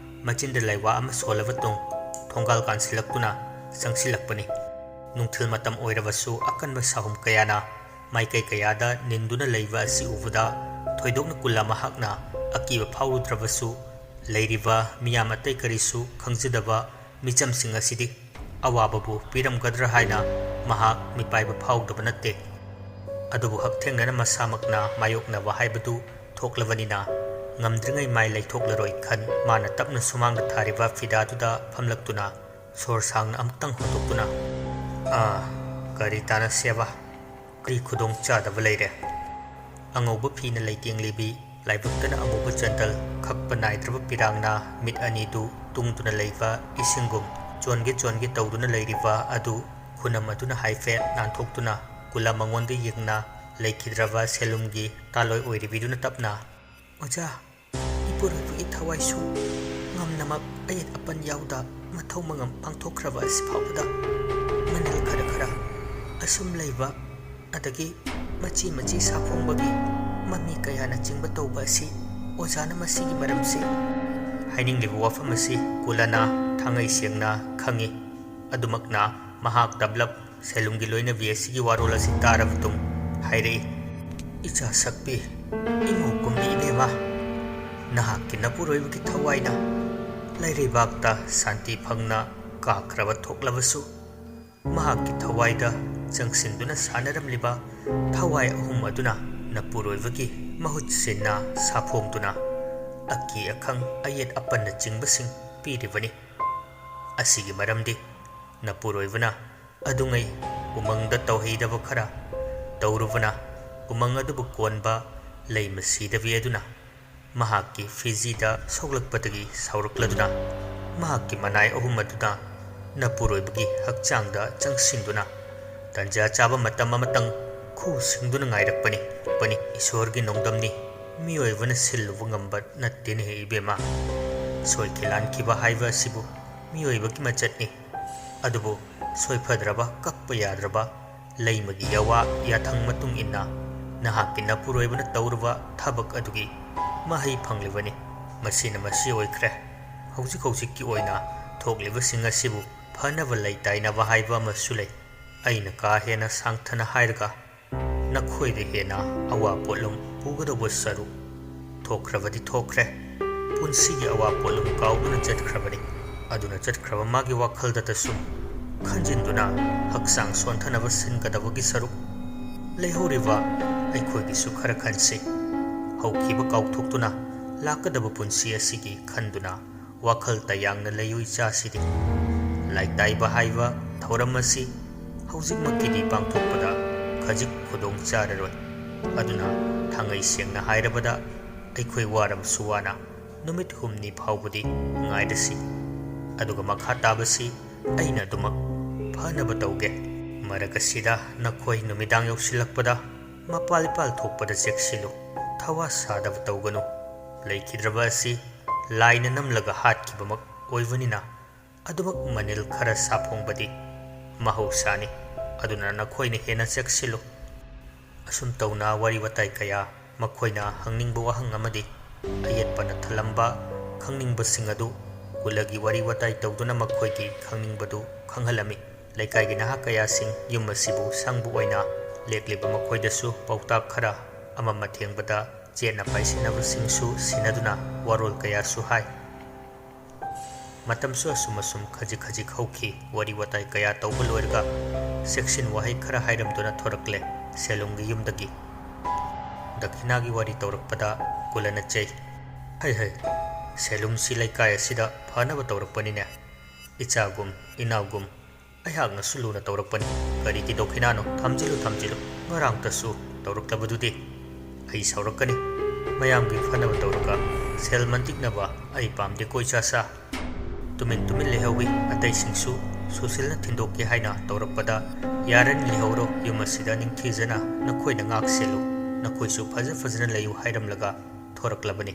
ꯃꯆꯤꯟꯗ ꯂꯩꯋꯥ ꯑꯃ ꯁꯣꯜꯂꯕ ꯇꯨꯡ ꯊꯣꯡꯒꯥꯜ ꯀꯥꯟꯁꯤꯜꯂꯛꯇꯨꯅ ꯆꯪꯁꯤꯜꯂꯛꯄꯅꯤ꯫ ꯅꯨꯡꯊꯤꯜ ꯃꯇꯝ ꯑꯣꯏꯔꯕꯁꯨ ꯑꯀꯟꯕ ꯁꯥꯍꯨꯝ ꯀꯌꯥꯅ ꯃꯥꯏꯀꯩ ꯀꯌꯥꯗ ꯅꯤꯟꯗꯨꯅ ꯂꯩꯕ ꯑꯁꯤ ꯎꯕꯗ ꯊꯣꯏꯗꯣꯛꯅ ꯀꯨꯂ ꯃꯍꯥꯛꯅ ꯑꯀꯤꯕ ꯐꯥꯎꯔꯨꯗ꯭ꯔꯕꯁꯨ ꯂꯩꯔꯤꯕ ꯃꯤꯌꯥꯝ ꯑꯇꯩ ꯀꯔꯤꯁꯨ ꯈꯪꯖꯗꯕ ꯃꯤꯆꯝꯁꯤꯡ ꯑꯁꯤꯗꯤ ꯑꯋꯥꯕꯕꯨ ꯄꯤꯔꯝꯒꯗ꯭ꯔꯥ ꯍꯥꯏꯅ ꯃꯍꯥꯛ ꯃꯤꯄꯥꯏꯕ ꯐꯥꯎꯗꯕ ꯅꯠꯇꯦ꯫ ꯑꯗꯨꯕꯨ ꯍꯛꯊꯦꯡꯅꯅ ꯃꯁꯥꯃꯛꯅ ꯃꯥꯌꯣꯛꯅꯕ ꯍꯥꯏꯕꯗꯨ ꯊꯣꯛꯂꯕꯅꯤꯅ ꯉꯝꯗ꯭ꯔꯤꯉꯩ ꯃꯥꯏ ꯂꯩꯊꯣꯛꯂꯔꯣꯏ ꯈꯟ ꯃꯥꯅ ꯇꯞꯅ ꯁꯨꯃꯥꯡꯗ ꯊꯥꯔꯤꯕ ꯐꯤꯗꯥꯗꯨꯗ ꯐꯝꯂꯛꯇꯨꯅ ꯁꯣꯔ ꯁꯥꯡꯅ ꯑꯃꯨꯛꯇꯪ ꯍꯣꯟꯗꯣꯛꯇꯨꯅ, "ꯑꯥ, ꯀꯔꯤ ꯇꯥꯅꯁꯦꯕ? ꯀꯔꯤ ꯈꯨꯗꯣꯡ ꯆꯥꯗꯕ ꯂꯩꯔꯦ?" ꯑꯉꯧꯕ ꯐꯤꯅ ꯂꯩꯇꯦꯡꯂꯤꯕꯤ, ꯂꯥꯏꯕꯛꯇꯅ ꯑꯃꯨꯕ ꯆꯟꯗꯜ ꯈꯛꯄ ꯅꯥꯏꯗ꯭ꯔꯕ ꯄꯤꯔꯥꯡꯅ ꯃꯤꯠ ꯑꯅꯤꯗꯨ ꯇꯨꯡꯗꯨꯅ ꯂꯩꯕ ꯏꯁꯤꯡꯒꯨꯝ ꯆꯣꯟꯒꯦ ꯆꯣꯟꯒꯦ ꯇꯧꯗꯨꯅ ꯂꯩꯔꯤꯕ ꯑꯗꯨ ꯈꯨꯅꯝ ꯑꯗꯨꯅ ꯍꯥꯏꯐꯦꯠ ꯅꯥꯟꯊꯣꯛꯇꯨꯅ ꯀꯨꯂ ꯃꯉꯣꯟꯗ ꯌꯦꯡꯅ ꯂꯩꯈꯤꯗ꯭ꯔꯕ ꯁꯦꯂꯨꯝꯒꯤ ꯇꯥꯂꯣꯏ ꯑꯣꯏꯔꯤꯕꯤꯗꯨꯅ ꯇꯞꯅ, "ꯑꯣꯖꯥ, ꯏꯄꯨꯔꯣꯏꯕꯒꯤ ꯊꯋꯥꯏꯁꯨ ꯉꯝꯅꯃꯛ ꯑꯌꯦꯠ ꯑꯄꯟ ꯌꯥꯎꯗ ꯃꯊꯧ ꯃꯉꯝ ꯄꯥꯡꯊꯣꯛꯈ꯭ꯔꯕ ꯑꯁꯤ ꯐꯥꯎꯕꯗ ꯃꯅꯤꯜ ꯈꯔ ꯈꯔ ꯑꯁꯨꯝ ꯂꯩꯕ, ꯑꯗꯒꯤ ꯃꯆꯤ ꯃꯆꯤ ꯁꯥꯐꯣꯡꯕꯒꯤ ꯃꯃꯤ ꯀꯌꯥꯅꯆꯤꯡꯕ ꯇꯧꯕ ꯑꯁꯤ ꯑꯣꯖꯥꯅ ꯃꯁꯤꯒꯤ ꯃꯔꯝꯁꯤ?" ꯍꯥꯏꯅꯤꯡꯂꯤꯕ ꯋꯥꯐꯝ ꯑꯁꯤ ꯀꯨꯂꯅ ꯊꯥꯡꯉꯩ ꯁꯦꯡꯅ ꯈꯪꯏ꯫ ꯑꯗꯨꯃꯛꯅ ꯃꯍꯥꯛ ꯇꯞꯂꯞ ꯁꯦꯂꯨꯝꯒꯤ ꯂꯣꯏꯅꯕꯤ ꯑꯁꯤꯒꯤ ꯋꯥꯔꯣꯜ ꯑꯁꯤ ꯇꯥꯔꯕ ꯇꯨꯡ ꯍꯥꯏꯔꯛꯏ, "ꯏꯆꯥ ꯁꯛꯄꯤ, ꯏꯃꯧ ꯀꯨꯝꯕꯤ ꯏꯕꯦꯝꯃ, ꯅꯍꯥꯛꯀꯤ ꯅꯄꯨꯔꯣꯏꯕꯒꯤ ꯊꯋꯥꯏꯅ ꯂꯩꯔꯩꯕꯥꯛꯇ ꯁꯥꯟꯇꯤ ꯐꯪꯅ ꯀꯥꯈ꯭ꯔꯕ ꯊꯣꯛꯂꯕꯁꯨ, ꯃꯍꯥꯛꯀꯤ ꯊꯋꯥꯏꯗ ꯆꯪꯁꯤꯟꯗꯨꯅ ꯁꯥꯟꯅꯔꯝꯂꯤꯕ ꯊꯋꯥꯏ ꯑꯍꯨꯝ ꯑꯗꯨꯅ ꯅꯄꯨꯔꯣꯏꯕꯒꯤ ꯃꯍꯨꯠ ꯁꯤꯟꯅ ꯁꯥꯐꯣꯡꯗꯨꯅ ꯑꯀꯤ ꯑꯈꯪ, ꯑꯌꯦꯠ ꯑꯄꯟꯅꯆꯤꯡꯕꯁꯤꯡ ꯄꯤꯔꯤꯕꯅꯤ꯫ ꯑꯁꯤꯒꯤ ꯃꯔꯝꯗꯤ ꯅꯄꯨꯔꯣꯏꯕꯅ ꯑꯗꯨꯉꯩ ꯎꯃꯪꯗ ꯇꯧꯍꯩꯗꯕ ꯈꯔ ꯇꯧꯔꯨꯕꯅ, ꯎꯃꯪ ꯑꯗꯨꯕꯨ ꯀꯣꯟꯕ ꯂꯩꯃ ꯁꯤꯗꯕꯤ ꯑꯗꯨꯅ ꯃꯍꯥꯛꯀꯤ ꯐꯤꯖꯤꯗ ꯁꯣꯛꯂꯛꯄꯗꯒꯤ ꯁꯥꯎꯔꯛꯂꯗꯨꯅ, ꯃꯍꯥꯛꯀꯤ ꯃꯅꯥꯏ ꯑꯍꯨꯝ ꯑꯗꯨꯅ ꯅꯄꯨꯔꯣꯏꯕꯒꯤ ꯍꯛꯆꯥꯡꯗ ꯆꯪꯁꯤꯟꯗꯨꯅ, ꯇꯟꯖꯥ ꯆꯥꯕ ꯃꯇꯝ ꯑꯃꯇꯪ ꯈꯨ ꯁꯤꯡꯗꯨꯅ ꯉꯥꯏꯔꯛꯄꯅꯤ꯫ ꯄꯅꯤ꯫ ꯏꯁꯣꯔꯒꯤ ꯅꯣꯡꯗꯝꯅꯤ, ꯃꯤꯑꯣꯏꯕꯅ ꯁꯤꯜꯂꯨꯕ ꯉꯝꯕ ꯅꯠꯇꯦꯅꯦ ꯏꯕꯦꯝꯃ꯫ ꯁꯣꯏꯈꯤ ꯂꯥꯟꯈꯤꯕ ꯍꯥꯏꯕ ꯑꯁꯤꯕꯨ ꯃꯤꯑꯣꯏꯕꯒꯤ ꯃꯆꯠꯅꯤ꯫ ꯑꯗꯨꯕꯨ ꯁꯣꯏꯐꯗ꯭ꯔꯕ, ꯀꯛꯄ ꯌꯥꯗ꯭ꯔꯕ ꯂꯩꯃꯒꯤ ꯌꯥꯋꯥ ꯌꯥꯊꯪ ꯃꯇꯨꯡ ꯏꯟꯅ ꯅꯍꯥꯛꯀꯤ ꯅꯄꯨꯔꯣꯏꯕꯅ ꯇꯧꯔꯨꯕ ꯊꯕꯛ ꯑꯗꯨꯒꯤ ꯃꯍꯩ ꯐꯪꯂꯤꯕꯅꯤ꯫ ꯃꯁꯤꯅ ꯃꯁꯤ ꯑꯣꯏꯈ꯭ꯔꯦ꯫ ꯍꯧꯖꯤꯛ ꯍꯧꯖꯤꯛꯀꯤ ꯑꯣꯏꯅ ꯊꯣꯛꯂꯤꯕꯁꯤꯡ ꯑꯁꯤꯕꯨ ꯐꯅꯕ ꯂꯩꯇꯥꯏꯅꯕ ꯍꯥꯏꯕ ꯑꯃꯁꯨ ꯂꯩ꯫ ꯑꯩꯅ ꯀꯥ ꯍꯦꯟꯅ ꯁꯥꯡꯊꯅ ꯍꯥꯏꯔꯒ ꯅꯈꯣꯏꯗ ꯍꯦꯟꯅ ꯑꯋꯥ ꯄꯣꯠꯂꯨꯝ ꯄꯨꯒꯗꯧꯕ ꯁꯔꯨꯛ ꯊꯣꯛꯈ꯭ꯔꯕꯗꯤ ꯊꯣꯛꯈ꯭ꯔꯦ꯫ ꯄꯨꯟꯁꯤꯒꯤ ꯑꯋꯥ ꯄꯣꯠꯂꯨꯝ ꯀꯥꯎꯗꯨꯅ ꯆꯠꯈ꯭ꯔꯕꯅꯤ꯫ ꯑꯗꯨꯅ ꯆꯠꯈ꯭ꯔꯕ ꯃꯥꯒꯤ ꯋꯥꯈꯜꯗꯇꯁꯨ ꯈꯟꯖꯤꯟꯗꯨꯅ ꯍꯛꯆꯥꯡ ꯁꯣꯟꯊꯅꯕ ꯁꯤꯟꯒꯗꯕꯒꯤ ꯁꯔꯨꯛ, ꯂꯩꯍꯧꯔꯤꯕ ꯑꯩꯈꯣꯏꯒꯤꯁꯨ ꯈꯔ ꯈꯟꯁꯤ꯫ ꯍꯧꯈꯤꯕ ꯀꯥꯎꯊꯣꯛꯇꯨꯅ ꯂꯥꯛꯀꯗꯕ ꯄꯨꯟꯁꯤ ꯑꯁꯤꯒꯤ ꯈꯟꯗꯨꯅ ꯋꯥꯈꯜ ꯇꯌꯥꯡꯅ ꯂꯩꯌꯨ ꯏꯆꯥꯁꯤꯗꯤ꯫ ꯂꯥꯏꯇꯥꯏꯕ ꯍꯥꯏꯕ ꯊꯧꯔꯝ ꯑꯁꯤ ꯍꯧꯖꯤꯛꯃꯛꯀꯤꯗꯤ ꯄꯥꯡꯊꯣꯛꯄꯗ ꯈꯖꯤꯛ ꯈꯨꯗꯣꯡ ꯆꯥꯔꯔꯣꯏ꯫ ꯑꯗꯨꯅ ꯊꯥꯡꯉꯩ ꯁꯦꯡꯅ ꯍꯥꯏꯔꯕꯗ, ꯑꯩꯈꯣꯏ ꯋꯥꯔꯕꯁꯨ ꯋꯥꯅ ꯅꯨꯃꯤꯠ ꯍꯨꯝꯅꯤ ꯐꯥꯎꯕꯗꯤ ꯉꯥꯏꯔꯁꯤ꯫ ꯑꯗꯨꯒ ꯃꯈꯥ ꯇꯥꯕꯁꯤ ꯑꯩꯅ ꯑꯗꯨꯃꯛ ꯐꯅꯕ ꯇꯧꯒꯦ꯫ ꯃꯔꯛ ꯑꯁꯤꯗ ꯅꯈꯣꯏ ꯅꯨꯃꯤꯗꯥꯡ ꯌꯧꯁꯤꯜꯂꯛꯄꯗ ꯃꯄꯥꯜ ꯏꯄꯥꯜ ꯊꯣꯛꯄꯗ ꯆꯦꯛꯁꯤꯜꯂꯨ꯫ ꯊꯋꯥ ꯁꯥꯗꯕ ꯇꯧꯒꯅꯨ꯫ ꯂꯩꯈꯤꯗ꯭ꯔꯕ ꯑꯁꯤ ꯂꯥꯏꯅ ꯅꯝꯂꯒ ꯍꯥꯠꯈꯤꯕꯃꯛ ꯑꯣꯏꯕꯅꯤꯅ, ꯑꯗꯨꯃꯛ ꯃꯅꯤꯜ ꯈꯔ ꯁꯥꯐꯣꯡꯕꯗꯤ ꯃꯍꯧꯁꯥꯅꯤ꯫ ꯑꯗꯨꯅ ꯅꯈꯣꯏꯅ ꯍꯦꯟꯅ ꯆꯦꯛꯁꯤꯜꯂꯨ꯫ ꯑꯁꯨꯝ ꯇꯧꯅ ꯋꯥꯔꯤ ꯋꯥꯇꯥꯏ ꯀꯌꯥ ꯃꯈꯣꯏꯅ ꯍꯪꯅꯤꯡꯕ ꯋꯥꯍꯪ ꯑꯃꯗꯤ ꯑꯌꯦꯠꯄꯅ ꯊꯜꯂꯝꯕ ꯈꯪꯅꯤꯡꯕꯁꯤꯡ ꯑꯗꯨ ꯀꯨꯂꯒꯤ ꯋꯥꯔꯤ ꯋꯥꯇꯥꯏ ꯇꯧꯗꯨꯅ ꯃꯈꯣꯏꯒꯤ ꯈꯪꯅꯤꯡꯕꯗꯨ ꯈꯪꯍꯜꯂꯝꯃꯤ꯫ ꯂꯩꯀꯥꯏꯒꯤ ꯅꯍꯥ ꯀꯌꯥꯁꯤꯡ ꯌꯨꯝ ꯑꯁꯤꯕꯨ ꯁꯪꯕ ꯑꯣꯏꯅ ꯂꯦꯛꯂꯤꯕ ꯃꯈꯣꯏꯗꯁꯨ ꯄꯥꯎꯇꯥꯛ ꯈꯔ ꯑꯃꯝ ꯑꯊꯦꯡꯕꯗ ꯆꯦꯠꯅ ꯄꯥꯏꯁꯤꯟꯅꯕꯁꯤꯡꯁꯨ ꯁꯤꯟꯅꯗꯨꯅ ꯋꯥꯔꯣꯜ ꯀꯌꯥꯁꯨ ꯍꯥꯏ꯫ ꯃꯇꯝꯁꯨ ꯑꯁꯨꯝ ꯑꯁꯨꯝ ꯈꯖꯤꯛ ꯈꯖꯤꯛ ꯍꯧꯈꯤ꯫ ꯋꯥꯔꯤ ꯋꯥꯇꯥꯏ ꯀꯌꯥ ꯇꯧꯕ ꯂꯣꯏꯔꯒ ꯁꯦꯛꯁꯤꯟ ꯋꯥꯍꯩ ꯈꯔ ꯍꯥꯏꯔꯝꯗꯨꯅ ꯊꯣꯔꯛꯂꯦ ꯁꯦꯂꯨꯝꯒꯤ ꯌꯨꯝꯗꯒꯤ꯫ ꯗꯈꯤꯅꯥꯒꯤ ꯋꯥꯔꯤ ꯇꯧꯔꯛꯄꯗ ꯀꯨꯂꯅ ꯆꯩ, "ꯍꯩ ꯍꯩ, ꯁꯦꯂꯨꯝꯁꯤ ꯂꯩꯀꯥꯏ ꯑꯁꯤꯗ ꯐꯅꯕ ꯇꯧꯔꯛꯄꯅꯤꯅꯦ꯫ ꯏꯆꯥꯒꯨꯝ, ꯏꯅꯥꯎꯒꯨꯝ, ꯑꯩꯍꯥꯛꯅꯁꯨ ꯂꯨꯅ ꯇꯧꯔꯛꯄꯅꯤ꯫ ꯀꯔꯤꯒꯤ ꯗꯈꯤꯅꯥꯅꯣ? ꯊꯝꯖꯤꯜꯂꯨ, ꯊꯝꯖꯤꯜꯂꯨ꯫ ꯉꯔꯥꯡꯇꯁꯨ ꯇꯧꯔꯛꯂꯕꯗꯨꯗꯤ꯫ ꯑꯩ ꯁꯥꯎꯔꯛꯀꯅꯤ꯫ ꯃꯌꯥꯝꯒꯤ ꯐꯅꯕ ꯇꯧꯔꯒ ꯁꯦꯜ ꯃꯟꯇꯤꯛꯅꯕ ꯑꯩ ꯄꯥꯝꯗꯦꯀꯣ, ꯏꯆꯥꯁꯥ꯫ ꯇꯨꯃꯤꯟ ꯇꯨꯃꯤꯟ ꯂꯩꯍꯧꯏ꯫ ꯑꯇꯩꯁꯤꯡꯁꯨ ꯁꯨꯁꯤꯜꯅ ꯊꯤꯟꯗꯣꯛꯀꯦ ꯍꯥꯏꯅ ꯇꯧꯔꯛꯄꯗ, "ꯌꯥꯔꯅꯤ, ꯂꯩꯍꯧꯔꯣ꯫ ꯌꯨꯝ ꯑꯁꯤꯗ ꯅꯤꯡꯊꯤꯖꯅ ꯅꯈꯣꯏꯅ ꯉꯥꯛ ꯁꯦꯜꯂꯨ꯫ ꯅꯈꯣꯏꯁꯨ ꯐꯖ ꯐꯖꯅ ꯂꯩꯌꯨ" ꯍꯥꯏꯔꯝꯂꯒ ꯊꯣꯔꯛꯂꯕꯅꯤ꯫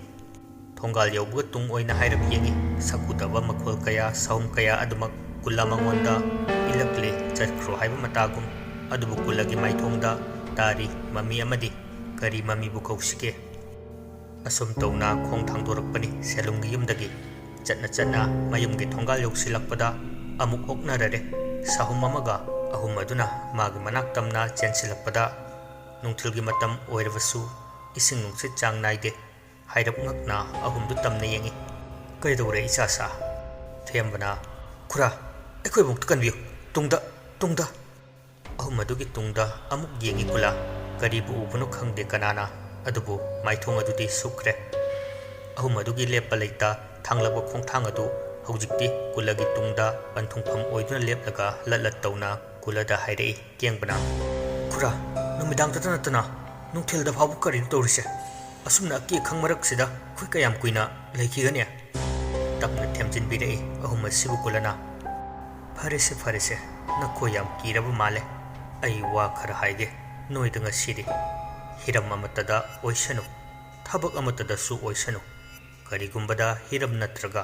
ꯊꯣꯡꯒꯥꯜ ꯌꯧꯕꯒ ꯇꯨꯡ ꯑꯣꯏꯅ ꯍꯥꯏꯔꯞ ꯌꯦꯡꯏ꯫ ꯁꯛ ꯎꯗꯕ ꯃꯈꯣꯜ ꯀꯌꯥ, ꯁꯍꯨꯝ ꯀꯌꯥ ꯑꯗꯨꯃꯛ ꯀꯨꯂ ꯃꯉꯣꯟꯗ ꯏꯜꯂꯛꯂꯦ꯫ ꯆꯠꯈ꯭ꯔꯣ ꯍꯥꯏꯕ ꯃꯇꯥꯒꯨꯝ꯫ ꯑꯗꯨꯕꯨ ꯀꯨꯂꯒꯤ ꯃꯥꯏꯊꯣꯡꯗ ꯇꯥꯔꯤ ꯃꯃꯤ ꯑꯃꯗꯤ꯫ ꯀꯔꯤ ꯃꯃꯤꯕꯨ ꯀꯧꯁꯤꯒꯦ? ꯑꯁꯨꯝ ꯇꯧꯅ ꯈꯣꯡ ꯊꯥꯡꯗꯣꯔꯛꯄꯅꯤ ꯁꯦꯂꯨꯝꯒꯤ ꯌꯨꯝꯗꯒꯤ꯫ ꯆꯠꯅ ꯆꯠꯅ ꯃꯌꯨꯝꯒꯤ ꯊꯣꯡꯒꯥꯜ ꯌꯧꯁꯤꯜꯂꯛꯄꯗ ꯑꯃꯨꯛ ꯑꯣꯛꯅꯔꯔꯦ꯫ ꯁꯍꯨꯝ ꯑꯃꯒ ꯑꯍꯨꯝ ꯑꯗꯨꯅ ꯃꯥꯒꯤ ꯃꯅꯥꯛ ꯇꯝꯅ ꯆꯦꯟꯁꯤꯜꯂꯛꯄꯗ, ꯅꯨꯡꯊꯤꯜꯒꯤ ꯃꯇꯝ ꯑꯣꯏꯔꯕꯁꯨ ꯏꯁꯤꯡ ꯅꯨꯡꯁꯤꯠ ꯆꯥꯡ ꯅꯥꯏꯗꯦ꯫ ꯍꯥꯏꯔꯞ ꯉꯛꯅ ꯑꯍꯨꯝꯗꯨ ꯇꯝꯅ ꯌꯦꯡꯏ꯫ "ꯀꯩꯗꯧꯔꯦ, ꯏꯆꯥꯁꯥ?" ꯊꯦꯝꯕꯅ, "ꯈꯨꯔꯥ, ꯑꯩꯈꯣꯏꯕꯨ ꯑꯃꯨꯛꯇ ꯀꯟꯕꯤꯌꯨ꯫ ꯇꯨꯡꯗ, ꯇꯨꯡꯗ!" ꯑꯍꯨꯝ ꯑꯗꯨꯒꯤ ꯇꯨꯡꯗ ꯑꯃꯨꯛ ꯌꯦꯡꯏ ꯀꯨꯂꯥ꯫ ꯀꯔꯤꯕꯨ ꯎꯕꯅꯣ ꯈꯪꯗꯦ ꯀꯅꯥꯅ, ꯑꯗꯨꯕꯨ ꯃꯥꯏꯊꯣꯡ ꯑꯗꯨꯗꯤ ꯁꯨꯛꯈ꯭ꯔꯦ꯫ ꯑꯍꯨꯝ ꯑꯗꯨꯒꯤ ꯂꯦꯞꯄ ꯂꯩꯇ ꯊꯥꯡꯂꯕ ꯈꯣꯡꯊꯥꯡ ꯑꯗꯨ ꯍꯧꯖꯤꯛꯇꯤ ꯀꯨꯂꯒꯤ ꯇꯨꯡꯗ ꯄꯟꯊꯨꯡꯐꯝ ꯑꯣꯏꯗꯨꯅ ꯂꯦꯞꯂꯒ ꯂꯠ ꯂꯠ ꯇꯧꯅ ꯀꯨꯂꯗ ꯍꯥꯏꯔꯛꯏ꯫ ꯀꯦꯡꯕꯅ, "ꯈꯨꯔꯥ, ꯅꯨꯃꯤꯗꯥꯡꯗꯇ ꯅꯠꯇꯅ ꯅꯨꯡꯊꯤꯜꯗ ꯐꯥꯎꯕ ꯀꯔꯤꯅꯣ ꯇꯧꯔꯤꯁꯦ? ꯑꯁꯨꯝꯅ ꯑꯀꯤ ꯑꯈꯪ ꯃꯔꯛꯁꯤꯗ ꯑꯩꯈꯣꯏ ꯀꯌꯥꯝ ꯀꯨꯏꯅ ꯂꯩꯈꯤꯒꯅꯤ?" ꯇꯞꯅ ꯊꯦꯝꯖꯤꯟꯕꯤꯔꯛꯏ ꯑꯍꯨꯝ ꯑꯁꯤꯕꯨ ꯀꯨꯂꯅ꯫ "ꯐꯔꯦꯁꯦ, ꯐꯔꯦꯁꯦ, ꯅꯈꯣꯏ ꯌꯥꯝ ꯀꯤꯔꯕ ꯃꯥꯜꯂꯦ꯫ ꯑꯩ ꯋꯥ ꯈꯔ ꯍꯥꯏꯒꯦ ꯅꯣꯏꯗ ꯉꯁꯤꯗꯤ꯫ ꯍꯤꯔꯝ ꯑꯃꯠꯇꯗ ꯑꯣꯏꯁꯅꯨ, ꯊꯕꯛ ꯑꯃꯠꯇꯗꯁꯨ ꯑꯣꯏꯁꯅꯨ꯫ ꯀꯔꯤꯒꯨꯝꯕꯗ ꯍꯤꯔꯝ ꯅꯠꯇ꯭ꯔꯒ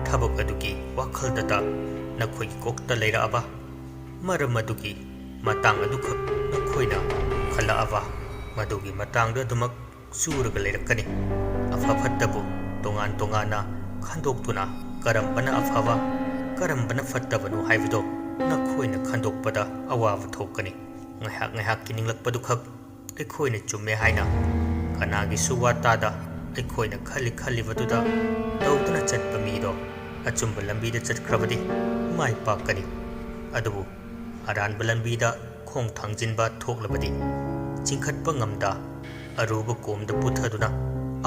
ꯊꯕꯛ ꯑꯗꯨꯒꯤ ꯋꯥꯈꯜꯗꯇ ꯅꯈꯣꯏꯒꯤ ꯀꯣꯛꯇ ꯂꯩꯔꯛꯑꯕ, ꯃꯔꯝ ꯑꯗꯨꯒꯤ ꯃꯇꯥꯡ ꯑꯗꯨꯈꯛ ꯅꯈꯣꯏꯅ ꯈꯜꯂꯛꯑꯕ, ꯃꯗꯨꯒꯤ ꯃꯇꯥꯡꯗ ꯑꯗꯨꯃꯛ ꯆꯨꯔꯒ ꯂꯩꯔꯛꯀꯅꯤ꯫ ꯑꯐ ꯐꯠꯇꯕꯨ ꯇꯣꯉꯥꯟ ꯇꯣꯉꯥꯟꯅ ꯈꯟꯗꯣꯛꯇꯨꯅ ꯀꯔꯝꯕꯅ ꯑꯐꯕ, ꯀꯔꯝꯕꯅ ꯐꯠꯇꯕꯅꯣ ꯍꯥꯏꯕꯗꯣ ꯅꯈꯣꯏꯅ ꯈꯟꯗꯣꯛꯄꯗ ꯑꯋꯥꯕ ꯊꯣꯛꯀꯅꯤ꯫ ꯉꯥꯏꯍꯥꯛ ꯉꯥꯏꯍꯥꯛꯀꯤ ꯅꯤꯡꯂꯛꯄꯗꯨꯈꯛ ꯑꯩꯈꯣꯏꯅ ꯆꯨꯝꯃꯦ ꯍꯥꯏꯅ ꯀꯅꯥꯒꯤꯁꯨ ꯋꯥ ꯇꯥꯗ ꯑꯩꯈꯣꯏꯅ ꯈꯜꯂꯤ ꯈꯜꯂꯤꯕꯗꯨꯗ ꯇꯧꯗꯨꯅ ꯆꯠꯄ ꯃꯤꯗꯣ ꯑꯆꯨꯝꯕ ꯂꯝꯕꯤꯗ ꯆꯠꯈ꯭ꯔꯕꯗꯤ ꯃꯥꯏ ꯄꯥꯛꯀꯅꯤ꯫ ꯑꯗꯨꯕꯨ ꯑꯔꯥꯟꯕ ꯂꯝꯕꯤꯗ ꯈꯣꯡ ꯊꯥꯡꯖꯤꯟꯕ ꯊꯣꯛꯂꯕꯗꯤ ꯆꯤꯡꯈꯠꯄ ꯉꯝꯗ ꯑꯔꯨꯕ ꯀꯣꯝꯗ ꯄꯨꯊꯗꯨꯅ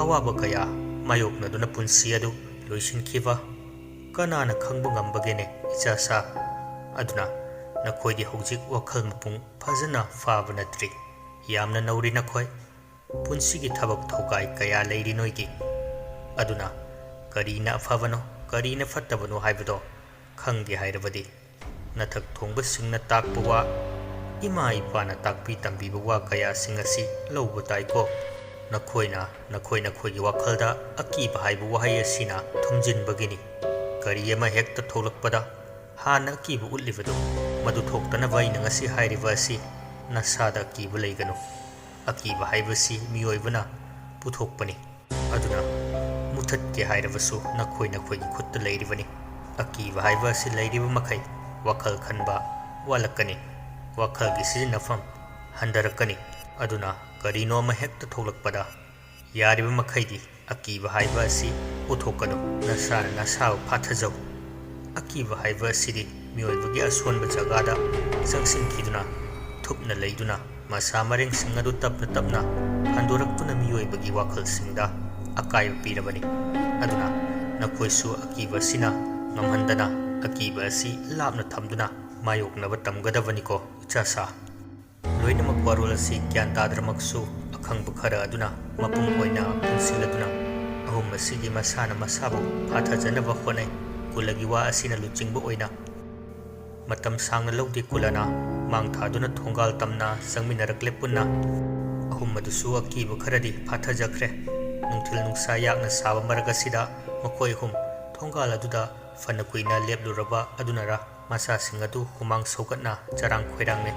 ꯑꯋꯥꯕ ꯀꯌꯥ ꯃꯥꯌꯣꯛꯅꯗꯨꯅ ꯄꯨꯟꯁꯤ ꯑꯗꯨ ꯂꯣꯏꯁꯤꯟꯈꯤꯕ ꯀꯅꯥꯅ ꯈꯪꯕ ꯉꯝꯕꯒꯦꯅꯦ, ꯏꯆꯥꯁꯥ? ꯑꯗꯨꯅ ꯅꯈꯣꯏꯗꯤ ꯍꯧꯖꯤꯛ ꯋꯥꯈꯜ ꯃꯄꯨꯡ ꯐꯖꯅ ꯐꯥꯕ ꯅꯠꯇ꯭ꯔꯤ꯫ ꯌꯥꯝꯅ ꯅꯧꯔꯤ ꯅꯈꯣꯏ꯫ ꯄꯨꯟꯁꯤꯒꯤ ꯊꯕꯛ ꯊꯧꯒꯥꯏ ꯀꯌꯥ ꯂꯩꯔꯤ ꯅꯣꯏꯒꯤ꯫ ꯑꯗꯨꯅ ꯀꯔꯤꯅ ꯑꯐꯕꯅꯣ, ꯀꯔꯤꯅ ꯐꯠꯇꯕꯅꯣ ꯍꯥꯏꯕꯗꯣ ꯈꯪꯒꯦ ꯍꯥꯏꯔꯕꯗꯤ ꯅꯊꯛ ꯊꯣꯡꯕꯁꯤꯡꯅ ꯇꯥꯛꯄ ꯋꯥ, ꯏꯃꯥ ꯏꯄꯥꯅ ꯇꯥꯛꯄꯤ ꯇꯝꯕꯤꯕ ꯋꯥ ꯀꯌꯥꯁꯤꯡ ꯑꯁꯤ ꯂꯧꯕ ꯇꯥꯏꯀꯣ꯫ ꯅꯈꯣꯏꯅ ꯅꯈꯣꯏ ꯅꯈꯣꯏꯒꯤ ꯋꯥꯈꯜꯗ ꯑꯀꯤꯕ ꯍꯥꯏꯕ ꯋꯥꯍꯩ ꯑꯁꯤꯅ ꯊꯨꯝꯖꯤꯟꯕꯒꯤꯅꯤ꯫ ꯀꯔꯤ ꯑꯃ ꯍꯦꯛꯇ ꯊꯣꯛꯂꯛꯄꯗ ꯍꯥꯟꯅ ꯑꯀꯤꯕ ꯎꯠꯂꯤꯕꯗꯨ, ꯃꯗꯨ ꯊꯣꯛꯇꯅꯕ ꯑꯩꯅ ꯉꯁꯤ ꯍꯥꯏꯔꯤꯕ ꯑꯁꯤ꯫ ꯅꯁꯥꯗ ꯑꯀꯤꯕ ꯂꯩꯒꯅꯨ꯫ ꯑꯀꯤꯕ ꯍꯥꯏꯕꯁꯤ ꯃꯤꯑꯣꯏꯕꯅ ꯄꯨꯊꯣꯛꯄꯅꯤ꯫ ꯑꯗꯨꯅ ꯃꯨꯊꯠꯀꯦ ꯍꯥꯏꯔꯕꯁꯨ ꯅꯈꯣꯏ ꯅꯈꯣꯏꯒꯤ ꯈꯨꯠꯇ ꯂꯩꯔꯤꯕꯅꯤ꯫ ꯑꯀꯤꯕ ꯍꯥꯏꯕ ꯑꯁꯤ ꯂꯩꯔꯤꯕ ꯃꯈꯩ ꯋꯥꯈꯜ ꯈꯟꯕ ꯋꯥꯠꯂꯛꯀꯅꯤ꯫ ꯋꯥꯈꯜꯒꯤ ꯁꯤꯖꯤꯟꯅꯐꯝ ꯍꯟꯊꯔꯛꯀꯅꯤ꯫ ꯑꯗꯨꯅ ꯀꯔꯤꯅꯣ ꯑꯃ ꯍꯦꯛꯇ ꯊꯣꯛꯂꯛꯄꯗ ꯌꯥꯔꯤꯕ ꯃꯈꯩꯗꯤ ꯑꯀꯤꯕ ꯍꯥꯏꯕ ꯑꯁꯤ ꯎꯠꯊꯣꯛꯀꯅꯨ꯫ ꯅꯁꯥꯅ ꯅꯁꯥꯕꯨ ꯐꯥꯊꯖꯧ꯫ ꯑꯀꯤꯕ ꯍꯥꯏꯕ ꯑꯁꯤꯗꯤ ꯃꯤꯑꯣꯏꯕꯒꯤ ꯑꯁꯣꯟꯕ ꯖꯒꯥꯗ ꯆꯪꯁꯤꯟꯈꯤꯗꯨꯅ ꯊꯨꯞꯅ ꯂꯩꯗꯨꯅ ꯃꯁꯥ ꯃꯔꯦꯡꯁꯤꯡ ꯑꯗꯨ ꯇꯞꯅ ꯇꯞꯅ ꯍꯟꯗꯣꯔꯛꯇꯨꯅ ꯃꯤꯑꯣꯏꯕꯒꯤ ꯋꯥꯈꯜꯁꯤꯡꯗ ꯑꯀꯥꯏꯕ ꯄꯤꯔꯕꯅꯤ꯫ ꯑꯗꯨꯅ ꯅꯈꯣꯏꯁꯨ ꯑꯀꯤꯕ ꯑꯁꯤꯅ ꯉꯝꯍꯟꯗꯅ ꯑꯀꯤꯕ ꯑꯁꯤ ꯂꯥꯞꯅ ꯊꯝꯗꯨꯅ ꯃꯥꯌꯣꯛꯅꯕ ꯇꯝꯒꯗꯕꯅꯤꯀꯣ, ꯏꯆꯥꯁꯥ꯫ ꯂꯣꯏꯅꯃꯛ ꯋꯥꯔꯣꯜ ꯑꯁꯤ ꯒ꯭ꯌꯥꯟ ꯇꯥꯗ꯭ꯔꯃꯛꯁꯨ ꯑꯈꯪꯕ ꯈꯔ ꯑꯗꯨꯅ ꯃꯄꯨꯡ ꯑꯣꯏꯅ ꯄꯨꯟꯁꯤꯜꯂꯗꯨꯅ ꯑꯍꯨꯝ ꯑꯁꯤꯒꯤ ꯃꯁꯥꯅ ꯃꯁꯥꯕꯨ ꯐꯥꯊꯖꯅꯕ ꯍꯣꯠꯅꯩ꯫ ꯀꯨꯂꯒꯤ ꯋꯥ ꯑꯁꯤꯅ ꯂꯨꯆꯤꯡꯕ ꯑꯣꯏꯅ ꯃꯇꯝ ꯁꯥꯡꯅ ꯂꯧꯗꯦ꯫ ꯀꯨꯂꯅ ꯃꯥꯡ ꯊꯥꯗꯨꯅ ꯊꯣꯡꯒꯥꯜ ꯇꯝꯅ ꯆꯪꯃꯤꯟꯅꯔꯛꯂꯦ ꯄꯨꯟꯅ꯫ ꯑꯍꯨꯝ ꯑꯗꯨꯁꯨ ꯑꯀꯤꯕ ꯈꯔꯗꯤ ꯐꯥꯊꯖꯈ꯭ꯔꯦ꯫ ꯅꯨꯡꯊꯤꯜ ꯅꯨꯡꯁꯥ ꯌꯥꯛꯅ ꯁꯥꯕ ꯃꯔꯛ ꯑꯁꯤꯗ ꯃꯈꯣꯏ ꯑꯍꯨꯝ ꯊꯣꯡꯒꯥꯜ ꯑꯗꯨꯗ ꯐꯅ ꯀꯨꯏꯅ ꯂꯦꯞꯂꯨꯔꯕ ꯑꯗꯨꯅꯔ ꯃꯁꯥꯁꯤꯡ ꯑꯗꯨ ꯍꯨꯃꯥꯡ ꯁꯧꯒꯠꯅ ꯆꯔꯥꯡ ꯈꯣꯏꯔꯥꯡꯂꯦ꯫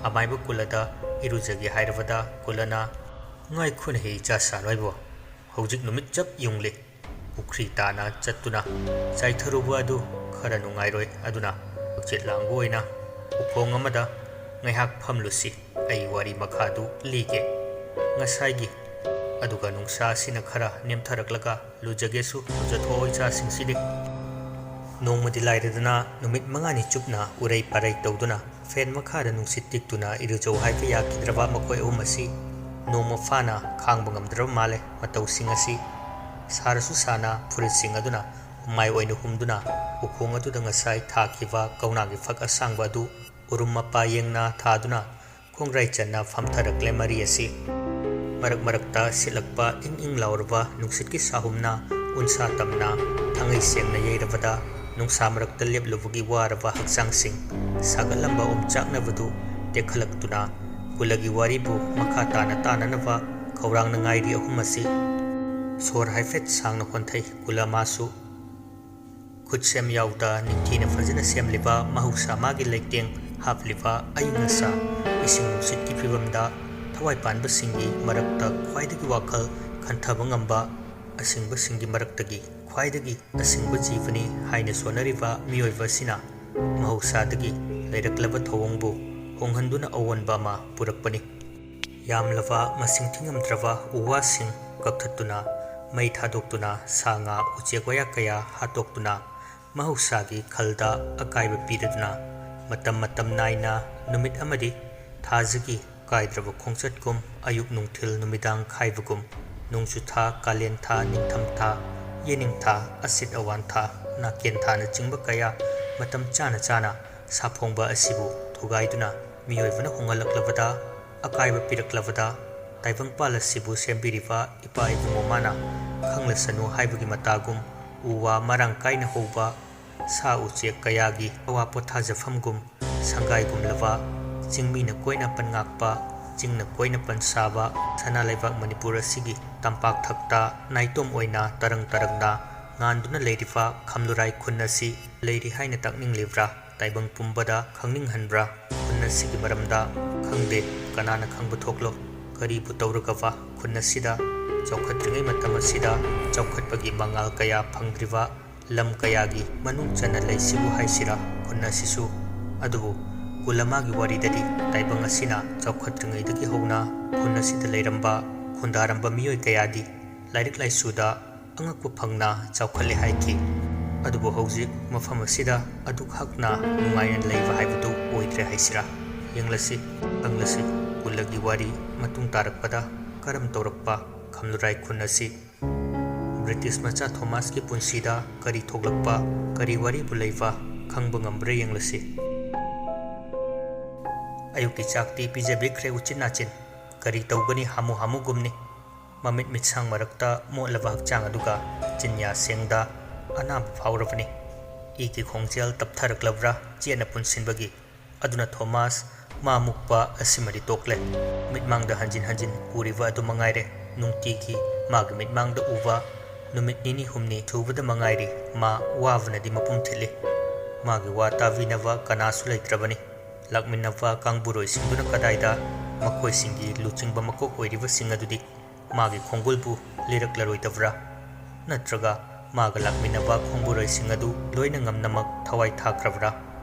ꯑꯃꯥꯏꯕ ꯀꯨꯂꯗ ꯏꯔꯨꯖꯒꯦ ꯍꯥꯏꯔꯕꯗ ꯀꯨꯂꯅ, "ꯉꯥꯏꯈꯣꯅꯦꯍꯦ ꯏꯆꯥꯁꯥ ꯅꯣꯏꯕꯣ, ꯍꯧꯖꯤꯛ ꯅꯨꯃꯤꯠ ꯆꯞ ꯌꯨꯡꯂꯦ꯫ ꯄꯨꯈ꯭ꯔꯤ ꯇꯥꯅ ꯆꯠꯇꯨꯅ ꯆꯥꯏꯊꯔꯨꯕ ꯑꯗꯨ ꯈꯔ ꯅꯨꯡꯉꯥꯏꯔꯣꯏ꯫ ꯑꯗꯨꯅ ꯍꯛꯆꯤꯠ ꯂꯥꯡꯕ ꯑꯣꯏꯅ ꯎꯈꯣꯡ ꯑꯃꯗ ꯉꯥꯏꯍꯥꯛ ꯐꯝꯂꯨꯁꯤ꯫ ꯑꯩ ꯋꯥꯔꯤ ꯃꯈꯥꯗꯨ ꯂꯤꯒꯦ꯫ ꯉꯁꯥꯏꯒꯤ ꯑꯗꯨꯒ ꯅꯨꯡꯁꯥ ꯑꯁꯤꯅ ꯈꯔ ꯅꯦꯝꯊꯔꯛꯂꯒ ꯂꯨꯖꯒꯦꯁꯨ ꯂꯨꯖꯊꯣꯛꯑꯣ ꯏꯆꯥꯁꯤꯡꯁꯤꯗꯤ"꯫ ꯅꯣꯡꯃꯗꯤ ꯂꯥꯏꯔꯗꯅ ꯅꯨꯃꯤꯠ ꯃꯉꯥꯅꯤ ꯆꯨꯞꯅ ꯎꯔꯩ ꯄꯥꯔꯩ ꯇꯧꯗꯨꯅ ꯐꯦꯟ ꯃꯈꯥꯗ ꯅꯨꯡꯁꯤꯠ ꯇꯤꯛꯇꯨꯅ ꯏꯔꯨꯖꯧ ꯍꯥꯏꯕ ꯌꯥꯈꯤꯗ꯭ꯔꯕ ꯃꯈꯣꯏ ꯑꯍꯨꯝ ꯑꯁꯤ ꯅꯣꯡꯃ ꯐꯥꯅ ꯈꯥꯡꯕ ꯉꯝꯗ꯭ꯔꯕ ꯃꯥꯜꯂꯦ꯫ ꯃꯇꯧꯁꯤꯡ ꯑꯁꯤ ꯁꯥꯔꯁꯨ ꯁꯥꯅ ꯐꯨꯔꯤꯠꯁꯤꯡ ꯑꯗꯨꯅ ꯍꯨꯃꯥꯏ ꯑꯣꯏꯅ ꯍꯨꯝꯗꯨꯅ ꯎꯈꯣꯡ ꯑꯗꯨꯗ ꯉꯁꯥꯏ ꯊꯥꯈꯤꯕ ꯀꯧꯅꯥꯒꯤ ꯐꯛ ꯑꯁꯥꯡꯕ ꯑꯗꯨ ꯎꯔꯨꯝ ꯃꯄꯥ ꯌꯦꯡꯅ ꯊꯥꯗꯨꯅ ꯈꯣꯡꯒ꯭ꯔꯥꯏ ꯆꯟꯅ ꯐꯝꯊꯔꯛꯂꯦ ꯃꯔꯤ ꯑꯁꯤ꯫ ꯃꯔꯛ ꯃꯔꯛꯇ ꯁꯤꯠꯂꯛꯄ ꯏꯪ ꯏꯪ ꯂꯥꯎꯔꯕ ꯅꯨꯡꯁꯤꯠꯀꯤ ꯁꯥꯍꯨꯝꯅ ꯎꯟꯁꯥ ꯇꯝꯅ ꯊꯥꯡꯉꯩ ꯁꯦꯡꯅ ꯌꯩꯔꯕꯗ ꯅꯨꯡꯁꯥ ꯃꯔꯛꯇ ꯂꯦꯞꯂꯨꯕꯒꯤ ꯋꯥꯔꯕ ꯍꯛꯆꯥꯡꯁꯤꯡ ꯁꯥꯒꯠꯂꯝꯕ ꯑꯣꯝꯆꯥꯛꯅꯕꯗꯨ ꯇꯦꯛꯈꯠꯂꯛꯇꯨꯅ ꯀꯨꯂꯒꯤ ꯋꯥꯔꯤꯕꯨ ꯃꯈꯥ ꯇꯥꯅ ꯇꯥꯅꯅꯕ ꯈꯧꯔꯥꯡꯅ ꯉꯥꯏꯔꯤ ꯑꯍꯨꯝ ꯑꯁꯤ꯫ ꯁꯣꯔ ꯍꯥꯏꯐꯦꯠ ꯁꯥꯡꯅ ꯍꯣꯟꯊꯩ ꯀꯨꯂ ꯃꯥꯁꯨ꯫ ꯈꯨꯠꯁꯦꯝ ꯌꯥꯎꯗ ꯅꯤꯡꯊꯤꯅ ꯐꯖꯅ ꯁꯦꯝꯂꯤꯕ ꯃꯍꯧꯁꯥ ꯃꯥꯒꯤ ꯂꯩꯇꯦꯡ ꯍꯥꯞꯂꯤꯕ ꯑꯏꯪ ꯑꯁꯥ, ꯏꯁꯤꯡ ꯅꯨꯡꯁꯤꯠꯀꯤ ꯐꯤꯕꯝꯗ ꯊꯋꯥꯏ ꯄꯥꯟꯕꯁꯤꯡꯒꯤ ꯃꯔꯛꯇ ꯈ꯭ꯋꯥꯏꯗꯒꯤ ꯋꯥꯈꯜ ꯈꯟꯊꯕ ꯉꯝꯕ ꯑꯁꯤꯡꯕꯁꯤꯡꯒꯤ ꯃꯔꯛꯇꯒꯤ ꯈ꯭ꯋꯥꯏꯗꯒꯤ ꯑꯁꯤꯡꯕ ꯖꯤꯕꯅꯤ ꯍꯥꯏꯅ ꯁꯣꯟꯅꯔꯤꯕ ꯃꯤꯑꯣꯏꯕ ꯑꯁꯤꯅ ꯃꯍꯧꯁꯥꯗꯒꯤ ꯂꯩꯔꯛꯂꯕ ꯊꯧꯑꯣꯡꯕꯨ ꯍꯣꯡꯍꯟꯗꯨꯅ ꯑꯑꯣꯟꯕ ꯑꯃ ꯄꯨꯔꯛꯄꯅꯤ꯫ ꯌꯥꯝꯂꯕ ꯃꯁꯤꯡ ꯊꯤꯉꯝꯗ꯭ꯔꯕ ꯎ ꯋꯥꯁꯤꯡ ꯀꯛꯊꯠꯇꯨꯅ, ꯃꯩ ꯊꯥꯗꯣꯛꯇꯨꯅ, ꯁꯥ ꯉꯥ ꯎꯆꯦꯛ ꯋꯥꯌꯥ ꯀꯌꯥ ꯍꯥꯠꯇꯣꯛꯇꯨꯅ, ꯃꯍꯧꯁꯥꯒꯤ ꯈꯜꯗ ꯑꯀꯥꯏꯕ ꯄꯤꯔꯗꯨꯅ, ꯃꯇꯝ ꯃꯇꯝ ꯅꯥꯏꯅ ꯅꯨꯃꯤꯠ ꯑꯃꯗꯤ ꯊꯥꯖꯒꯤ ꯀꯥꯏꯗ꯭ꯔꯕ ꯈꯣꯡꯆꯠꯀꯨꯝ, ꯑꯌꯨꯛ ꯅꯨꯡꯊꯤꯜ ꯅꯨꯃꯤꯗꯥꯡ ꯈꯥꯏꯕꯒꯨꯝ, ꯅꯣꯡꯖꯨ ꯊꯥ, ꯀꯥꯂꯦꯟ ꯊꯥ, ꯅꯤꯡꯊꯝ ꯊꯥ, ꯌꯦꯅꯤꯡ ꯊꯥ, ꯑꯁꯤꯠ ꯑꯋꯥꯟ ꯊꯥ, ꯅꯥꯀꯦꯟ ꯊꯥꯅꯆꯤꯡꯕ ꯀꯌꯥ ꯃꯇꯝ ꯆꯥꯅ ꯆꯥꯅ ꯁꯥꯐꯣꯡꯕ ꯑꯁꯤꯕꯨ ꯊꯨꯒꯥꯏꯗꯨꯅ ꯃꯤꯑꯣꯏꯕꯅ ꯍꯣꯡꯍꯜꯂꯛꯂꯕꯗ, ꯑꯀꯥꯏꯕ ꯄꯤꯔꯛꯂꯕꯗ, ꯇꯥꯏꯕꯪꯄꯥꯜ ꯑꯁꯤꯕꯨ ꯁꯦꯝꯕꯤꯔꯤꯕ ꯏꯄꯥ ꯏꯕꯨꯡꯉꯣ ꯃꯥꯅ ꯈꯪꯂꯁꯅꯨ ꯍꯥꯏꯕꯒꯤ ꯃꯇꯥꯒꯨꯝ, ꯎ ꯋꯥ ꯃꯔꯥꯡ ꯀꯥꯏꯅ ꯍꯧꯕ, ꯁꯥ ꯎꯆꯦꯛ ꯀꯌꯥꯒꯤ ꯑꯋꯥ ꯄꯣꯊꯥꯖꯐꯝꯒꯨꯝ, ꯁꯪꯒꯥꯏꯒꯨꯝꯂꯕ, ꯆꯤꯡꯃꯤꯅ ꯀꯣꯏꯅ ꯄꯟ ꯉꯥꯛꯄ, ꯆꯤꯡꯅ ꯀꯣꯏꯅ ꯄꯟ ꯁꯥꯕ, ꯁꯅꯥ ꯂꯩꯕꯥꯛ ꯃꯅꯤꯄꯨꯔ ꯑꯁꯤꯒꯤ ꯇꯝꯄꯥꯛ ꯊꯛꯇ ꯅꯥꯏꯇꯣꯝ ꯑꯣꯏꯅ ꯇꯔꯪ ꯇꯔꯪꯅ ꯉꯥꯟꯗꯨꯅ ꯂꯩꯔꯤꯕ ꯈꯝꯂꯨꯔꯥꯏ ꯈꯨꯟ ꯑꯁꯤ ꯂꯩꯔꯤ ꯍꯥꯏꯅ ꯇꯥꯛꯅꯤꯡꯂꯤꯕ꯭ꯔꯥ? ꯇꯥꯏꯕꯪ ꯄꯨꯝꯕꯗ ꯈꯪꯅꯤꯡꯍꯟꯕ꯭ꯔꯥ? ꯈꯨꯟ ꯑꯁꯤꯒꯤ ꯃꯔꯝꯗ ꯈꯪꯗꯦ, ꯀꯅꯥꯅ ꯈꯪꯕ ꯊꯣꯛꯂꯣ? ꯀꯔꯤꯕꯨ ꯇꯧꯔꯒꯕ ꯈꯨꯟ ꯑꯁꯤꯗ ꯆꯥꯎꯈꯠꯇ꯭ꯔꯤꯉꯩ ꯃꯇꯝ ꯑꯁꯤꯗ ꯆꯥꯎꯈꯠꯄꯒꯤ ꯃꯉꯥꯜ ꯀꯌꯥ ꯐꯪꯗ꯭ꯔꯤꯕ ꯂꯝ ꯀꯌꯥꯒꯤ ꯃꯅꯨꯡ ꯆꯟꯅ ꯂꯩꯁꯤꯕꯨ ꯍꯥꯏꯁꯤꯔꯥ ꯈꯨꯟ ꯑꯁꯤꯁꯨ? ꯑꯗꯨꯕꯨ ꯀꯨꯂꯃꯥꯒꯤ ꯋꯥꯔꯤꯗꯗꯤ ꯇꯥꯏꯕꯪ ꯑꯁꯤꯅ ꯆꯥꯎꯈꯠꯇ꯭ꯔꯤꯉꯩꯗꯒꯤ ꯍꯧꯅ ꯈꯨꯟ ꯑꯁꯤꯗ ꯂꯩꯔꯝꯕ ꯈꯨꯟꯗꯥꯔꯝꯕ ꯃꯤꯑꯣꯏ ꯀꯌꯥꯗꯤ ꯂꯥꯏꯔꯤꯛ ꯂꯥꯏꯁꯨꯗ ꯑꯉꯛꯄ ꯐꯪꯅ ꯆꯥꯎꯈꯠꯂꯦ ꯍꯥꯏꯈꯤ꯫ ꯑꯗꯨꯕꯨ ꯍꯧꯖꯤꯛ ꯃꯐꯝ ꯑꯁꯤꯗ ꯑꯗꯨꯛ ꯍꯛꯅ ꯅꯨꯡꯉꯥꯏꯅ ꯂꯩꯕ ꯍꯥꯏꯕꯗꯨ ꯑꯣꯏꯗ꯭ꯔꯦ ꯍꯥꯏꯁꯤꯔꯥ? ꯌꯦꯡꯂꯁꯤ, ꯈꯪꯂꯁꯤ, ꯀꯨꯜꯂꯒꯤ ꯋꯥꯔꯤ ꯃꯇꯨꯡ ꯇꯥꯔꯛꯄꯗ ꯀꯔꯝ ꯇꯧꯔꯛꯄ ꯈꯝꯂꯨꯔꯥꯏ ꯈꯨꯟ ꯑꯁꯤ ꯕ꯭ꯔꯤꯇꯤꯁ ꯃꯆꯥ ꯊꯣꯃꯥꯁꯀꯤ ꯄꯨꯟꯁꯤꯗ ꯀꯔꯤ ꯊꯣꯛꯂꯛꯄ, ꯀꯔꯤ ꯋꯥꯔꯤꯕꯨ ꯂꯩꯕ ꯈꯪꯕ ꯉꯝꯕ꯭ꯔꯥ ꯌꯦꯡꯂꯁꯤ꯫ ꯑꯌꯨꯛꯀꯤ ꯆꯥꯛꯇꯤ ꯄꯤꯖꯕꯤꯈ꯭ꯔꯦ ꯎꯆꯤꯟ ꯅꯥꯆꯤꯟ꯫ ꯀꯔꯤ ꯇꯧꯒꯅꯤ, ꯍꯥꯃꯨ ꯍꯥꯃꯨꯒꯨꯝꯅꯤ꯫ ꯃꯃꯤꯠ ꯃꯤꯠꯁꯥꯡ ꯃꯔꯛꯇ ꯃꯣꯠꯂꯕ ꯍꯛꯆꯥꯡ ꯑꯗꯨꯒ ꯆꯤꯟꯌꯥ ꯁꯦꯡꯗ ꯑꯅꯥꯕ ꯐꯥꯎꯔꯕꯅꯤ꯫ ꯏꯒꯤ ꯈꯣꯡꯖꯦꯜ ꯇꯞꯊꯔꯛꯂꯕ꯭ꯔꯥ ꯆꯦꯠꯅ ꯄꯨꯟꯁꯤꯟꯕꯒꯤ꯫ ꯑꯗꯨꯅ ꯊꯣꯃꯥꯁ ꯃꯥ ꯃꯨꯛꯄ ꯑꯁꯤꯃꯗꯤ ꯇꯣꯛꯂꯦ꯫ ꯃꯤꯠꯃꯥꯡꯗ ꯍꯟꯖꯤꯟ ꯍꯟꯖꯤꯟ ꯎꯔꯤꯕ ꯑꯗꯨ ꯃꯉꯥꯏꯔꯦ꯫ ꯅꯨꯡꯇꯤꯒꯤ ꯃꯥꯒꯤ ꯃꯤꯠꯃꯥꯡꯗ ꯎꯕ ꯅꯨꯃꯤꯠ ꯅꯤꯅꯤ ꯍꯨꯝꯅꯤ ꯁꯨꯕꯗ ꯃꯉꯥꯏꯔꯤ ꯃꯥ ꯋꯥꯕꯅꯗꯤ ꯃꯄꯨꯝ ꯊꯤꯜꯂꯤ꯫ ꯃꯥꯒꯤ ꯋꯥ ꯇꯥꯕꯤꯅꯕ ꯀꯅꯥꯁꯨ ꯂꯩꯇ꯭ꯔꯕꯅꯤ꯫ ꯂꯥꯛꯃꯤꯟꯅꯕ ꯀꯥꯡꯕꯨꯔꯣꯏꯁꯤꯡꯗꯨꯅ ꯀꯗꯥꯏꯗ? ꯃꯈꯣꯏꯁꯤꯡꯒꯤ ꯂꯨꯆꯤꯡꯕ ꯃꯀꯣꯛ ꯑꯣꯏꯔꯤꯕꯁꯤꯡ ꯑꯗꯨꯗꯤ ꯃꯥꯒꯤ ꯈꯣꯡꯒꯨꯜꯕꯨ ꯂꯤꯔꯛꯂꯔꯣꯏꯗꯕ꯭ꯔꯥ? ꯅꯠꯇ꯭ꯔꯒ ꯃꯥꯒ ꯂꯥꯛꯃꯤꯟꯅꯕ ꯈꯣꯡꯕꯨꯔꯣꯏꯁꯤꯡ ꯑꯗꯨ ꯂꯣꯏꯅ ꯉꯝꯅꯃꯛ ꯊꯋꯥꯏ ꯊꯥꯈ꯭ꯔꯕ꯭ꯔꯥ?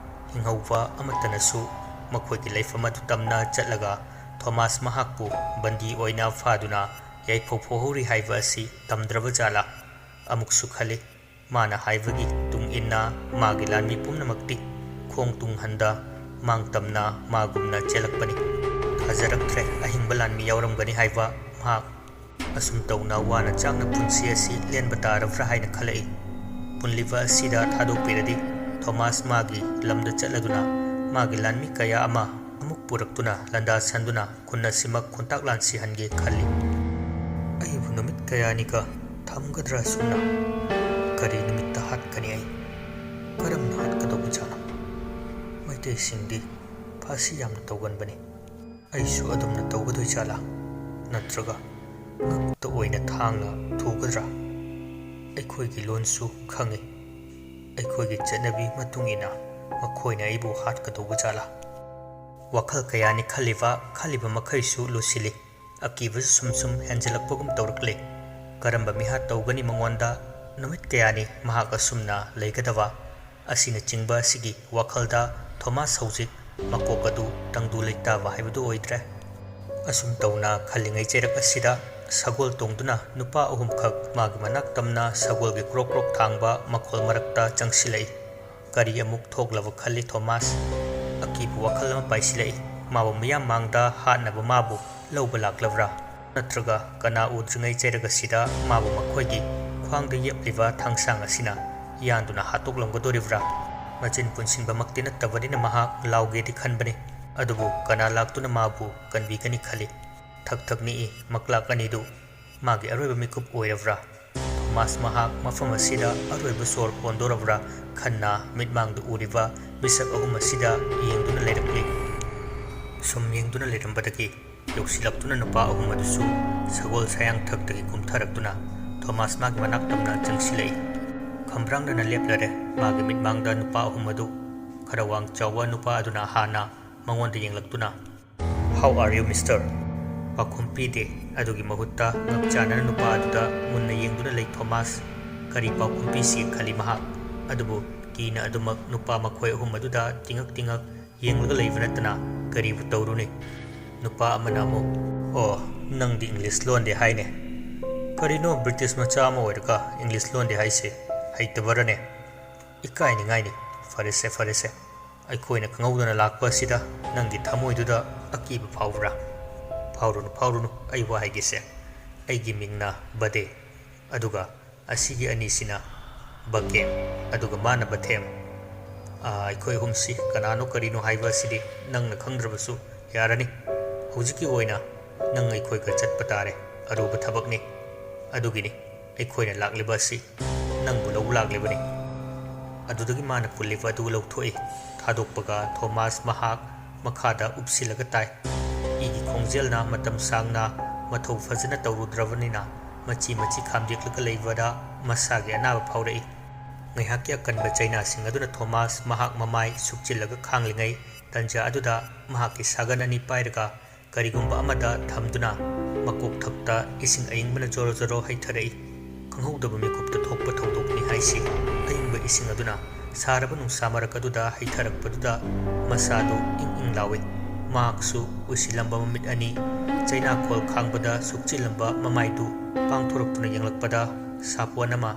ꯍꯤꯡꯍꯧꯕ ꯑꯃꯠꯇꯅꯁꯨ ꯃꯈꯣꯏꯒꯤ ꯂꯩꯐꯝ ꯑꯗꯨ ꯇꯝꯅ ꯆꯠꯂꯒ ꯊꯣꯃꯥꯁ ꯃꯍꯥꯛꯄꯨ ꯕꯟꯗꯤ ꯑꯣꯏꯅ ꯐꯥꯗꯨꯅ ꯌꯥꯏꯐꯧ ꯐꯧꯍꯧꯔꯤ ꯍꯥꯏꯕ ꯑꯁꯤ ꯇꯝꯗ꯭ꯔꯕ ꯖꯥꯠꯂꯥ? ꯑꯃꯨꯛꯁꯨ ꯈꯜꯂꯤ, ꯃꯥꯅ ꯍꯥꯏꯕꯒꯤ ꯇꯨꯡ ꯏꯟꯅ ꯃꯥꯒꯤ ꯂꯥꯟꯃꯤ ꯄꯨꯝꯅꯃꯛꯇꯤ ꯈꯣꯡ ꯇꯨꯡ ꯍꯟꯗ ꯃꯥꯡ ꯇꯝꯅ ꯃꯥꯒꯨꯝꯅ ꯆꯦꯜꯂꯛꯄꯅꯤ꯫ ꯊꯥꯖꯔꯛꯇ꯭ꯔꯦ ꯑꯍꯤꯡꯕ ꯂꯥꯟꯃꯤ ꯌꯥꯎꯔꯝꯒꯅꯤ ꯍꯥꯏꯕ ꯃꯍꯥꯛ꯫ ꯑꯁꯨꯝ ꯇꯧꯅ ꯋꯥꯅ ꯆꯥꯛꯅ ꯄꯨꯟꯁꯤ ꯑꯁꯤ ꯂꯦꯟꯕ ꯇꯥꯔꯕ꯭ꯔꯥ ꯍꯥꯏꯅ ꯈꯜꯂꯛꯏ꯫ ꯄꯨꯟꯂꯤꯕ ꯑꯁꯤꯗ ꯊꯥꯗꯣꯛꯄꯤꯔꯗꯤ ꯊꯣꯃꯥꯁ ꯃꯥꯒꯤ ꯂꯝꯗ ꯆꯠꯂꯗꯨꯅ ꯃꯥꯒꯤ ꯂꯥꯟꯃꯤ ꯀꯌꯥ ꯑꯃ ꯑꯃꯨꯛ ꯄꯨꯔꯛꯇꯨꯅ ꯂꯥꯟꯗꯥꯁꯟꯗꯨꯅ ꯈꯨꯟ ꯑꯁꯤꯃꯛ ꯈꯨꯟꯇꯥꯛ ꯂꯥꯟꯁꯤꯍꯟꯒꯦ ꯈꯜꯂꯤ꯫ ꯑꯩꯕꯨ ꯅꯨꯃꯤꯠ ꯀꯌꯥꯅꯤꯒ ꯊꯝꯒꯗ꯭ꯔꯥ ꯑꯁꯨꯝꯅ? ꯀꯔꯤ ꯅꯨꯃꯤꯠꯇ ꯍꯥꯠꯀꯅꯤ ꯑꯩ? ꯀꯔꯝꯅ ꯍꯥꯠꯀꯗꯧꯕꯖꯥꯠꯅꯣ? ꯃꯩꯇꯩꯁꯤꯡꯗꯤ ꯐꯥꯁꯤ ꯌꯥꯝꯅ ꯇꯧꯒꯟꯕꯅꯤ꯫ ꯑꯩꯁꯨ ꯑꯗꯨꯝꯅ ꯇꯧꯒꯗꯣꯏꯖꯥꯠꯂꯥ? ꯅꯠꯇ꯭ꯔꯒ ꯉꯛꯇ ꯑꯣꯏꯅ ꯊꯥꯡꯅ ꯊꯨꯒꯗ꯭ꯔꯥ? ꯑꯩꯈꯣꯏꯒꯤ ꯂꯣꯟꯁꯨ ꯈꯪꯏ꯫ ꯑꯩꯈꯣꯏꯒꯤ ꯆꯠꯅꯕꯤ ꯃꯇꯨꯡ ꯏꯟꯅ ꯃꯈꯣꯏꯅ ꯑꯩꯕꯨ ꯍꯥꯠꯀꯗꯧꯕ ꯖꯥꯠꯂꯥ? ꯋꯥꯈꯜ ꯀꯌꯥꯅꯤ ꯈꯜꯂꯤꯕ, ꯈꯜꯂꯤꯕ ꯃꯈꯩꯁꯨ ꯂꯨꯁꯤꯜꯂꯤ꯫ ꯑꯀꯤꯕꯁꯨ ꯁꯨꯝ ꯁꯨꯝ ꯍꯦꯟꯖꯤꯜꯂꯛꯄꯒꯨꯝ ꯇꯧꯔꯛꯂꯦ꯫ ꯀꯔꯝꯕ ꯃꯤꯍꯥꯠ ꯇꯧꯒꯅꯤ ꯃꯉꯣꯟꯗ? ꯅꯨꯃꯤꯠ ꯀꯌꯥꯅꯤ ꯃꯍꯥꯛ ꯑꯁꯨꯝꯅ ꯂꯩꯒꯗꯕ? ꯑꯁꯤꯅꯆꯤꯡꯕ ꯑꯁꯤꯒꯤ ꯋꯥꯈꯜꯗ ꯊꯣꯃꯥꯁ ꯍꯧꯖꯤꯛ ꯃꯀꯣꯛ ꯑꯗꯨ ꯇꯪꯗꯨ ꯂꯩꯇꯥꯕ ꯍꯥꯏꯕꯗꯨ ꯑꯣꯏꯗ꯭ꯔꯦ꯫ ꯑꯁꯨꯝ ꯇꯧꯅ ꯈꯜꯂꯤꯉꯩ ꯆꯩꯔꯛ ꯑꯁꯤꯗ ꯁꯒꯣꯜ ꯇꯣꯡꯗꯨꯅ ꯅꯨꯄꯥ ꯑꯍꯨꯝꯈꯛ ꯃꯥꯒꯤ ꯃꯅꯥꯛ ꯇꯝꯅ ꯁꯒꯣꯜꯒꯤ ꯀ꯭ꯔꯣꯛ ꯀ꯭ꯔꯣꯛ ꯊꯥꯡꯕ ꯃꯈꯣꯜ ꯃꯔꯛꯇ ꯆꯪꯁꯤꯜꯂꯛꯏ꯫ ꯀꯔꯤ ꯑꯃꯨꯛ ꯊꯣꯛꯂꯕ ꯈꯜꯂꯤ ꯊꯣꯃꯥꯁ꯫ ꯑꯀꯤꯕ ꯋꯥꯈꯜ ꯑꯃ ꯄꯥꯏꯁꯤꯜꯂꯛꯏ꯫ ꯃꯥꯕꯨ ꯃꯤꯌꯥꯝ ꯃꯥꯡꯗ ꯍꯥꯠꯅꯕ ꯃꯥꯕꯨ ꯂꯧꯕ ꯂꯥꯛꯂꯕ꯭ꯔꯥ? ꯅꯠꯇ꯭ꯔꯒ ꯀꯅꯥ ꯎꯗ꯭ꯔꯤꯉꯩ ꯆꯩꯔꯛ ꯑꯁꯤꯗ ꯃꯥꯕꯨ ꯃꯈꯣꯏꯒꯤ ꯈ꯭ꯋꯥꯡꯗ ꯌꯦꯞꯂꯤꯕ ꯊꯥꯡꯁꯥꯡ ꯑꯁꯤꯅ ꯌꯥꯟꯗꯨꯅ ꯍꯥꯠꯇꯣꯛꯂꯝꯒꯗꯣꯔꯤꯕ꯭ꯔꯥ? ꯃꯆꯤꯟ ꯄꯨꯟꯁꯤꯟꯕꯃꯛꯇꯤ ꯅꯠꯇꯕꯅꯤꯅ ꯃꯍꯥꯛ ꯂꯥꯎꯒꯦꯗꯤ ꯈꯟꯕꯅꯤ꯫ ꯑꯗꯨꯕꯨ ꯀꯅꯥ ꯂꯥꯛꯇꯨꯅ ꯃꯥꯕꯨ ꯀꯟꯕꯤꯒꯅꯤ ꯈꯜꯂꯤ꯫ ꯊꯛ ꯊꯛ ꯅꯤꯛꯏ ꯃꯀ꯭ꯂꯥꯛ ꯑꯅꯤꯗꯨ꯫ ꯃꯥꯒꯤ ꯑꯔꯣꯏꯕ ꯃꯤꯀꯨꯞ ꯑꯣꯏꯔꯕ꯭ꯔꯥ? ꯊꯣꯃꯥꯁ ꯃꯍꯥꯛ ꯃꯐꯝ ꯑꯁꯤꯗ ꯑꯔꯣꯏꯕ ꯁꯣꯔ ꯍꯣꯟꯗꯣꯔꯕ꯭ꯔꯥ ꯈꯟꯅ ꯃꯤꯠꯃꯥꯡꯗ ꯎꯔꯤꯕ ꯃꯤꯁꯛ ꯑꯍꯨꯝ ꯑꯁꯤꯗ ꯌꯦꯡꯗꯨꯅ ꯂꯩꯔꯛꯂꯤ꯫ ꯁꯨꯝ ꯌꯦꯡꯗꯨꯅ ꯂꯩꯔꯝꯕꯗꯒꯤ ꯌꯧꯁꯤꯜꯂꯛꯇꯨꯅ ꯅꯨꯄꯥ ꯑꯍꯨꯝ ꯑꯗꯨꯁꯨ ꯁꯒꯣꯜ ꯁꯌꯥꯡꯊꯛꯇꯒꯤ ꯀꯨꯝꯊꯔꯛꯇꯨꯅ ꯊꯣꯃꯥꯁ ꯃꯥꯒꯤ ꯃꯅꯥꯛ ꯇꯝꯅ ꯆꯪꯁꯤꯜꯂꯛꯏ꯫ ꯈꯝꯕ꯭ꯔꯥꯡꯅꯅ ꯂꯦꯞꯂꯔꯦ꯫ ꯃꯥꯒꯤ ꯃꯤꯠꯃꯥꯡꯗ ꯅꯨꯄꯥ ꯑꯍꯨꯝ ꯑꯗꯨ ꯈꯔ ꯋꯥꯡ ꯆꯥꯎꯕ ꯅꯨꯄꯥ ꯑꯗꯨꯅ ꯍꯥꯟꯅ ꯃꯉꯣꯟꯗ ꯌꯦꯡꯂꯛꯇꯨꯅ, "How are you, mister?" ꯄꯥꯎꯈꯨꯝ ꯄꯤꯗꯦ꯫ ꯑꯗꯨꯒꯤ ꯃꯍꯨꯠꯇ ꯉꯛꯆꯥꯟꯅꯅ ꯅꯨꯄꯥ ꯑꯗꯨꯗ ꯃꯨꯟꯅ ꯌꯦꯡꯗꯨꯅ ꯂꯩ ꯊꯣꯃꯥꯁ꯫ ꯀꯔꯤ ꯄꯥꯎꯈꯨꯝ ꯄꯤꯁꯤ ꯈꯜꯂꯤ ꯃꯍꯥꯛ꯫ ꯑꯗꯨꯕꯨ ꯀꯤꯅ ꯑꯗꯨꯃꯛ ꯅꯨꯄꯥ ꯃꯈꯣꯏ ꯑꯍꯨꯝ ꯑꯗꯨꯗ ꯇꯤꯡꯉꯛ ꯇꯤꯡꯉꯛ ꯌꯦꯡꯂꯒ ꯂꯩꯕ ꯅꯠꯇꯅ ꯀꯔꯤꯕꯨ ꯇꯧꯔꯨꯅꯤ? ꯅꯨꯄꯥ ꯑꯃꯅ ꯑꯃꯨꯛ, "ꯑꯣ, ꯅꯪꯗꯤ ꯏꯪꯂꯤꯁ ꯂꯣꯟꯗꯦ ꯍꯥꯏꯅꯦ꯫ ꯀꯔꯤꯅꯣ ꯕ꯭ꯔꯤꯇꯤꯁ ꯃꯆꯥ ꯑꯃ ꯑꯣꯏꯔꯒ ꯏꯪꯂꯤꯁ ꯂꯣꯟꯗꯦ ꯍꯥꯏꯁꯦ? ꯍꯩꯇꯕꯔꯅꯦ? ꯏꯀꯥꯏꯅꯤꯡꯉꯥꯏꯅꯤ꯫ ꯐꯔꯦꯁꯦ, ꯐꯔꯦꯁꯦ꯫ ꯑꯩꯈꯣꯏꯅ ꯈꯪꯍꯧꯗꯅ ꯂꯥꯛꯄ ꯑꯁꯤꯗ ꯅꯪꯒꯤ ꯊꯃꯣꯏꯗꯨꯗ ꯑꯀꯤꯕ ꯐꯥꯎꯕ꯭ꯔꯥ?" "ꯐꯥꯎꯔꯨꯅꯨ, ꯐꯥꯎꯔꯨꯅꯨ꯫ ꯑꯩ ꯋꯥ ꯍꯥꯏꯒꯦꯁꯦ꯫ ꯑꯩꯒꯤ ꯃꯤꯡꯅ ꯕꯗꯦ꯫ ꯑꯗꯨꯒ ꯑꯁꯤꯒꯤ ꯑꯅꯤꯁꯤꯅ ꯕꯀꯦꯝ꯫ ꯑꯗꯨꯒ ꯃꯥꯅ ꯕꯊꯦꯝ꯫ ꯑꯥ, ꯑꯩꯈꯣꯏ ꯑꯍꯨꯝꯁꯤ ꯀꯅꯥꯅꯣ ꯀꯔꯤꯅꯣ ꯍꯥꯏꯕ ꯑꯁꯤꯗꯤ ꯅꯪꯅ ꯈꯪꯗ꯭ꯔꯕꯁꯨ ꯌꯥꯔꯅꯤ꯫ ꯍꯧꯖꯤꯛꯀꯤ ꯑꯣꯏꯅ ꯅꯪ ꯑꯩꯈꯣꯏꯒ ꯆꯠꯄ ꯇꯥꯔꯦ꯫ ꯑꯔꯨꯕ ꯊꯕꯛꯅꯤ꯫ ꯑꯗꯨꯒꯤꯅꯤ ꯑꯩꯈꯣꯏꯅ ꯂꯥꯛꯂꯤꯕ ꯑꯁꯤ꯫ ꯅꯪꯕꯨ ꯂꯧꯕ ꯂꯥꯛꯂꯤꯕꯅꯤ꯫" ꯑꯗꯨꯗꯒꯤ ꯃꯥꯅ ꯄꯨꯜꯂꯤꯕ ꯑꯗꯨ ꯂꯧꯊꯣꯛꯏ꯫ ꯊꯥꯗꯣꯛꯄꯒ ꯊꯣꯃꯥꯁ ꯃꯍꯥꯛ ꯃꯈꯥꯗ ꯎꯞꯁꯤꯜꯂꯒ ꯇꯥꯏ꯫ ꯏꯒꯤ ꯈꯣꯡꯖꯦꯜꯅ ꯃꯇꯝ ꯁꯥꯡꯅ ꯃꯊꯧ ꯐꯖꯅ ꯇꯧꯔꯨꯗ꯭ꯔꯕꯅꯤꯅ ꯃꯆꯤ ꯃꯆꯤ ꯈꯥꯝꯗꯦꯛꯂꯒ ꯂꯩꯕꯗ ꯃꯁꯥꯒꯤ ꯑꯅꯥꯕ ꯐꯥꯎꯔꯛꯏ꯫ ꯉꯥꯏꯍꯥꯛꯀꯤ ꯑꯀꯟꯕ ꯆꯩꯅꯥꯁꯤꯡ ꯑꯗꯨꯅ ꯊꯣꯃꯥꯁ ꯃꯍꯥꯛ ꯃꯃꯥꯏ ꯁꯨꯞꯆꯤꯜꯂꯒ ꯈꯥꯡꯂꯤꯉꯩ ꯇꯟꯖꯥ ꯑꯗꯨꯗ ꯃꯍꯥꯛꯀꯤ ꯁꯥꯒꯟ ꯑꯅꯤ ꯄꯥꯏꯔꯒ ꯀꯔꯤꯒꯨꯝꯕ ꯑꯃꯗ ꯊꯝꯗꯨꯅ ꯃꯀꯣꯛꯊꯛꯇ ꯏꯁꯤꯡ ꯑꯏꯪꯕꯅ ꯖꯣꯔꯣ ꯖꯣꯔꯣ ꯍꯩꯊꯔꯛꯏ꯫ ꯈꯪꯍꯧꯗꯕ ꯃꯤꯀꯨꯞꯇ ꯊꯣꯛꯄ ꯊꯧꯗꯣꯛꯅꯤ ꯍꯥꯏꯁꯤ꯫ ꯑꯏꯪꯕ ꯏꯁꯤꯡ ꯑꯗꯨꯅ ꯁꯥꯔꯕ ꯅꯨꯡꯁꯥ ꯃꯔꯛ ꯑꯗꯨꯗ ꯍꯩꯊꯔꯛꯄꯗꯨꯗ ꯃꯁꯥꯗꯨ ꯏꯪ ꯏꯪ ꯂꯥꯎꯏ꯫ ꯃꯍꯥꯛꯁꯨ ꯎꯏꯁꯤꯜꯂꯝꯕ ꯃꯃꯤꯠ ꯑꯅꯤ, ꯆꯩꯅꯥꯈꯣꯜ ꯈꯥꯡꯕꯗ ꯁꯨꯛꯆꯤꯜꯂꯝꯕ ꯃꯃꯥꯏꯗꯨ ꯄꯥꯡꯊꯣꯔꯛꯇꯨꯅ ꯌꯦꯡꯂꯛꯄꯗ, ꯁꯥꯄꯣꯟ ꯑꯃ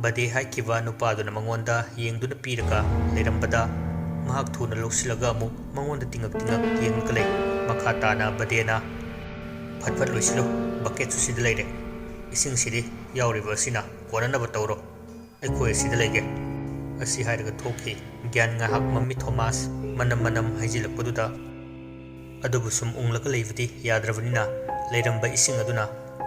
ꯕꯗꯦ ꯍꯥꯏꯈꯤꯕ ꯅꯨꯄꯥꯗꯨꯅ ꯃꯉꯣꯟꯗ ꯌꯦꯡꯗꯨꯅ ꯄꯤꯔꯒ ꯂꯩꯔꯝꯕꯗ, ꯃꯍꯥꯛ ꯊꯨꯅ ꯂꯧꯁꯤꯜꯂꯒ ꯑꯃꯨꯛ ꯃꯉꯣꯟꯗ ꯇꯤꯡꯉꯛ ꯇꯤꯡꯉꯛ ꯌꯦꯡꯂꯒ ꯂꯩ꯫ ꯃꯈꯥ ꯇꯥꯅ ꯕꯗꯦꯅ, "ꯐꯠ ꯐꯠ ꯂꯣꯏꯁꯤꯜꯂꯨ, ꯕꯛꯀꯦꯠꯁꯨ ꯁꯤꯗ ꯂꯩꯔꯦ꯫ ꯏꯁꯤꯡꯁꯤꯗꯤ ꯌꯥꯎꯔꯤꯕ ꯑꯁꯤꯅ ꯀꯣꯟꯅꯅꯕ ꯇꯧꯔꯣ꯫ ꯑꯩꯈꯣꯏ ꯑꯁꯤꯗ ꯂꯩꯒꯦ"꯫ ꯑꯁꯤ ꯍꯥꯏꯔꯒ ꯊꯣꯛꯈꯤ꯫ ꯒ꯭ꯌꯥꯟ ꯉꯥꯏꯍꯥꯛ ꯃꯝꯃꯤ ꯊꯣꯃꯥꯁ꯫ ꯃꯅꯝ ꯃꯅꯝ ꯍꯩꯖꯤꯜꯂꯛꯄꯗꯨꯗ ꯑꯗꯨꯕꯨ ꯁꯨꯝ ꯎꯪꯂꯒ ꯂꯩꯕꯗꯤ ꯌꯥꯗ꯭ꯔꯕꯅꯤꯅ, ꯂꯩꯔꯝꯕ ꯏꯁꯤꯡ ꯑꯗꯨꯅ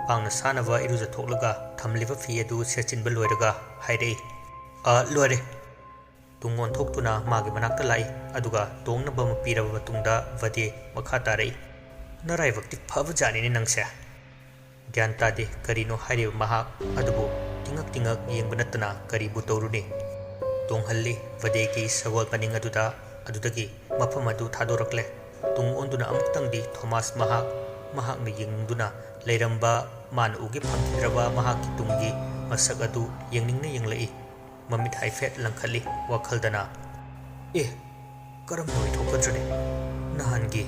ꯄꯥꯡꯅ ꯁꯥꯅꯕ ꯏꯔꯨꯖꯊꯣꯛꯂꯒ ꯊꯝꯂꯤꯕ ꯐꯤ ꯑꯗꯨ ꯁꯦꯠꯆꯤꯟꯕ ꯂꯣꯏꯔꯒ ꯍꯥꯏꯔꯛꯏ, "ꯑ, ꯂꯣꯏꯔꯦ"꯫ ꯇꯨꯡ ꯑꯣꯟꯊꯣꯛꯇꯨꯅ ꯃꯥꯒꯤ ꯃꯅꯥꯛꯇ ꯂꯥꯛꯏ, ꯑꯗꯨꯒ ꯇꯣꯡꯅꯕ ꯑꯃ ꯄꯤꯔꯕ ꯃꯇꯨꯡꯗ ꯕꯗꯦ ꯃꯈꯥ ꯇꯥꯔꯛꯏ, "ꯅꯔꯥꯏꯕꯛꯇꯤ ꯐꯕ ꯖꯥꯠꯅꯤꯅꯦ ꯅꯪꯁꯦ"꯫ ꯒ꯭ꯌꯥꯟ ꯇꯥꯗꯦ ꯀꯔꯤꯅꯣ ꯍꯥꯏꯔꯤꯕ ꯃꯍꯥꯛ, ꯑꯗꯨꯕꯨ ꯇꯤꯡꯉꯛ ꯇꯤꯡꯉꯛ ꯌꯦꯡꯕ ꯅꯠꯇꯅ ꯀꯔꯤꯕꯨ ꯇꯧꯔꯨꯅꯤ? ꯇꯣꯡꯍꯜꯂꯤ ꯕꯗꯦꯒꯤ ꯁꯒꯣꯜ ꯃꯅꯤꯡ ꯑꯗꯨꯗ, ꯑꯗꯨꯗꯒꯤ ꯃꯐꯝ ꯑꯗꯨ ꯊꯥꯗꯣꯔꯛꯂꯦ꯫ ꯇꯨꯡ ꯑꯣꯟꯗꯨꯅ ꯑꯃꯨꯛꯇꯪꯗꯤ ꯊꯣꯃꯥꯁ ꯃꯍꯥꯛ, ꯃꯍꯥꯛꯅ ꯌꯦꯡꯅꯤꯡꯗꯨꯅ ꯂꯩꯔꯝꯕ, ꯃꯥꯅ ꯎꯒꯦ ꯐꯪꯈꯤꯗ꯭ꯔꯕ ꯃꯍꯥꯛꯀꯤ ꯇꯨꯡꯒꯤ ꯃꯁꯛ ꯑꯗꯨ ꯌꯦꯡꯅꯤꯡꯅ ꯌꯦꯡꯂꯛꯏ꯫ ꯃꯃꯤꯠ ꯍꯥꯏꯐꯦꯠ ꯂꯪꯈꯠꯂꯤ ꯋꯥꯈꯜꯗꯅ, "ꯑꯦ, ꯀꯔꯝꯅ ꯑꯣꯏꯊꯣꯛꯀꯗ꯭ꯔꯅꯦ? ꯅꯍꯥꯟꯒꯤ"꯫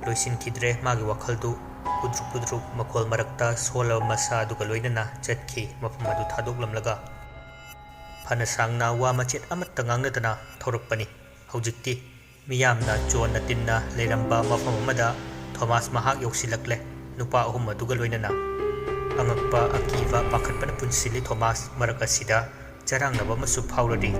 ꯂꯣꯏꯁꯤꯟꯈꯤꯗ꯭ꯔꯦ ꯃꯥꯒꯤ ꯋꯥꯈꯜꯗꯨ꯫ ꯀꯨꯗ꯭ꯔꯨꯛ ꯀꯨꯗ꯭ꯔꯨꯛ ꯃꯈꯣꯜ ꯃꯔꯛꯇ ꯁꯣꯜꯂꯕ ꯃꯁꯥ ꯑꯗꯨꯒ ꯂꯣꯏꯅꯅ ꯆꯠꯈꯤ, ꯃꯐꯝ ꯑꯗꯨ ꯊꯥꯗꯣꯛꯂꯝꯂꯒ꯫ ꯐꯅ ꯁꯥꯡꯅ ꯋꯥ ꯃꯆꯦꯠ ꯑꯃꯠꯇ ꯉꯥꯡꯅꯗꯅ ꯊꯧꯔꯛꯄꯅꯤ꯫ ꯍꯧꯖꯤꯛꯇꯤ ꯃꯤꯌꯥꯝꯅ ꯆꯣꯟꯅ ꯇꯤꯟꯅ ꯂꯩꯔꯝꯕ ꯃꯐꯝ ꯑꯃꯗ ꯊꯣꯃꯥꯁ ꯃꯍꯥꯛ ꯌꯧꯁꯤꯜꯂꯛꯂꯦ, ꯅꯨꯄꯥ ꯑꯍꯨꯝ ꯑꯗꯨꯒ ꯂꯣꯏꯅꯅ꯫ ꯑꯉꯛꯄ, ꯑꯀꯤꯕ, ꯄꯥꯈꯠꯄꯅ ꯄꯨꯟꯁꯤꯜꯂꯤ ꯊꯣꯃꯥꯁ꯫ ꯃꯔꯛ ꯑꯁꯤꯗ ꯆꯔꯥꯡꯅꯕ ꯑꯃꯁꯨ ꯐꯥꯎꯔꯔꯤ꯫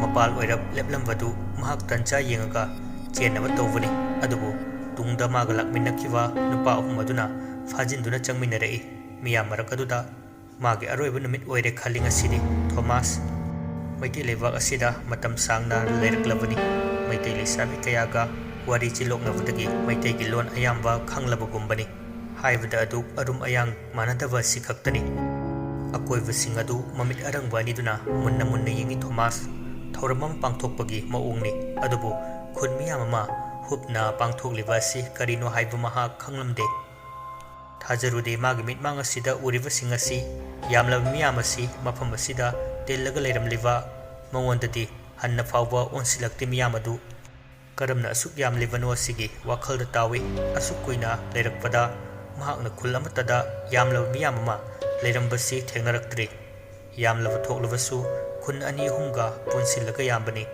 ꯃꯄꯥꯜ ꯑꯣꯏꯔꯞ ꯂꯦꯞꯂꯝꯕꯗꯨ ꯃꯍꯥꯛ ꯇꯟꯖꯥ ꯌꯦꯡꯉꯒ ꯆꯦꯟꯅꯕ ꯇꯧꯕꯅꯤ, ꯑꯗꯨꯕꯨ ꯇꯨꯡꯗ ꯃꯥꯒ ꯂꯥꯛꯃꯤꯟꯅꯈꯤꯕ ꯅꯨꯄꯥ ꯑꯍꯨꯝ ꯑꯗꯨꯅ ꯐꯥꯖꯤꯟꯗꯨꯅ ꯆꯪꯃꯤꯟꯅꯔꯛꯏ꯫ ꯃꯤꯌꯥꯝ ꯃꯔꯛ ꯑꯗꯨꯗ ꯃꯥꯒꯤ ꯑꯔꯣꯏꯕ ꯅꯨꯃꯤꯠ ꯑꯣꯏꯔꯦ ꯈꯜꯂꯤ ꯉꯁꯤꯗꯤ꯫ ꯊꯣꯃꯥꯁ ꯃꯩꯇꯩ ꯂꯩꯕꯥꯛ ꯑꯁꯤꯗ ꯃꯇꯝ ꯁꯥꯡꯅ ꯂꯩꯔꯛꯂꯕꯅꯤ꯫ ꯃꯩꯇꯩ ꯂꯩꯁꯥꯕꯤ ꯀꯌꯥꯒ ꯋꯥꯔꯤ ꯆꯤꯂꯣꯛꯅꯕꯗꯒꯤ ꯃꯩꯇꯩꯒꯤ ꯂꯣꯟ ꯑꯌꯥꯝꯕ ꯈꯪꯂꯕꯒꯨꯝꯕꯅꯤ꯫ ꯍꯥꯏꯕꯗ ꯑꯗꯨ ꯑꯔꯨꯝ ꯑꯌꯥꯡ ꯃꯥꯟꯅꯗꯕ ꯑꯁꯤ ꯈꯛꯇꯅꯤ꯫ ꯑꯀꯣꯏꯕꯁꯤꯡ ꯑꯗꯨ ꯃꯃꯤꯠ ꯑꯔꯪꯕ ꯑꯅꯤꯗꯨꯅ ꯃꯨꯟꯅ ꯃꯨꯟꯅ ꯌꯦꯡꯏ ꯊꯣꯃꯥꯁ꯫ ꯊꯧꯔꯝ ꯑꯃ ꯄꯥꯡꯊꯣꯛꯄꯒꯤ ꯃꯑꯣꯡꯅꯤ, ꯑꯗꯨꯕꯨ ꯈꯨꯟ ꯃꯤꯌꯥꯝ ꯑꯃ ꯍꯨꯞꯅ ꯄꯥꯡꯊꯣꯛꯂꯤꯕ ꯑꯁꯤ ꯀꯔꯤꯅꯣ ꯍꯥꯏꯕ ꯃꯍꯥꯛ ꯈꯪꯂꯝꯗꯦ꯫ ꯊꯥꯖꯔꯨꯗꯦ ꯃꯥꯒꯤ ꯃꯤꯠꯃꯥꯡ ꯑꯁꯤꯗ ꯎꯔꯤꯕꯁꯤꯡ ꯑꯁꯤ, ꯌꯥꯝꯂꯕ ꯃꯤꯌꯥꯝ ꯑꯁꯤ ꯃꯐꯝ ꯑꯁꯤꯗ ꯇꯤꯜꯂꯒ ꯂꯩꯔꯝꯂꯤꯕ ꯃꯉꯣꯟꯗꯗꯤ ꯍꯟꯅ ꯐꯥꯎꯕ ꯑꯣꯟꯁꯤꯜꯂꯛꯇꯦ ꯃꯤꯌꯥꯝ ꯑꯗꯨ꯫ ꯀꯔꯝꯅ ꯑꯁꯨꯛ ꯌꯥꯝꯂꯤꯕꯅꯣ ꯁꯤꯒꯤ ꯋꯥꯈꯜꯗ ꯇꯥꯎꯏ꯫ ꯑꯁꯨꯛ ꯀꯨꯏꯅ ꯂꯩꯔꯛꯄꯗ ꯃꯍꯥꯛꯅ ꯈꯨꯜ ꯑꯃꯠꯇꯗ ꯌꯥꯝꯂꯕ ꯃꯤꯌꯥꯝ ꯑꯃ ꯂꯩꯔꯝꯕꯁꯤ ꯊꯦꯡꯅꯔꯛꯇ꯭ꯔꯤ꯫ ꯌꯥꯝꯂꯕ ꯊꯣꯛꯂꯕꯁꯨ ꯈꯨꯟ ꯑꯅꯤ ꯑꯍꯨꯝꯒ ꯄꯨꯟꯁꯤꯜꯂꯒ ꯌꯥꯝꯕꯅꯤ꯫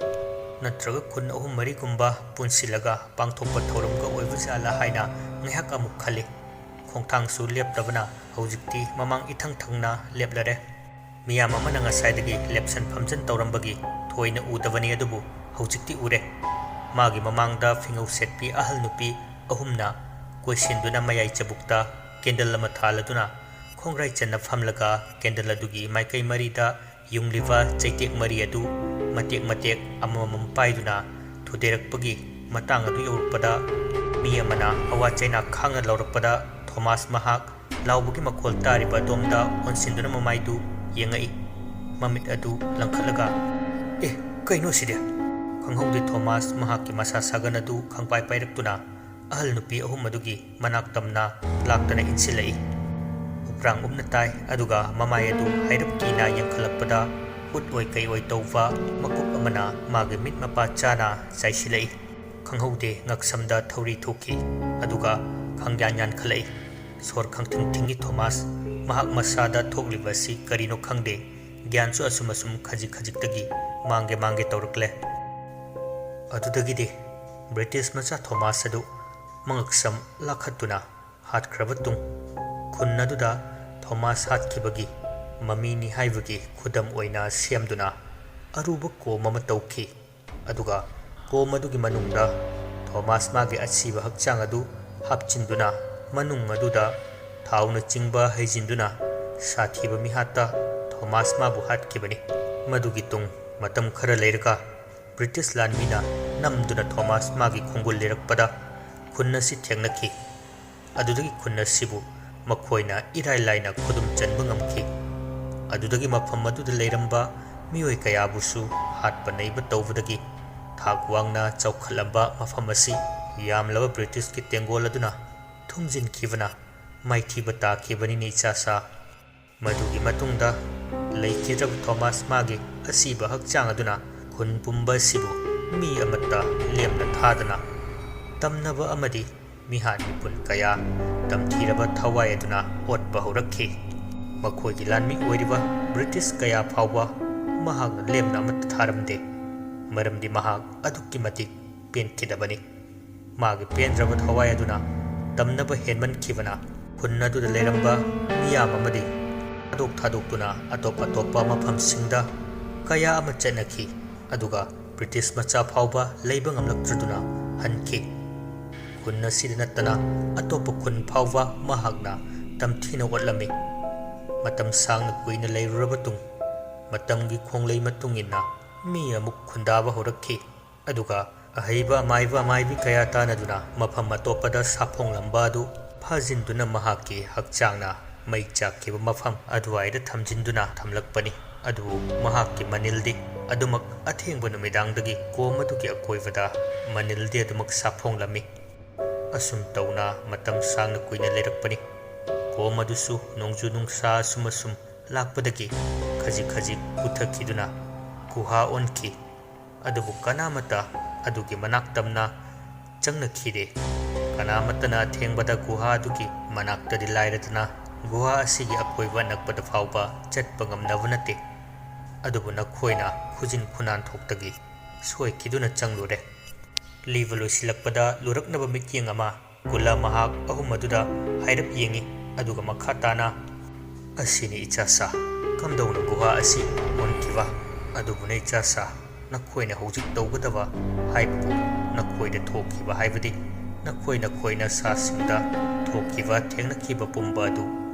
ꯅꯠꯇ꯭ꯔꯒ ꯈꯨꯟ ꯑꯍꯨꯝ ꯃꯔꯤꯒꯨꯝꯕ ꯄꯨꯟꯁꯤꯜꯂꯒ ꯄꯥꯡꯊꯣꯛꯄ ꯊꯧꯔꯝꯒ ꯑꯣꯏꯕ ꯖꯥꯠꯂꯥ ꯍꯥꯏꯅ ꯉꯥꯏꯍꯥꯛ ꯑꯃꯨꯛ ꯈꯜꯂꯤ꯫ ꯈꯣꯡꯊꯥꯡꯁꯨ ꯂꯦꯞꯇꯕꯅ ꯍꯧꯖꯤꯛꯇꯤ ꯃꯃꯥꯡ ꯏꯊꯪ ꯊꯪꯅ ꯂꯦꯞꯂꯔꯦ꯫ ꯃꯤꯌꯥꯝ ꯑꯃꯅ ꯉꯁꯥꯏꯗꯒꯤ ꯂꯦꯞꯁꯟ ꯐꯝꯖꯟ ꯇꯧꯔꯝꯕꯒꯤ ꯊꯣꯏꯅ ꯎꯗꯕꯅꯤ, ꯑꯗꯨꯕꯨ ꯍꯧꯖꯤꯛꯇꯤ ꯎꯔꯦ꯫ ꯃꯥꯒꯤ ꯃꯃꯥꯡꯗ ꯐꯤꯉꯧ ꯁꯦꯠꯄꯤ ꯑꯍꯜ ꯅꯨꯄꯤ ꯑꯍꯨꯝꯅ ꯀꯣꯏꯁꯤꯟꯗꯨꯅ ꯃꯌꯥꯏ ꯆꯕꯨꯛꯇ ꯀꯦꯟꯗꯜ ꯑꯃ ꯊꯥꯜꯂꯗꯨꯅ ꯈꯣꯡꯒ꯭ꯔꯥꯏ ꯆꯟꯅ ꯐꯝꯂꯒ ꯀꯦꯟꯗꯜ ꯑꯗꯨꯒꯤ ꯃꯥꯏꯀꯩ ꯃꯔꯤꯗ ꯌꯨꯡꯂꯤꯕ ꯆꯩꯇꯦꯛ ꯃꯔꯤ ꯑꯗꯨ ꯃꯇꯦꯛ ꯃꯇꯦꯛ ꯑꯃꯃꯝ ꯄꯥꯏꯗꯨꯅ ꯊꯨꯗꯦꯔꯛꯄꯒꯤ ꯃꯇꯥꯡ ꯑꯗꯨ ꯌꯧꯔꯛꯄꯗ, ꯃꯤ ꯑꯃꯅ ꯑꯋꯥ ꯆꯩꯅꯥ ꯈꯥꯡꯅ ꯂꯧꯔꯛꯄꯗ ꯊꯣꯃꯥꯁ ꯃꯍꯥꯛ ꯂꯥꯎꯕꯒꯤ ꯃꯈꯣꯜ ꯇꯥꯔꯤꯕ ꯑꯗꯣꯝꯗ ꯑꯣꯟꯁꯤꯟꯗꯨꯅ ꯃꯃꯥꯏꯗꯨ ꯌꯦꯡꯉꯛꯏ꯫ ꯃꯃꯤꯠ ꯑꯗꯨ ꯂꯪꯈꯠꯂꯒ, "ꯑꯦ, ꯀꯩꯅꯣ ꯁꯤꯗꯤ?" ꯈꯪꯍꯧꯗꯦ ꯊꯣꯃꯥꯁ ꯃꯍꯥꯛꯀꯤ ꯃꯁꯥ ꯁꯥꯒꯟ ꯑꯗꯨ ꯈꯪꯄꯥꯏ ꯄꯥꯏꯔꯛꯇꯨꯅ ꯑꯍꯜ ꯅꯨꯄꯤ ꯑꯍꯨꯝ ꯑꯗꯨꯒꯤ ꯃꯅꯥꯛ ꯇꯝꯅ ꯂꯥꯛꯇꯅ ꯏꯟꯁꯤꯜꯂꯛꯏ꯫ ꯎꯄ꯭ꯔꯥꯡ ꯎꯞꯅ ꯇꯥꯏ, ꯑꯗꯨꯒ ꯃꯃꯥꯏ ꯑꯗꯨ ꯍꯥꯏꯔꯞ ꯀꯤꯅ ꯌꯦꯡꯈꯠꯂꯛꯄꯗ ꯎꯠ ꯑꯣꯏ ꯀꯩ ꯑꯣꯏ ꯇꯧꯕ ꯃꯀꯨꯞ ꯑꯃꯅ ꯃꯥꯒꯤ ꯃꯤꯠ ꯃꯄꯥ ꯆꯥꯅ ꯆꯥꯏꯁꯤꯜꯂꯛꯏ꯫ ꯈꯪꯍꯧꯗꯦ ꯉꯛꯁꯝꯗ ꯊꯧꯔꯤ ꯊꯣꯛꯈꯤ, ꯑꯗꯨꯒ ꯈꯪꯌꯥꯟ ꯌꯥꯟꯈꯠꯂꯛꯏ꯫ ꯁꯣꯔ ꯈꯪꯊꯤꯡ ꯊꯤꯡꯉꯤ ꯊꯣꯃꯥꯁ꯫ ꯃꯍꯥꯛ ꯃꯁꯥꯗ ꯊꯣꯛꯂꯤꯕ ꯑꯁꯤ ꯀꯔꯤꯅꯣ ꯈꯪꯗꯦ꯫ ꯒ꯭ꯌꯥꯟꯁꯨ ꯑꯁꯨꯝ ꯑꯁꯨꯝ ꯈꯖꯤꯛ ꯈꯖꯤꯛꯇꯒꯤ ꯃꯥꯡꯒꯦ ꯃꯥꯡꯒꯦ ꯇꯧꯔꯛꯂꯦ꯫ ꯑꯗꯨꯗꯒꯤꯗꯤ ꯕ꯭ꯔꯤꯇꯤꯁ ꯃꯆꯥ ꯊꯣꯃꯥꯁ ꯑꯗꯨ ꯃꯉꯛꯁꯝ ꯂꯥꯈꯠꯇꯨꯅ ꯍꯥꯠꯈ꯭ꯔꯕ ꯇꯨꯡ, ꯈꯨꯟ ꯑꯗꯨꯗ ꯊꯣꯃꯥꯁ ꯍꯥꯠꯈꯤꯕꯒꯤ ꯃꯃꯤꯅꯤ ꯍꯥꯏꯕꯒꯤ ꯈꯨꯗꯝ ꯑꯣꯏꯅ ꯁꯦꯝꯗꯨꯅ ꯑꯔꯨꯕ ꯀꯣꯝ ꯑꯃ ꯇꯧꯈꯤ꯫ ꯑꯗꯨꯒ ꯀꯣꯝ ꯑꯗꯨꯒꯤ ꯃꯅꯨꯡꯗ ꯊꯣꯃꯥꯁ ꯃꯥꯒꯤ ꯑꯁꯤꯕ ꯍꯛꯆꯥꯡ ꯑꯗꯨ ꯍꯥꯞꯆꯤꯟꯗꯨꯅ, ꯃꯅꯨꯡ ꯑꯗꯨꯗ ꯊꯥꯎꯅ ꯆꯤꯡꯕ ꯍꯩꯖꯤꯟꯗꯨꯅ, ꯁꯥꯊꯤꯕ ꯃꯤꯍꯥꯠꯇ ꯊꯣꯃꯥꯁ ꯃꯥꯕꯨ ꯍꯥꯠꯈꯤꯕꯅꯤ꯫ ꯃꯗꯨꯒꯤ ꯇꯨꯡ ꯃꯇꯝ ꯈꯔ ꯂꯩꯔꯒ ꯕ꯭ꯔꯤꯇꯤꯁ ꯂꯥꯟꯃꯤꯅ ꯅꯝꯗꯨꯅ ꯊꯣꯃꯥꯁ ꯃꯥꯒꯤ ꯈꯣꯡꯒꯨꯜ ꯂꯤꯔꯛꯄꯗ ꯈꯨꯟ ꯑꯁꯤ ꯊꯦꯡꯅꯈꯤ꯫ ꯑꯗꯨꯗꯒꯤ ꯈꯨꯟ ꯑꯁꯤꯕꯨ ꯃꯈꯣꯏꯅ ꯏꯔꯥꯏ ꯂꯥꯏꯅ ꯈꯨꯗꯨꯝ ꯆꯟꯕ ꯉꯝꯈꯤ꯫ ꯑꯗꯨꯗꯒꯤ ꯃꯐꯝ ꯑꯗꯨꯗ ꯂꯩꯔꯝꯕ ꯃꯤꯑꯣꯏ ꯀꯌꯥꯕꯨꯁꯨ ꯍꯥꯠꯄ ꯅꯩꯕ ꯇꯧꯕꯗꯒꯤ ꯊꯥꯛ ꯋꯥꯡꯅ ꯆꯥꯎꯈꯠꯂꯝꯕ ꯃꯐꯝ ꯑꯁꯤ ꯌꯥꯝꯂꯕ ꯕ꯭ꯔꯤꯇꯤꯁꯀꯤ ꯇꯦꯡꯒꯣꯜ ꯑꯗꯨꯅ ꯊꯨꯝꯖꯤꯟꯈꯤꯕꯅ ꯃꯥꯏꯊꯤꯕ ꯇꯥꯈꯤꯕꯅꯤꯅꯦ ꯏꯆꯥꯁꯥ꯫ ꯃꯗꯨꯒꯤ ꯃꯇꯨꯡꯗ ꯂꯩꯈꯤꯗ꯭ꯔꯕ ꯊꯣꯃꯥꯁ ꯃꯥꯒꯤ ꯑꯁꯤꯕ ꯍꯛꯆꯥꯡ ꯑꯗꯨꯅ ꯈꯨꯟ ꯄꯨꯝꯕ ꯑꯁꯤꯕꯨ ꯃꯤ ꯑꯃꯠꯇ ꯂꯦꯝꯅ ꯊꯥꯗꯅ ꯇꯝꯅꯕ ꯑꯃꯗꯤ ꯃꯤꯍꯥꯠ ꯃꯤꯄꯨꯟ ꯀꯌꯥ ꯇꯝꯊꯤꯔꯕ ꯊꯋꯥꯏ ꯑꯗꯨꯅ ꯑꯣꯠꯄ ꯍꯧꯔꯛꯈꯤ꯫ ꯃꯈꯣꯏꯒꯤ ꯂꯥꯟꯃꯤ ꯑꯣꯏꯔꯤꯕ ꯕ꯭ꯔꯤꯇꯤꯁ ꯀꯌꯥ ꯐꯥꯎꯕ ꯃꯍꯥꯛꯅ ꯂꯦꯝꯅ ꯑꯃꯠꯇ ꯊꯥꯔꯝꯗꯦ, ꯃꯔꯝꯗꯤ ꯃꯍꯥꯛ ꯑꯗꯨꯛꯀꯤ ꯃꯇꯤꯛ ꯄꯦꯟꯈꯤꯗꯕꯅꯤ꯫ ꯃꯥꯒꯤ ꯄꯦꯟꯗ꯭ꯔꯕ ꯊꯋꯥꯏ ꯑꯗꯨꯅ ꯇꯝꯅꯕ ꯍꯦꯟꯃꯟꯈꯤꯕꯅ ꯈꯨꯟ ꯑꯗꯨꯗ ꯂꯩꯔꯝꯕ ꯃꯤꯌꯥꯝ ꯑꯃꯗꯤ ꯊꯥꯗꯣꯛ ꯊꯥꯗꯣꯛꯇꯨꯅ ꯑꯇꯣꯞ ꯑꯇꯣꯞꯄ ꯃꯐꯝꯁꯤꯡꯗ ꯀꯌꯥ ꯑꯃ ꯆꯠꯅꯈꯤ꯫ ꯑꯗꯨꯒ ꯕ꯭ꯔꯤꯇꯤꯁ ꯃꯆꯥ ꯐꯥꯎꯕ ꯂꯩꯕ ꯉꯝꯂꯛꯇ꯭ꯔꯗꯨꯅ ꯍꯟꯈꯤ꯫ ꯈꯨꯟ ꯑꯁꯤꯗ ꯅꯠꯇꯅ ꯑꯇꯣꯞꯄ ꯈꯨꯟ ꯐꯥꯎꯕ ꯃꯍꯥꯛꯅ ꯇꯝꯊꯤꯅ ꯑꯣꯠꯂꯝꯃꯤ꯫ ꯃꯇꯝ ꯁꯥꯡꯅ ꯀꯨꯏꯅ ꯂꯩꯔꯨꯔꯕ ꯇꯨꯡ, ꯃꯇꯝꯒꯤ ꯈꯣꯡꯂꯩ ꯃꯇꯨꯡ ꯏꯟꯅ ꯃꯤ ꯑꯃꯨꯛ ꯈꯨꯟꯗꯥꯕ ꯍꯧꯔꯛꯈꯤ꯫ ꯑꯗꯨꯒ ꯑꯍꯩꯕ ꯑꯃꯥꯏꯕ ꯑꯃꯥꯏꯕꯤ ꯀꯌꯥ ꯇꯥꯟꯅꯗꯨꯅ ꯃꯐꯝ ꯑꯇꯣꯞꯄꯗ ꯁꯥꯐꯣꯡꯂꯝꯕ ꯑꯗꯨ ꯐꯥꯖꯤꯟꯗꯨꯅ ꯃꯍꯥꯛꯀꯤ ꯍꯛꯆꯥꯡꯅ ꯃꯩ ꯆꯥꯛꯈꯤꯕ ꯃꯐꯝ ꯑꯗꯨꯋꯥꯏꯗ ꯊꯝꯖꯤꯟꯗꯨꯅ ꯊꯝꯂꯛꯄꯅꯤ꯫ ꯑꯗꯨꯕꯨ ꯃꯍꯥꯛꯀꯤ ꯃꯅꯤꯜꯗꯤ ꯑꯗꯨꯃꯛ ꯑꯊꯦꯡꯕ ꯅꯨꯃꯤꯗꯥꯡꯗꯒꯤ ꯀꯣꯝ ꯑꯗꯨꯒꯤ ꯑꯀꯣꯏꯕꯗ ꯃꯅꯤꯜꯗꯤ ꯑꯗꯨꯃꯛ ꯁꯥꯐꯣꯡꯂꯝꯃꯤ꯫ ꯑꯁꯨꯝ ꯇꯧꯅ ꯃꯇꯝ ꯁꯥꯡꯅ ꯀꯨꯏꯅ ꯂꯩꯔꯛꯄꯅꯤ꯫ ꯀꯣꯝ ꯑꯗꯨꯁꯨ ꯅꯣꯡꯖꯨ ꯅꯨꯡꯁꯥ ꯑꯁꯨꯝ ꯑꯁꯨꯝ ꯂꯥꯛꯄꯗꯒꯤ ꯈꯖꯤꯛ ꯈꯖꯤꯛ ꯀꯨꯊꯈꯤꯗꯨꯅ ꯒꯨꯍꯥ ꯑꯣꯟꯈꯤ꯫ ꯑꯗꯨꯕꯨ ꯀꯅꯥꯃꯠꯇ ꯑꯗꯨꯒꯤ ꯃꯅꯥꯛ ꯇꯝꯅ ꯆꯪꯅꯈꯤꯗꯦ꯫ ꯀꯅꯥꯃꯠꯇꯅ ꯑꯊꯦꯡꯕꯗ ꯒꯨꯍꯥ ꯑꯗꯨꯒꯤ ꯃꯅꯥꯛꯇꯗꯤ ꯂꯥꯏꯔꯗꯅ, ꯒꯨꯍꯥ ꯑꯁꯤꯒꯤ ꯑꯀꯣꯏꯕ ꯑꯅꯛꯄꯗ ꯐꯥꯎꯕ ꯆꯠꯄ ꯉꯝꯅꯕ ꯅꯠꯇꯦ꯫ ꯑꯗꯨꯕꯨ ꯅꯈꯣꯏꯅ ꯈꯨꯖꯤꯟ ꯈꯨꯅꯥꯟꯊꯣꯛꯇꯒꯤ ꯁꯣꯏꯈꯤꯗꯨꯅ ꯆꯪꯂꯨꯔꯦ꯫ ꯂꯤꯕ ꯂꯣꯏꯁꯤꯜꯂꯛꯄꯗ ꯂꯨꯔꯛꯅꯕ ꯃꯤꯠꯌꯦꯡ ꯑꯃ ꯀꯨꯂ ꯃꯍꯥꯛ ꯑꯍꯨꯝ ꯑꯗꯨꯗ ꯍꯥꯏꯔꯞ ꯌꯦꯡꯉꯤ, ꯑꯗꯨꯒ ꯃꯈꯥ ꯇꯥꯅ, "ꯑꯁꯤꯅꯤ ꯏꯆꯥꯁꯥ, ꯀꯝꯗꯧꯅ ꯒꯨꯍꯥ ꯑꯁꯤ ꯑꯣꯟꯈꯤꯕ? ꯑꯗꯨꯕꯨꯅꯦ ꯏꯆꯥꯁꯥ, ꯅꯈꯣꯏꯅ ꯍꯧꯖꯤꯛ ꯇꯧꯒꯗꯕ ꯍꯥꯏꯕꯕꯨ, ꯅꯈꯣꯏꯗ ꯊꯣꯛꯈꯤꯕ ꯍꯥꯏꯕꯗꯤ ꯅꯈꯣꯏ ꯅꯈꯣꯏꯅ ꯁꯥꯁꯤꯡꯗ ꯊꯣꯛꯈꯤꯕ, ꯊꯦꯡꯅꯈꯤꯕ ꯄꯨꯝꯕ ꯑꯗꯨ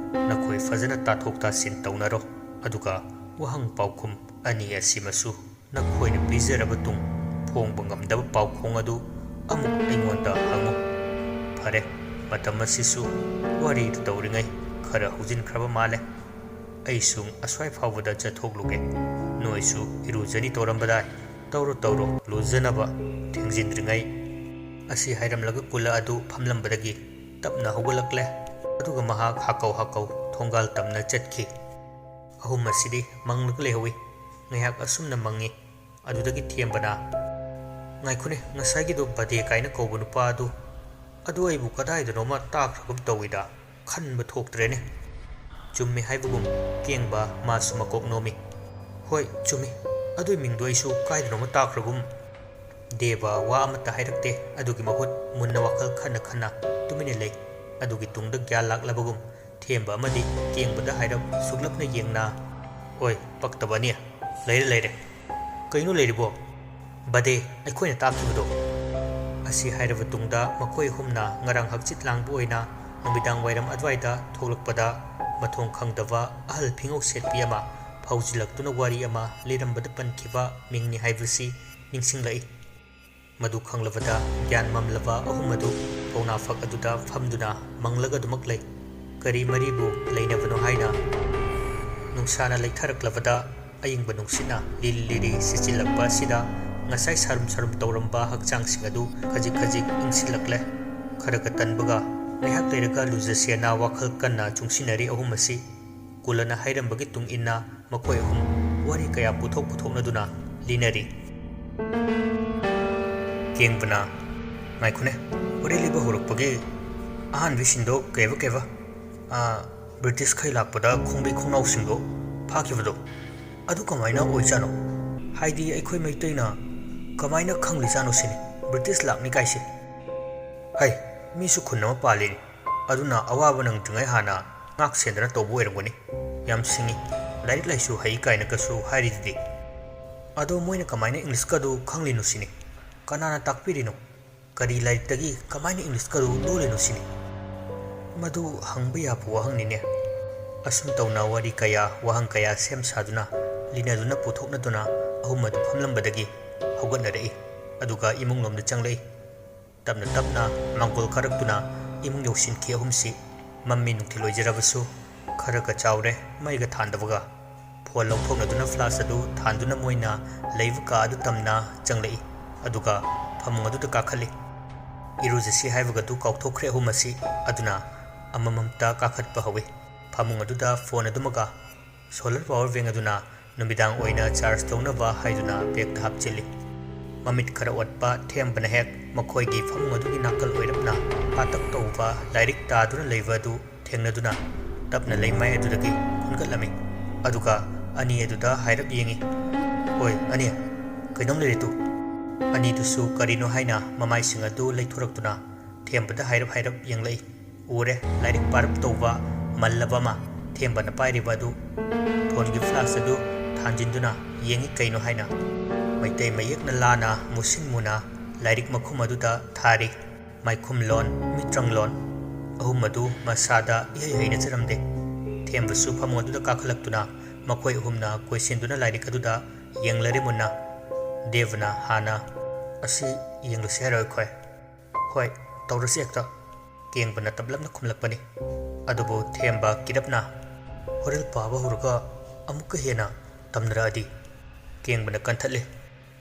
ꯅꯈꯣꯏ ꯐꯖꯅ ꯇꯥꯊꯣꯛ ꯇꯥꯁꯤꯟ ꯇꯧꯅꯔꯣ꯫ ꯑꯗꯨꯒ ꯋꯥꯍꯪ ꯄꯥꯎꯈꯨꯝ ꯑꯅꯤ ꯑꯁꯤꯃꯁꯨ ꯅꯈꯣꯏꯅ ꯄꯤꯖꯔꯕ ꯇꯨꯡ ꯐꯣꯡꯕ ꯉꯝꯗꯕ ꯄꯥꯎꯈꯣꯡ ꯑꯗꯨ ꯑꯃꯨꯛ ꯑꯩꯉꯣꯟꯗ ꯍꯪꯉꯨ꯫ ꯐꯔꯦ, ꯃꯇꯝ ꯑꯁꯤꯁꯨ ꯋꯥꯔꯤꯗꯨ ꯇꯧꯔꯤꯉꯩ ꯈꯔ ꯍꯧꯖꯤꯟꯈ꯭ꯔꯕ ꯃꯥꯜꯂꯦ꯫ ꯑꯩꯁꯨ ꯑꯁ꯭ꯋꯥꯏ ꯐꯥꯎꯕꯗ ꯆꯠꯊꯣꯛꯂꯨꯒꯦ꯫ ꯅꯣꯏꯁꯨ ꯏꯔꯨꯖꯅꯤ ꯇꯧꯔꯝꯕꯗꯥꯏ꯫ ꯇꯧꯔꯣ, ꯇꯧꯔꯣ, ꯂꯨꯖꯅꯕ ꯊꯦꯡꯖꯤꯟꯗ꯭ꯔꯤꯉꯩ꯫" ꯑꯁꯤ ꯍꯥꯏꯔꯝꯂꯒ ꯀꯨꯂ ꯑꯗꯨ ꯐꯝꯂꯝꯕꯗꯒꯤ ꯇꯞꯅ ꯍꯧꯒꯠꯂꯛꯂꯦ꯫ ꯑꯗꯨꯒ ꯃꯍꯥꯛ ꯍꯥꯀꯧ ꯍꯥꯀꯧ ꯊꯣꯡꯒꯥꯜ ꯇꯝꯅ ꯆꯠꯈꯤ꯫ ꯑꯍꯨꯝ ꯑꯁꯤꯗꯤ ꯃꯪꯂꯒ ꯂꯩꯍꯧꯏ꯫ ꯉꯥꯏꯍꯥꯛ ꯑꯁꯨꯝꯅ ꯃꯪꯉꯤ꯫ ꯑꯗꯨꯗꯒꯤ ꯊꯦꯝꯕꯅ ꯉꯥꯏꯈꯣꯅꯦ, ꯉꯁꯥꯏꯒꯤꯗꯣ ꯕꯗꯦ ꯀꯥꯏꯅ ꯀꯧꯕ ꯅꯨꯄꯥ ꯑꯗꯨ, ꯑꯗꯨ ꯑꯩꯕꯨ ꯀꯗꯥꯏꯗꯅꯣꯃ ꯇꯥꯈ꯭ꯔꯒꯨꯝ ꯇꯧꯏꯗ, ꯈꯟꯕ ꯊꯣꯛꯇ꯭ꯔꯦꯅꯦ꯫ ꯆꯨꯝꯃꯦ ꯍꯥꯏꯕꯒꯨꯝ ꯀꯦꯡꯕ ꯃꯥꯁꯨ ꯃꯀꯣꯛ ꯅꯣꯝꯃꯤ꯫ ꯍꯣꯏ, ꯆꯨꯝꯃꯤ꯫ ꯑꯗꯨꯏ ꯃꯤꯡꯗꯣ ꯑꯩꯁꯨ ꯀꯥꯏꯗꯅꯣꯃ ꯇꯥꯈ꯭ꯔꯒꯨꯝ꯫ ꯗꯦꯕ ꯋꯥ ꯑꯃꯠꯇ ꯍꯥꯏꯔꯛꯇꯦ꯫ ꯑꯗꯨꯒꯤ ꯃꯍꯨꯠ ꯃꯨꯟꯅ ꯋꯥꯈꯜ ꯈꯟꯅ ꯈꯟꯅ ꯇꯨꯃꯤꯟꯅ ꯂꯩ꯫ ꯑꯗꯨꯒꯤ ꯇꯨꯡꯗ ꯒ꯭ꯌꯥꯟ ꯂꯥꯛꯂꯕꯒꯨꯝ ꯊꯦꯝꯕ ꯑꯃꯗꯤ ꯀꯦꯡꯕꯗ ꯍꯥꯏꯔꯞ ꯁꯨꯛꯂꯞꯅ ꯌꯦꯡꯅ, "ꯑꯣꯏ, ꯄꯛꯇꯕ ꯑꯅꯤ, ꯂꯩꯔꯦ, ꯂꯩꯔꯦ꯫ ꯀꯩꯅꯣ ꯂꯩꯔꯤꯕꯣ?" "ꯕꯗꯦ, ꯑꯩꯈꯣꯏꯅ ꯇꯥꯛꯈꯤꯕꯗꯣ?" ꯑꯁꯤ ꯍꯥꯏꯔꯕ ꯇꯨꯡꯗ ꯃꯈꯣꯏ ꯑꯍꯨꯝꯅ ꯉꯔꯥꯡ ꯍꯛꯆꯤꯠ ꯂꯥꯡꯕ ꯑꯣꯏꯅ ꯅꯨꯃꯤꯗꯥꯡ ꯋꯥꯏꯔꯝ ꯑꯗꯨꯋꯥꯏꯗ ꯊꯣꯛꯂꯛꯄꯗ ꯃꯊꯣꯡ ꯈꯪꯗꯕ ꯑꯍꯜ ꯐꯤꯉꯧ ꯁꯦꯠꯄꯤ ꯑꯃ ꯐꯥꯎꯖꯤꯜꯂꯛꯇꯨꯅ ꯋꯥꯔꯤ ꯑꯃ ꯂꯤꯔꯝꯕꯗ ꯄꯟꯈꯤꯕ ꯃꯤꯡꯅꯤ ꯍꯥꯏꯕꯁꯤ ꯅꯤꯡꯁꯤꯡꯂꯛꯏ꯫ ꯃꯗꯨ ꯈꯪꯂꯕꯗ ꯒ꯭ꯌꯥꯟ ꯃꯝꯂꯕ ꯑꯍꯨꯝ ꯑꯗꯨ ꯄꯧꯅꯥ ꯐꯛ ꯑꯗꯨꯗ ꯐꯝꯗꯨꯅ ꯃꯪꯂꯒ ꯑꯗꯨꯃꯛ ꯂꯩ꯫ ꯀꯔꯤ ꯃꯔꯤꯕꯨ ꯂꯩꯅꯕꯅꯣ ꯍꯥꯏꯅ ꯅꯨꯡꯁꯥꯅ ꯂꯩꯊꯔꯛꯂꯕꯗ ꯑꯏꯪꯕ ꯅꯨꯡꯁꯤꯠꯅ ꯂꯤꯔꯤ ꯂꯤꯔꯤ ꯁꯤꯠꯆꯤꯜꯂꯛꯄ ꯑꯁꯤꯗ ꯉꯁꯥꯏ ꯁꯥꯔꯨꯝ ꯁꯥꯔꯨꯝ ꯇꯧꯔꯝꯕ ꯍꯛꯆꯥꯡꯁꯤꯡ ꯑꯗꯨ ꯈꯖꯤꯛ ꯈꯖꯤꯛ ꯏꯪꯁꯤꯜꯂꯛꯂꯦ꯫ ꯈꯔꯒ ꯇꯟꯕꯒ ꯉꯥꯏꯍꯥꯛ ꯂꯩꯔꯒ ꯂꯨꯖꯁꯦꯅ ꯋꯥꯈꯜ ꯀꯟꯅ ꯆꯨꯡꯁꯤꯟꯅꯔꯤ ꯑꯍꯨꯝ ꯑꯁꯤ꯫ ꯀꯨꯂꯅ ꯍꯥꯏꯔꯝꯕꯒꯤ ꯇꯨꯡ ꯏꯟꯅ ꯃꯈꯣꯏ ꯑꯍꯨꯝ ꯋꯥꯔꯤ ꯀꯌꯥ ꯄꯨꯊꯣꯛ ꯄꯨꯊꯣꯛꯅꯗꯨꯅ ꯂꯤꯅꯔꯤ꯫ ꯀꯦꯡꯕꯅ, "ꯉꯥꯏꯈꯣꯅꯦ, ꯋꯥꯔꯤ ꯂꯤꯕ ꯍꯧꯔꯛꯄꯒꯤ ꯑꯍꯥꯟꯕꯒꯤ ꯁꯤꯟꯗꯣ ꯀꯩꯕ, ꯀꯩꯕ? ꯑꯥ, ꯕ꯭ꯔꯤꯇꯤꯁꯈꯩ ꯂꯥꯛꯄꯗ ꯈꯣꯡꯗꯩ ꯈꯣꯡꯅꯥꯎꯁꯤꯡꯗꯣ ꯐꯥꯈꯤꯕꯗꯣ, ꯑꯗꯨ ꯀꯃꯥꯏꯅ ꯑꯣꯏꯖꯥꯠꯅꯣ? ꯍꯥꯏꯗꯤ ꯑꯩꯈꯣꯏ ꯃꯩꯇꯩꯅ ꯀꯃꯥꯏꯅ ꯈꯪꯂꯤꯖꯥꯠꯅꯣ ꯁꯤꯅꯤ, ꯕ꯭ꯔꯤꯇꯤꯁ ꯂꯥꯛꯅꯤ ꯀꯥꯏꯁꯦ꯫ ꯍꯩ, ꯃꯤꯁꯨ ꯈꯨꯟ ꯑꯃ ꯄꯥꯜꯂꯤꯅꯤ, ꯑꯗꯨꯅ ꯑꯋꯥꯕ ꯅꯪꯗ꯭ꯔꯤꯉꯩ ꯍꯥꯟꯅ ꯉꯥꯛ ꯁꯦꯟꯗꯅ ꯇꯧꯕ ꯑꯣꯏꯔꯝꯒꯅꯤ꯫ ꯌꯥꯝ ꯁꯤꯡꯉꯤ, ꯂꯥꯏꯔꯤꯛ ꯂꯥꯏꯁꯨ ꯍꯩ ꯀꯥꯏꯅꯒꯁꯨ ꯍꯥꯏꯔꯤꯗꯨꯗꯤ꯫ ꯑꯗꯣ ꯃꯣꯏꯅ ꯀꯃꯥꯏꯅ ꯏꯪꯂꯤꯁꯀꯗꯨ ꯈꯪꯂꯤꯅꯣ ꯁꯤꯅꯤ? ꯀꯅꯥꯅ ꯇꯥꯛꯄꯤꯔꯤꯅꯣ? ꯀꯔꯤ ꯂꯥꯏꯔꯤꯛꯇꯒꯤ ꯀꯃꯥꯏꯅ ꯏꯪꯂꯤꯁꯀꯗꯨ ꯂꯣꯜꯂꯤꯅꯣ ꯁꯤꯅꯤ?" ꯃꯗꯨ ꯍꯪꯕ ꯌꯥꯕ ꯋꯥꯍꯪꯅꯤꯅꯦ꯫ ꯑꯁꯨꯝ ꯇꯧꯅ ꯋꯥꯔꯤ ꯀꯌꯥ, ꯋꯥꯍꯪ ꯀꯌꯥ ꯁꯦꯝ ꯁꯥꯗꯨꯅ, ꯂꯤꯅꯗꯨꯅ ꯄꯨꯊꯣꯛꯅꯗꯨꯅ ꯑꯍꯨꯝ ꯑꯗꯨ ꯐꯝꯂꯝꯕꯗꯒꯤ ꯍꯧꯒꯠꯅꯔꯛꯏ꯫ ꯑꯗꯨꯒ ꯏꯃꯨꯡꯂꯣꯝꯗ ꯆꯪꯂꯛꯏ꯫ ꯇꯞꯅ ꯇꯞꯅ ꯃꯥꯡꯒꯣꯜ ꯀꯥꯔꯛꯇꯨꯅ ꯏꯃꯨꯡ ꯌꯧꯁꯤꯟꯈꯤ ꯑꯍꯨꯝꯁꯤ꯫ ꯃꯝꯃꯤ ꯅꯨꯡꯊꯤꯜ ꯑꯣꯏꯖꯔꯕꯁꯨ ꯈꯔꯒ ꯆꯥꯎꯔꯦ, ꯃꯩꯒ ꯊꯥꯟꯗꯕꯒ꯫ ꯐꯣꯟ ꯂꯧꯊꯣꯛꯅꯗꯨꯅ ꯐ꯭ꯂꯥꯁ ꯑꯗꯨ ꯊꯥꯟꯗꯨꯅ ꯃꯣꯏꯅ ꯂꯩꯕ ꯀꯥ ꯑꯗꯨ ꯇꯝꯅ ꯆꯪꯂꯛꯏ꯫ ꯑꯗꯨꯒ ꯐꯃꯨꯡ ꯑꯗꯨꯗ ꯀꯥꯈꯠꯂꯤ꯫ ꯏꯔꯨꯖꯁꯤ ꯍꯥꯏꯕꯒꯗꯨ ꯀꯥꯎꯊꯣꯛꯈ꯭ꯔꯦ ꯑꯍꯨꯝ ꯑꯁꯤ꯫ ꯑꯗꯨꯅ ꯑꯃꯃꯝꯇ ꯀꯥꯈꯠꯄ ꯍꯧꯏ꯫ ꯐꯃꯨꯡ ꯑꯗꯨꯗ ꯐꯣꯟ ꯑꯗꯨꯃꯒ ꯁꯣꯂꯔ ꯄꯥꯋꯔ ꯕꯦꯡ ꯑꯗꯨꯅ ꯅꯨꯃꯤꯗꯥꯡ ꯑꯣꯏꯅ ꯆꯥꯔꯖ ꯇꯧꯅꯕ ꯍꯥꯏꯗꯨꯅ ꯕꯦꯒꯇ ꯍꯥꯞꯆꯤꯜꯂꯤ꯫ ꯃꯃꯤꯠ ꯈꯔ ꯑꯣꯠꯄ ꯊꯦꯝꯕꯅ ꯍꯦꯛ ꯃꯈꯣꯏꯒꯤ ꯐꯃꯨꯡ ꯑꯗꯨꯒꯤ ꯅꯥꯀꯜ ꯑꯣꯏꯔꯞꯅ ꯄꯥꯇꯛ ꯇꯧꯕ ꯂꯥꯏꯔꯤꯛ ꯇꯥꯗꯨꯅ ꯂꯩꯕ ꯑꯗꯨ ꯊꯦꯡꯅꯗꯨꯅ ꯇꯞꯅ ꯂꯩꯃꯥꯏ ꯑꯗꯨꯗꯒꯤ ꯈꯨꯟꯒꯠꯂꯝꯃꯤ꯫ ꯑꯗꯨꯒ ꯑꯅꯤ ꯑꯗꯨꯗ ꯍꯥꯏꯔꯞ ꯌꯦꯡꯉꯤ꯫ "ꯍꯣꯏ, ꯑꯅꯤ, ꯀꯩꯅꯣꯝ ꯂꯩꯔꯦ ꯇꯨ?" ꯑꯅꯤꯗꯨꯁꯨ ꯀꯔꯤꯅꯣ ꯍꯥꯏꯅ ꯃꯃꯥꯏꯁꯤꯡ ꯑꯗꯨ ꯂꯩꯊꯣꯔꯛꯇꯨꯅ ꯊꯦꯝꯕꯗ ꯍꯥꯏꯔꯞ ꯍꯥꯏꯔꯞ ꯌꯦꯡꯂꯛꯏ꯫ ꯎꯔꯦ, ꯂꯥꯏꯔꯤꯛ ꯄꯥꯔꯞ ꯇꯧꯕ ꯃꯜꯂꯕ ꯑꯃ ꯊꯦꯝꯕꯅ ꯄꯥꯏꯔꯤꯕ ꯑꯗꯨ꯫ ꯐꯣꯟꯒꯤ ꯐ꯭ꯂꯥꯁ ꯑꯗꯨ ꯊꯥꯟꯖꯤꯟꯗꯨꯅ ꯌꯦꯡꯉꯤ ꯀꯩꯅꯣ ꯍꯥꯏꯅ꯫ ꯃꯩꯇꯩ ꯃꯌꯦꯛꯅ ꯂꯥꯅ ꯃꯨꯁꯤꯟ ꯃꯨꯅ ꯂꯥꯏꯔꯤꯛ ꯃꯈꯨꯝ ꯑꯗꯨꯗ ꯊꯥꯔꯤ꯫ ꯃꯥꯏꯈꯨꯝꯂꯣꯟ, ꯃꯤꯇ꯭ꯔꯪꯂꯣꯟ ꯑꯍꯨꯝ ꯑꯗꯨ ꯃꯁꯥꯗ ꯏꯍꯩ ꯍꯩꯅꯖꯔꯝꯗꯦ꯫ ꯊꯦꯝꯕꯁꯨ ꯐꯃꯨꯡ ꯑꯗꯨꯗ ꯀꯥꯈꯠꯂꯛꯇꯨꯅ ꯃꯈꯣꯏ ꯑꯍꯨꯝꯅ ꯀꯣꯏꯁꯤꯟꯗꯨꯅ ꯂꯥꯏꯔꯤꯛ ꯑꯗꯨꯗ ꯌꯦꯡꯂꯔꯦ ꯃꯨꯟꯅ꯫ ꯗꯦꯕꯅ ꯍꯥꯟꯅ, "ꯑꯁꯤ ꯌꯦꯡꯂꯨꯁꯤ ꯍꯥꯏꯔꯣ ꯑꯩꯈꯣꯏ?" "ꯍꯣꯏ, ꯇꯧꯔꯁꯤ ꯍꯦꯛꯇ꯫" ꯀꯦꯡꯕꯅ ꯇꯞꯂꯞꯅ ꯈꯨꯝꯂꯛꯄꯅꯤ꯫ ꯑꯗꯨꯕꯨ ꯊꯦꯝꯕ ꯀꯤꯔꯞꯅ, "ꯍꯣꯔꯦꯜ ꯄꯥꯕ ꯍꯧꯔꯒ ꯑꯃꯨꯛꯀ ꯍꯦꯟꯅ ꯇꯝꯅꯔꯛꯑꯗꯤ?" ꯀꯦꯡꯕꯅ ꯀꯟꯊꯠꯂꯦ꯫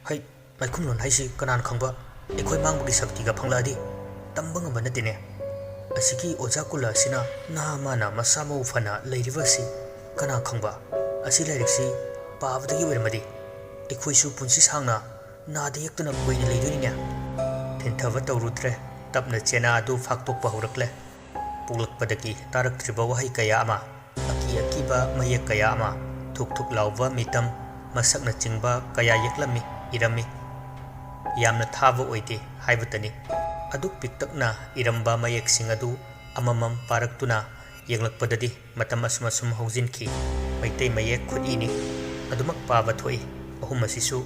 "ꯍꯩ, ꯃꯥꯏꯈꯨꯝꯂꯣꯟ ꯍꯥꯏꯁꯤ ꯀꯅꯥꯅ ꯈꯪꯕ? ꯑꯩꯈꯣꯏ ꯃꯥꯡꯕꯒꯤ ꯁꯛꯇꯤꯒ ꯐꯪꯂꯛꯑꯗꯤ? ꯇꯝꯕ ꯉꯝꯕ ꯅꯠꯇꯦꯅꯦ꯫ ꯑꯁꯤꯒꯤ ꯑꯣꯖꯥ ꯀꯨꯂ ꯑꯁꯤꯅ ꯅꯍꯥ ꯃꯥꯅ ꯃꯁꯥ ꯃꯎ ꯐꯅ ꯂꯩꯔꯤꯕ ꯑꯁꯤ ꯀꯅꯥ ꯈꯪꯕ? ꯑꯁꯤ ꯂꯥꯏꯔꯤꯛꯁꯤ ꯄꯥꯕꯗꯒꯤ ꯑꯣꯏꯔꯝꯃꯗꯤ ꯑꯩꯈꯣꯏꯁꯨ ꯄꯨꯟꯁꯤ ꯁꯥꯡꯅ ꯅꯥꯗ ꯌꯦꯛꯇꯅ ꯀꯨꯏꯅ ꯂꯩꯗꯣꯏꯅꯤꯅꯦ꯫" ꯊꯤꯟꯊꯕ ꯇꯧꯔꯨꯗ꯭ꯔꯦ꯫ ꯇꯞꯅ ꯆꯦꯅꯥ ꯑꯗꯨ ꯐꯥꯛꯇꯣꯛꯄ ꯍꯧꯔꯛꯂꯦ꯫ ꯄꯣꯛꯂꯛꯄꯗꯒꯤ ꯇꯥꯔꯛꯇ꯭ꯔꯤꯕ ꯋꯥꯍꯩ ꯀꯌꯥ ꯑꯃ, ꯑꯀꯤ ꯑꯀꯤꯕ ꯃꯌꯦꯛ ꯀꯌꯥ ꯑꯃ, ꯊꯨꯛ ꯊꯨꯛ ꯂꯥꯎꯕ ꯃꯤꯇꯝ, ꯃꯁꯛꯅꯆꯤꯡꯕ ꯀꯌꯥ ꯌꯦꯛꯂꯝꯃꯤ, ꯏꯔꯝꯃꯤ꯫ ꯌꯥꯝꯅ ꯊꯥꯕ ꯑꯣꯏꯗꯦ ꯍꯥꯏꯕꯇꯅꯤ꯫ ꯑꯗꯨꯛ ꯄꯤꯛꯇꯛꯅ ꯏꯔꯝꯕ ꯃꯌꯦꯛꯁꯤꯡ ꯑꯗꯨ ꯑꯃꯃꯝ ꯄꯥꯔꯛꯇꯨꯅ ꯌꯦꯡꯂꯛꯄꯗꯗꯤ ꯃꯇꯝ ꯑꯁꯨꯝ ꯑꯁꯨꯝ ꯍꯧꯖꯤꯟꯈꯤ꯫ ꯃꯩꯇꯩ ꯃꯌꯦꯛ ꯈꯨꯠꯏꯅꯤ꯫ ꯑꯗꯨꯃꯛ ꯄꯥꯕ ꯊꯣꯛꯏ꯫ ꯑꯍꯨꯝ ꯑꯁꯤꯁꯨ꯫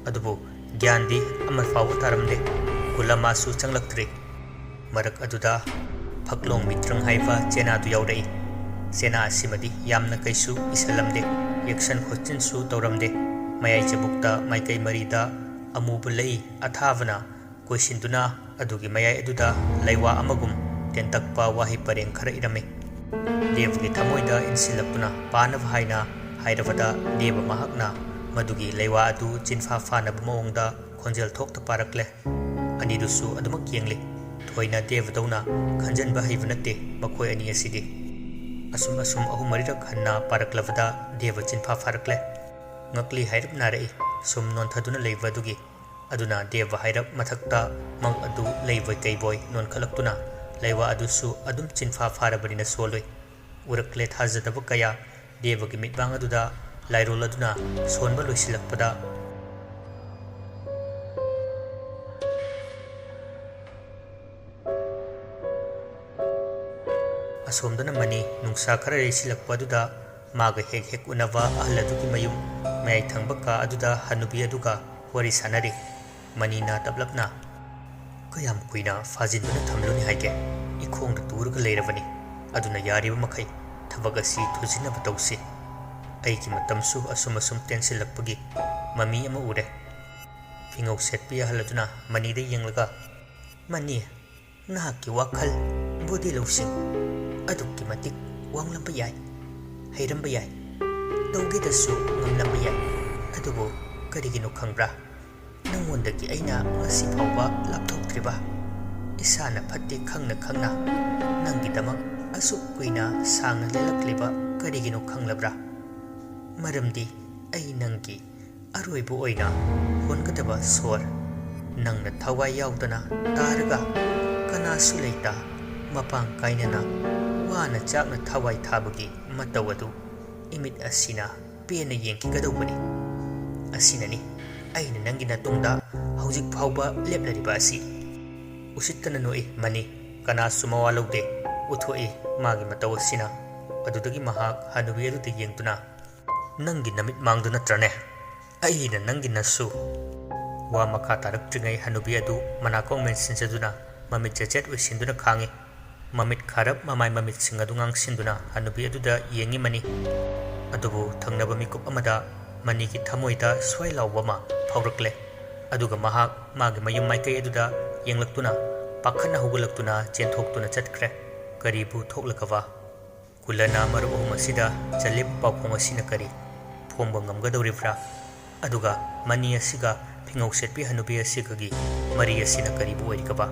ꯑꯗꯨꯕꯨ ꯒ꯭ꯌꯥꯟꯗꯤ ꯑꯃ ꯐꯥꯎꯕ ꯇꯥꯔꯝꯗꯦ꯫ ꯀꯨꯂ ꯃꯥꯁꯨ ꯆꯪꯂꯛꯇ꯭ꯔꯤ꯫ ꯃꯔꯛ ꯑꯗꯨꯗ ꯐꯛꯂꯣꯡ ꯃꯤꯇ꯭ꯔꯪ ꯍꯥꯏꯕ ꯆꯦꯅꯥꯗꯨ ꯌꯥꯎꯔꯛꯏ꯫ ꯆꯦꯅꯥ ꯑꯁꯤꯃꯗꯤ ꯌꯥꯝꯅ ꯀꯩꯁꯨ ꯏꯁꯜꯂꯝꯗꯦ, ꯌꯦꯛꯁꯟ ꯈꯣꯠꯆꯤꯟꯁꯨ ꯇꯧꯔꯝꯗꯦ꯫ ꯃꯌꯥꯏ ꯆꯕꯨꯛꯇ ꯃꯥꯏꯀꯩ ꯃꯔꯤꯗ ꯑꯃꯨꯕ ꯂꯩ ꯑꯊꯥꯕꯅ ꯀꯣꯏꯁꯤꯟꯗꯨꯅ ꯑꯗꯨꯒꯤ ꯃꯌꯥꯏ ꯑꯗꯨꯗ ꯂꯩꯋꯥ ꯑꯃꯒꯨꯝ ꯇꯦꯟꯇꯛꯄ ꯋꯥꯍꯩ ꯄꯔꯦꯡ ꯈꯔ ꯏꯔꯝꯃꯤ꯫ ꯗꯦꯕꯒꯤ ꯊꯃꯣꯏꯗ ꯏꯟꯁꯤꯜꯂꯛꯇꯨꯅ ꯄꯥꯅꯕ ꯍꯥꯏꯅ ꯍꯥꯏꯔꯕꯗ ꯗꯦꯕ ꯃꯍꯥꯛꯅ ꯃꯗꯨꯒꯤ ꯂꯩꯋꯥ ꯑꯗꯨ ꯆꯤꯟꯐꯥ ꯐꯥꯅꯕ ꯃꯑꯣꯡꯗ ꯈꯣꯟꯖꯦꯜ ꯊꯣꯛꯇ ꯄꯥꯔꯛꯂꯦ꯫ ꯑꯅꯤꯗꯨꯁꯨ ꯑꯗꯨꯃꯛ ꯌꯦꯡꯂꯤ꯫ ꯊꯣꯏꯅ ꯗꯦꯕꯗꯧꯅ ꯈꯟꯖꯟꯕ ꯍꯩꯕ ꯅꯠꯇꯦ ꯃꯈꯣꯏ ꯑꯅꯤ ꯑꯁꯤꯗꯤ꯫ ꯑꯁꯨꯝ ꯑꯁꯨꯝ ꯑꯍꯨꯝ ꯃꯔꯤꯔꯛ ꯍꯟꯅ ꯄꯥꯔꯛꯂꯕꯗ ꯗꯦꯕ ꯆꯤꯟꯐꯥ ꯐꯥꯔꯛꯂꯦ꯫ ꯉꯛꯂꯤ ꯍꯥꯏꯔꯞ ꯅꯥꯔꯛꯏ꯫ ꯁꯨꯝ ꯅꯣꯟꯊꯗꯨꯅ ꯂꯩꯕ ꯑꯗꯨꯒꯤ꯫ ꯑꯗꯨꯅ ꯗꯦꯕ ꯍꯥꯏꯔꯞ ꯃꯊꯛꯇ ꯃꯪ ꯑꯗꯨ ꯂꯩꯕꯣꯏ ꯀꯩꯕꯣꯏ ꯅꯣꯟꯈꯠꯂꯛꯇꯨꯅ ꯂꯩꯋꯥ ꯑꯗꯨꯁꯨ ꯑꯗꯨꯝ ꯆꯤꯟꯐꯥ ꯐꯥꯔꯕꯅꯤꯅ ꯁꯣꯜꯂꯨꯏ꯫ ꯎꯔꯛꯂꯦ ꯊꯥꯖꯗꯕ ꯀꯌꯥ ꯗꯦꯕꯒꯤ ꯃꯤꯠꯃꯥꯡ ꯑꯗꯨꯗ ꯂꯥꯏꯔꯣꯜ ꯑꯗꯨꯅ ꯁꯣꯟꯕ ꯂꯣꯏꯁꯤꯜꯂꯛꯄꯗ, ꯑꯁꯣꯝꯗꯅ ꯃꯅꯤ ꯅꯨꯡꯁꯥ ꯈꯔ ꯌꯩꯁꯤꯜꯂꯛꯄ ꯑꯗꯨꯗ ꯃꯥꯒ ꯍꯦꯛ ꯍꯦꯛ ꯎꯅꯕ ꯑꯍꯜ ꯑꯗꯨꯒꯤ ꯃꯌꯨꯝ ꯃꯌꯥꯏ ꯊꯪꯕ ꯀꯥ ꯑꯗꯨꯗ ꯍꯅꯨꯕꯤ ꯑꯗꯨꯒ ꯋꯥꯔꯤ ꯁꯥꯟꯅꯔꯤ꯫ ꯃꯅꯤꯅ ꯇꯞꯂꯞꯅ, "ꯀꯌꯥꯝ ꯀꯨꯏꯅ ꯐꯥꯖꯤꯟꯗꯨꯅ ꯊꯝꯂꯨꯅꯤ ꯍꯥꯏꯒꯦ? ꯏꯈꯣꯡꯗ ꯇꯨꯔꯒ ꯂꯩꯔꯕꯅꯤ꯫ ꯑꯗꯨꯅ ꯌꯥꯔꯤꯕ ꯃꯈꯩ ꯊꯕꯛ ꯑꯁꯤ ꯊꯨꯖꯤꯟꯅꯕ ꯇꯧꯁꯤ꯫ ꯑꯩꯒꯤ ꯃꯇꯝꯁꯨ ꯑꯁꯨꯝ ꯑꯁꯨꯝ ꯇꯦꯟꯁꯤꯜꯂꯛꯄꯒꯤ ꯃꯃꯤ ꯑꯃ ꯎꯔꯦ꯫" ꯐꯤꯉꯧ ꯁꯦꯠꯄꯤ ꯑꯍꯜ ꯑꯗꯨꯅ ꯃꯅꯤꯗ ꯌꯦꯡꯂꯒ, "ꯃꯅꯤ, ꯅꯍꯥꯛꯀꯤ ꯋꯥꯈꯜ, ꯕꯨꯙꯤ ꯂꯧꯁꯤꯡ ꯑꯗꯨꯛꯀꯤ ꯃꯇꯤꯛ ꯋꯥꯡꯂꯝꯕ ꯌꯥꯏ, ꯍꯩꯔꯝꯕ ꯌꯥꯏ, ꯇꯧꯒꯦꯗꯁꯨ ꯉꯝꯂꯝꯕ ꯌꯥꯏ꯫ ꯑꯗꯨꯕꯨ ꯀꯔꯤꯒꯤꯅꯣ ꯈꯪꯕ꯭ꯔꯥ? ꯅꯪꯉꯣꯟꯗꯒꯤ ꯑꯩꯅ ꯉꯁꯤ ꯐꯥꯎꯕ ꯂꯥꯞꯊꯣꯛꯇ꯭ꯔꯤꯕ, ꯏꯁꯥꯅ ꯐꯠꯇꯦ ꯈꯪꯅ ꯈꯪꯅ ꯅꯪꯒꯤꯗꯃꯛ ꯑꯁꯨꯛ ꯀꯨꯏꯅ ꯁꯥꯡꯅ ꯂꯦꯜꯂꯛꯂꯤꯕ ꯀꯔꯤꯒꯤꯅꯣ ꯈꯪꯂꯕ꯭ꯔꯥ? ꯃꯔꯝꯗꯤ ꯑꯩ ꯅꯪꯒꯤ ꯑꯔꯣꯏꯕ ꯑꯣꯏꯅ ꯍꯣꯟꯒꯗꯕ ꯁꯣꯔ, ꯅꯪꯅ ꯊꯋꯥꯏ ꯌꯥꯎꯗꯅ ꯇꯥꯔꯒ ꯀꯅꯥꯁꯨ ꯂꯩꯇ ꯃꯄꯥꯡ ꯀꯥꯏꯅꯅ ꯋꯥꯅ ꯆꯥꯛꯅ ꯊꯋꯥꯏ ꯊꯥꯕꯒꯤ ꯃꯇꯧ ꯑꯗꯨ ꯏꯃꯤꯠ ꯑꯁꯤꯅ ꯄꯦꯟꯅ ꯌꯦꯡꯈꯤꯒꯗꯧꯕꯅꯤ꯫ ꯑꯁꯤꯅꯅꯤ ꯑꯩꯅ ꯅꯪꯒꯤ ꯅꯇꯨꯡꯗ ꯍꯧꯖꯤꯛ ꯐꯥꯎꯕ ꯂꯦꯞꯂꯔꯤꯕ ꯑꯁꯤ꯫" ꯎꯁꯤꯠꯇꯅ ꯅꯣꯛꯏ ꯃꯅꯤ꯫ ꯀꯅꯥꯁꯨ ꯃꯋꯥ ꯂꯧꯗꯦ꯫ ꯎꯠꯊꯣꯛꯏ ꯃꯥꯒꯤ ꯃꯇꯧ ꯑꯁꯤꯅ꯫ ꯑꯗꯨꯗꯒꯤ ꯃꯍꯥꯛ ꯍꯅꯨꯕꯤ ꯑꯗꯨꯗ ꯌꯦꯡꯗꯨꯅ, "ꯅꯪꯒꯤ ꯅꯃꯤꯠ ꯃꯥꯡꯗꯨ ꯅꯠꯇ꯭ꯔꯅꯦ? ꯑꯩꯅ ꯅꯪꯒꯤ ꯅꯁꯨ?" ꯋꯥ ꯃꯈꯥ ꯇꯥꯔꯛꯇ꯭ꯔꯤꯉꯩ ꯍꯅꯨꯕꯤ ꯑꯗꯨ ꯃꯅꯥꯀꯣꯡ ꯃꯦꯟꯁꯤꯟꯖꯗꯨꯅ ꯃꯃꯤꯠ ꯆꯦꯠꯆꯦꯠ ꯎꯏꯁꯤꯟꯗꯨꯅ ꯈꯥꯡꯏ꯫ ꯃꯃꯤꯠ ꯈꯥꯔꯞ ꯃꯃꯥꯏ ꯃꯃꯤꯠꯁꯤꯡ ꯑꯗꯨ ꯉꯥꯡꯁꯤꯟꯗꯨꯅ ꯍꯅꯨꯕꯤ ꯑꯗꯨꯗ ꯌꯦꯡꯉꯤ ꯃꯅꯤ꯫ ꯑꯗꯨꯕꯨ ꯊꯪꯅꯕ ꯃꯤꯀꯨꯞ ꯑꯃꯗ ꯃꯅꯤꯒꯤ ꯊꯃꯣꯏꯗ ꯁ꯭ꯋꯥꯏ ꯂꯥꯎꯕ ꯑꯃ ꯐꯥꯎꯔꯛꯂꯦ꯫ ꯑꯗꯨꯒ ꯃꯍꯥꯛ ꯃꯥꯒꯤ ꯃꯌꯨꯝ ꯃꯥꯏꯀꯩ ꯑꯗꯨꯗ ꯌꯦꯡꯂꯛꯇꯨꯅ ꯄꯥꯈꯠꯅ ꯍꯧꯒꯠꯂꯛꯇꯨꯅ ꯆꯦꯟꯊꯣꯛꯇꯨꯅ ꯆꯠꯈ꯭ꯔꯦ꯫ ꯀꯔꯤꯕꯨ ꯊꯣꯛꯂꯒꯕ? ꯀꯨꯂꯅ ꯃꯔꯨꯞ ꯑꯍꯨꯝ ꯑꯁꯤꯗ ꯆꯜꯂꯤꯕ ꯄꯥꯎꯈꯣꯡ ꯑꯁꯤꯅ ꯀꯔꯤ ꯐꯣꯡꯕ ꯉꯝꯒꯗꯧꯔꯤꯕ꯭ꯔꯥ? ꯑꯗꯨꯒ ꯃꯅꯤ ꯑꯁꯤꯒ ꯐꯤꯉꯧ ꯁꯦꯠꯄꯤ ꯍꯅꯨꯕꯤ ꯑꯁꯤꯒꯒꯤ ꯃꯔꯤ ꯑꯁꯤꯅ ꯀꯔꯤꯕꯨ ꯑꯣꯏꯔꯤꯒꯕ?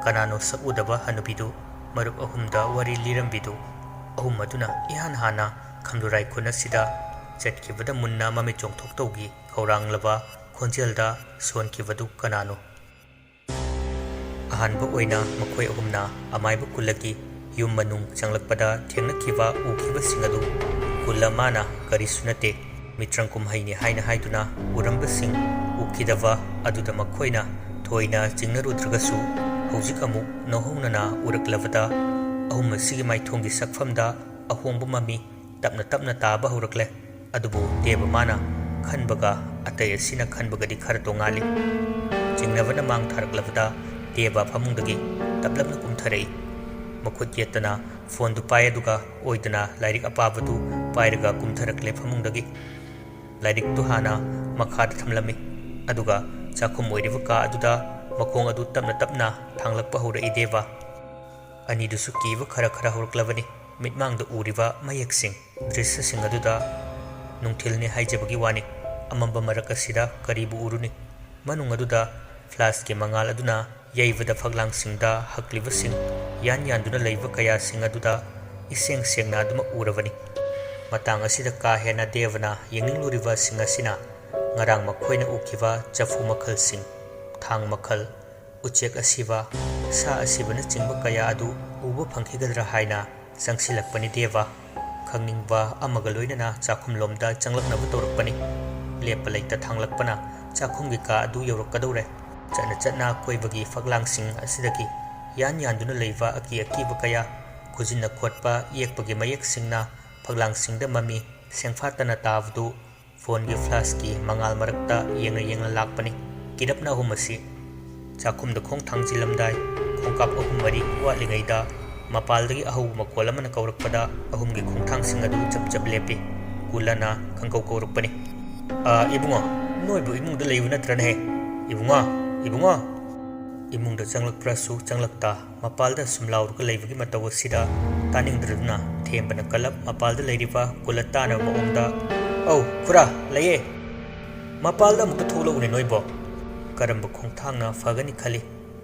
ꯀꯅꯥꯅꯣ ꯁꯛ ꯎꯗꯕ ꯍꯅꯨꯕꯤꯗꯨ, ꯃꯔꯨꯞ ꯑꯍꯨꯝꯗ ꯋꯥꯔꯤ ꯂꯤꯔꯝꯕꯤꯗꯨ? ꯑꯍꯨꯝ ꯑꯗꯨꯅ ꯏꯍꯥꯟ ꯍꯥꯟꯅ ꯈꯝꯗꯨꯔꯥꯏ ꯈꯨꯟ ꯑꯁꯤꯗ ꯆꯠꯈꯤꯕꯗ ꯃꯨꯟꯅ ꯃꯃꯤꯠ ꯆꯣꯡꯊꯣꯛꯇꯧꯒꯤ ꯈꯧꯔꯥꯡꯂꯕ ꯈꯣꯟꯖꯦꯜꯗ ꯁꯣꯟꯈꯤꯕꯗꯨ ꯀꯅꯥꯅꯣ? ꯑꯍꯥꯟꯕ ꯑꯣꯏꯅ ꯃꯈꯣꯏ ꯑꯍꯨꯝꯅ ꯑꯃꯥꯏꯕ ꯀꯨꯂꯒꯤ ꯌꯨꯝ ꯃꯅꯨꯡ ꯆꯪꯂꯛꯄꯗ ꯊꯦꯡꯅꯈꯤꯕ ꯎꯈꯤꯕꯁꯤꯡ ꯑꯗꯨ ꯀꯨꯂ ꯃꯥꯅ ꯀꯔꯤꯁꯨ ꯅꯠꯇꯦ, ꯃꯤꯇ꯭ꯔꯪ ꯀꯨꯝꯍꯩꯅꯤ ꯍꯥꯏꯅ ꯍꯥꯏꯗꯨꯅ ꯎꯔꯝꯕꯁꯤꯡ ꯎꯈꯤꯗꯕ ꯑꯗꯨꯗ ꯃꯈꯣꯏꯅ ꯊꯣꯏꯅ ꯆꯤꯡꯅꯔꯨꯗ꯭ꯔꯒꯁꯨ, ꯍꯧꯖꯤꯛ ꯑꯃꯨꯛ ꯅꯧꯍꯧꯅꯅ ꯎꯔꯛꯂꯕꯗ ꯑꯍꯨꯝ ꯑꯁꯤꯒꯤ ꯃꯥꯏꯊꯣꯡꯒꯤ ꯁꯛꯐꯝꯗ ꯑꯍꯣꯡꯕ ꯃꯃꯤ ꯇꯞꯅ ꯇꯞꯅ ꯇꯥꯕ ꯍꯧꯔꯛꯂꯦ꯫ ꯑꯗꯨꯕꯨ ꯗꯦꯕ ꯃꯥꯅ ꯈꯟꯕꯒ ꯑꯇꯩ ꯑꯁꯤꯅ ꯈꯟꯕꯒꯗꯤ ꯈꯔ ꯇꯣꯉꯥꯜꯂꯤ꯫ ꯆꯤꯡꯅꯕꯅ ꯃꯥꯡ ꯊꯥꯔꯛꯂꯕꯗ ꯗꯦꯕ ꯐꯃꯨꯡꯗꯒꯤ ꯇꯞꯂꯞꯅ ꯀꯨꯝꯊꯔꯛꯏ꯫ ꯃꯈꯨꯠ ꯌꯦꯠꯇꯅ ꯐꯣꯟꯗꯨ ꯄꯥꯏ, ꯑꯗꯨꯒ ꯑꯣꯏꯗꯅ ꯂꯥꯏꯔꯤꯛ ꯑꯄꯥꯕꯗꯨ ꯄꯥꯏꯔꯒ ꯀꯨꯝꯊꯔꯛꯂꯦ ꯐꯃꯨꯡꯗꯒꯤ꯫ ꯂꯥꯏꯔꯤꯛꯇꯨ ꯍꯥꯟꯅ ꯃꯈꯥꯗ ꯊꯝꯂꯝꯃꯤ, ꯑꯗꯨꯒ ꯆꯥꯛꯈꯨꯝ ꯑꯣꯏꯔꯤꯕ ꯀꯥ ꯑꯗꯨꯗ ꯃꯈꯣꯡ ꯑꯗꯨ ꯇꯞꯅ ꯇꯞꯅ ꯊꯥꯡꯂꯛꯄ ꯍꯧꯔꯛꯏ ꯗꯦꯕ꯫ ꯑꯅꯤꯗꯨꯁꯨ ꯀꯤꯕ ꯈꯔ ꯈꯔ ꯍꯧꯔꯛꯂꯕꯅꯤ꯫ ꯃꯤꯠꯃꯥꯡꯗ ꯎꯔꯤꯕ ꯃꯌꯦꯛꯁꯤꯡ, ꯗ꯭ꯔꯤꯁ꯭ꯌꯁꯤꯡ ꯑꯗꯨꯗ ꯅꯨꯡꯊꯤꯜꯅꯤ ꯍꯥꯏꯖꯕꯒꯤ ꯋꯥꯅꯤ꯫ ꯑꯃꯝꯕ ꯃꯔꯛ ꯑꯁꯤꯗ ꯀꯔꯤꯕꯨ ꯎꯔꯨꯅꯤ? ꯃꯅꯨꯡ ꯑꯗꯨꯗ ꯐ꯭ꯂꯥꯁꯀꯤ ꯃꯉꯥꯜ ꯑꯗꯨꯅ ꯌꯩꯕꯗ ꯐꯛꯂꯥꯡꯁꯤꯡꯗ ꯍꯛꯂꯤꯕꯁꯤꯡ, ꯌꯥꯟ ꯌꯥꯟꯗꯨꯅ ꯂꯩꯕ ꯀꯌꯥꯁꯤꯡ ꯑꯗꯨꯗ ꯏꯁꯦꯡ ꯁꯦꯡꯅ ꯑꯗꯨꯃꯛ ꯎꯔꯕꯅꯤ꯫ ꯃꯇꯥꯡ ꯑꯁꯤꯗ ꯀꯥ ꯍꯦꯟꯅ ꯗꯦꯕꯅ ꯌꯦꯡꯅꯤꯡꯂꯨꯔꯤꯕꯁꯤꯡ ꯑꯁꯤꯅ ꯉꯔꯥꯡ ꯃꯈꯣꯏꯅ ꯎꯈꯤꯕ ꯆꯐꯨ ꯃꯈꯜꯁꯤꯡ, ꯊꯥꯡ ꯃꯈꯜ, ꯎꯆꯦꯛ ꯑꯁꯤꯕ, ꯁꯥ ꯑꯁꯤꯕꯅꯆꯤꯡꯕ ꯀꯌꯥ ꯑꯗꯨ ꯎꯕ ꯐꯪꯈꯤꯒꯗ꯭ꯔꯥ ꯍꯥꯏꯅ ꯆꯪꯁꯤꯜꯂꯛꯄꯅꯤ ꯗꯦꯕ꯫ ꯈꯪꯅꯤꯡꯕ ꯑꯃꯒ ꯂꯣꯏꯅꯅ ꯆꯥꯛꯈꯨꯝꯂꯣꯝꯗ ꯆꯪꯂꯛꯅꯕ ꯇꯧꯔꯛꯄꯅꯤ꯫ ꯂꯦꯞꯄ ꯂꯩꯇ ꯊꯥꯡꯂꯛꯄꯅ ꯆꯥꯛꯈꯨꯝꯒꯤ ꯀꯥ ꯑꯗꯨ ꯌꯧꯔꯛꯀꯗꯧꯔꯦ꯫ ꯆꯠꯅ ꯆꯠꯅ ꯀꯣꯏꯕꯒꯤ ꯐꯛꯂꯥꯡꯁꯤꯡ ꯑꯁꯤꯗꯒꯤ ꯌꯥꯟ ꯌꯥꯟꯗꯨꯅ ꯂꯩꯕ ꯑꯀꯤ ꯑꯀꯤꯕ ꯀꯌꯥ, ꯈꯨꯖꯤꯟꯅ ꯈꯣꯠꯄ ꯌꯦꯛꯄꯒꯤ ꯃꯌꯦꯛꯁꯤꯡꯅ ꯐꯛꯂꯥꯡꯁꯤꯡꯗ ꯃꯃꯤ ꯁꯦꯡꯐꯥꯠꯇꯅ ꯇꯥꯕꯗꯨ ꯐꯣꯟꯒꯤ ꯐ꯭ꯂꯥꯁꯀꯤ ꯃꯉꯥꯜ ꯃꯔꯛꯇ ꯌꯦꯡꯅ ꯌꯦꯡꯅ ꯂꯥꯛꯄꯅꯤ꯫ ꯀꯤꯔꯞꯅ ꯑꯍꯨꯝ ꯑꯁꯤ ꯆꯥꯛꯈꯨꯝꯗ ꯈꯣꯡ ꯊꯥꯡꯖꯤꯜꯂꯝꯗꯥꯏ, ꯈꯣꯡꯀꯥꯞ ꯑꯍꯨꯝ ꯃꯔꯤ ꯋꯥꯠꯂꯤꯉꯩꯗ ꯃꯄꯥꯜꯗꯒꯤ ꯑꯍꯧꯕ ꯃꯈꯣꯜ ꯑꯃꯅ ꯀꯧꯔꯛꯄꯗ ꯑꯍꯨꯝꯒꯤ ꯈꯣꯡꯊꯥꯡꯁꯤꯡ ꯑꯗꯨ ꯆꯞ ꯆꯞ ꯂꯦꯞꯄꯤ꯫ ꯀꯨꯂꯅ ꯈꯪꯀꯧ ꯀꯧꯔꯛꯄꯅꯤ, "ꯑ, ꯏꯕꯨꯡꯉꯣ, ꯅꯣꯏꯕꯨ ꯏꯃꯨꯡꯗ ꯂꯩꯕ ꯅꯠꯇ꯭ꯔꯅꯦꯍꯦ? ꯏꯕꯨꯡꯉꯣ, ꯏꯕꯨꯡꯉꯣ!" ꯏꯃꯨꯡꯗ ꯆꯪꯂꯛꯄ꯭ꯔꯥꯁꯨ ꯆꯪꯂꯛꯇ, ꯃꯄꯥꯜꯗ ꯁꯨꯝ ꯂꯥꯎꯔꯒ ꯂꯩꯕꯒꯤ ꯃꯇꯧ ꯑꯁꯤꯗ ꯇꯥꯅꯤꯡꯗ꯭ꯔꯗꯨꯅ ꯊꯦꯝꯕꯅ ꯀꯜꯂꯞ ꯃꯄꯥꯜꯗ ꯂꯩꯔꯤꯕ ꯀꯨꯂ ꯇꯥꯅꯕ ꯃꯑꯣꯡꯗ, "ꯑꯧ, ꯈꯨꯔꯥ, ꯂꯩꯌꯦ꯫ ꯃꯄꯥꯜꯗ ꯑꯃꯨꯛꯇ ꯊꯣꯛꯂꯛꯎꯅꯦ ꯅꯣꯏꯕꯣ꯫ ꯀꯔꯝꯕ ꯈꯣꯡꯊꯥꯡꯅ ꯐꯒꯅꯤ?" ꯈꯜꯂꯤ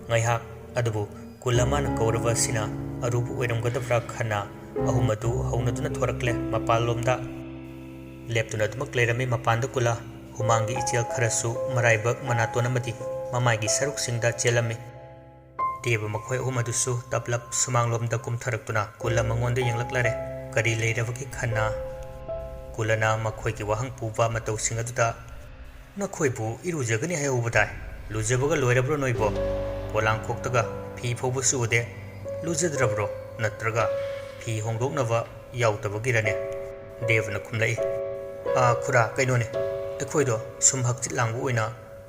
ꯉꯥꯏꯍꯥꯛ꯫ ꯑꯗꯨꯕꯨ ꯀꯨꯂ ꯃꯥꯅ ꯀꯧꯔꯕ ꯑꯁꯤꯅ ꯑꯔꯨꯕ ꯑꯣꯏꯔꯝꯒꯗꯕ꯭ꯔꯥ ꯈꯟꯅ ꯑꯍꯨꯝ ꯑꯗꯨ ꯍꯧꯅꯗꯨꯅ ꯊꯣꯔꯛꯂꯦ ꯃꯄꯥꯜꯂꯣꯝꯗ꯫ ꯂꯦꯞꯇꯨꯅ ꯑꯗꯨꯃꯛ ꯂꯩꯔꯝꯃꯤ ꯃꯄꯥꯟꯗ ꯀꯨꯂ꯫ ꯍꯨꯃꯥꯡꯒꯤ ꯏꯆꯦꯜ ꯈꯔꯁꯨ ꯃꯔꯥꯏꯕꯛ, ꯃꯅꯥꯇꯣꯟ ꯑꯃꯗꯤ ꯃꯃꯥꯏꯒꯤ ꯁꯔꯨꯛꯁꯤꯡꯗ ꯆꯦꯜꯂꯝꯃꯤ꯫ ꯗꯦꯕ ꯃꯈꯣꯏ ꯑꯍꯨꯝ ꯑꯗꯨꯁꯨ ꯇꯞꯂꯞ ꯁꯨꯃꯥꯡꯂꯣꯝꯗ ꯀꯨꯝꯊꯔꯛꯇꯨꯅ ꯀꯨꯂ ꯃꯉꯣꯟꯗ ꯌꯦꯡꯂꯛꯂꯔꯦ꯫ ꯀꯔꯤ ꯂꯩꯔꯕꯒꯦ ꯈꯟꯅ ꯀꯨꯂꯅ ꯃꯈꯣꯏꯒꯤ ꯋꯥꯍꯪ ꯄꯨꯕ ꯃꯇꯧꯁꯤꯡ ꯑꯗꯨꯗ, "ꯅꯈꯣꯏꯕꯨ ꯏꯔꯨꯖꯒꯅꯤ ꯍꯥꯏꯍꯧꯕꯗꯥꯏ? ꯂꯨꯖꯕꯒ ꯂꯣꯏꯔꯕ꯭ꯔꯣ ꯅꯣꯏꯕꯣ? ꯄꯣꯂꯥꯡꯈꯣꯛꯇꯒ ꯐꯤ ꯐꯧꯕꯁꯨ ꯎꯗꯦ꯫ ꯂꯨꯖꯗ꯭ꯔꯕ꯭ꯔꯣ? ꯅꯠꯇ꯭ꯔꯒ ꯐꯤ ꯍꯣꯡꯗꯣꯛꯅꯕ ꯌꯥꯎꯗꯕꯒꯤꯔꯅꯦ?" ꯗꯦꯕꯅ ꯈꯨꯝꯂꯛꯏ, "ꯑꯥ, ꯈꯨꯔꯥ, ꯀꯩꯅꯣꯅꯦ, ꯑꯩꯈꯣꯏꯗꯣ ꯁꯨꯝ ꯍꯛꯆꯤꯠ ꯂꯥꯡꯕ ꯑꯣꯏꯅ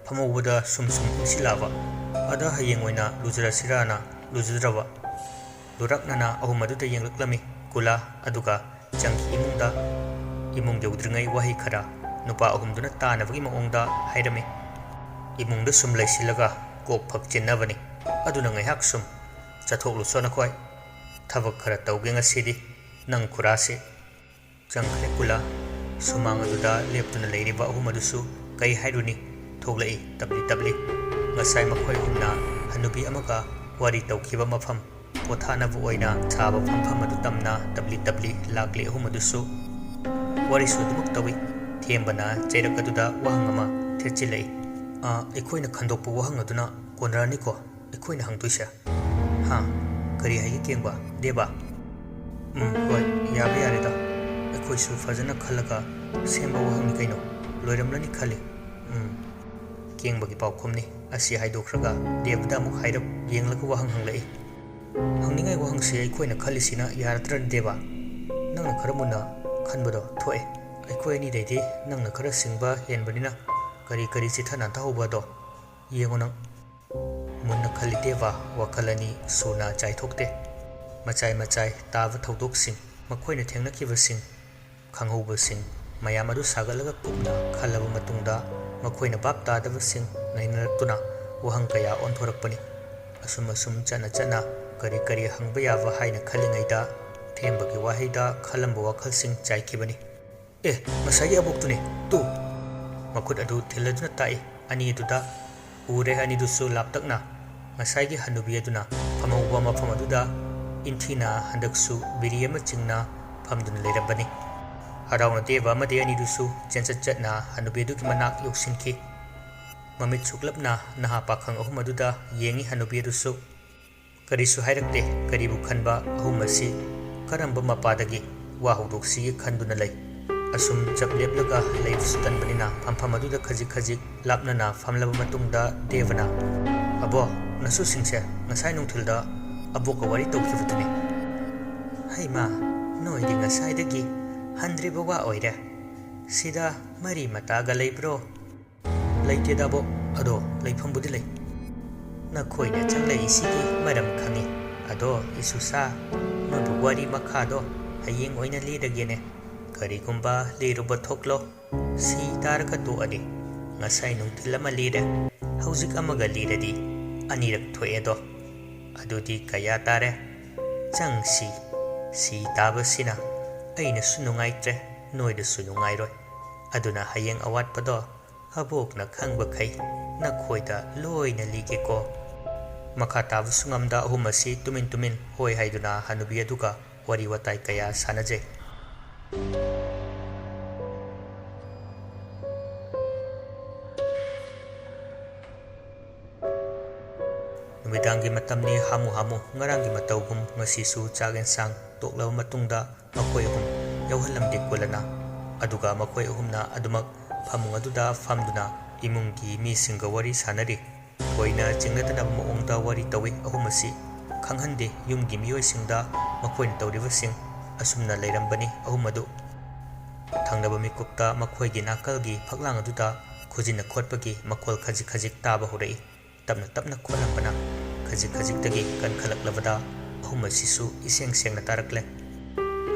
ꯐꯝꯍꯧꯕꯗ ꯁꯨꯝ ꯁꯨꯝ ꯏꯪꯁꯤꯜꯂꯛꯑꯕ꯫ ꯑꯗ ꯍꯌꯦꯡ ꯑꯣꯏꯅ ꯂꯨꯖꯔꯁꯤꯔꯥꯅ ꯂꯨꯖꯗ꯭ꯔꯕ꯫" ꯂꯨꯔꯛꯅꯅ ꯑꯍꯨꯝ ꯑꯗꯨꯗ ꯌꯦꯡꯂꯛꯂꯝꯃꯤ꯫ ꯀꯨꯂꯥ ꯑꯗꯨꯒ ꯆꯪꯈꯤ ꯏꯃꯨꯡꯗ꯫ ꯏꯃꯨꯡ ꯌꯧꯗ꯭ꯔꯤꯉꯩ ꯋꯥꯍꯩ ꯈꯔ ꯅꯨꯄꯥ ꯑꯍꯨꯝꯗꯨꯅ ꯇꯥꯅꯕꯒꯤ ꯃꯑꯣꯡꯗ ꯍꯥꯏꯔꯝꯃꯤ꯫ "ꯏꯃꯨꯡꯗ ꯁꯨꯝ ꯂꯩꯁꯤꯜꯂꯒ ꯀꯣꯛ ꯐꯛ ꯆꯤꯟꯅꯕꯅꯤ꯫ ꯑꯗꯨꯅ ꯉꯥꯏꯍꯥꯛ ꯁꯨꯝ ꯆꯠꯊꯣꯛꯂꯨꯆꯣ ꯅꯈꯣꯏ꯫ ꯊꯕꯛ ꯈꯔ ꯇꯧꯒꯦ ꯉꯁꯤꯗꯤ ꯅꯪ ꯈꯨꯔꯥꯁꯤ꯫" ꯆꯪꯈ꯭ꯔꯦ ꯀꯨꯂꯥ꯫ ꯁꯨꯃꯥꯡ ꯑꯗꯨꯗ ꯂꯦꯞꯇꯨꯅ ꯂꯩꯔꯤꯕ ꯑꯍꯨꯝ ꯑꯗꯨꯁꯨ ꯀꯩ ꯍꯥꯏꯔꯨꯅꯤ, ꯊꯣꯛꯂꯛꯏ ꯇꯞꯂꯤ ꯇꯞꯂꯤ꯫ ꯉꯁꯥꯏ ꯃꯈꯣꯏ ꯑꯍꯨꯝꯅ ꯍꯅꯨꯕꯤ ꯑꯃꯒ ꯋꯥꯔꯤ ꯇꯧꯈꯤꯕ ꯃꯐꯝ, ꯄꯣꯊꯥꯅꯕ ꯑꯣꯏꯅ ꯁꯥꯕ ꯐꯝꯐꯝ ꯑꯗꯨ ꯇꯝꯅ ꯇꯞꯂꯤ ꯇꯞꯂꯤ ꯂꯥꯛꯂꯤ ꯑꯍꯨꯝ ꯑꯗꯨꯁꯨ꯫ ꯋꯥꯔꯤꯁꯨ ꯑꯗꯨꯃꯛ ꯇꯧꯏ꯫ ꯊꯦꯝꯕꯅ ꯆꯩꯔꯛ ꯑꯗꯨꯗ ꯋꯥꯍꯪ ꯑꯃ ꯊꯦꯠꯆꯤꯜꯂꯛꯏ꯫ "ꯑꯥ, ꯑꯩꯈꯣꯏꯅ ꯈꯟꯗꯣꯛꯄ ꯋꯥꯍꯪ ꯑꯗꯨꯅ ꯀꯣꯟꯅꯔꯅꯤꯀꯣ? ꯑꯩꯈꯣꯏꯅ ꯍꯪꯗꯣꯏꯁꯦ꯫" "ꯍꯥ? ꯀꯔꯤ ꯍꯥꯏꯒꯦ ꯀꯦꯡꯕ, ꯗꯦꯕ?" "ꯎꯝ, ꯍꯣꯏ, ꯌꯥꯕ ꯌꯥꯔꯦꯗ꯫ ꯑꯩꯈꯣꯏꯁꯨ ꯐꯖꯅ ꯈꯜꯂꯒ ꯁꯦꯝꯕ ꯋꯥꯍꯪꯅꯤ ꯀꯩꯅꯣ꯫ ꯂꯣꯏꯔꯝꯂꯅꯤ ꯈꯜꯂꯤ꯫" "ꯎꯝ꯫" ꯀꯦꯡꯕꯒꯤ ꯄꯥꯎꯈꯨꯝꯅꯤ꯫ ꯑꯁꯤ ꯍꯥꯏꯗꯣꯛꯈ꯭ꯔꯒ ꯗꯦꯕꯗ ꯑꯃꯨꯛ ꯍꯥꯏꯔꯞ ꯌꯦꯡꯂꯒ ꯋꯥꯍꯪ ꯍꯪꯂꯛꯏ꯫ "ꯍꯪꯅꯤꯡꯉꯥꯏ ꯋꯥꯍꯪꯁꯦ ꯑꯩꯈꯣꯏꯅ ꯈꯜꯂꯤꯁꯤꯅ ꯌꯥꯔꯗ꯭ꯔꯅꯦ ꯗꯦꯕ? ꯅꯪꯅ ꯈꯔ ꯃꯨꯟꯅ ꯈꯟꯕꯗꯣ ꯊꯣꯛꯑꯦ꯫ ꯑꯩꯈꯣꯏ ꯑꯅꯤꯗꯩꯗꯤ ꯅꯪꯅ ꯈꯔ ꯁꯤꯡꯕ ꯍꯦꯟꯕꯅꯤꯅ ꯀꯔꯤ ꯀꯔꯤ ꯆꯤꯊ ꯅꯥꯟꯊꯍꯧꯕꯗꯣ ꯌꯦꯡꯉꯨ ꯅꯪ꯫" ꯃꯨꯟꯅ ꯈꯜꯂꯤ ꯗꯦꯕ, ꯋꯥꯈꯜ ꯑꯅꯤ ꯁꯨꯅ ꯆꯥꯏꯊꯣꯛꯇꯦ꯫ ꯃꯆꯥꯏ ꯃꯆꯥꯏ ꯇꯥꯕ ꯊꯧꯗꯣꯛꯁꯤꯡ, ꯃꯈꯣꯏꯅ ꯊꯦꯡꯅꯈꯤꯕꯁꯤꯡ, ꯈꯪꯍꯧꯕꯁꯤꯡ ꯃꯌꯥꯝ ꯑꯗꯨ ꯁꯥꯒꯠꯂꯒ ꯀꯨꯞꯅ ꯈꯜꯂꯕ ꯃꯇꯨꯡꯗ, ꯃꯈꯣꯏꯅ ꯚꯥꯞ ꯇꯥꯗꯕꯁꯤꯡ ꯅꯩꯅꯔꯛꯇꯨꯅ ꯋꯥꯍꯪ ꯀꯌꯥ ꯑꯣꯟꯊꯣꯔꯛꯄꯅꯤ꯫ ꯑꯁꯨꯝ ꯑꯁꯨꯝ ꯆꯠꯅ ꯆꯠꯅ ꯀꯔꯤ ꯀꯔꯤ ꯍꯪꯕ ꯌꯥꯕ ꯍꯥꯏꯅ ꯈꯜꯂꯤꯉꯩꯗ, ꯊꯦꯝꯕꯒꯤ ꯋꯥꯍꯩꯗ ꯈꯜꯂꯝꯕ ꯋꯥꯈꯜꯁꯤꯡ ꯆꯥꯏꯈꯤꯕꯅꯤ꯫ "ꯑꯦ, ꯉꯁꯥꯏꯒꯤ ꯑꯕꯣꯛꯇꯨꯅꯦ, ꯇꯨ!" ꯃꯈꯨꯠ ꯑꯗꯨ ꯊꯤꯜꯂꯗꯨꯅ ꯇꯥꯛꯏ꯫ ꯑꯅꯤꯗꯨꯗ ꯎꯔꯦ꯫ ꯑꯅꯤꯗꯨꯁꯨ ꯂꯥꯞꯇꯛꯅ ꯉꯁꯥꯏꯒꯤ ꯍꯅꯨꯕꯤ ꯑꯗꯨꯅ ꯐꯝꯍꯧꯕ ꯃꯐꯝ ꯑꯗꯨꯗ ꯏꯟꯊꯤꯅ ꯍꯟꯗꯛꯁꯨ ꯕꯤꯔꯤ ꯑꯃ ꯆꯤꯡꯅ ꯐꯝꯗꯨꯅ ꯂꯩꯔꯝꯕꯅꯤ꯫ ꯍꯔꯥꯎꯅ ꯇꯦꯕ ꯑꯃꯗꯤ ꯑꯅꯤꯗꯨꯁꯨ ꯆꯦꯟꯆꯠ ꯆꯠꯅ ꯍꯅꯨꯕꯤ ꯑꯗꯨꯒꯤ ꯃꯅꯥꯛ ꯌꯧꯁꯤꯟꯈꯤ꯫ ꯃꯃꯤꯠ ꯁꯨꯛꯂꯞꯅ ꯅꯍꯥ ꯄꯥꯈꯪ ꯑꯍꯨꯝ ꯑꯗꯨꯗ ꯌꯦꯡꯉꯤ ꯍꯅꯨꯕꯤ ꯑꯗꯨꯁꯨ꯫ ꯀꯔꯤꯁꯨ ꯍꯥꯏꯔꯛꯇꯦ꯫ ꯀꯔꯤꯕꯨ ꯈꯟꯕ ꯑꯍꯨꯝ ꯑꯁꯤ ꯀꯔꯝꯕ ꯃꯄꯥꯗꯒꯤ ꯋꯥ ꯍꯧꯗꯣꯛꯁꯤꯒꯦ ꯈꯟꯗꯨꯅ ꯂꯩ꯫ ꯑꯁꯨꯝ ꯆꯞ ꯂꯦꯞꯂꯒ ꯂꯩꯕꯁꯨ ꯇꯟꯕꯅꯤꯅ ꯐꯝꯐꯝ ꯑꯗꯨꯗ ꯈꯖꯤꯛ ꯈꯖꯤꯛ ꯂꯥꯞꯅꯅ ꯐꯝꯂꯕ ꯃꯇꯨꯡꯗ ꯗꯦꯕꯅ, "ꯑꯕꯣ, ꯅꯁꯨꯁꯤꯡꯁꯦ ꯉꯁꯥꯏ ꯅꯨꯡꯊꯤꯜꯗ ꯑꯕꯣꯛꯀ ꯋꯥꯔꯤ ꯇꯧꯈꯤꯕꯗꯨꯅꯤ꯫ ꯍꯩꯃꯥ, ꯅꯣꯏꯗꯤ ꯉꯁꯥꯏꯗꯒꯤ ꯍꯟꯗ꯭ꯔꯤꯕ ꯋꯥ ꯑꯣꯏꯔꯦ꯫ ꯁꯤꯗ ꯃꯔꯤ ꯃꯇꯥꯒ ꯂꯩꯕ꯭ꯔꯣ?" "ꯂꯩꯇꯦꯗ ꯑꯕꯣꯛ, ꯑꯗꯣ ꯂꯩꯐꯝꯕꯨꯗꯤ ꯂꯩ꯫ ꯅꯈꯣꯏꯅ ꯆꯪꯂꯛꯏꯁꯤꯒꯤ ꯃꯔꯝ ꯈꯪꯉꯤ꯫ ꯑꯗꯣ ꯏꯁꯨꯁꯥ, ꯅꯣꯏꯕꯨ ꯋꯥꯔꯤ ꯃꯈꯥꯗꯣ ꯍꯌꯦꯡ ꯑꯣꯏꯅ ꯂꯤꯔꯒꯦꯅꯦ꯫ ꯀꯔꯤꯒꯨꯝꯕ ꯂꯤꯔꯨꯕ ꯊꯣꯛꯂꯣ, ꯁꯤ ꯇꯥꯔꯒ ꯇꯣꯛꯑꯅꯤ꯫ ꯉꯁꯥꯏ ꯅꯨꯡꯊꯤꯜ ꯑꯃ ꯂꯤꯔꯦ, ꯍꯧꯖꯤꯛ ꯑꯃꯒ ꯂꯤꯔꯗꯤ ꯑꯅꯤꯔꯛ ꯊꯣꯛꯑꯦꯗꯣ꯫ ꯑꯗꯨꯗꯤ ꯀꯌꯥ ꯇꯥꯔꯦ? ꯆꯪꯁꯤ꯫ ꯁꯤ ꯇꯥꯕꯁꯤꯅ ꯑꯩꯅꯁꯨ ꯅꯨꯡꯉꯥꯏꯇ꯭ꯔꯦ, ꯅꯣꯏꯗꯁꯨ ꯅꯨꯡꯉꯥꯏꯔꯣꯏ꯫ ꯑꯗꯨꯅ ꯍꯌꯦꯡ ꯑꯋꯥꯠꯄꯗꯣ ꯑꯕꯣꯛꯅ ꯈꯪꯕꯈꯩ ꯅꯈꯣꯏꯗ ꯂꯣꯏꯅ ꯂꯤꯒꯦꯀꯣ꯫" ꯃꯈꯥ ꯇꯥꯕꯁꯨ ꯉꯝꯗ ꯑꯍꯨꯝ ꯑꯁꯤ ꯇꯨꯃꯤꯟ ꯇꯨꯃꯤꯟ ꯍꯣꯏ ꯍꯥꯏꯗꯨꯅ ꯍꯅꯨꯕꯤ ꯑꯗꯨꯒ ꯋꯥꯔꯤ ꯋꯥꯇꯥꯏ ꯀꯌꯥ ꯁꯥꯟꯅꯖꯩ꯫ ꯅꯨꯃꯤꯗꯥꯡꯒꯤ ꯃꯇꯝꯅꯤ, ꯍꯥꯃꯨ ꯍꯥꯃꯨ ꯉꯔꯥꯡꯒꯤ ꯃꯇꯧꯒꯨꯝ ꯉꯁꯤꯁꯨ ꯆꯥꯛ ꯌꯦꯟꯁꯥꯡ ꯇꯣꯛꯂꯕ ꯃꯇꯨꯡꯗ ꯃꯈꯣꯏ ꯑꯍꯨꯝ ꯌꯧꯍꯜꯂꯝꯗꯦ ꯀꯨꯂꯅ꯫ ꯑꯗꯨꯒ ꯃꯈꯣꯏ ꯑꯍꯨꯝꯅ ꯑꯗꯨꯃꯛ ꯐꯃꯨꯡ ꯑꯗꯨꯗ ꯐꯝꯗꯨꯅ ꯏꯃꯨꯡꯒꯤ ꯃꯤꯁꯤꯡꯒ ꯋꯥꯔꯤ ꯁꯥꯟꯅꯔꯤ꯫ ꯊꯣꯏꯅ ꯆꯤꯡꯅꯗꯅꯕ ꯃꯑꯣꯡꯗ ꯋꯥꯔꯤ ꯇꯧꯏ ꯑꯍꯨꯝ ꯑꯁꯤ꯫ ꯈꯪꯍꯟꯗꯦ ꯌꯨꯝꯒꯤ ꯃꯤꯑꯣꯏꯁꯤꯡꯗ ꯃꯈꯣꯏꯅ ꯇꯧꯔꯤꯕꯁꯤꯡ꯫ ꯑꯁꯨꯝꯅ ꯂꯩꯔꯝꯕꯅꯤ ꯑꯍꯨꯝ ꯑꯗꯨ꯫ ꯊꯪꯅꯕ ꯃꯤꯀꯨꯞꯇ ꯃꯈꯣꯏꯒꯤ ꯅꯥꯀꯜꯒꯤ ꯐꯛꯂꯥꯡ ꯑꯗꯨꯗ ꯈꯨꯖꯤꯟꯅ ꯈꯣꯠꯄꯒꯤ ꯃꯈꯣꯜ ꯈꯖꯤꯛ ꯈꯖꯤꯛ ꯇꯥꯕ ꯍꯧꯔꯛꯏ꯫ ꯇꯞꯅ ꯇꯞꯅ ꯈꯣꯠꯂꯝꯕꯅ ꯈꯖꯤꯛ ꯈꯖꯤꯛꯇꯒꯤ ꯀꯟꯈꯠꯂꯛꯂꯕꯗ ꯑꯍꯨꯝ ꯑꯁꯤꯁꯨ ꯏꯁꯦꯡ ꯁꯦꯡꯅ ꯇꯥꯔꯛꯂꯦ꯫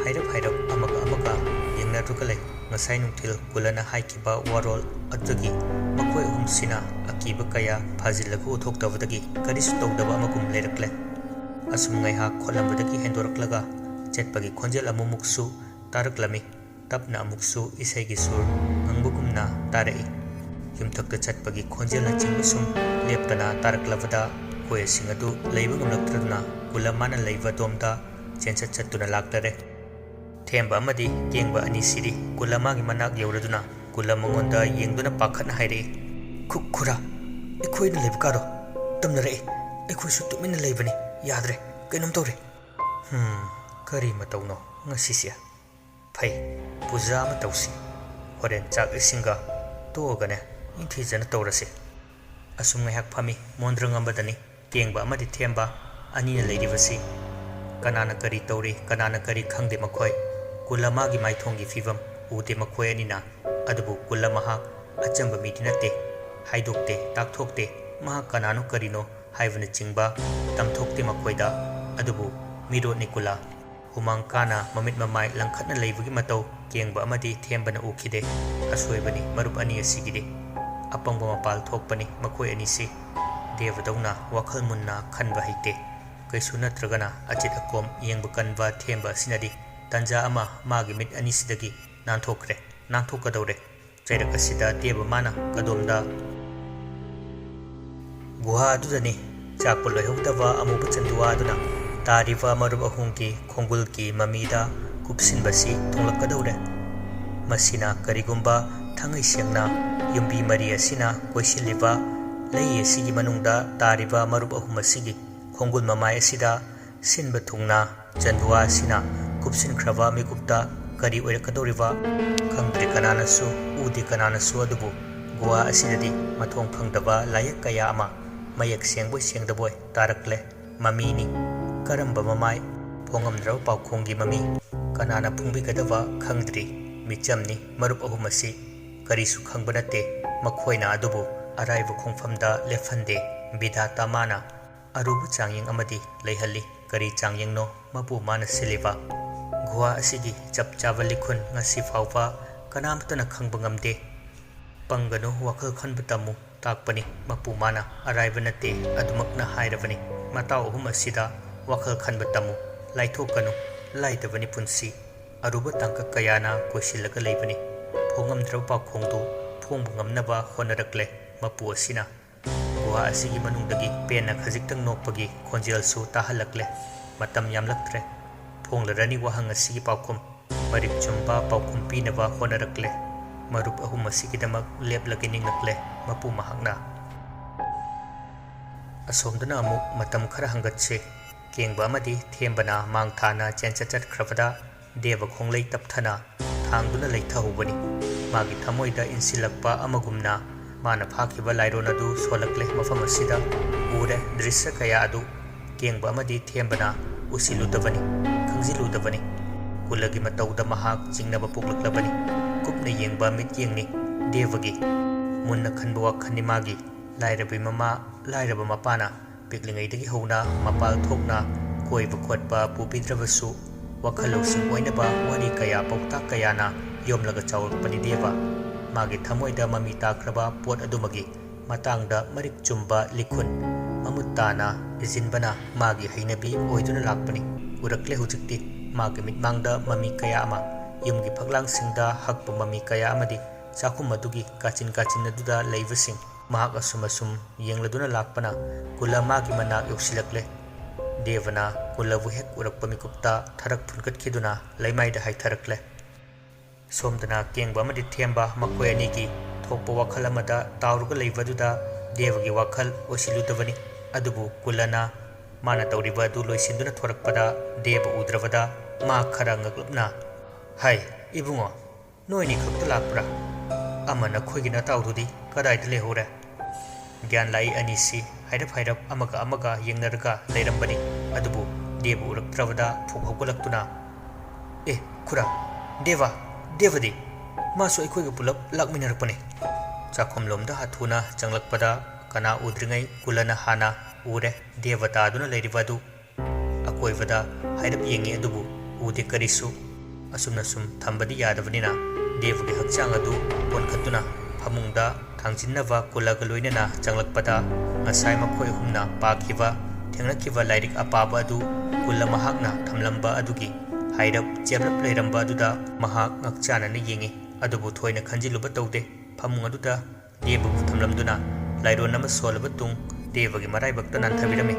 ꯍꯥꯏꯔꯞ ꯍꯥꯏꯔꯞ ꯑꯃꯒ ꯑꯃꯒ ꯌꯦꯡꯅꯗꯨꯅ ꯂꯩ꯫ ꯉꯁꯥꯏ ꯅꯨꯡꯊꯤꯜ ꯀꯨꯂꯅ ꯍꯥꯏꯈꯤꯕ ꯋꯥꯔꯣꯜ ꯑꯗꯨꯗꯒꯤ ꯃꯈꯣꯏ ꯑꯍꯨꯝꯁꯤꯅ ꯑꯀꯤꯕ ꯀꯌꯥ ꯐꯥꯖꯤꯜꯂꯒ ꯎꯠꯊꯣꯛꯇꯕꯗꯒꯤ ꯀꯔꯤꯁꯨ ꯇꯧꯗꯕ ꯑꯃꯒꯨꯝ ꯂꯩꯔꯛꯂꯦ꯫ ꯑꯁꯨꯝ ꯉꯥꯏꯍꯥꯛ ꯈꯣꯠꯂꯝꯕꯗꯒꯤ ꯍꯦꯟꯗꯣꯔꯛꯂꯒ ꯆꯠꯄꯒꯤ ꯈꯣꯟꯖꯦꯜ ꯑꯃꯨꯛꯃꯨꯛꯁꯨ ꯇꯥꯔꯛꯂꯝꯃꯤ꯫ ꯇꯞꯅ ꯑꯃꯨꯛꯁꯨ ꯏꯁꯩꯒꯤ ꯁꯨꯔ ꯉꯪꯕꯒꯨꯝꯅ ꯇꯥꯔꯛꯏ꯫ ꯌꯨꯝꯊꯛꯇ ꯆꯠꯄꯒꯤ ꯈꯣꯟꯖꯦꯜꯅꯆꯤꯡꯕ ꯁꯨꯝ ꯂꯦꯞꯇꯅ ꯇꯥꯔꯛꯂꯕꯗ ꯀꯣꯌꯁꯤꯡ ꯑꯗꯨ ꯂꯩꯕ ꯉꯝꯂꯛꯇ꯭ꯔꯗꯨꯅ ꯀꯨꯂ ꯃꯥꯅ ꯂꯩꯕ ꯑꯗꯣꯝꯗ ꯆꯦꯟꯆꯠ ꯆꯠꯇꯨꯅ ꯂꯥꯛꯂꯔꯦ꯫ ꯊꯦꯝꯕ ꯑꯃꯗꯤ ꯀꯦꯡꯕ ꯑꯅꯤꯁꯤꯗꯤ ꯀꯨꯂꯃꯥꯒꯤ ꯃꯅꯥꯛ ꯌꯧꯔꯗꯨꯅ ꯀꯨꯂ ꯃꯉꯣꯟꯗ ꯌꯦꯡꯗꯨꯅ ꯄꯥꯈꯠꯅ ꯍꯥꯏꯔꯛꯏ, "ꯈꯨ-, ꯈꯨꯔꯥ, ꯑꯩꯈꯣꯏꯅ ꯂꯩꯕ ꯀꯥꯗꯣ ꯇꯝꯅꯔꯛꯏ꯫ ꯑꯩꯈꯣꯏꯁꯨ ꯇꯨꯃꯤꯟꯅ ꯂꯩꯕꯅꯤ꯫ ꯌꯥꯗ꯭ꯔꯦ, ꯀꯩꯅꯣꯝ ꯇꯧꯔꯦ꯫ ꯍꯝ, ꯀꯔꯤ ꯃꯇꯧꯅꯣ ꯉꯁꯤꯁꯦ? ꯐꯩ, ꯄꯨꯖꯥ ꯑꯃ ꯇꯧꯁꯤ꯫ ꯍꯣꯔꯦꯟ ꯆꯥꯛ ꯏꯁꯤꯡꯒ ꯇꯣꯛꯑꯒꯅꯦ, ꯅꯤꯡꯊꯤꯖꯅ ꯇꯧꯔꯁꯤ꯫" ꯑꯁꯨꯝ ꯉꯥꯏꯍꯥꯛ ꯐꯝꯃꯤ꯫ ꯃꯣꯟꯗ꯭ꯔꯪ ꯑꯃꯗꯅꯤ ꯀꯦꯡꯕ ꯑꯃꯗꯤ ꯊꯦꯝꯕ ꯑꯅꯤꯅ ꯂꯩꯔꯤꯕꯁꯤ꯫ ꯀꯅꯥꯅ ꯀꯔꯤ ꯇꯧꯔꯤ, ꯀꯅꯥꯅ ꯀꯔꯤ ꯈꯪꯗꯦ ꯃꯈꯣꯏ꯫ ꯀꯨꯂ ꯃꯥꯒꯤ ꯃꯥꯏꯊꯣꯡꯒꯤ ꯐꯤꯕꯝ ꯎꯗꯦ ꯃꯈꯣꯏ ꯑꯅꯤꯅ꯫ ꯑꯗꯨꯕꯨ ꯀꯨꯂ ꯃꯍꯥꯛ ꯑꯆꯝꯕ ꯃꯤꯗꯤ ꯅꯠꯇꯦ꯫ ꯍꯥꯏꯗꯣꯛꯇꯦ, ꯇꯥꯛꯊꯣꯛꯇꯦ, ꯃꯍꯥꯛ ꯀꯅꯥꯅꯣ ꯀꯔꯤꯅꯣ ꯍꯥꯏꯕꯅꯆꯤꯡꯕ ꯇꯝꯊꯣꯛꯇꯦ ꯃꯈꯣꯏꯗ꯫ ꯑꯗꯨꯕꯨ ꯃꯤꯔꯣꯠꯅꯤ ꯀꯨꯂ꯫ ꯍꯨꯃꯥꯡ ꯀꯥꯅ ꯃꯃꯤꯠ ꯃꯃꯥꯏ ꯂꯪꯈꯠꯅ ꯂꯩꯕꯒꯤ ꯃꯇꯧ ꯀꯦꯡꯕ ꯑꯃꯗꯤ ꯊꯦꯝꯕꯅ ꯎꯈꯤꯗꯦ꯫ ꯑꯁꯣꯏꯕꯅꯤ ꯃꯔꯨꯞ ꯑꯅꯤ ꯑꯁꯤꯒꯤꯗꯤ꯫ ꯑꯄꯪꯕ ꯃꯄꯥꯜ ꯊꯣꯛꯄꯅꯤ ꯃꯈꯣꯏ ꯑꯅꯤꯁꯤ꯫ ꯗꯦꯕꯗꯧꯅ ꯋꯥꯈꯜ ꯃꯨꯟꯅ ꯈꯟꯕ ꯍꯩꯇꯦ꯫ ꯀꯩꯁꯨ ꯅꯠꯇ꯭ꯔꯒꯅ ꯑꯆꯤꯠ ꯑꯀꯣꯝ ꯌꯦꯡꯕ ꯀꯟꯕ ꯊꯦꯝꯕ ꯑꯁꯤꯅꯗꯤ ꯇꯟꯖꯥ ꯑꯃ ꯃꯥꯒꯤ ꯃꯤꯠ ꯑꯅꯤꯁꯤꯗꯒꯤ ꯅꯥꯟꯊꯣꯛꯈ꯭ꯔꯦ, ꯅꯥꯟꯊꯣꯛꯀꯗꯧꯔꯦ꯫ ꯆꯩꯔꯛ ꯑꯁꯤꯗ ꯇꯦꯕ ꯃꯥꯅ ꯀꯗꯣꯝꯗ? ꯒꯨꯍꯥ ꯑꯗꯨꯗꯅꯤ꯫ ꯆꯥꯛꯄ ꯂꯣꯏꯍꯧꯗꯕ ꯑꯃꯨꯕ ꯆꯟꯗꯨꯋꯥ ꯑꯗꯨꯅ ꯇꯥꯔꯤꯕ ꯃꯔꯨꯞ ꯑꯍꯨꯝꯒꯤ ꯈꯣꯡꯒꯨꯜꯒꯤ ꯃꯃꯤꯗ ꯀꯨꯞꯁꯤꯟꯕꯁꯤ ꯊꯨꯡꯂꯛꯀꯗꯧꯔꯦ꯫ ꯃꯁꯤꯅ ꯀꯔꯤꯒꯨꯝꯕ ꯊꯥꯡꯉꯩ ꯁꯦꯡꯅ ꯌꯨꯝꯕꯤ ꯃꯔꯤ ꯑꯁꯤꯅ ꯀꯣꯏꯁꯤꯜꯂꯤꯕ ꯂꯩ ꯑꯁꯤꯒꯤ ꯃꯅꯨꯡꯗ ꯇꯥꯔꯤꯕ ꯃꯔꯨꯞ ꯑꯍꯨꯝ ꯑꯁꯤꯒꯤ ꯈꯣꯡꯒꯨꯜ ꯃꯃꯥꯏ ꯑꯁꯤꯗ ꯁꯤꯟꯕ ꯊꯨꯡꯅ ꯆꯟꯗꯨꯋꯥ ꯑꯁꯤꯅ ꯀꯨꯞꯁꯤꯟꯈ꯭ꯔꯕ ꯃꯤꯀꯨꯞꯇ ꯀꯔꯤ ꯑꯣꯏꯔꯛꯀꯗꯧꯔꯤꯕ? ꯈꯪꯗ꯭ꯔꯤ ꯀꯅꯥꯅꯁꯨ, ꯎꯗꯦ ꯀꯅꯥꯅꯁꯨ꯫ ꯑꯗꯨꯕꯨ ꯒꯨꯍꯥ ꯑꯁꯤꯗꯗꯤ ꯃꯊꯣꯡ ꯈꯪꯗꯕ ꯂꯥꯏꯌꯦꯛ ꯀꯌꯥ ꯑꯃ ꯃꯌꯦꯛ ꯁꯦꯡꯕꯣꯏ ꯁꯦꯡꯗꯕꯣꯏ ꯇꯥꯔꯛꯂꯦ꯫ ꯃꯃꯤꯅꯤ꯫ ꯀꯔꯝꯕ ꯃꯃꯥꯏ? ꯐꯣꯡꯉꯝꯗ꯭ꯔꯕ ꯄꯥꯎꯈꯣꯡꯒꯤ ꯃꯃꯤ꯫ ꯀꯅꯥꯅ ꯐꯣꯡꯕꯤꯒꯗꯕ ꯈꯪꯗ꯭ꯔꯤ꯫ ꯃꯤꯆꯝꯅꯤ ꯃꯔꯨꯞ ꯑꯍꯨꯝ ꯑꯁꯤ꯫ ꯀꯔꯤꯁꯨ ꯈꯪꯕ ꯅꯠꯇꯦ ꯃꯈꯣꯏꯅ꯫ ꯑꯗꯨꯕꯨ ꯑꯔꯥꯏꯕ ꯈꯣꯡꯐꯝꯗ ꯂꯦꯞꯍꯟꯗꯦ꯫ ꯕꯤꯙꯥꯇꯥ ꯃꯥꯅ ꯑꯔꯨꯕ ꯆꯥꯡꯌꯦꯡ ꯑꯃꯗꯤ ꯂꯩꯍꯜꯂꯤ꯫ ꯀꯔꯤ ꯆꯥꯡꯌꯦꯡꯅꯣ ꯃꯄꯨ ꯃꯥꯅ ꯁꯤꯜꯂꯤꯕ? ꯒꯨꯍꯥ ꯑꯁꯤꯒꯤ ꯆꯞ ꯆꯥꯕ ꯂꯤꯈꯨꯟ ꯉꯁꯤ ꯐꯥꯎꯕ ꯀꯅꯥꯃꯠꯇꯅ ꯈꯪꯕ ꯉꯝꯗꯦ꯫ ꯄꯪꯒꯅꯨ, ꯋꯥꯈꯜ ꯈꯟꯕ ꯇꯝꯃꯨ ꯇꯥꯛꯄꯅꯤ ꯃꯄꯨ ꯃꯥꯅ꯫ ꯑꯔꯥꯏꯕ ꯅꯠꯇꯦ, ꯑꯗꯨꯃꯛꯅ ꯍꯥꯏꯔꯕꯅꯤ꯫ ꯃꯇꯥꯎ ꯑꯍꯨꯝ ꯑꯁꯤꯗ ꯋꯥꯈꯜ ꯈꯟꯕ ꯇꯝꯃꯨ꯫ ꯂꯥꯏꯊꯣꯛꯀꯅꯨ, ꯂꯥꯏꯗꯕꯅꯤ ꯄꯨꯟꯁꯤ꯫ ꯑꯔꯨꯕ ꯇꯥꯡꯀꯛ ꯀꯌꯥꯅ ꯀꯣꯏꯁꯤꯜꯂꯒ ꯂꯩꯕꯅꯤ꯫ ꯐꯣꯡꯉꯝꯗ꯭ꯔꯕ ꯄꯥꯎꯈꯣꯡꯗꯨ ꯐꯣꯡꯕ ꯉꯝꯅꯕ ꯍꯣꯠꯅꯔꯛꯂꯦ ꯃꯄꯨ ꯑꯁꯤꯅ꯫ ꯒꯨꯍꯥ ꯑꯁꯤꯒꯤ ꯃꯅꯨꯡꯗꯒꯤ ꯄꯦꯟꯅ ꯈꯖꯤꯛꯇꯪ ꯅꯣꯛꯄꯒꯤ ꯈꯣꯟꯖꯦꯜꯁꯨ ꯇꯥꯍꯜꯂꯛꯂꯦ꯫ ꯃꯇꯝ ꯌꯥꯝꯂꯛꯇ꯭ꯔꯦ꯫ ꯐꯣꯡꯂꯔꯅꯤ ꯋꯥꯍꯪ ꯑꯁꯤꯒꯤ ꯄꯥꯎꯈꯨꯝ꯫ ꯃꯔꯤꯛ ꯆꯨꯝꯕ ꯄꯥꯎꯈꯨꯝ ꯄꯤꯅꯕ ꯍꯣꯠꯅꯔꯛꯂꯦ꯫ ꯃꯔꯨꯞ ꯑꯍꯨꯝ ꯑꯁꯤꯒꯤꯗꯃꯛ ꯂꯦꯞꯂꯒꯦ ꯅꯤꯡꯂꯛꯂꯦ ꯃꯄꯨ ꯃꯍꯥꯛꯅ꯫ ꯑꯁꯣꯝꯗꯅ ꯑꯃꯨꯛ ꯃꯇꯝ ꯈꯔ ꯍꯪꯒꯠꯁꯦ꯫ ꯀꯦꯡꯕ ꯑꯃꯗꯤ ꯊꯦꯝꯕꯅ ꯃꯥꯡ ꯊꯥꯅ ꯆꯦꯟꯆꯠ ꯆꯠꯈ꯭ꯔꯕꯗ ꯗꯦꯕ ꯈꯣꯡꯂꯩ ꯇꯞꯊꯅ ꯊꯥꯡꯗꯨꯅ ꯂꯩꯊꯍꯧꯕꯅꯤ꯫ ꯃꯥꯒꯤ ꯊꯃꯣꯏꯗ ꯏꯟꯁꯤꯜꯂꯛꯄ ꯑꯃꯒꯨꯝꯅ ꯃꯥꯅ ꯐꯥꯈꯤꯕ ꯂꯥꯏꯔꯣꯟ ꯑꯗꯨ ꯁꯣꯜꯂꯛꯂꯦ꯫ ꯃꯐꯝ ꯑꯁꯤꯗ ꯎꯔꯦ ꯗ꯭ꯔꯤꯁ꯭ꯌ ꯀꯌꯥ ꯑꯗꯨ꯫ ꯀꯦꯡꯕ ꯑꯃꯗꯤ ꯊꯦꯝꯕꯅ ꯎꯁꯤꯜꯂꯨꯗꯕꯅꯤ, ꯈꯪꯖꯤꯜꯂꯨꯗꯕꯅꯤ꯫ ꯀꯨꯂꯒꯤ ꯃꯇꯧꯗ ꯃꯍꯥꯛ ꯆꯤꯡꯅꯕ ꯄꯣꯛꯂꯛꯂꯕꯅꯤ꯫ ꯀꯨꯞꯅ ꯌꯦꯡꯕ ꯃꯤꯠꯌꯦꯡꯅꯤ ꯗꯦꯕꯒꯤ꯫ ꯃꯨꯟꯅ ꯈꯟꯕ ꯋꯥꯈꯜꯅꯤ ꯃꯥꯒꯤ꯫ ꯂꯥꯏꯔꯕꯤ ꯃꯃꯥ, ꯂꯥꯏꯔꯕ ꯃꯄꯥꯅ ꯄꯤꯛꯂꯤꯉꯩꯗꯒꯤ ꯍꯧꯅ ꯃꯄꯥꯜ ꯊꯣꯛꯅ ꯀꯣꯏꯕ ꯈꯣꯠꯄ ꯄꯨꯕꯤꯗ꯭ꯔꯕꯁꯨ, ꯋꯥꯈꯜ ꯂꯧꯁꯤꯡ ꯑꯣꯏꯅꯕ ꯋꯥꯔꯤ ꯀꯌꯥ, ꯄꯥꯎꯇꯥꯛ ꯀꯌꯥꯅ ꯌꯣꯝꯂꯒ ꯆꯥꯎꯔꯛꯄꯅꯤ ꯗꯦꯕ꯫ ꯃꯥꯒꯤ ꯊꯃꯣꯏꯗ ꯃꯃꯤ ꯇꯥꯈ꯭ꯔꯕ ꯄꯣꯠ ꯑꯗꯨꯃꯒꯤ ꯃꯇꯥꯡꯗ ꯃꯔꯤꯛ ꯆꯨꯝꯕ ꯂꯤꯈꯨꯟ ꯃꯃꯨꯠ ꯇꯥꯅ ꯏꯖꯤꯟꯕꯅ ꯃꯥꯒꯤ ꯍꯩꯅꯕꯤ ꯑꯣꯏꯗꯨꯅ ꯂꯥꯛꯄꯅꯤ꯫ ꯎꯔꯛꯂꯦ ꯍꯧꯖꯤꯛꯇꯤ ꯃꯥꯒꯤ ꯃꯤꯠꯃꯥꯡꯗ ꯃꯃꯤ ꯀꯌꯥ ꯑꯃ, ꯌꯨꯝꯒꯤ ꯐꯛꯂꯥꯡꯁꯤꯡꯗ ꯍꯛꯄ ꯃꯃꯤ ꯀꯌꯥ ꯑꯃꯗꯤ ꯆꯥꯛꯈꯨꯝ ꯑꯗꯨꯒꯤ ꯀꯥꯆꯤꯟ ꯀꯥꯆꯤꯟ ꯑꯗꯨꯗ ꯂꯩꯕꯁꯤꯡ꯫ ꯃꯍꯥꯛ ꯑꯁꯨꯝ ꯑꯁꯨꯝ ꯌꯦꯡꯂꯗꯨꯅ ꯂꯥꯛꯄꯅ ꯀꯨꯂ ꯃꯥꯒꯤ ꯃꯅꯥꯛ ꯌꯧꯁꯤꯜꯂꯛꯂꯦ꯫ ꯗꯦꯕꯅ ꯀꯨꯂꯕꯨ ꯍꯦꯛ ꯎꯔꯛꯄ ꯃꯤꯀꯨꯞꯇ ꯊꯔꯛ ꯐꯨꯟꯒꯠꯈꯤꯗꯨꯅ ꯂꯩꯃꯥꯏꯗ ꯍꯥꯏꯊꯔꯛꯂꯦ꯫ ꯁꯣꯝꯗꯅ ꯀꯦꯡꯕ ꯑꯃꯗꯤ ꯊꯦꯝꯕ ꯃꯈꯣꯏ ꯑꯅꯤꯒꯤ ꯊꯣꯛꯄ ꯋꯥꯈꯜ ꯑꯃꯗ ꯇꯥꯎꯔꯒ ꯂꯩꯕꯗꯨꯗ ꯗꯦꯕꯒꯤ ꯋꯥꯈꯜ ꯑꯣꯏꯁꯤꯜꯂꯨꯗꯕꯅꯤ꯫ ꯑꯗꯨꯕꯨ ꯀꯨꯂꯅ ꯃꯥꯅ ꯇꯧꯔꯤꯕ ꯑꯗꯨ ꯂꯣꯏꯁꯤꯟꯗꯨꯅ ꯊꯣꯔꯛꯄꯗ ꯗꯦꯕ ꯎꯗ꯭ꯔꯕꯗ ꯃꯥ ꯈꯔ ꯉꯛꯂꯞꯅ, "ꯍꯥꯏ, ꯏꯕꯨꯡꯉꯣ, ꯅꯣꯏꯅꯤ ꯈꯛꯇ ꯂꯥꯛꯄ꯭ꯔꯥ? ꯑꯃ ꯅꯈꯣꯏꯒꯤ ꯅꯇꯥꯎꯗꯨꯗꯤ ꯀꯗꯥꯏꯗ ꯂꯩꯍꯧꯔꯦ?" ꯒ꯭ꯌꯥꯟ ꯂꯥꯛꯏ ꯑꯅꯤꯁꯤ ꯍꯥꯏꯔꯞ ꯍꯥꯏꯔꯞ ꯑꯃꯒ ꯑꯃꯒ ꯌꯦꯡꯅꯔꯒ ꯂꯩꯔꯝꯕꯅꯤ꯫ ꯑꯗꯨꯕꯨ ꯗꯦꯕ ꯎꯔꯛꯇ꯭ꯔꯕꯗ ꯐꯨꯛ ꯍꯧꯒꯠꯂꯛꯇꯨꯅ, "ꯑꯦ, ꯈꯨꯔꯥ, ꯗꯦꯕ, ꯗꯦꯕꯗꯤ? ꯃꯥꯁꯨ ꯑꯩꯈꯣꯏꯒ ꯄꯨꯂꯞ ꯂꯥꯛꯃꯤꯟꯅꯔꯛꯄꯅꯦ꯫" ꯆꯥꯛꯈꯨꯝꯂꯣꯝꯗ ꯍꯥꯊꯨꯅ ꯆꯪꯂꯛꯄꯗ ꯀꯅꯥ ꯎꯗ꯭ꯔꯤꯉꯩ ꯀꯨꯂꯅ ꯍꯥꯟꯅ ꯎꯔꯦ ꯗꯦꯕ ꯇꯥꯗꯨꯅ ꯂꯩꯔꯤꯕ ꯑꯗꯨ꯫ ꯑꯀꯣꯏꯕꯗ ꯍꯥꯏꯔꯞ ꯌꯦꯡꯉꯤ ꯑꯗꯨꯕꯨ ꯎꯗꯦ ꯀꯔꯤꯁꯨ꯫ ꯑꯁꯨꯝꯅ ꯁꯨꯝ ꯊꯝꯕꯗꯤ ꯌꯥꯗꯕꯅꯤꯅ ꯗꯦꯕꯒꯤ ꯍꯛꯆꯥꯡ ꯑꯗꯨ ꯀꯣꯟꯈꯠꯇꯨꯅ ꯐꯃꯨꯡꯗ ꯊꯥꯡꯖꯤꯟꯅꯕ ꯀꯨꯂꯒ ꯂꯣꯏꯅꯅ ꯆꯪꯂꯛꯄꯗ ꯉꯁꯥꯏ ꯃꯈꯣꯏ ꯑꯍꯨꯝꯅ ꯄꯥꯈꯤꯕ, ꯊꯦꯡꯅꯈꯤꯕ ꯂꯥꯏꯔꯤꯛ ꯑꯄꯥꯕ ꯑꯗꯨ ꯀꯨꯂ ꯃꯍꯥꯛꯅ ꯊꯝꯂꯝꯕ ꯑꯗꯨꯒꯤ ꯍꯥꯏꯔꯞ ꯆꯦꯞꯂꯞ ꯂꯩꯔꯝꯕ ꯑꯗꯨꯗ ꯃꯍꯥꯛ ꯉꯛꯆꯥꯅꯅ ꯌꯦꯡꯉꯤ꯫ ꯑꯗꯨꯕꯨ ꯊꯣꯏꯅ ꯈꯟꯖꯤꯜꯂꯨꯕ ꯇꯧꯗꯦ꯫ ꯐꯃꯨꯡ ꯑꯗꯨꯗ ꯗꯦꯕꯕꯨ ꯊꯝꯂꯝꯗꯨꯅ ꯂꯥꯏꯔꯣꯟ ꯑꯃ ꯁꯣꯜꯂꯕ ꯇꯨꯡ ꯗꯦꯕꯒꯤ ꯃꯔꯥꯏꯕꯛꯇ ꯅꯥꯟꯊꯕꯤꯔꯝꯃꯤ꯫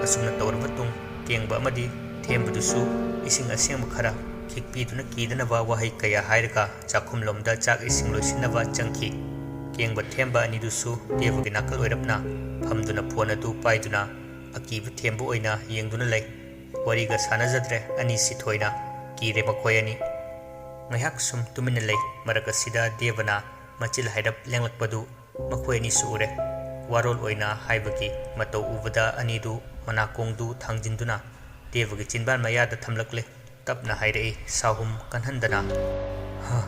ꯑꯁꯨꯝꯅ ꯇꯧꯔꯕ ꯇꯨꯡ ꯀꯦꯡꯕ ꯑꯃꯗꯤ ꯊꯦꯝꯕꯗꯨꯁꯨ ꯏꯁꯤꯡ ꯑꯁꯦꯡꯕ ꯈꯔ ꯈꯤꯛꯄꯤꯗꯨꯅ ꯀꯤꯗꯅꯕ ꯋꯥꯍꯩ ꯀꯌꯥ ꯍꯥꯏꯔꯒ ꯆꯥꯛꯈꯨꯝꯂꯣꯝꯗ ꯆꯥꯛ ꯏꯁꯤꯡ ꯂꯣꯏꯁꯤꯟꯅꯕ ꯆꯪꯈꯤ꯫ ꯀꯦꯡꯕ ꯊꯦꯝꯕ ꯑꯅꯤꯗꯨꯁꯨ ꯗꯦꯕꯒꯤ ꯅꯥꯀꯜ ꯑꯣꯏꯔꯞꯅ ꯐꯝꯗꯨꯅ ꯐꯣꯟ ꯑꯗꯨ ꯄꯥꯏꯗꯨꯅ ꯑꯀꯤꯕ ꯊꯦꯝꯕ ꯑꯣꯏꯅ ꯌꯦꯡꯗꯨꯅ ꯂꯩ꯫ ꯋꯥꯔꯤꯒ ꯁꯥꯟꯅꯖꯗ꯭ꯔꯦ ꯑꯅꯤꯁꯤ ꯊꯣꯏꯅ꯫ ꯀꯤꯔꯦ ꯃꯈꯣꯏ ꯑꯅꯤ꯫ ꯉꯥꯏꯍꯥꯛ ꯁꯨꯝ ꯇꯨꯃꯤꯟꯅ ꯂꯩ꯫ ꯃꯔꯛ ꯑꯁꯤꯗ ꯗꯦꯕꯅ ꯃꯆꯤꯜ ꯍꯥꯏꯔꯞ ꯂꯦꯡꯂꯛꯄꯗꯨ ꯃꯈꯣꯏ ꯑꯅꯤꯁꯨ ꯎꯔꯦ꯫ ꯋꯥꯔꯣꯜ ꯑꯣꯏꯅ ꯍꯥꯏꯕꯒꯤ ꯃꯇꯧ ꯎꯕꯗ ꯑꯅꯤꯗꯨ ꯃꯅꯥꯀꯣꯡꯗꯨ ꯊꯥꯡꯖꯤꯟꯗꯨꯅ ꯗꯦꯕꯒꯤ ꯆꯤꯟꯕꯥꯟ ꯃꯌꯥꯗ ꯊꯝꯂꯛꯂꯦ꯫ ꯇꯞꯅ ꯍꯥꯏꯔꯛꯏ, ꯁꯥꯍꯨꯝ ꯀꯟꯍꯟꯗꯅ, "ꯍ,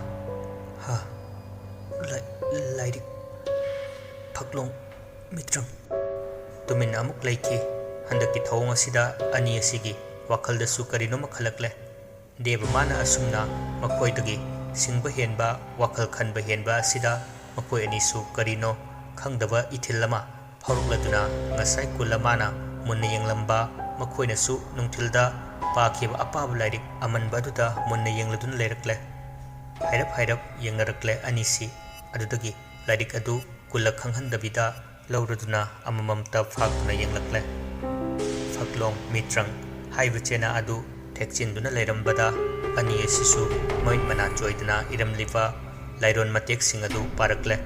ꯍ, ꯂꯥꯏ-, ꯂꯥꯏꯔꯤꯛ, ꯐꯛꯂꯣꯡ, ꯃꯤꯇ꯭ꯔꯪ"꯫ ꯇꯨꯃꯤꯟ ꯑꯃꯨꯛ ꯂꯩꯈꯤ꯫ ꯍꯟꯗꯛꯀꯤ ꯊꯧꯑꯣꯡ ꯑꯁꯤꯗ ꯑꯅꯤ ꯑꯁꯤꯒꯤ ꯋꯥꯈꯜꯗꯁꯨ ꯀꯔꯤꯅꯣꯃ ꯈꯜꯂꯛꯂꯦ꯫ ꯗꯦꯕ ꯃꯥꯅ ꯑꯁꯨꯝꯅ ꯃꯈꯣꯏꯗꯒꯤ ꯁꯤꯡꯕ ꯍꯦꯟꯕ, ꯋꯥꯈꯜ ꯈꯟꯕ ꯍꯦꯟꯕ ꯑꯁꯤꯗ ꯃꯈꯣꯏ ꯑꯅꯤꯁꯨ ꯀꯔꯤꯅꯣ ꯈꯪꯗꯕ ꯏꯊꯤꯜ ꯑꯃ ꯐꯥꯎꯔꯛꯂꯗꯨꯅ, ꯉꯁꯥꯏ ꯀꯨꯜ ꯑꯃꯅ ꯃꯨꯟꯅ ꯌꯦꯡꯂꯝꯕ, ꯃꯈꯣꯏꯅꯁꯨ ꯅꯨꯡꯊꯤꯜꯗ ꯄꯥꯈꯤꯕ ꯑꯄꯥꯕ ꯂꯥꯏꯔꯤꯛ ꯑꯃꯟꯕ ꯑꯗꯨꯗ ꯃꯨꯟꯅ ꯌꯦꯡꯂꯗꯨꯅ ꯂꯩꯔꯛꯂꯦ꯫ ꯍꯥꯏꯔꯞ ꯍꯥꯏꯔꯞ ꯌꯦꯡꯅꯔꯛꯂꯦ ꯑꯅꯤꯁꯤ꯫ ꯑꯗꯨꯗꯒꯤ ꯂꯥꯏꯔꯤꯛ ꯑꯗꯨ ꯀꯨꯜꯂ ꯈꯪꯍꯟꯗꯕꯤꯗ ꯂꯧꯔꯗꯨꯅ ꯑꯃꯃꯝꯇ ꯐꯥꯛꯇꯨꯅ ꯌꯦꯡꯂꯛꯂꯦ꯫ ꯐꯛꯂꯣꯡ ꯃꯤꯇ꯭ꯔꯪ ꯍꯥꯏꯕ ꯆꯦꯅꯥ ꯑꯗꯨ ꯊꯦꯛꯆꯤꯟꯗꯨꯅ ꯂꯩꯔꯝꯕꯗ ꯑꯅꯤ ꯑꯁꯤꯁꯨ ꯃꯃꯤꯠ ꯃꯅꯥ ꯆꯣꯏꯗꯅ ꯏꯔꯝꯂꯤꯕ ꯂꯥꯏꯔꯣꯟ ꯃꯇꯦꯛꯁꯤꯡ ꯑꯗꯨ ꯄꯥꯔꯛꯂꯦ꯫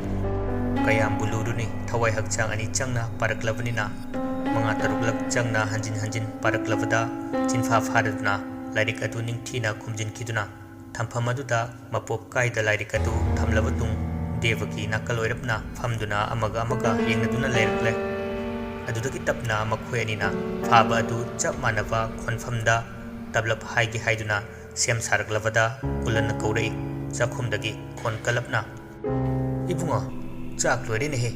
ꯀꯌꯥꯝꯕꯨ ꯂꯨꯔꯨꯅꯤ, ꯊꯋꯥꯏ ꯍꯛꯆꯥꯡ ꯑꯅꯤ ꯆꯪꯅ ꯄꯥꯔꯛꯂꯕꯅꯤꯅ꯫ ꯃꯉꯥ ꯇꯔꯨꯛꯂꯛ ꯆꯪꯅ ꯍꯟꯖꯤꯟ ꯍꯟꯖꯤꯟ ꯄꯥꯔꯛꯂꯕꯗ ꯆꯤꯟꯐꯥ ꯐꯥꯔꯗꯨꯅ ꯂꯥꯏꯔꯤꯛ ꯑꯗꯨ ꯅꯤꯡꯊꯤꯅ ꯈꯨꯝꯖꯤꯟꯈꯤꯗꯨꯅ ꯊꯝꯐꯝ ꯑꯗꯨꯗ ꯃꯄꯣꯞ ꯀꯥꯏꯗ ꯂꯥꯏꯔꯤꯛ ꯑꯗꯨ ꯊꯝꯂꯕ ꯇꯨꯡ, ꯗꯦꯕꯒꯤ ꯅꯥꯀꯜ ꯑꯣꯏꯔꯞꯅ ꯐꯝꯗꯨꯅ ꯑꯃꯒ ꯑꯃꯒ ꯌꯦꯡꯅꯗꯨꯅ ꯂꯩꯔꯛꯂꯦ꯫ ꯑꯗꯨꯗꯒꯤ ꯇꯞꯅ ꯃꯈꯣꯏ ꯑꯅꯤꯅ ꯐꯥꯕ ꯑꯗꯨ ꯆꯞ ꯃꯥꯟꯅꯕ ꯈꯣꯟꯐꯝꯗ ꯇꯞꯂꯞ ꯍꯥꯏꯒꯦ ꯍꯥꯏꯗꯨꯅ ꯁꯦꯝ ꯁꯥꯔꯛꯂꯕꯗ ꯀꯨꯂꯟꯅ ꯀꯧꯔꯛꯏ, ꯆꯥꯛꯈꯨꯝꯗꯒꯤ ꯈꯣꯟ ꯀꯜꯂꯞꯅ, "ꯏꯕꯨꯡꯉꯣ, ꯆꯥꯛ ꯂꯣꯏꯔꯦꯅꯦꯍꯦ,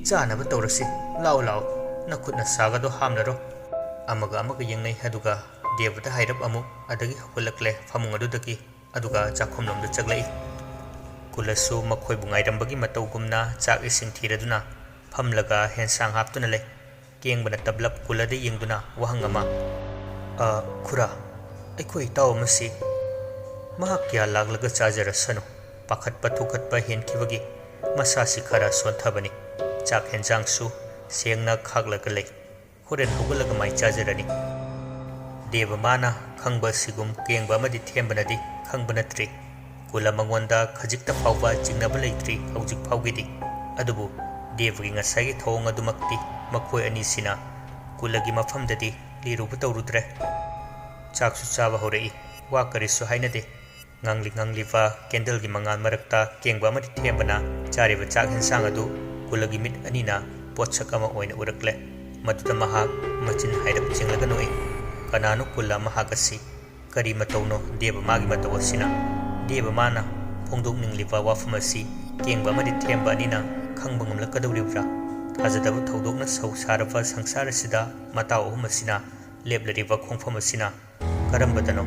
ꯆꯥꯅꯕ ꯇꯧꯔꯁꯤ, ꯂꯥꯛꯑꯣ ꯂꯥꯛꯑꯣ, ꯅꯈꯨꯠ ꯅꯁꯥꯒꯗꯣ ꯍꯥꯝꯂꯔꯣ"꯫ ꯑꯃꯒ ꯑꯃꯒ ꯌꯦꯡꯅꯩ, ꯑꯗꯨꯒ ꯗꯦꯕꯗ ꯍꯥꯏꯔꯞ ꯑꯃꯨꯛ ꯑꯗꯒꯤ ꯍꯧꯒꯠꯂꯛꯂꯦ ꯐꯃꯨꯡ ꯑꯗꯨꯗꯒꯤ꯫ ꯑꯗꯨꯒ ꯆꯥꯛꯈꯨꯝꯂꯣꯝꯗ ꯆꯪꯂꯛꯏ꯫ ꯀꯨꯂꯁꯨ ꯃꯈꯣꯏꯕꯨ ꯉꯥꯏꯔꯝꯕꯒꯤ ꯃꯇꯧꯒꯨꯝꯅ ꯆꯥꯛ ꯏꯁꯤꯡ ꯊꯤꯔꯗꯨꯅ ꯐꯝꯂꯒ ꯍꯦꯟꯁꯥꯡ ꯍꯥꯞꯇꯨꯅ ꯂꯩ꯫ ꯀꯦꯡꯕꯅ ꯇꯞꯂꯞ ꯀꯨꯂꯗ ꯌꯦꯡꯗꯨꯅ ꯋꯥꯍꯪ ꯑꯃ, "ꯑ, ꯈꯨꯔꯥ, ꯑꯩꯈꯣꯏ ꯏꯇꯥꯎ ꯑꯃꯁꯤ ꯃꯍꯥꯛ ꯀꯌꯥ ꯂꯥꯛꯂꯒ ꯆꯥꯖꯔꯁꯅꯨ, ꯄꯥꯈꯠꯄ ꯊꯨꯀꯠꯄ ꯍꯦꯟꯈꯤꯕꯒꯤ ꯃꯁꯥꯁꯤ ꯈꯔ ꯁꯣꯟꯊꯕꯅꯤ꯫ ꯆꯥꯛ ꯍꯦꯟꯖꯥꯡꯁꯨ ꯁꯦꯡꯅ ꯈꯥꯛꯂꯒ ꯂꯩ꯫ ꯍꯣꯔꯦꯟ ꯍꯧꯒꯠꯂꯒ ꯃꯥꯏ ꯆꯥꯖꯔꯅꯤ"꯫ ꯗꯦꯕ ꯃꯥꯅ ꯈꯪꯕ ꯑꯁꯤꯒꯨꯝ ꯀꯦꯡꯕ ꯑꯃꯗꯤ ꯊꯦꯝꯕꯅꯗꯤ ꯈꯪꯕ ꯅꯠꯇ꯭ꯔꯤ꯫ ꯀꯨꯂ ꯃꯉꯣꯟꯗ ꯈꯖꯤꯛꯇ ꯐꯥꯎꯕ ꯆꯤꯡꯅꯕ ꯂꯩꯇ꯭ꯔꯤ ꯍꯧꯖꯤꯛ ꯐꯥꯎꯒꯤꯗꯤ꯫ ꯑꯗꯨꯕꯨ ꯗꯦꯕꯒꯤ ꯉꯁꯥꯏꯒꯤ ꯊꯧꯑꯣꯡ ꯑꯗꯨꯃꯛꯇꯤ ꯃꯈꯣꯏ ꯑꯅꯤꯁꯤꯅ ꯀꯨꯂꯒꯤ ꯃꯐꯝꯗꯗꯤ ꯂꯤꯔꯨꯕ ꯇꯧꯔꯨꯗ꯭ꯔꯦ꯫ ꯆꯥꯛꯁꯨ ꯆꯥꯕ ꯍꯧꯔꯛꯏ꯫ ꯋꯥ ꯀꯔꯤꯁꯨ ꯍꯥꯏꯅꯗꯦ꯫ ꯉꯥꯡꯂꯤ ꯉꯥꯡꯂꯤꯕ ꯀꯦꯟꯗꯜꯒꯤ ꯃꯉꯥꯜ ꯃꯔꯛꯇ ꯀꯦꯡꯕ ꯑꯃꯗꯤ ꯊꯦꯝꯕꯅ ꯆꯥꯔꯤꯕ ꯆꯥꯛ ꯍꯦꯟꯁꯥꯡ ꯑꯗꯨ ꯀꯨꯂꯒꯤ ꯃꯤꯠ ꯑꯅꯤꯅ ꯄꯣꯠꯁꯛ ꯑꯃ ꯑꯣꯏꯅ ꯎꯔꯛꯂꯦ꯫ ꯃꯗꯨꯗ ꯃꯍꯥꯛ ꯃꯆꯤꯟ ꯍꯥꯏꯔꯞ ꯆꯤꯡꯂꯒ ꯅꯣꯛꯏ꯫ "ꯀꯅꯥꯅꯣ ꯀꯨꯂ ꯃꯍꯥꯛ ꯑꯁꯤ? ꯀꯔꯤ ꯃꯇꯧꯅꯣ ꯗꯦꯕ ꯃꯥꯒꯤ ꯃꯇꯧ ꯑꯁꯤꯅ?" ꯗꯦꯕ ꯃꯥꯅ ꯐꯣꯡꯗꯣꯛꯅꯤꯡꯂꯤꯕ ꯋꯥꯐꯝ ꯑꯁꯤ ꯀꯦꯡꯕ ꯑꯃꯗꯤ ꯊꯦꯝꯕ ꯑꯅꯤꯅ ꯈꯪꯕ ꯉꯝꯂꯛꯀꯗꯧꯔꯤꯕ꯭ꯔꯥ? ꯊꯥꯖꯗꯕ ꯊꯧꯗꯣꯛꯅ ꯁꯧ ꯁꯥꯔꯕ ꯁꯪꯁꯥꯔ ꯑꯁꯤꯗ ꯃꯇꯥꯎ ꯑꯍꯨꯝ ꯑꯁꯤꯅ ꯂꯦꯞꯂꯔꯤꯕ ꯈꯣꯡꯐꯝ ꯑꯁꯤꯅ ꯀꯔꯝꯕꯗꯅꯣ?